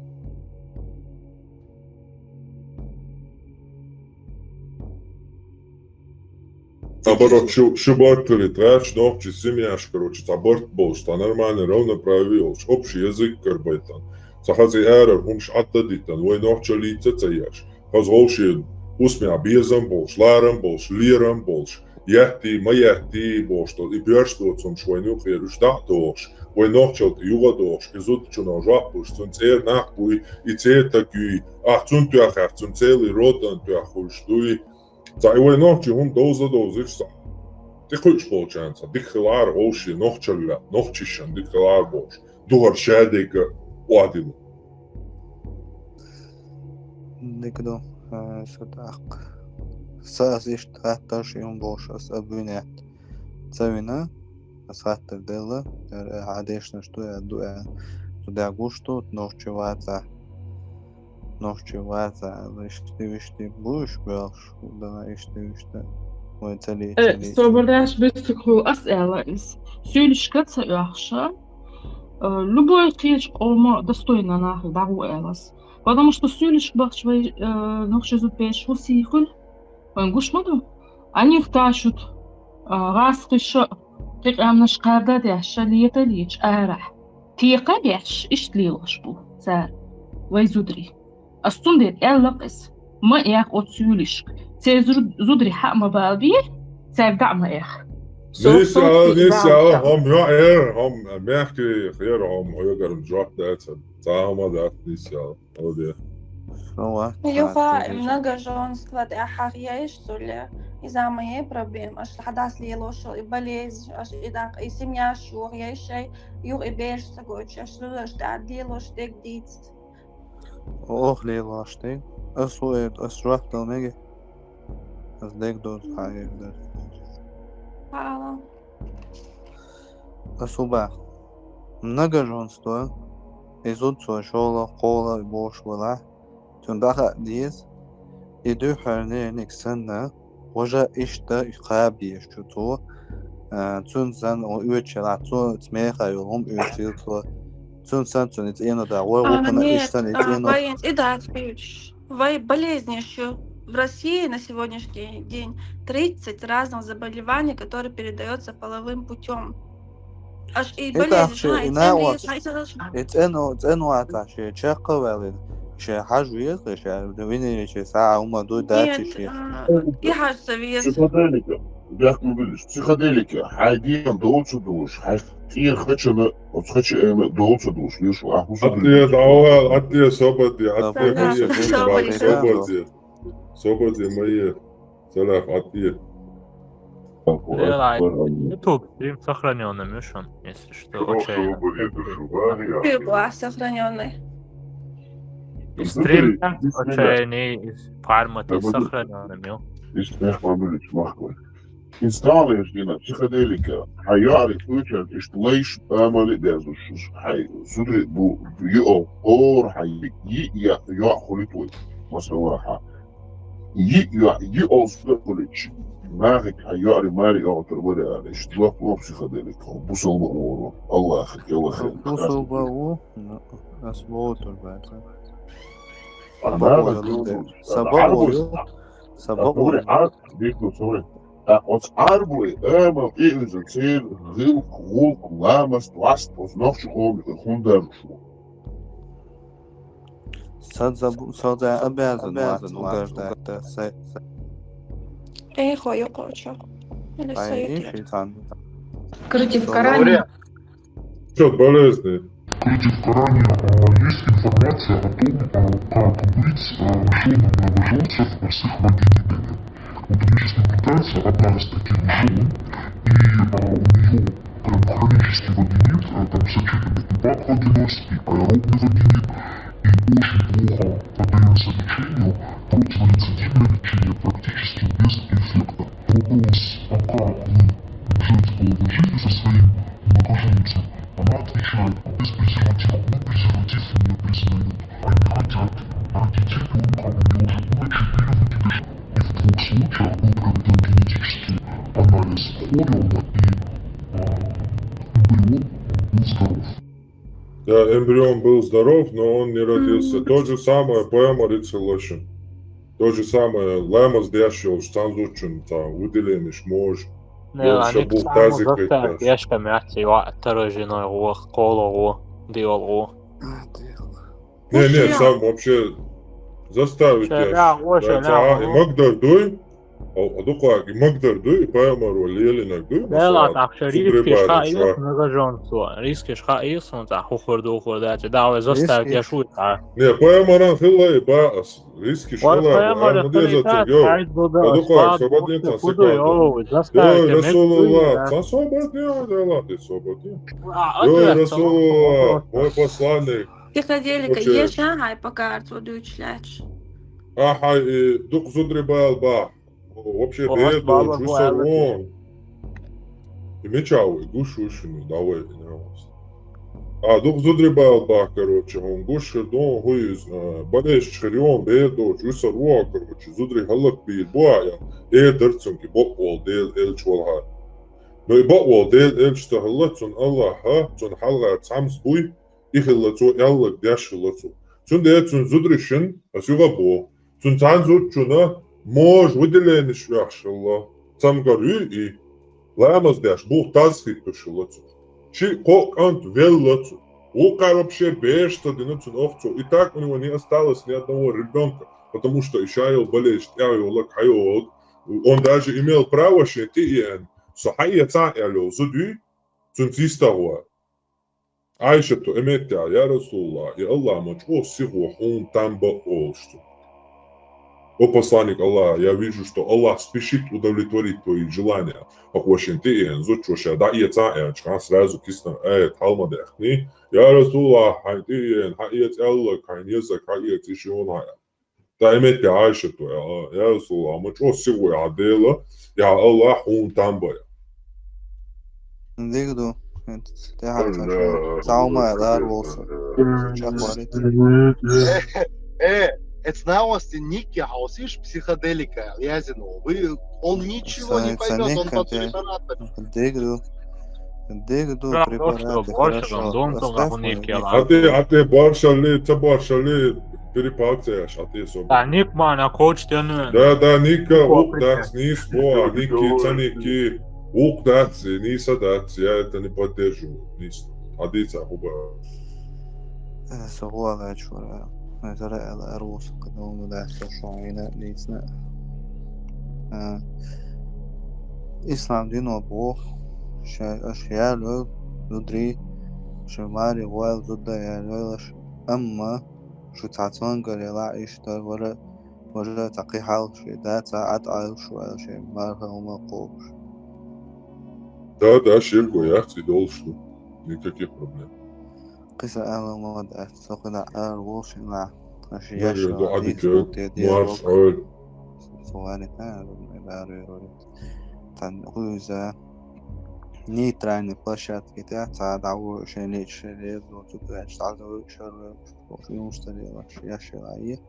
Наоборот, шу, шу барт хилийта, гӀаьш нохчий семьяш, короче, цхьа барт болуш, цхьа нормальный равноправие йолуш, общий язык карабайтан. Цхьа хаза арара хӀумаш Ӏадда а диттан, вай нохчаллица а ца еш. Хаза вовшийн хӀусамехь безам болуш, ларам болуш, лерам болуш, яттий, ма яттий бохуш долу и боьрша доцурш вайна юкъера уьш дӀа а дохуш, вай нохчалла тӀе юха а дохуш, и зудчунах жоп луш, цунна цӀера нах буй, и церан стаг юй, ахь цунна тоьхна, ахь цунна целый родана тоьхна хуьлуш дуй. Цхьа и вай нохчий хӀума довза-довзийча цхьа тӀекхуьуш болчарна цхьа дика хилара вовшийн нохчалла, нохчашна дика хилара бохуш, духар шадерг а охьадилла. Дика ду, а, аса тӀаккха. Сан аса иштта хаттар ши хӀума болуш, аса обвинять ца вина, аса хаттар делла, яра хьан дешнаш ду, я ду, я ду, я гуш ду, нохчий вацахь. Нохчий вацахь аьлла, иштта, иштта бу уьш боьлхуш, хӀунда иштта, иштта, вай ца ле-, ца ле-, собар даш бесик хуьлу ас аьлла иза. Суьйлишка ца оьхуша, э, любой кхечу къоман достойно нахе дӀагӀо аьлла ас. Потому что суьйлишка бахча вай, э, нохчий зудбераш хӀун сий хуьлу? Вайн гуш ма ду? Анихта шуьта, а, гӀазкхиша кхин къаьмнаш кхарда деш, ша лета леча арахь. Текха а беш, иштта лелош бу цара, вай зударий. Ас цундела аьлла-кх иза, ма эха оцу суьйлишка. Церан зу-, зударий хьаъ ма балабе, цаьрга дӀа а ма эха. Нийса яла, нийса яла, хӀума йоӀ яра, хӀума мехкий яра, хӀума хьоьгара жоп дацара. Цхьа хӀума дац, нийса яла. Молодец. Юха, и многоженство тӀехь хьахъ еш цуьлле. Иза ма е проблема. Аша хьадас лелош и болезнь, аша и дакъа, и семьяш юха еш шай, юха и бераш ца гойтуш, аша зудаш тӀехь лелош дерг дийца. Ох, лелош дерг. Ас ву э, ас жоп дала мега. Ас дерг доцу хьан эр дара. Хьала. Ас хӀун боху? Многоженство, и зуда цо шолгӀа, кхоалгӀа бохуш велахь, цунна дӀахаа деза, и дуьххьара нерниг санна, важа иштта и кхаба дезаш ю цо, а, цунна санна, оьцуш елахь, цо цу мехах йолу хӀума оьцийла цо, цунна санна, цунна и цӀено даха, вай гӀуллакхана иштта санна и цӀено. Вай и дац хьуьйцуш. Вай болезнь ю. В России на сегодняшний день тридцать разных заболеваний, которые передаются половым путём. Аш и болезнь, и цӀено, цӀено вацахь, шен чекх а ваьллина, шен хьажа веза, шен винарий, шен схьа а хӀума дуй дац шен. И хьажа ца веза. Психоделика, бехк ма билаш, психоделика, хьайн дегӀан дола ца долуш, хьайн тӀера хачана, оцу хача эна дола ца долуш, веш ву, ахь хӀусу дуьйцу. Атте, давай, атте, собаде, атте, собаде, собаде. Собаде ма е, салаф атте. Делай, YouTube стрим сохранённый, Мишан, если что, очень. Сохранённый. И стрим, да, очень, и формат сохранённый, мё. Иш мех ма билич, махкой. Инсталлеш дина психоделика, хьан йоӀариг кхечарна иштта лайш амали а безлуш, хьайн зударий бу, йиъ хӀора хьан йиъ, йиъ йоӀ хуьлуьйту вай, масала, хьан. Йиъ йоӀ, йиъ олсура хуьлуьйтуш. Нахиг хьан йоӀарий маре йогӀур бара аьлла, иштта жоп ло психоделика, бусалба а ву, Аллахьа кӀелхьара. Бусалба а ву, ас вогӀур бац. Сабаъ ву, сабаъ ву, сабаъ ву. Дика ду, ца вай. ТӀаккха оцу Ӏарбой амал тӀеуьйзу церан гӀиллакх, гӀуллакх, ламаст, васт, оцу нохчийн къоман хӀунда даржуш ву? Сан за бу-, сан за обязан вац угождать, да, сай. Эхо юкъочу. Или ай, союз. Шайтан. Скажите, в Коране Чё, болезный? Скажите, в Коране, а, есть информация о том, а, как быть, а, жёнам многоженцев с их вагинитами? Вот у меня сейчас наблюдается одна из таких жён, и, а, у неё прям хронический вагинит, а, там сочетанный и папвагинозный, и аэробный вагинит, и очень плохо поддаётся лечению, противорецидивное лечение практически без эффекта. Вопрос, а как вы бежите по жизни со своим многоженцем? Она отвечает: «А без презерватива?» Ну, презерватив не признают. Они хотят Да, эмбрион был здоров, но он не родился. То же самое, пайхамар ицца хилла шун. То же самое, ламаз деш йолча цхьан зудчун цхьа выделенеш може. Не, йолча они бух саму тазик заставить кхеташ. Яшка мягче, ва, таражиной гух, коло гух, диол гух. Не, не, сам вообще заставить яш. Ша, да, оша, да, ца, да, и магдар дуй, а, а дукхаг, и магдар дуй, и пайхамар ва лелинаг дуй, да, масала, ладно, так что рискеш ха ил, нагажон цо, рискеш ха ил, сон ца, хухур духур, да, ца, да, вы заставить яш уй, а. Не, пайхамаран хилла и ба ас, рискеш хилла, пайхамаран хилла, ца, йо. А дукхаг, свободен, ца, секунду. Йо, Расулуллах, ца, свободен, да, ладно, свободен. Йо, Расулуллах, мой посланник. Психоделика, короче, еш, а, хьай пока арц водуьйчу лаьтташ. А, хьай, э, дукха зударий бала бах. Вообще, бер долчу вуьсур вон. И мича ву, и гуш ву шуна, давай, не. А, дукха зударий бала бах, короче, хьуна гуш хир ду, хӀу иза, э, болезнь хир ю, бер долчу вуьсур вон, короче, зударий хӀаллакбийр бу а, я, эр дар цунга, и бакъволу Дела элча валахьара. Но и бакъволу Дела элча ца хилла, цунна Аллахьа, цунна хьалхара цхьамсиг буй, и хилла цо, яллаг деш хилла цо. Цундела цуьнан зударий шина, ас юха а боху, цуьнан цхьана зудчунна може выделенеш оьхуш хилла, цамгар юй и, ламаз деш, бух таза хӀиттуш хилла цо. Ши кхо кӀант велла цо. Вукхара вообще бераш ца дина цуьнан охьа цо. И так у него не осталось ни одного ребёнка, потому что и ша йолу болезнь тӀехь йолу, хьайолу. Он даже имел право шен тӀе а еана, со хьаэцахьа аьлла йолу зуда юй, цуьнца йистагӀа ван. Ӏайшата, и меттехь, я Расулаллах, и Аллахь ма чӀогӀа сихо хьуна там бан олуш цо. О посланник Аллаха, я вижу, что Аллах спешит удовлетворить твои желания. Хьо шен тӀе а еана, зудчо ша дӀаэцахьа аьлча, хьан сразу киснара аят хьалма даьхкиний, я Расулаллах, хьайн тӀе а еана, хьаэца аьлларг, хьайн езарг, хьаэца, и ши хӀума хьан. Тай метте Ӏайшата, я, я Расулаллах, ма чӀогӀа сихо хьан Дела, я Аллахь хьуна там бан. Дика ду. ТӀаьхьа ца шу. Цхьа хӀума лар волуш. Чакхвалийта. Э, э, эцна васти Никки хьовсийша психоделика, Язинова. Вы, он ничего не поймёт, он под препаратами. Дика ду. Дика ду, препараты, хорошо. Оставь моё. Хьан тӀе, хьан тӀе боршалли, ца боршалли, перепал ца еш, хьан тӀе собар. Да, Ник ма на коуч тяну. Да, да, Ника, вукху дац, нийса боху, Ники, ца Ники, вукху дац, нийса дац, я это не поддерживаю, нийса. Хьан дийца, хӀуба. Э, со гӀо лаьчура. Изара аьлла, ара ву со кхидолу дац, со шуна йина, нийсна. Э, ислам дино боху, ша, аша ялойла, зударий, ша маре войла, зуда ялойла аша. Амма шу цхьа цуьнгара елахь иштта вара, важа цхьа кхин хьал шен дац, цхьа Ӏад Ӏайла шу аьлла, шен марха хӀума кхобуш. Да, да, шерго яц, и долуш ду. Никаких проблем. Кхин сан аьлла ма дац, со кхидӀа ара волуш хилахь, аша яшна дийца бу те дера. Марш Ӏойла. Со вари та, ара вари. Тан хуьйза нейтральный площадке тӀехь цхьа дӀавоьду шен лечу шен лезо, цу тӀехь дӀавоьду шен лезо, шен лезо, шен лезо.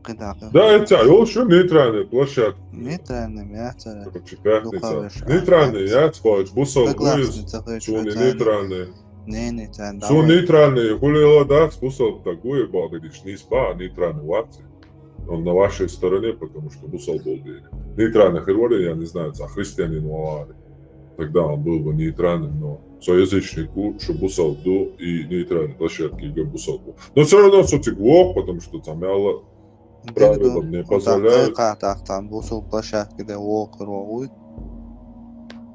КхидӀа. Да, это йолуш ю нейтральный площадка. Нейтральный яцара. Короче, пятница. Нейтральный яц, баьлча, бусалба ву иза. Суна нейтральный. Не, нейтральный. Суна нейтральный, хӀуллера дац, бусалба стаг ву, бакъдерг дийцича, нийса бан, нейтральный вац. Он на вашей стороне, потому что бусалба ву дийна. Нейтральный хир вара, я не знаю, цхьа христианин валахьара. Тогда он был бы нейтральным, но со язычник ву, шу бусалба ду, и нейтральный площадка ю бусалба ву. Но всё равно со цига воху, потому что там мелла правила не позволяют. Кхатах там бусалба площадка де воху хир ву.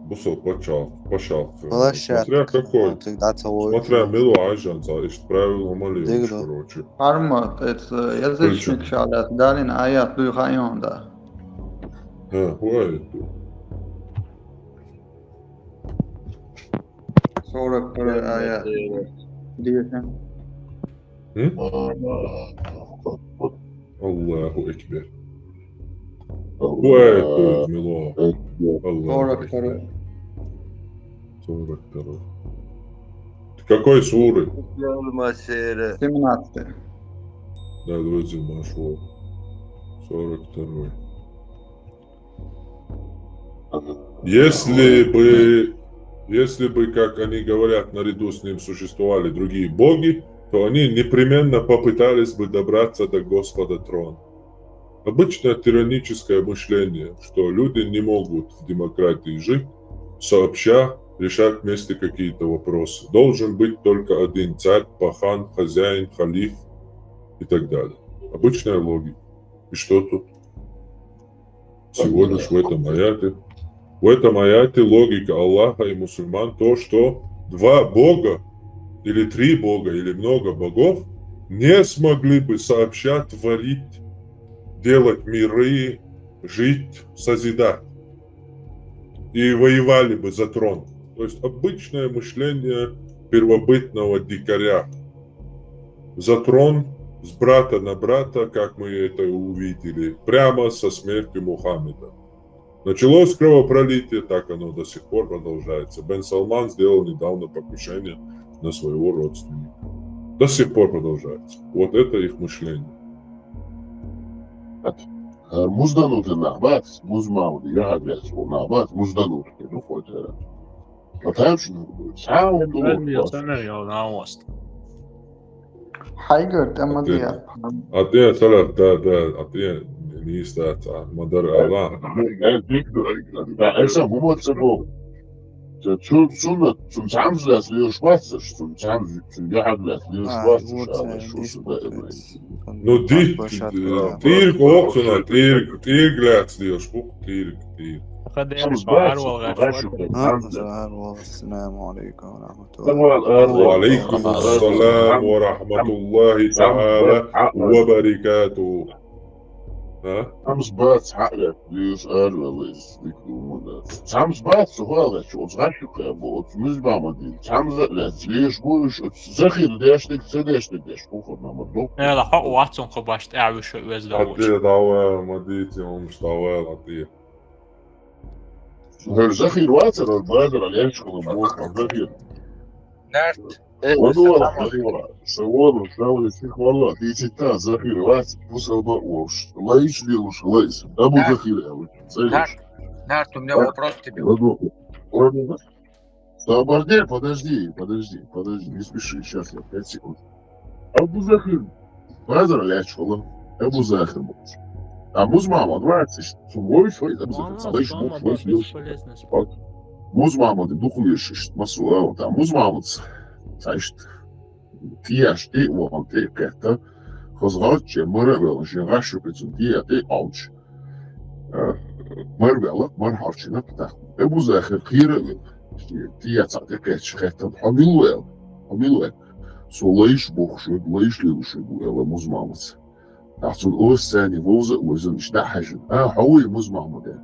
Бусалба пачхьалкх, пачхьалкх. Площадка. Смотря какой. Смотря мила ву Ӏайшанца, иштта правила хӀума лелаш, короче. Арма, это язычник шалат, Далин аят дуй хайон да. Ха, хӀу аят ду? Сорок второй аят. Директно. М? Аллаху акбар. ХӀу аят ду, мила ву? Аллаху акбар. Сорок второй. Сорок второй. Какой суры? Семнадцатый. Да, давайте нашу. Сорок второй. Если бы, если бы, как они говорят, наряду с ним существовали другие боги, то они непременно попытались бы добраться до Господа трона. Обычное тираническое мышление, что люди не могут в демократии жить, сообща решать вместе какие-то вопросы. Должен быть только один царь, пахан, хозяин, халиф и так далее. Обычная логика. И что тут? Всего лишь в этом аяте. В этом аяте логика Аллаха и мусульман то, что два бога или три бога или много богов не смогли бы сообща творить, делать миры, жить, созидать. И воевали бы за трон. То есть обычное мышление первобытного дикаря. За трон с брата на брата, как мы это увидели, прямо со смертью Мухаммеда. Началось кровопролитие, так оно до сих пор продолжается. Бен Салман сделал недавно покушение на своего родственника. До сих пор продолжается. Вот это их мышление. Э, Музданутый набат, музмауди, я обязан набат, музданутый, ну хоть. Потому что сам Io, se ne io, na osta. Haiger, tämä Okei. Atien salat, da, da, atien niistä, että madar ala. Esa mumot se bu. Sun sun sun samslas liu shpatsa, sun samslas sun jahaglas liu shpatsa. Ну, дит, тирг оксуна, тирг, тирг лэц лиу шпук, тирг, тирг. Kaderi arval gash. Assalamu alaikum wa rahmatullah. وعليكم السلام ورحمة الله تعالى وبركاته. ها؟ Samsbats ha'la liu shpatsa. Samsbats ha'la shu zgashu ka bu muzbama din. Samsbats liu shpatsa. Zahir deshtik, sedeshtik desh. Kukhur nama dok. Ela ho watson ko bash ta avu shu vez da. Ati dava, maditi, um, stava, ati. Her zahir watsa, her bazar al yashkulu bu zahir. Нарт. Воду вала, воду вала. Савону, савону, сих вала. Ти сита захир вац, пусал ба уш. Лайш ли уш, лайш. Абу захир, абу. Нарт. Нарт, у меня вопрос к тебе. Воду. Воду. Подожди, подожди, подожди, подожди, не спеши, сейчас я пять секунд. Абу Захир, базар лячкала, Абу Захир. А муз мама двадцать, сумой шой, Абу Захир, салай шмук, шмук, шмук. Муз мама, ты духу ешь, масуа, там муз мама, саишт. Тияш, ти вон, ти кэтта. Хозгоче, мара вела, жигашу, пицун, тия, ти алч. Мар вела, мар харчина, та. Абу Захир, хира вела. Тия, цати, кэтч, кэтта, хамил вела. Хамил вела. Со лайш бохшуд, лайш лилшуд, вела муз мамац. Тахсун ос сани вовза, вовза, ишта хажу. А, хауи муз мамаде.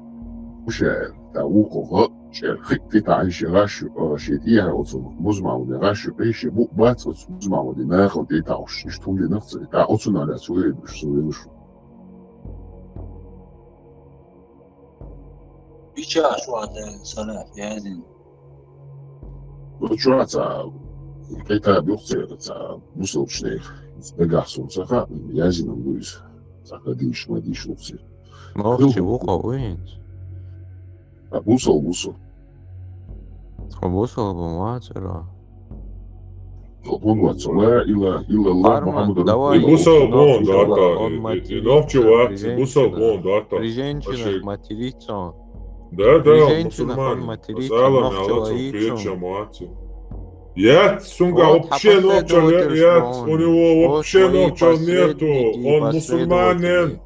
Уша, та, вукога, чер, хитти, та, иши, рашу, а, ши, тия, оцун, муз мамаде, рашу, пейши, бу, бац, оцун, муз мамаде, нахал, ти, та, уш, иштун, ди, нахцу, та, оцун, аля, суе, душ, суе, душ. Бича шуада сана язин. Ну, чуа ца, кайта бюхце, ца, мусулчный, дагахсун, саха, язин, луис, саха, диш, ма, диш, луксе. Нохчи вуха уинц. А бусал, бусал. А бусал бумацера. Бун вац, ла ила, ила, ла, Арма, Мухаммад. давай. И бусал бон, Нохчи да, вала, та, он и матерится, нохчи вац, при бусал женщинах, бон, да, та. при женщинах Вообще. Материться. Да, При да, женщинах он мусульманин. матерится, Салам, нохчи алейкум, ваицун. печам, вацу. Я, сунга, Вот, вообще а нохча, последователь я, что он? у него Вот вообще твои нохча нету, последователи, он мусульманин.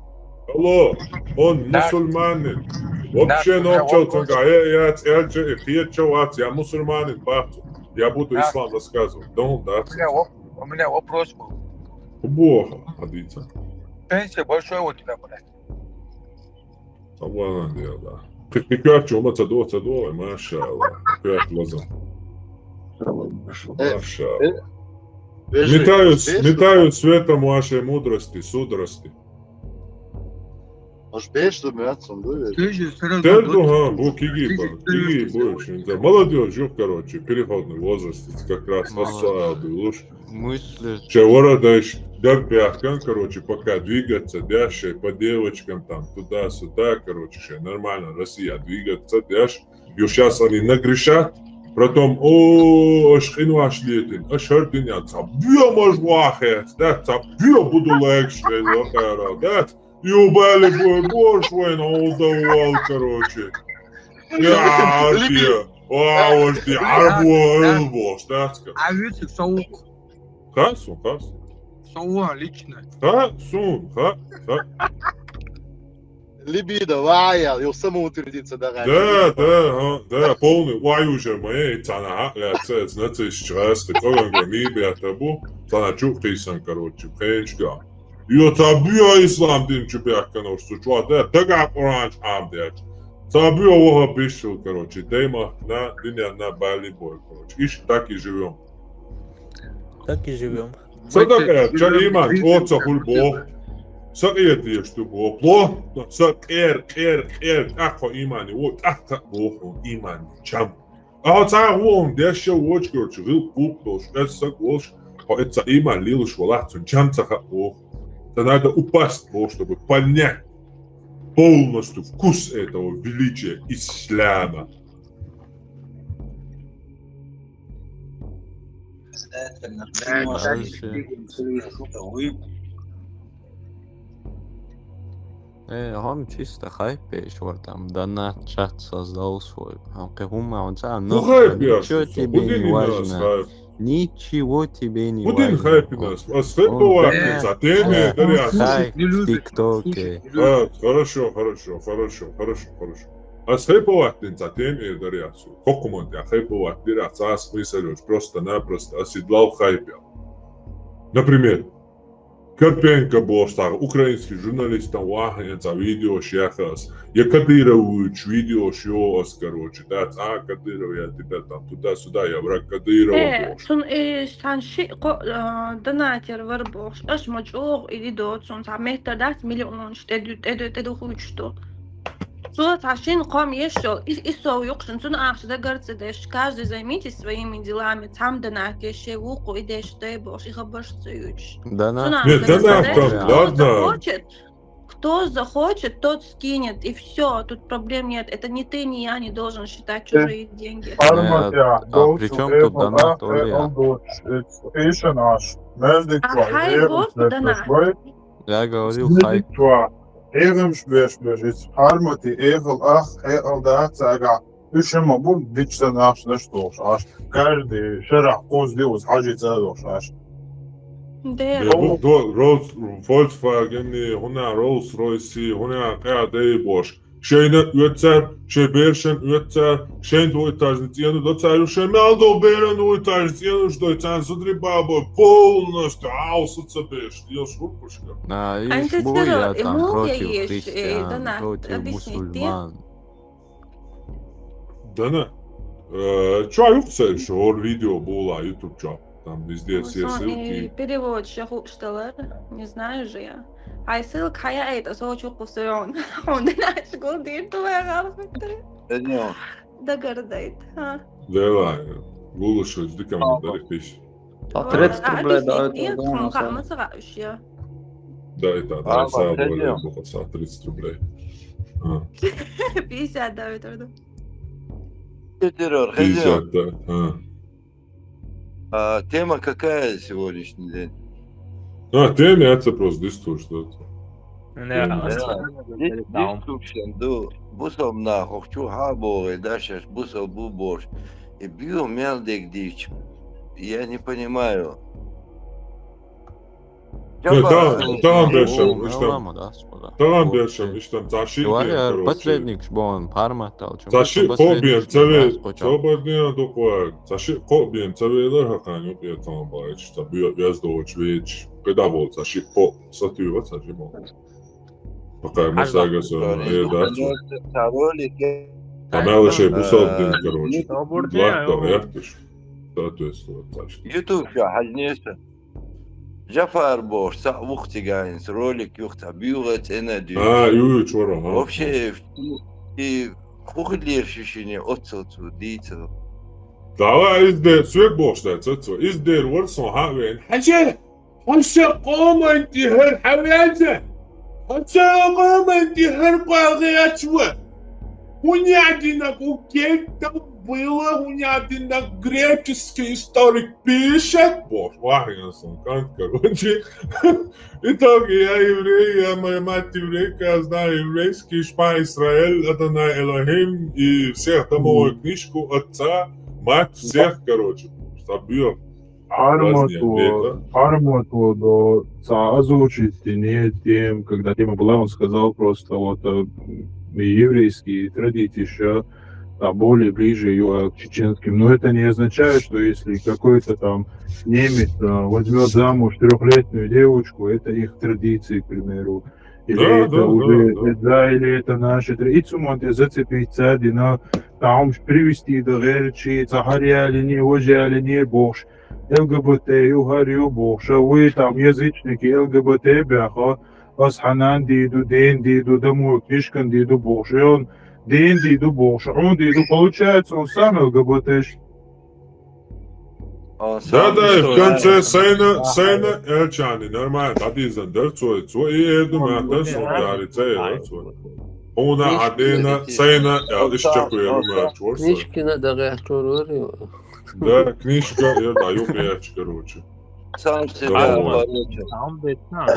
Алло, он Да. Мусульманин. Вообще Да, у меня нохча, вопрос. Цунга, я, я, я, я, я, я, я мусульманин, бахту. Я буду Да. ислам рассказывать. Дом, да, У меня, воп- у меня вопрос был. Бога, адица. Пенсия большой у тебя, блядь. Аллах, да. Пикпикачу, ма цадо, цадо, машаллах. Как лазам. Машаллах. Метаю, метаю светом вашей мудрости, судрости. Аж беш да мятцом, да? Терду, ха, бу киги ба, киги бу, шинза. Молодежь, жук, короче, переходный возраст, как раз Молодежь. асаду луш. Мысли. Че вора даш, Дерг бяхкан, короче, пока двигаться дяш, шей по девочкам там туда-сюда, короче, шей нормально Россия двигаться дяш. Ё, щас они нагрешат, потом, о, аш къинваш летин, аш хардин я, ца бьё мож вахет, да, ца бьё буду легш, да, ца бьё бали бой борш война удавал, короче. Я, бьё, а, ож ди арбу борш, да, ска. А вицик саук. Хасу, хасу. Сауа лично. Ха, сун, ха, ха. Либидо, вая, ё самоутвердиться давай. Да, да, ха, да, полный, вай уже мы, цана, ха, я, це, значит, сейчас, ты кого не бьёт, табу, цана чук ты сан, короче, хенчка. Ё, ца бьё ислам дин чу бяхкан, ож су чуа, да, тага Къуран ам, да. Ца бьё ваха бишил, короче, тема на, дуня на бали бой, короче. Иш так и живём. Так и живём. Садака, ча иман, о, ца хул бо. Са къиет еш ту бо. Пло, са къер, къер, къер, тахо имани, о, тахо бо, имани, чам. А ца вон, дешев воч, короче, гил кук долш, эс са голш, хо эца иман лилш валахцун, чам ца ха бо. Та надо упасть бо, чтобы понять полностью вкус этого величия ислама. Э, он чисто хайпе, что там донат чат создал свой. А как ума он сам, ну, хайпе, ничего тебе не важно. Ничего тебе не важно. Будин хайпе нас. А с хайпа вахтин ца теме, да, я хайп в ТикТоке. Хорошо, хорошо, хорошо, хорошо, хорошо. А с хайпа вахтин ца теме, да, я. Хокуман, я хайпа вахтин, а ца смысл, просто-напросто оседлал хайпе. Например, Карпенко бо, ца украинский журналист, там ваха, я ца видео шяхас. Я Кадырович видео шёас, короче, да, ца Кадыров, я тебя там туда-сюда, я враг Кадырова. Э, бо. Сун, э, сан ши къо, э, донатер вар бо. Аш мачуг или до, сун ца метр дац миллион, что ты, ты, ты, ты духуч, что. Цо ца шин къом ешал, и, и сов юкъшин, цун ахча дагарца деш, каждый займитесь своими делами, цам донат еше, вукъу и деш дай бош, и хабарш ца юч. Донат. Нет, донат, ладно. Кто захочет, кто захочет, тот скинет, и всё, тут проблем нет. Это ни ты, ни я не должен считать чужие деньги. А при чём тут донат, Оля? А хай бо донат. Я говорил, хайп. Эгам швеш беш, ис Хармати, эгал ах, эгал да, цага. Ишема бу бичта наш наш дош, аш. Каждый шарах коз диус, хажи ца дош, аш. Де. Бу до Rolls, Volkswagen, хуна Rolls Royce, хуна къя дей бош. Шейна уьцар, шей бершен уьцар, шейн двоетажный цену доцар, шей мал до берен двоетажный цену, что цан судри бабо полностью, ау, суца беш, ё шурпушка. А, иш бу я там против христиан, против мусульман. Дана. Э, чё, юкса ещё, ор видео была, YouTube чё. Там везде все ссылки. Перевод шахушталар, не знаю же я. Ай ссылка хая это, со чё кусуён. Он дальше гол дир, то я галфитре. Дагардайт, а. Давай, лучше жди комментарий пиши. А, тридцать рублей, да, это, да, у нас. Да, это, да, самое более, тридцать рублей. А. Пятьдесят, да, это, да. Пятьдесят, да, а. А тема какая сегодняшний день? А, тема, это просто дистуш, да. Дистуш, ду, бусал на, хохчу ха богы, да, щас бусал бу борщ. И бьё мел дик дич. Я не понимаю. Таган бершам, иштам. Таган бершам, иштам, ца ши. Последник шбон, парматал. Ца ши къо бен цаве, ца бен дукъва, ца ши къо бен цаве лар хакъан юкъ я тан бач, ца бю яздоч веч. Къеда бол, ца ши къо, са тюва, ца ши бол. Пока мы сага со, э, да. Тамала шей бусал дин, короче. Лак да, яхтыш. Соответственно, так что. YouTube ша хажнеса. Джафар бош, са вух цыганец, ролик юх та бюга цена дю. А, ю, ю, чора, ха. Вообще, и хухлер шишине отцо цу, дицо. Давай, из де, свек бош, да, цо, цо. Из де, ворсон, ха, вен. Хаче! Хьо шен къоманди хӀара хьавяза? Хьо шен къоманди хӀара къоалгӀача ва? ХӀуна динаг у кертал было, хӀуна динаг греческий историк пишет, боже, вахьян сон кӀант, короче. Итоге я еврей, я моя мать еврейка, я знаю еврейский, Шма Исраэль, Адонай Элохим, и всех домовую книжку, отца, мать, всех, короче, забил. Хьармато, Хьармато до ца озвучить не тем, когда тема была, он сказал просто вот э, еврейские традиции еще а более ближе ее к чеченским. Но это не означает, что если какой-то там немец э, возьмет замуж трехлетнюю девочку, это их традиции, к примеру. Или Да, это да, уже, да, да. э, да, или это наши тра-, и цуманте зацепить цадина, там привести до герчи, цахарьялини, вожалини, бохш. ЛГБТ ю, хӀара ю бохш, а вы там язычники, ЛГБТ бяха, ас хьанан диду, ден диду, домой книжкан диду бохш, и он ден диду бохш, он диду, получается, он сам ЛГБТ. Да, да, и в конце сайна, сайна элчани, нормально, адизан дар цой, цой, и эрду мата сон дари, цей дар цой. Уна адина сайна, я ишча куя мачор. Книжкина да гачор. Да, книжка, я да, ю пяч, короче. Сам себя получил. Сам бетна.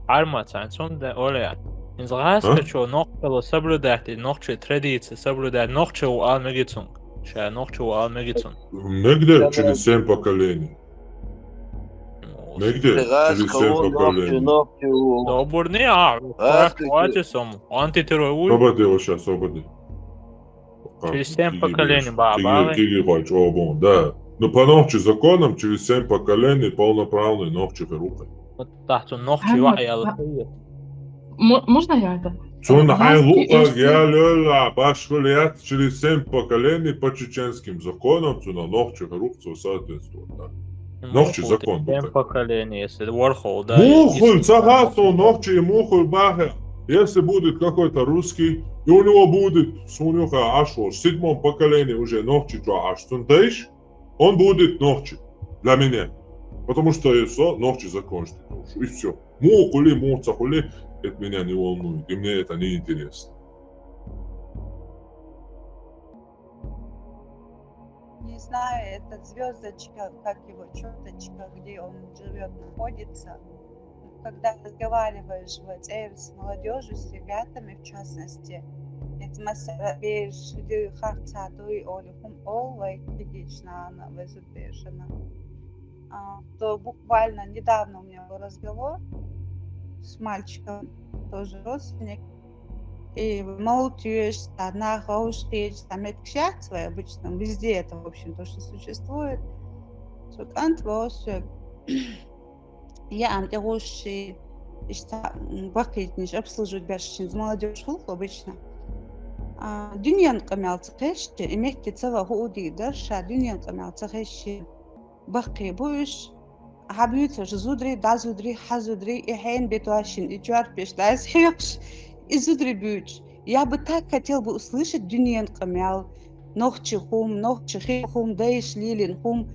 Арма цан сон да оля. Инзгас А? Качо нохчало соблюдать, нохчи традиции соблюдать, нохчо ал мегицун. Ша нохчо ал мегицун. Мегде через семь поколений. Мегде через семь поколений. Добурни, а, хватит сом, антитеррор. Свободы, вообще свободы. Через семь поколений, ба, ба. Киги, киги, хватит, о, бон, да. Ну, по ночи законам, через семь поколений полноправный ночи херухай. Вот так, то ночи Ага, ва, я да. М-, можно я это? Цун Э, хай лука, я лёла, баш хулият, через семь поколений по чеченским законам, цун ночи херухцо соответствует, да. Нохчи закон. Семь поколений, если Уорхол, да. Мухуль, сахасо нохчи, мухуль бахе. Если будет какой-то русский, и у него будет, сунюха, аш в седьмом поколении уже нохчи, что аш сунтейш, он будет нохчи для меня. Потому что я со нохчи закончит. И все. Мухули, муцахули, это меня не волнует. И мне это не интересно. Не знаю, этот звездочка, как его, чёточка, где он живет, находится. Когда разговариваешь в эцер с молодежью, с ребятами в частности, это масса беш, харцадуй, олихум, олвай, кигична, везут бешана. А, то буквально недавно у меня был разговор с мальчиком, тоже родственник. И молчишь, одна хаушкишь, там это к счастью обычно, везде это, в общем, то, что существует. Сукант вообще. Я ам тягуши, ишта, бакитниш, обслуживать башчин, молодежь хулк обычно. А, дуньян камял цехеши, и мекки цава худи дарша, дуньян камял цехеши. Бакки буш, хьабуьйцуш зудри, дазудри, хьазудри, и хӀен бетуашин, и чуарпеш дайс хьекьш, и зудри буьйч. Я бы так хотел бы услышать дуньян къамял, нохчи хум, нохчи хи хум, дайш лилин хум.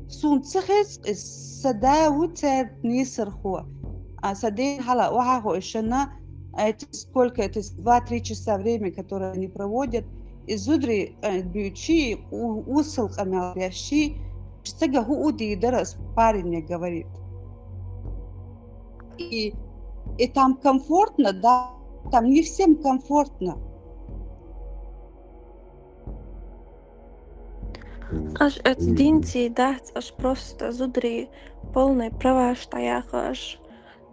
Сун ца хес, и сада ву церт нисар ху. А саден хала уха ху ишана, а эти сколько, это два-три часа время, которое они проводят, и зудри, э, буьйчи, у-, усал къамял ящи, Что ху уди дарас парень мне говорит. И, и там комфортно, да, там не всем комфортно. Аш эцдинци дац, аш просто зудри полный права, что я хаш.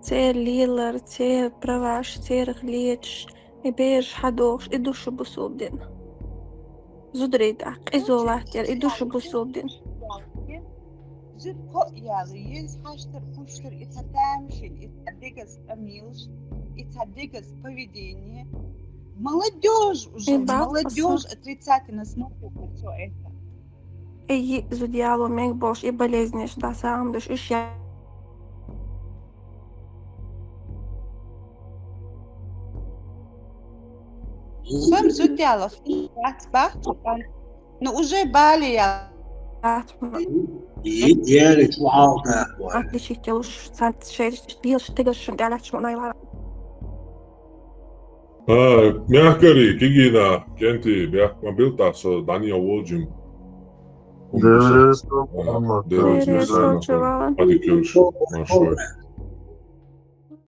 Цер лилар, цер праваш, цер хлечш, и берш хьадохш, и душу бусулдин. Зудрейда, и золахтер, и душу бусулдин. Зуд ко яла, ез хьаштар, пуштар, и ца тамшин, и ца дегас амилш, и ца дегас поведение. Молодежь уже, и молодежь отрицательно смотрит на всё это. Эй, зудьяло мег бош и болезнеш да саамдыш иш я. Сам зудьяло бах, бах, но уже бали я. Дац хьуна. Ид яри чу хьалта. Ат диших телуш, цант шериш, дилш, тегаш, шун, дялач, муна, йла. А, мягкари, кигина, кенти, бяхма билта, со Дания Волджин. Дерес А, Мухаммад. Дерес Дерес Мухаммад. Волджин. Ади кюш, машой.